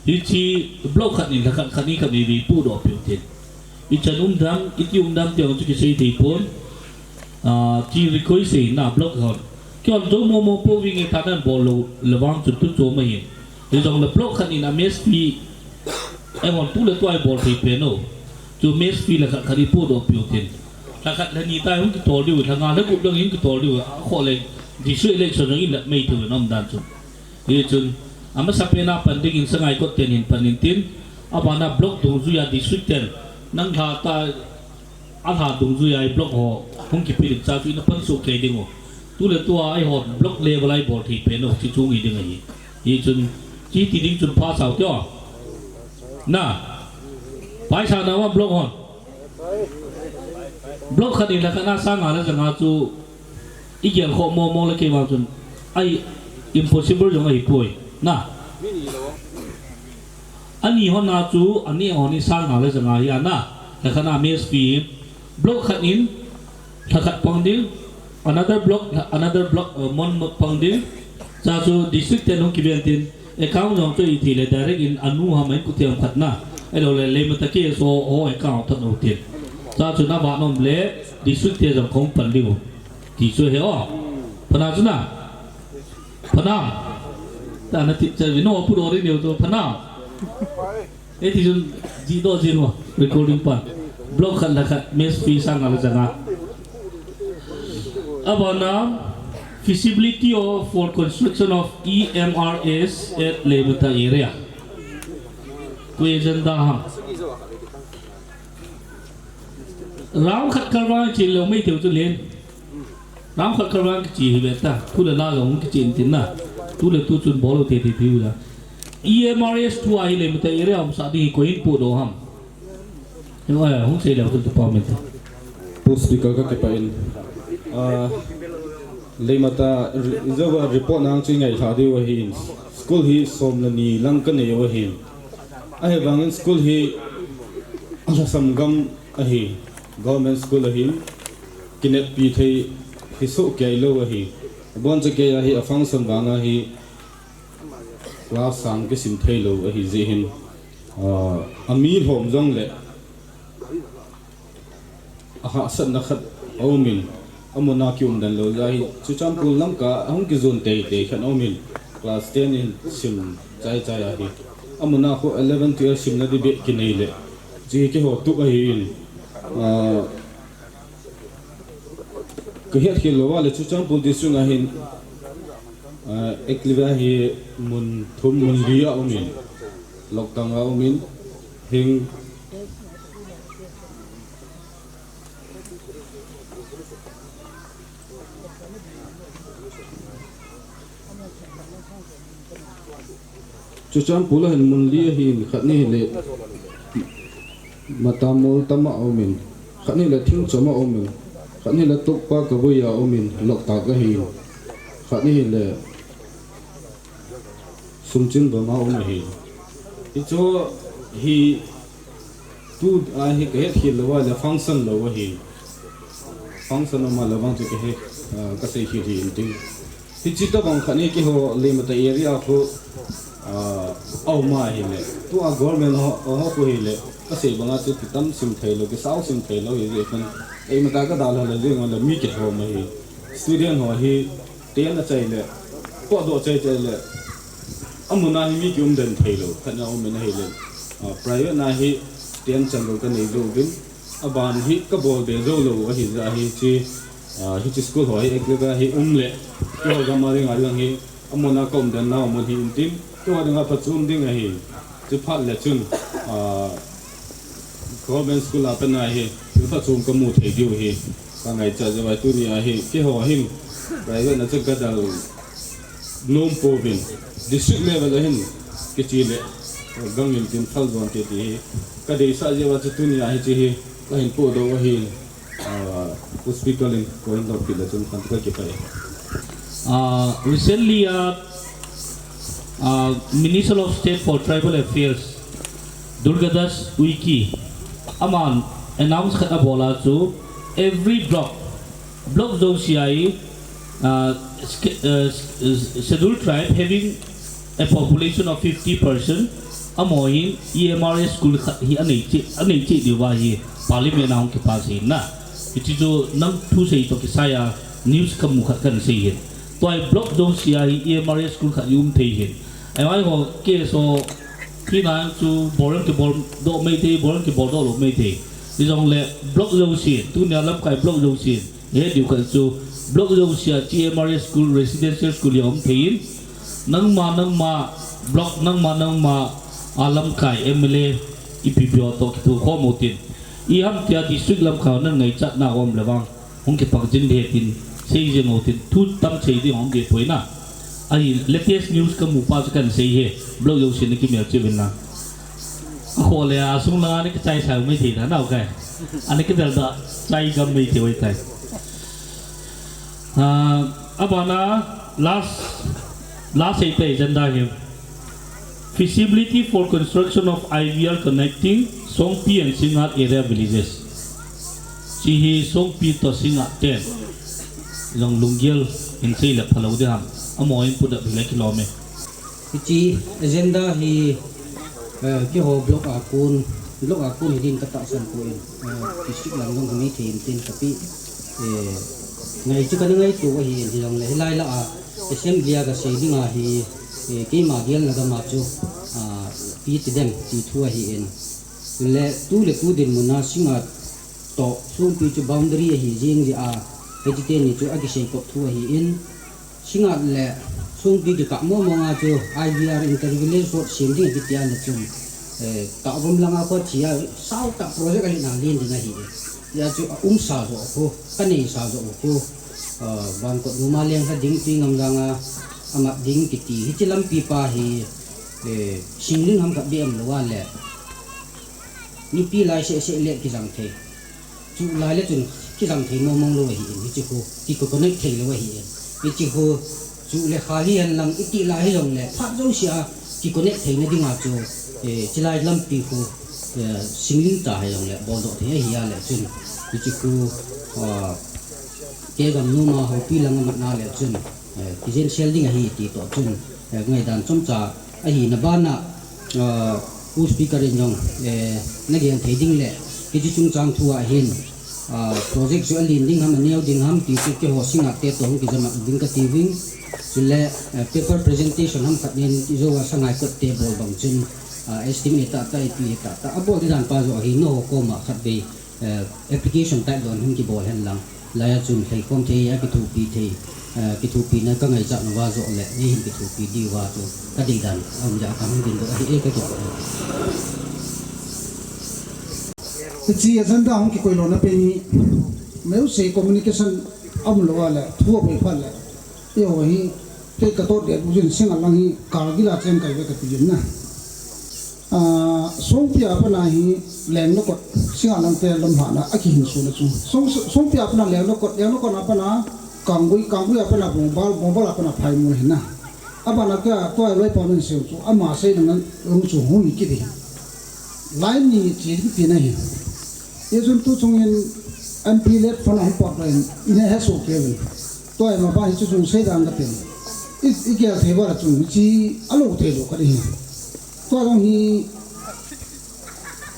Hiche block khat in lhakhat khat ni khat vei vei pudoh peh u tin. Ichan um dam, iti um dam ti jong chu kisei thei pon. Ah, chi request sei na block hon. Kihon jo mo mo po vinge thanan bol lou le vang chu tu cho ma hin. Hijong le block khat in a mess fee. Eihon tu le tu a ibol thei pen u. Chu mess fee le khat khat ipodoh piu tin. Lha khat lha ni ta hung kitol diu, lha nga lha gup dang hung kitol diu. Akhoh le district election jong in la mei thei u nom dan chu. Hichun, amasa pen a pan ding in Sangaikot ten hin pan in tin. Abana block dungjuia district ten. Nang lha ta A lha dungjuia block ho hung kipe ding cha chu ina pan soh kei ding u. Tu le tu a eihon block level a ibol thei pen u, chi chung hi ding ahi. Hichun, chi ti ding chun pha sao tio. Na, paisa na ma block hon. Block khat in lha khat na sang nga le ja nga chu igel khoh mo mo le kei vang chun. Ai, impossible jong ahipoi. Na. Ani hon a chu, ani hon hi sang nga le ja nga hi ana. Lha khat na mess fee. Block khat in, lha khat pang ding, another block, another block, uh, mon pang ding. Cha chu district ten hung kiven tin, account jong chu iti le direct in anu ham in kutiam khat na. Ahilou le, Leimata K S O ho account than u tin. Cha chu na va nom le, district te jong kong pan ding u. Ti chu he o. Pana chu na. Pana. Ta na ti cha vi no pu do ri neu to pana. E ti chun, ji do jin wa, recording pan. Block khat lha khat, mess fee sang nga le ja nga. Abana, feasibility of, for construction of E M R S at Leimata area. Koi agenda ham. Round khat kal vang chi lou mei teu chu len. Round khat kal vang kichi hi ve ta. Tu le la jong kichi in tin na. Tu le tu chun bol u te ti ti u la. E M R S tu a hi Leimata area um sa ding hi koi in pu do ham. Hung, eh, hung sei le tu tu pa men ta. Post speaker ka kipa in. Ah, Leimata re-, reservoir report nang chi ngai tha diu ahin. School hi som le ni lang ka nei u ahin. Ahivangin school hi a lhasam gam ahi, government school ahin, kineppi thei hi soh kei lou ahi. Abon cha kei a hi a function vang a hi class sang kisim thei lou ahi jeh hin, ah, a mi lhom jong le a hahsatna khat a um in, a mun a kium den lou jeh hi, Churachandpur lamkai a hung kijon tei tei khat a um in, class ten in sim chai chai ahi. A mun a khu eleven, twelve simna di beh kinei le, chi keiho tup ahi in, ah, Ka het khel lou a le Churachandpur district a hin, ah, Eklivia hi mun thum mun li a um in, Loktak a um in, hing Churachandpur a hin mun li ahin, khat ni hi le Matamol tam a um in, khat ni hi le Thingchom a um in, khat ni hi le Tokpa Kavui a um in, Loktak ahin, khat ni hi le Sumchin Bam a um ahin. Hichu hi Tu a hi ka het khel lou a le function lou ahi. Function um a le vang chu ka he, ah, ka sei khel hi in tin. Hichi tabang khat ni keiho Leimata area khu, ah, a um a hi le. Tu a government ho, ho khu hi le. Ka sei bang a chu kitam sim thei lou, kisao sim thei lou hi jeh khan. Leimata ka dalha le jing a le mi kithom ahi. Student ho hi Ten a chai le, podoh chai chai le, a mun a hi mi kium den thei lou, khat na um in ahi le, ah, private na hi ten chan lou ka nei jou vin, a ban hi ka bol be jou lou ahi jeh a hi chi, ah, hichi school ho hi Eklivia hi um le, keiho gam a ding a ding hi, a mun a ka um den na mun hi in tin, keiho ding a phachom ding ahi, chi phat le chun, ah, Government school a pat na hi, phachom ka mu thei diu hi, ka ngaicha jeh a tuni a hi, keiho hin, private na chu ka dal nom pouvin, district level a hin, kichi le, gang in tin phal jon te ti hi, ka deisah jeh a chu tuni a hichi hi, ka hin podoh ahi, ah, speaker in, ko hin doppi le chun kan ka kipah e. Ah, recently, ah, ah, Minister of State for Tribal Affairs, Durgadas Uikey, aman announce khat abol a chu, every block, block jouse a hi, ah, sch-, ah, s-, s-, scheduled tribe having a population of fifty percent, amaho hin E M R S school khat hi anei cheh, anei cheh diu va hi parliament a hung kipass ahi na. Hiche chu nang thusei toh kisai a news kamu khat kahin sei ahin. Tua hi block jouse a hi E M R S school khat hi um thei ahin. Ahivang ho case ho hina chu bol kibol doh maithei, bol kibol doh lou maithei. Hijongle block jouse, tunia lamkai block jouse, ihet diu khat chu block jouse a hiche E M R S school, residential school hi um thei in. Nangma, nangma, block nangma, nangma a lamkai M L A ipi ipi ho toh kithokhom utin. Iham tia district lamkai ho nan ngaichatna um le vang hung kipak jing ding ahi tin, sei jing utin, thu tam sei ding um ding poi na. Ahi, latest news kamu pa chu kahin sei ahi, block jouse na kimel cheh uvin lang. Akhoh le asung langa ana kichai sa maithei na nau kai. Ana kidel da chai gam maithei uvin tai. Ah, abana last, last eight agenda hi. Feasibility for construction of I V R connecting Songpi and Singngat area villages. Hiche hi Songpi toh Singngat ten jong lunggel in sei le phalou ding ham. Amaho input a bile kilom e. Hiche agenda hi, eh, keiho block a kon, block a kon hi din katahsan poi, eh, district lang jong hi maithei in tin kapi, eh, ngai chu kana ngaito ahin, hijongle hilai lah a assembly a kasei ding ahi, eh, keima gelna gam a chu, ah, ipi ti dem ti thu ahin. Le tu le tu dinmun a Singngat toh Songpi chu boundary ahi jing jeh a, hiche teni chu akiseikop thu ahin. Singngat le Songpi kikah mong mong a chu I V R, inter village road sem ding kiti a le chun, eh, Tahvom langa kho chia sao tah project ahi na len ding ahi. Hia chu aumsa jo khu, kaneisa jo khu, eh, Vankot numa leng kha ding, Twingam langa amat ding kiti. Hiche lampi pa hi, eh, singling ham khat beh umlou a le, mipi lai seh seh le kijang thei. Chu lai le chun kijang thei mong mong lou ahin, hiche khu kiconnect thei lou ahin. Hiche khu chu le kha hihen lang iti lai hijongle phat jouse a kiconnect theina dinga chu, eh, chulai lampi khu, eh, singling cha hijongle boldoh thei ahi a le chun. Hiche khu, ah, kei gam numa hopi lang amatna le chun, eh, kijen sel ding ahi ti toh chun, eh, ngaidan chomcha ahina bana, ah, Pu Speaker in jong, eh, nagel thei ding le, hiche chungchang thu a hin, ah, project chu alen ding ham, aneo ding ham, ti chu keiho Singngat te toh hung kijam ding kati uvin. Chule, eh, paper presentation ham khat nin, ijou a sangai kot te bol bang chun, ah, estimate tah tah, ipi tah tah, abol ding dan pa joh ahi, nangho koma khatvei, eh, application type don hin kibol hen lang. Laiya chun lheikhom thei a kithopi thei, eh, kithopina kangaichat nauva joh le, neihin kithopi diuva chu kadei dan aum jeh a kahung dingdoh ahi e, kakipah e. Hiche agenda hung kikoi lona pen hi, meusei communication aum lou a le, thu aboi phat le, eiho hi, kei katoh deh uvin Singngat lang hi, Kargil a cheng kai ve kati jin na. Ah, Songpi a pat a hi Lenglokot, Singngat lang te lamlhahna akihin suna chu. Song, Songpi a pat a Lenglokot, Lenglokot a pat a Kanggui, Kanggui a pat a Bongbal, Bongbal a pat a Phaimol ahi na. Abana kei a tua Loipamen seiu chu, ama seina lang chu hung hi kit hi. Line ni chi ding tina hi. Hijeh chun tuchung in M P led fund a hung pot doh in, ina hesoh kei uvin. Tua hi mapa hiche chu seidan kate. I, igel thei uva le chun, hiche alou thei lou kati hi. Tua jong hi,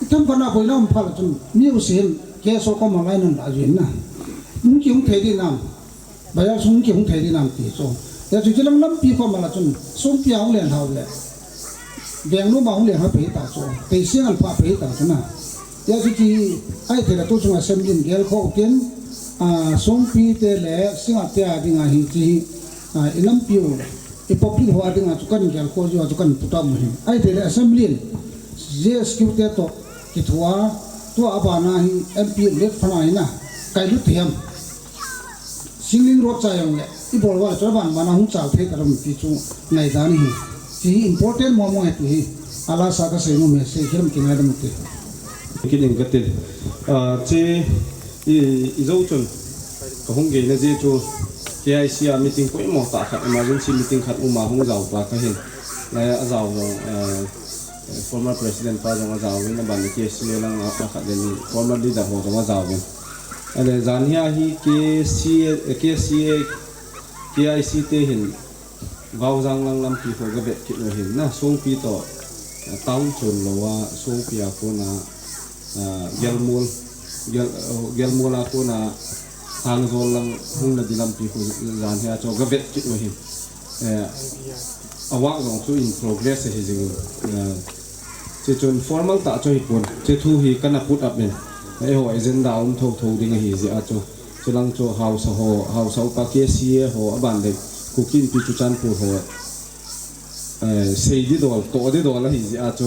itham khat na boina um phat le chun, mi u sim, K S O koma line nan la jin na. Hung kihung thei ding nam. Bazar sung kihung thei ding nam ti chu. Hijeh chun hiche lang lampi koma la chun, Songpi a hung lenlhah le. Veng lum a hung lenlhah pei ta chu. Teiseng an pha pei ta chu na. Hijeh chun hiche, ahithei le tuchung assembly in gelkhoh utin, ah, Songpi te le Singngat te a dinga hiche, ah, i lampi u. I public ho a dinga chu kahin gelkhoh jeh a chu kahin put up u ahi. Ahithei le assembly in J S Q te toh kithoa, tua abana hi M P led fund a hi na, kailut thei ham. Singling road cha jong le, ibol uva le chu aban bana hung chal thei ta ham ti chu ngaidan ahi. Hiche hi important mong mong ahi ti hi. Alasa kasei nom e, sei khelem kingaidam u hite. Kiding katin. Ah, hiche I, ijou chun, kahung geina jeh chu, K I C a meeting poimo tah khat, emergency meeting khat uma hung jao pa kahin. Laiya ajao jong, eh, former president pa jong ajao uvin, aban K C A lang a, akhat le ni former leader ho jong ajao uvin. Ale jan hia hi K C A, eh, K C A, K I C te hin, Vaujang lang lampi khu gabet kit u ahin na, Songpi toh, eh, town chon lou a, Songpi a kona, eh, Gelmol, Gel, Gelmol a kona Thangjol lang hung na di lampi khu jan hi a chu ga vet kit u hin. Eh, a work jong chu in progress ahi jing u. Eh, chuchun formal tah chu hi pon. Chu thu hi kana put up in. Eiho agenda um tho tho ding ahi jeh a chu. Chulang chu Hausa ho, Hausa upa K C A ho, aban le Kuki Inpi Churachandpur ho. Eh, sei di dol, toh di dol ahi jeh a chu.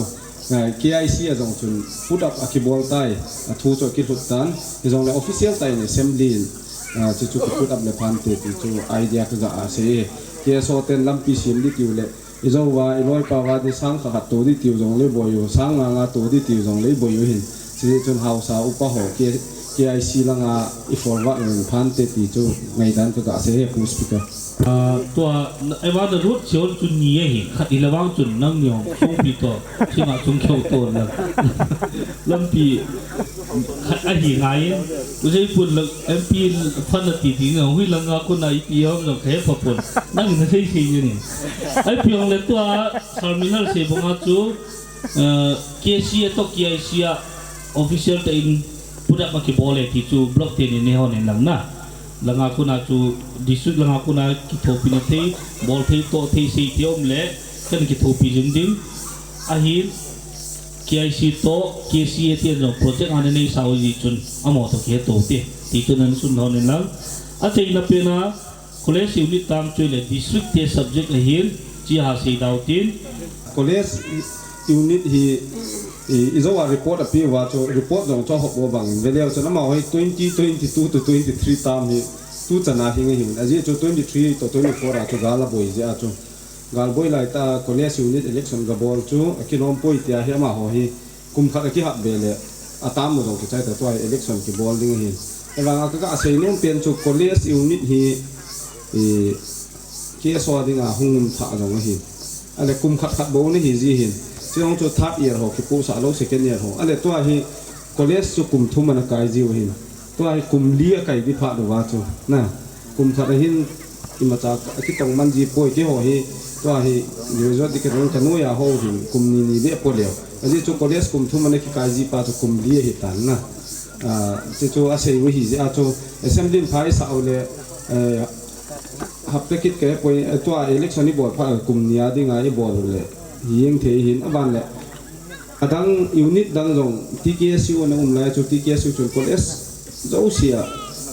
Eh, K I C a jong chun put up a kibol tai, a thu chu a kilhut tan, hijongle official tah in assembly in, eh, chu chu ka put up le phante ti chu idea ka ga a sei. K S O ten lampi sem di tiu le, i jou va, i loipa va di sang khat khat to di tiu jongle boi u, sang nga nga to di tiu jongle boi u hin. Chuti chun Hausa upa ho, K-, K I C langa i forward in phante ti chu ngaidan ka ga sei he Pu Speaker. Ah, tua, na, ewa na road chol chun ni ahi, khat i lawang chun nang ni hong kong pi to, chinga chung kheu to la. Lampi, khat ahi ngai, u sei pun la, M P fan a ti ti nga, hui langa kona ipi hom jong khe pha pon, nang na sei sei ni. Ai pi hong le tua, terminal sei bonga chu, Eh, K C A toh K I C a official tah in put up a kibol e ti chu block ten in nei hon in lang na. Langa kona chu district langa kona kithopi na thei, bol thei, toh thei, sei thei um le, kan kithopi jing ding. Ahin K I C toh K C A ti an jong project ana nei sa u ji chun, amaho toh kihe to te, ti chun ana sun hon in lang. Achaina pen a, College unit tam chu le district te subject ahin, chi ha sei dau tin. College unit hi, i, i jou a report a pi uva chu, report jong chu hop u bang. Veleu chun amaho hi twenty twenty-two to twenty-three tam hi, tu chana hi nge hin. Ajeh chu twenty-three to twenty-four a chu gal a boi jeh a chu. Gal boi lai tah a college unit election ga bol chu, a kilom poi tia hi amaho hi. Kum khat a kihap ve le, a tam u jong kichai ta tua hi election kibol ding ahi. Evang a ka, ka sei nom pen chu college unit hi, i, K S O a ding a hung um thah jong ahi. Ale kum khat khat bou na hi ji hin. Chujong chu third year ho kipost a lou second year ho. Ale tua hi college chu kum thum ana kai jiu hin. Tua hi kum li a kai di phat uva chu. Na, kum khat a hin imacha a kitong man ji poi keiho hi. Tua hi graduate di ka dong ka noiya ho hin kum ni ni beh po leu. Ajeh chu college kum thum ana kikai ji pa chu kum li ahi tan na. Ah, chu chu a sei u hi jeh a chu assembly in pha i sa u le, eh, hapta kit ka poi, eh, tua election i bol pha kum ni a ding a i bol u le. Hi jeng thei hin aban le. Adang unit dang jong T K S U ana um lai chu T K S U chun college jouse a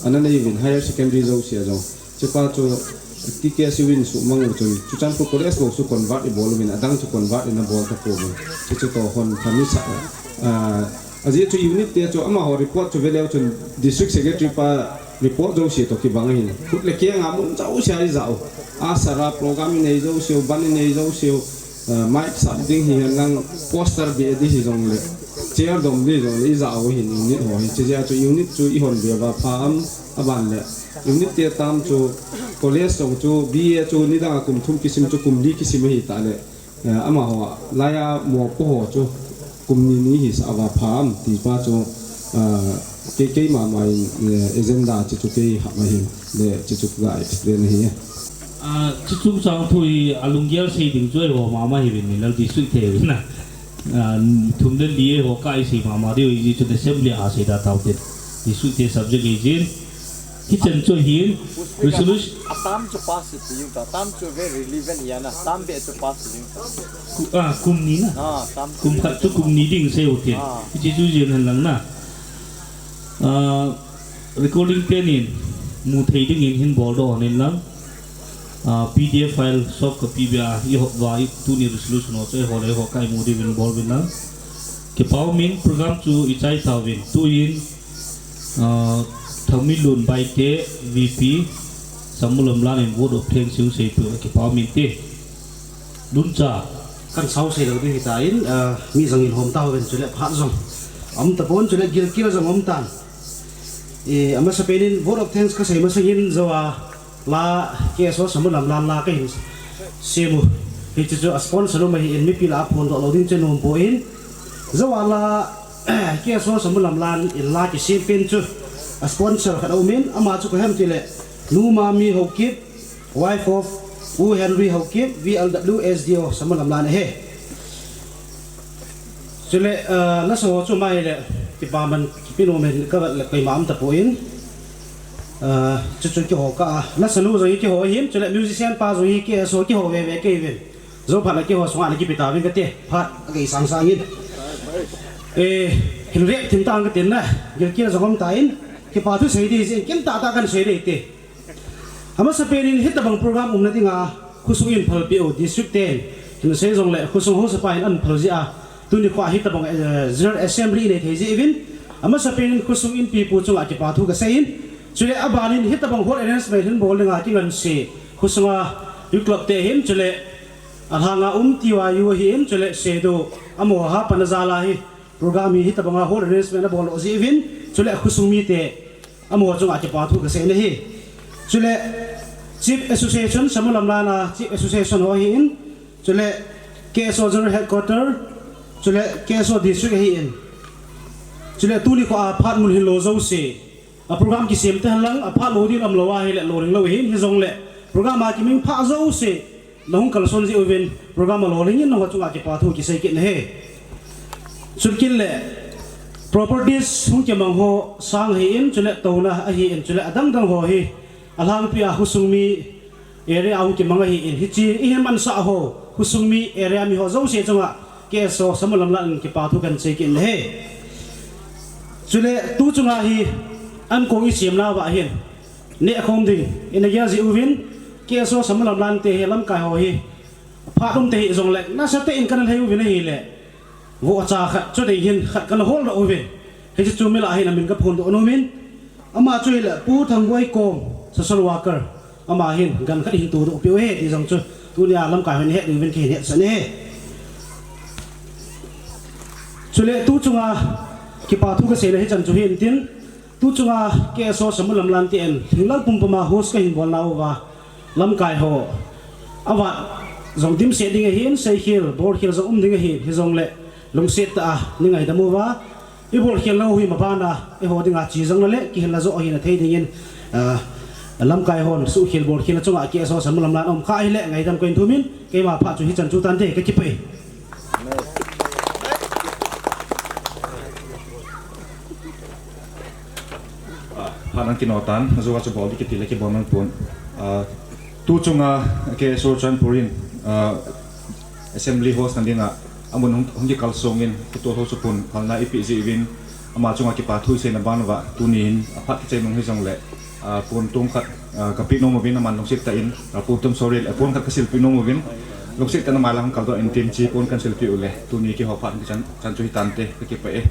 ana nei uvin higher secondary jouse a jong. Chupa chu T K S U in sumang u chun Churachandpur college bou chu convert i bol uvin adang chu convert in a bol ta pouvin. Chu chu toh hon kha mi sa. Ah, ajeh chu unit te chu amaho report chu veleu chun district secretary pa report jouse toh kibang ahin. Khut le keng a mun jouse a i ja u. A sara program i nei jouse u, ban i nei jouse u. Eh, mic sap ding hi hen lang poster beh di hi jong le, chair dom di jong le, i ja u hin unit ho hi. Chu jeh a chu unit chu i hon be uva pha am, aban le. Unit te tam chu college jong chu B A chu nidang a kum thum kisim chu kum li kisim ahi ta le. Eh, amaho, laiya mopo ho chu kum ni ni hi sa uva pha am, ti pa chu, eh, kei, kei mama in, eh, agenda chu chu kei hap ahi, le chu chu ka explain ahi. Ah, chu chungchang thu hi a lunggel sei ding chu eiho mama hi vin ni lal di sui the vin na. Ah, thum le li eiho ka i sei mama di ui ji chu assembly a sei da tau te. Di sui te subject i jin. Hichan chu hin resolution. Atam chu pass ti yung ta. Tam chu very relevant ya na. Tam be chu pass yung ta. Ku-, ah, kum ni na. Ah, tam chu kum khat chu kum ni ding sei u tin. Ah. Hichi chu jin han lang na. Ah, recording pen in mu thei ding in hin bol doh in lang. Ah, P D F file sok ka P B I i hop va i tuni resolution ho chu eiho le eiho ka i mu di vin bol vin lang. Kipa umin program chu i chai tau vin. Tu in, ah, Thangminlun Baite V P, Samulam Lan in vote of thanks i sei pu kipa umin te. Luncha. Kan sao sei lo di hi ta in, ah, mi jang in hom tau vin chu le phat jong. Am ta pon chu le gilkel jong om tan. E, amasa pen in vote of thanks ka sei masang in jo a la K S O Samulam Lan la ka hin sem u. Hichi chu a sponsor um ahi in mipi la a phondoh lou ding chu nom poi. Jo a la K S O Samulam Lan in la kisem pen chu a sponsor khat a um in ama chu koi ham ti le Nu Mami Haokip, wife of U Henry Haokip, V L W S D O Samulam Lan ahi. Chule, ah, la so chu mai le kipa man Pinu men ka vat le koi mam ta po in. Ah, chu chu kiho ka. Na sanu jong hi kiho hin, chule musician pa jong hi kiho, kiho ve ve kei ven. Zo phat le kiho sunga na kipi ta vin ka te. Phat kei sang sang in. Eh, hin rek thin tang ka tin na. Gil kil jong om ta in. Kipa thu sei di jin, kin ta ta kan sei di te. Amasapen in hitabang program umna dinga khosung in phalpeh u district ten hin sei jongle khosung haosapa hin ahin phal jeh a tuni kho a hitabang, eh, General Assembly nei thei jeh uvin amasapen in khosung inpipu chunga kipa thu kasei in, chule aban in hitabang hall arrangement hin bol dinga kinganse khosunga youth club te hin, chule alhanga um T Y U hin, chule Sedo amaho hapan a jal a hi program hi hitabanga hall arrangement abol u jeh uvin, chule khosung mite amaho chunga kipa thu kasei na hi. Chule Chief Association, Samulamlan a Chief Association ho ahin, chule K S O General Headquarter, chule K S O District ahin. Chule tuni kho a phat mun hin lo jouse, a program kisem te hen lang, a phat lo ding um lou ahile lo ding lou ahin, hijongle program a kimang pha jouse nahung kalson jeh uvin program a lo ding in nangho chunga kipa thu kisei kit na hi. Chun kit le properties hung kimang ho sang ahin, chule touna ahin, chule adang dang ho hi alhangpi a khosung mi area a hung kimang ahin, hiche ihin mansah ho khosung mi area mi ho jouse chunga K S O Samulamlan in kipa thu kan sei kit na hi. Chule tu chunga hi ankong isem nauva hin neh khom ding ina gel jeh uvin K S O Samulamlan te hi lamkai ho hi phat um te hijongle nasatah in kana lhai uvin ahile, vohcha khat chu dei hin khat kana hol doh uvin, hiche chu mi lah a hin amin kaphon doh nom in, ama chu hile Pu Thangboi Kom, social worker, ama hin gan khat hin todoh peh u ahi ti jong chu tunia lamkai hon het ding uvin kahin hetsah e. Chule tu chunga kipa thu kaseina hichan chu hin tin, tu chunga K S O Samulamlan te in lhinglel pumpuma host kahin bol nauva, lamkai ho avat jong dimset ding ahin, seikhel bolkhel jong um ding ahin, hijongle lungset tah a nei ngaidam uva, ibolkhel nau hi mabana eiho dinga che jong le kihilna joh ahi na thei dingin, ah, lamkai hon suhkhel bolkhel na chunga K S O Samulamlan um kha ahile ngaidam kahin thum in, keima phat chu hichan chu tante, kakipah e. Ah, phat nang kino tan, ajou a chu bol ding kiti le kibol mang pon. Ah, tu chunga K S O Churachandpur in, ah, assembly host na dinga amun hung, hung kikalsong in, kitoh ho chu pon phalna eipeh jeh uvin, ama chunga kipa thu iseina ban uva, tuni hin aphat kichai nung hijongle, ah, pon tong khat, ah, kapeh nom uvin, aman lungset tah in, ah, pon tong, sorry, ah, pon khat kasilpeh nom uvin, lungset tah in ama lah hung kaldoh in tin, hiche pon kahin silpeh u le, tuni keiho phat kichan, chan chu hitante, kakipah e.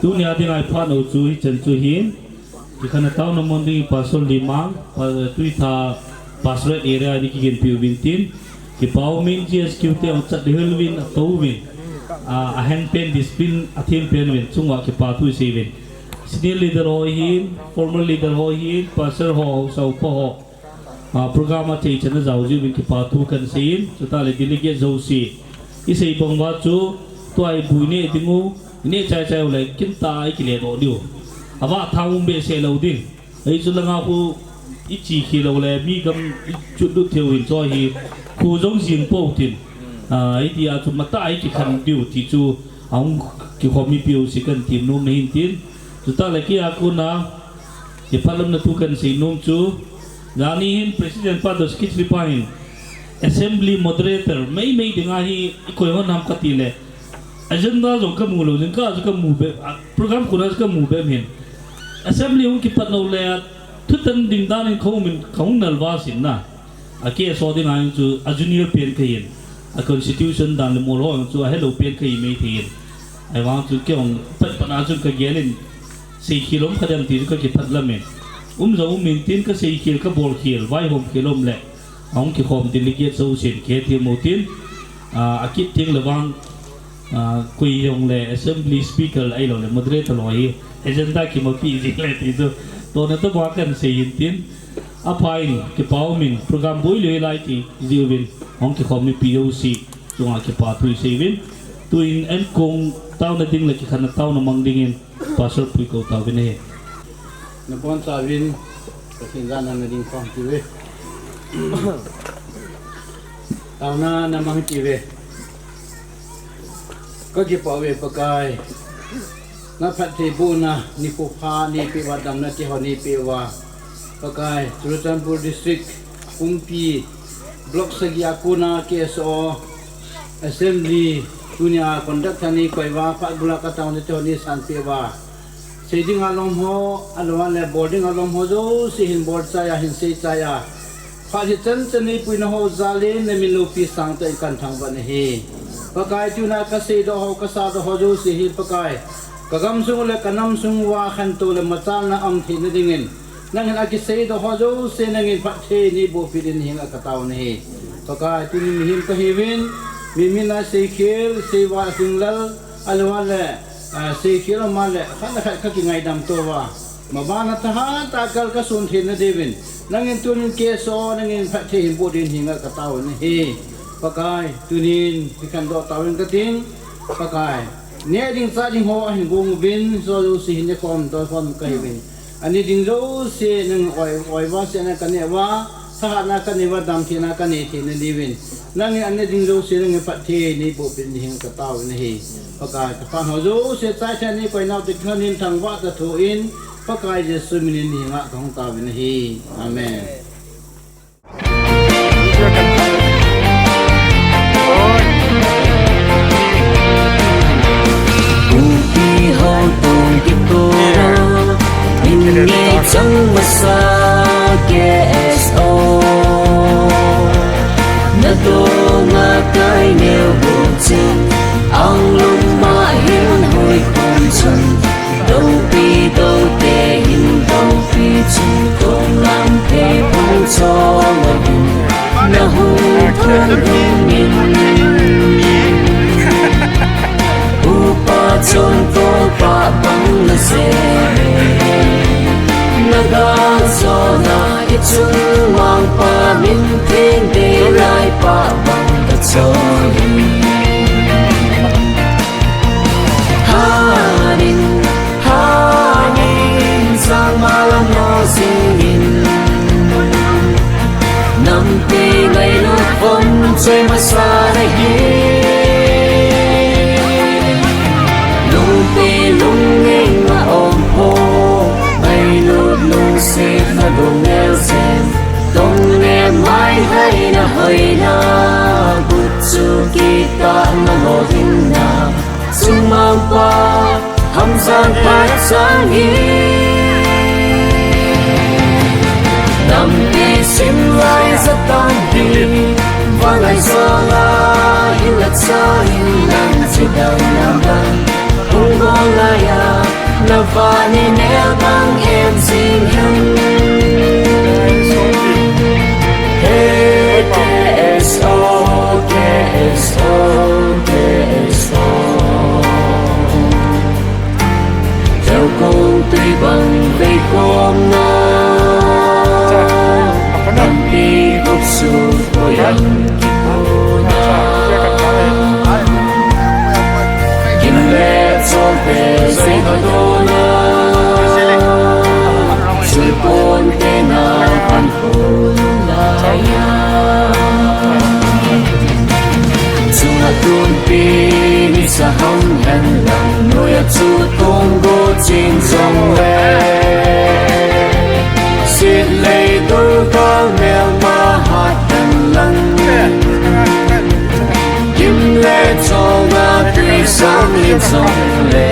Tunia dinga iphat nau chu hichan chu hin, kikhenna taona mang ding Pastor Limang, pa-, Tuitha Pastorate area a kigenpeh uvin tin, kipa umin G S Q te ahung chat ding uvin, atou uvin, a, ahen pen, discipline athem pen uvin, chunga kipa thu isei uvin. Senior leader ho hin, former leader ho hin, pastor ho, haosa upa ho, a, program a thei chan a jao jiuvin kipa thu kahin sei in, chutah le delegate jouse. Isei bang uva chu, tua ibui neh ding u, ineh chai chai u le, kin tah a ikile doh diu. Avah thang um behseh lou ding. Hichu langa khu iche khel lou le, mi gam ichut lut thei u hin chu hi, khu jong jing pou tin. A, hitia chu matah a ikikhen diu ti chu, ahung kikhom mipi jouse kahin tem nom na hin tin. Chutah le kei a kona, kiphatlamna thu kahin sei nom chu, jani hin President pa toh Secretary pa hin, Assembly Moderator, mei mei dinga hi ikoi hon ham kati le, agenda jong kamu lou, jingkah chu kamu be, a, program kona chu kamu be hin. Assembly hung kipat lou le, thutan ding dan in kahung min, kahung nalvah sin na. A K S O dinga hin chu a junior pen kahin, a constitution dan le mol ho jong chu ahelou pen kahi maithei in. Ahivang chu kei jong pat pat a chun kagel in, seikhel um kha dem ti chu kakiphatlam in. Um jong um in tin kaseikhel kabolkhel, vaihomkhel um le, ahung kikhom delegate jousen kihethem u tin, a, akit teng le vang, a, koi jong le assembly speaker ahilou le moderator ho hi agenda kimapi jing le ti chu, tona tobang kahin sei in tin, apha in, kipa um in, program boi loi lai ti jiuvin, hung kikhom mipi jouse chunga kipa thu isei uvin, tuin ankong taona ding le kikhenna taona mang dingin, Pastor pu ikou tauvin ahi. Nabonchauvin, Pathen jana nading khom tiuve. Taona namang tiuve. Kakipah uve Pakai. Na phattheibohna nikho pha neipeh uva, damna kihou neipeh uva, Pakai, Churachandpur District, Kumpi, Block sagi a kona K S O Assembly, tunia conduct a neikoi uva, phat bula kataona teho neisanpeh uva, sei dinga lom ho, ahilouleh bol dinga lom ho jouse hin bol chai a, hin sei chai a, phat hi chan chan neipuina ho jal in namin loupi sangtah in kahin thangvah nahi. Pakai, tuna kaseidoh ho, kasahdoh ho jouse hi Pakai, kagamsung le kanamsung uva khantou le machalna aum theina dingin, nangin akiseidoh ho jouse nangin phatthei neibohpeh ding nahenga katao nahi. Pakai, tuni mihem kahiuvin, mihem a seikhel, Seival, Singlal, ahilouleh, ah, seikhel ama le khat le khat kakingaidam touva, mabana thahat a kal kason theina diuvin, nangin tunin K S O nangin phatthei hin boh ding nahenga katao nahi. Pakai, tunin hikhandoh tauvin kating. Pakai, neh ding chah ding ho ahin gong uvin, jouse hin nekhom tolkhom kahiuvin, aneh ding jouse nangin oi, oi uva, sehna kaneh uva, thahatna kanei uva, damtheina kanei theina diuvin, nangin aneh ding jouse nangin phatthei neibohpeh ding nahenga katao nahi. Pakai, kaphat ho jouse chai thei a neikoi nau te khanin thangvah kathoin, Pakai Jesu minin nahenga kahung taovin ahi. Amen. Kumpi houtong kikora, min ngei chang masa K S O. Nadonga kai neo buchin, anglum ma hin hui kum chun, dopi dote hin dopi chun, konglam te pung chong hin, nahung thong hin min. Upa chun kong pa bang na se, nagal zona ichung mangpa min theng de lai pa bang kachon. Hanin, hanin, sangma lam no singin. Nampi ngailut von choi masa nahi. Lungpi lunging a om ho, ngailut lungset na lungel sen. Tong le mai hai na hoina, kutchu kita na lo ding na. Sumang pa, hamsang pa sang hi. Nampi sim lai zatang hi, vangai sola, ila cha in lang chidang namban. Hung go laya, na vani nel bang em sing hem. Hey, K S O, K S O, K S O. Theo kong tui bang vei khom na. Tampi gop su ko yang ki ko na. Gim le chol te sei ha do na. Sui pon te na pan pon la ya. Chunga tunpi ni sa ham hen lang, nuia chu kong go chin jong le. Sit lei tu kal mel ma hat hen lang. Gim le chol na tui sang in jong le.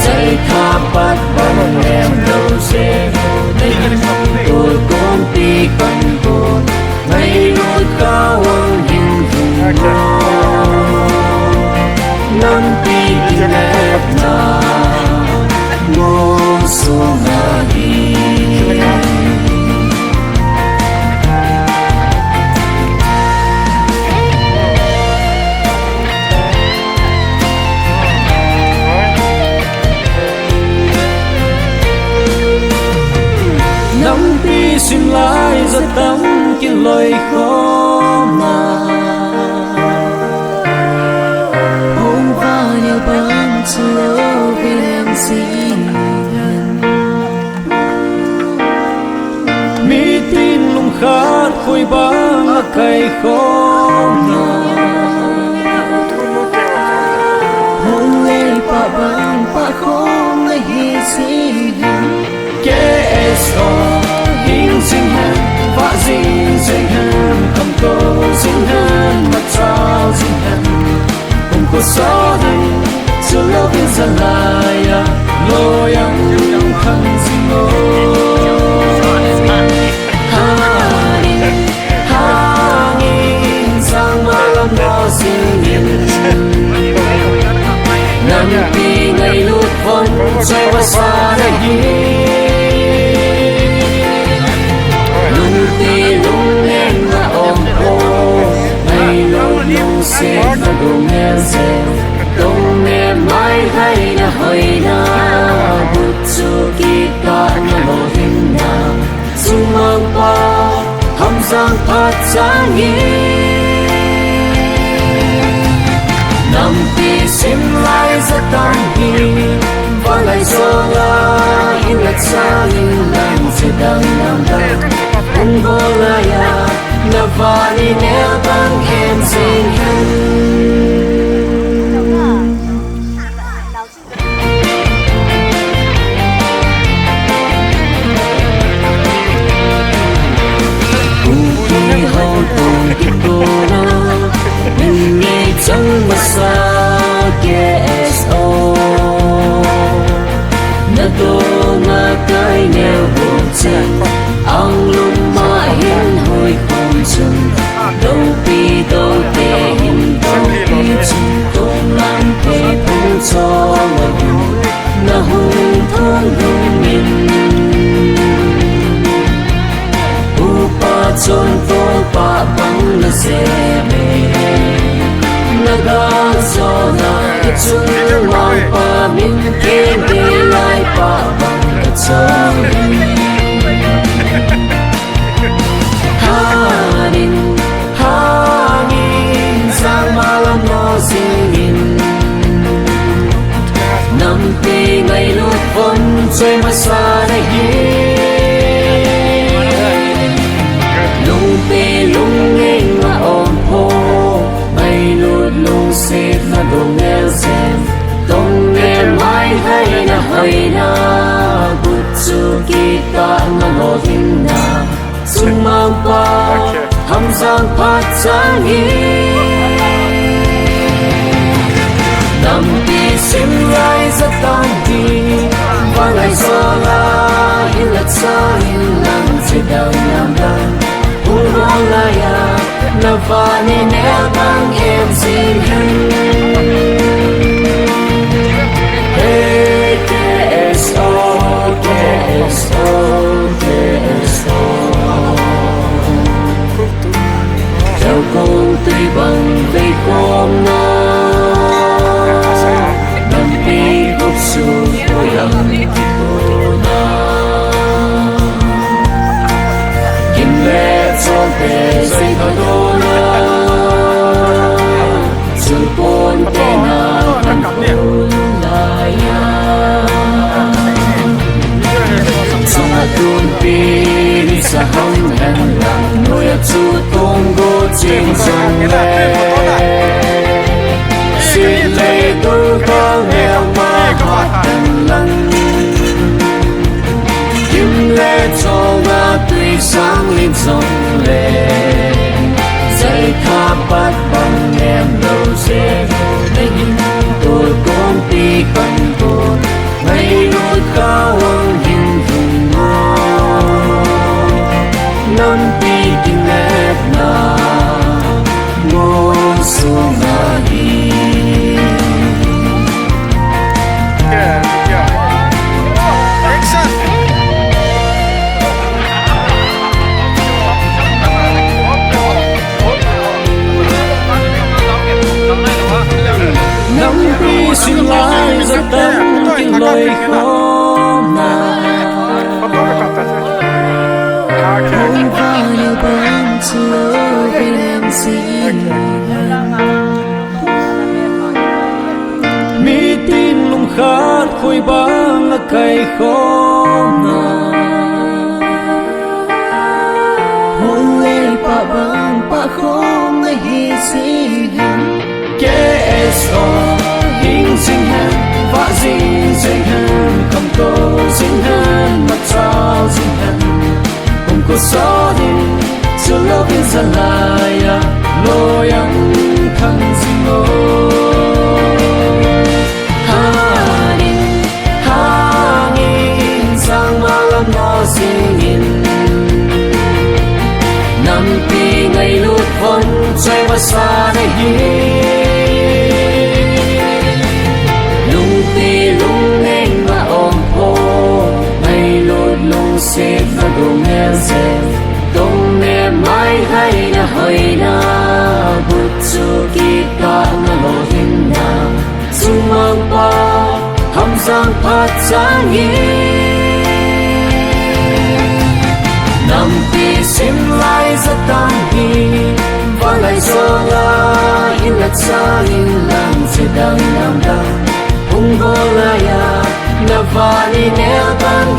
Zai tha pat ban lem lo se. Dei tu kong pi kan ko. Ngailut kawang hin hin mo. Nampi kinepna mo sunga hi. Nampi sim lai zatam kiloi khom na. Hung vanya bang chu lo vilem sing. Mitin lungkhat khoi bang a kai khom na. Hung lei pa bang Kong na hi si hin. K S O hing jing hen, vah jing jing hen, khamtou jing hen, machal jing hen. Hung ko sa ding, chu lo vin sa lai a, lo yang khang jing o. Hangin, hangin, sang malam lo singin. Nampi ngailut von, choi wa sa na hi. Lungpi lungeng na om ko, ngailut lungset na dong el se. Tong ne mai hai na hoi na, but chu kita na lo hin na. Sumang pa, hamsang phat sang hi. Nampi sim lai za tang hi. Valai zo la, in la chang in lang se dang nam dang. Hung bol lai a, na vani ne bang em sing hen. Kuki hong kong kikona, min ngei chang masa K S O. Na dong a kai neo buk chang, ang lum ma hin hoi kum chang, dong pi dong te hin dong pi chang, kong lam te pung chong a buk. Na hung thong hung min. Upa chon tong pa bang na se me. Na ga zo na i chung mang pa min ke de lai pa bang na chon. Hanin, hangin, sang malam no singin. Nampi ngailut von choi masa na hi. Lungpi lungeng na om pho. Ngailut lungset na dong el sen. Tong ne mai hai na hoi na. Kut chu kita na lo hin na. Sumang pa, hamsang phat sang hi. Nampi sim lai za tang hi. Valai zo la, in la chang in lang che dang nam dang. Hung bol lai a, na vani ne bang em sing hen. Hey, K S O, K S O, K S O. Teu kong tui bang vei khom na. Nampi kup su ko yang ki ko na. Kim le chol te zai ka do na. Chul pon te na kan ko la ya. Sa tun pi ni sa hong hen la. Nuya chu tong go ching chang le. Sit le tu ka neo ma ha tan lang. Kim le chol na tui sang lin song le. Zai kha pat bang nem lo se. Nei hin tu kong pi kan tu. Ngailut ka wang hin thum mo. Nampi kinepna mo sung ahi. Nampi sim lai za tang kin loi khom na. Hung vang yo bang chu lo ve lem si. Mitin lungkhat khoi bang a kai khom na. Hung lei pa bang pa khom na hi si hin. K S O hing jing hen, vah jing jing Salaya loyang kang sing o. Hanin hangin sang malam na singin. Nampi ngailut von chai vasa na hi. Lungpi lungeng ma om po. Ngailut lungsit na lungel se. Tong ne mai hai na hoi na. But chu kita na lo hin na. Sumang pa, hamsang phat sang hi. Nampi sim lai za tang hi. Valai zo la, in la chang in lang se dang dang dang. Hung go la ya, na vani nel bang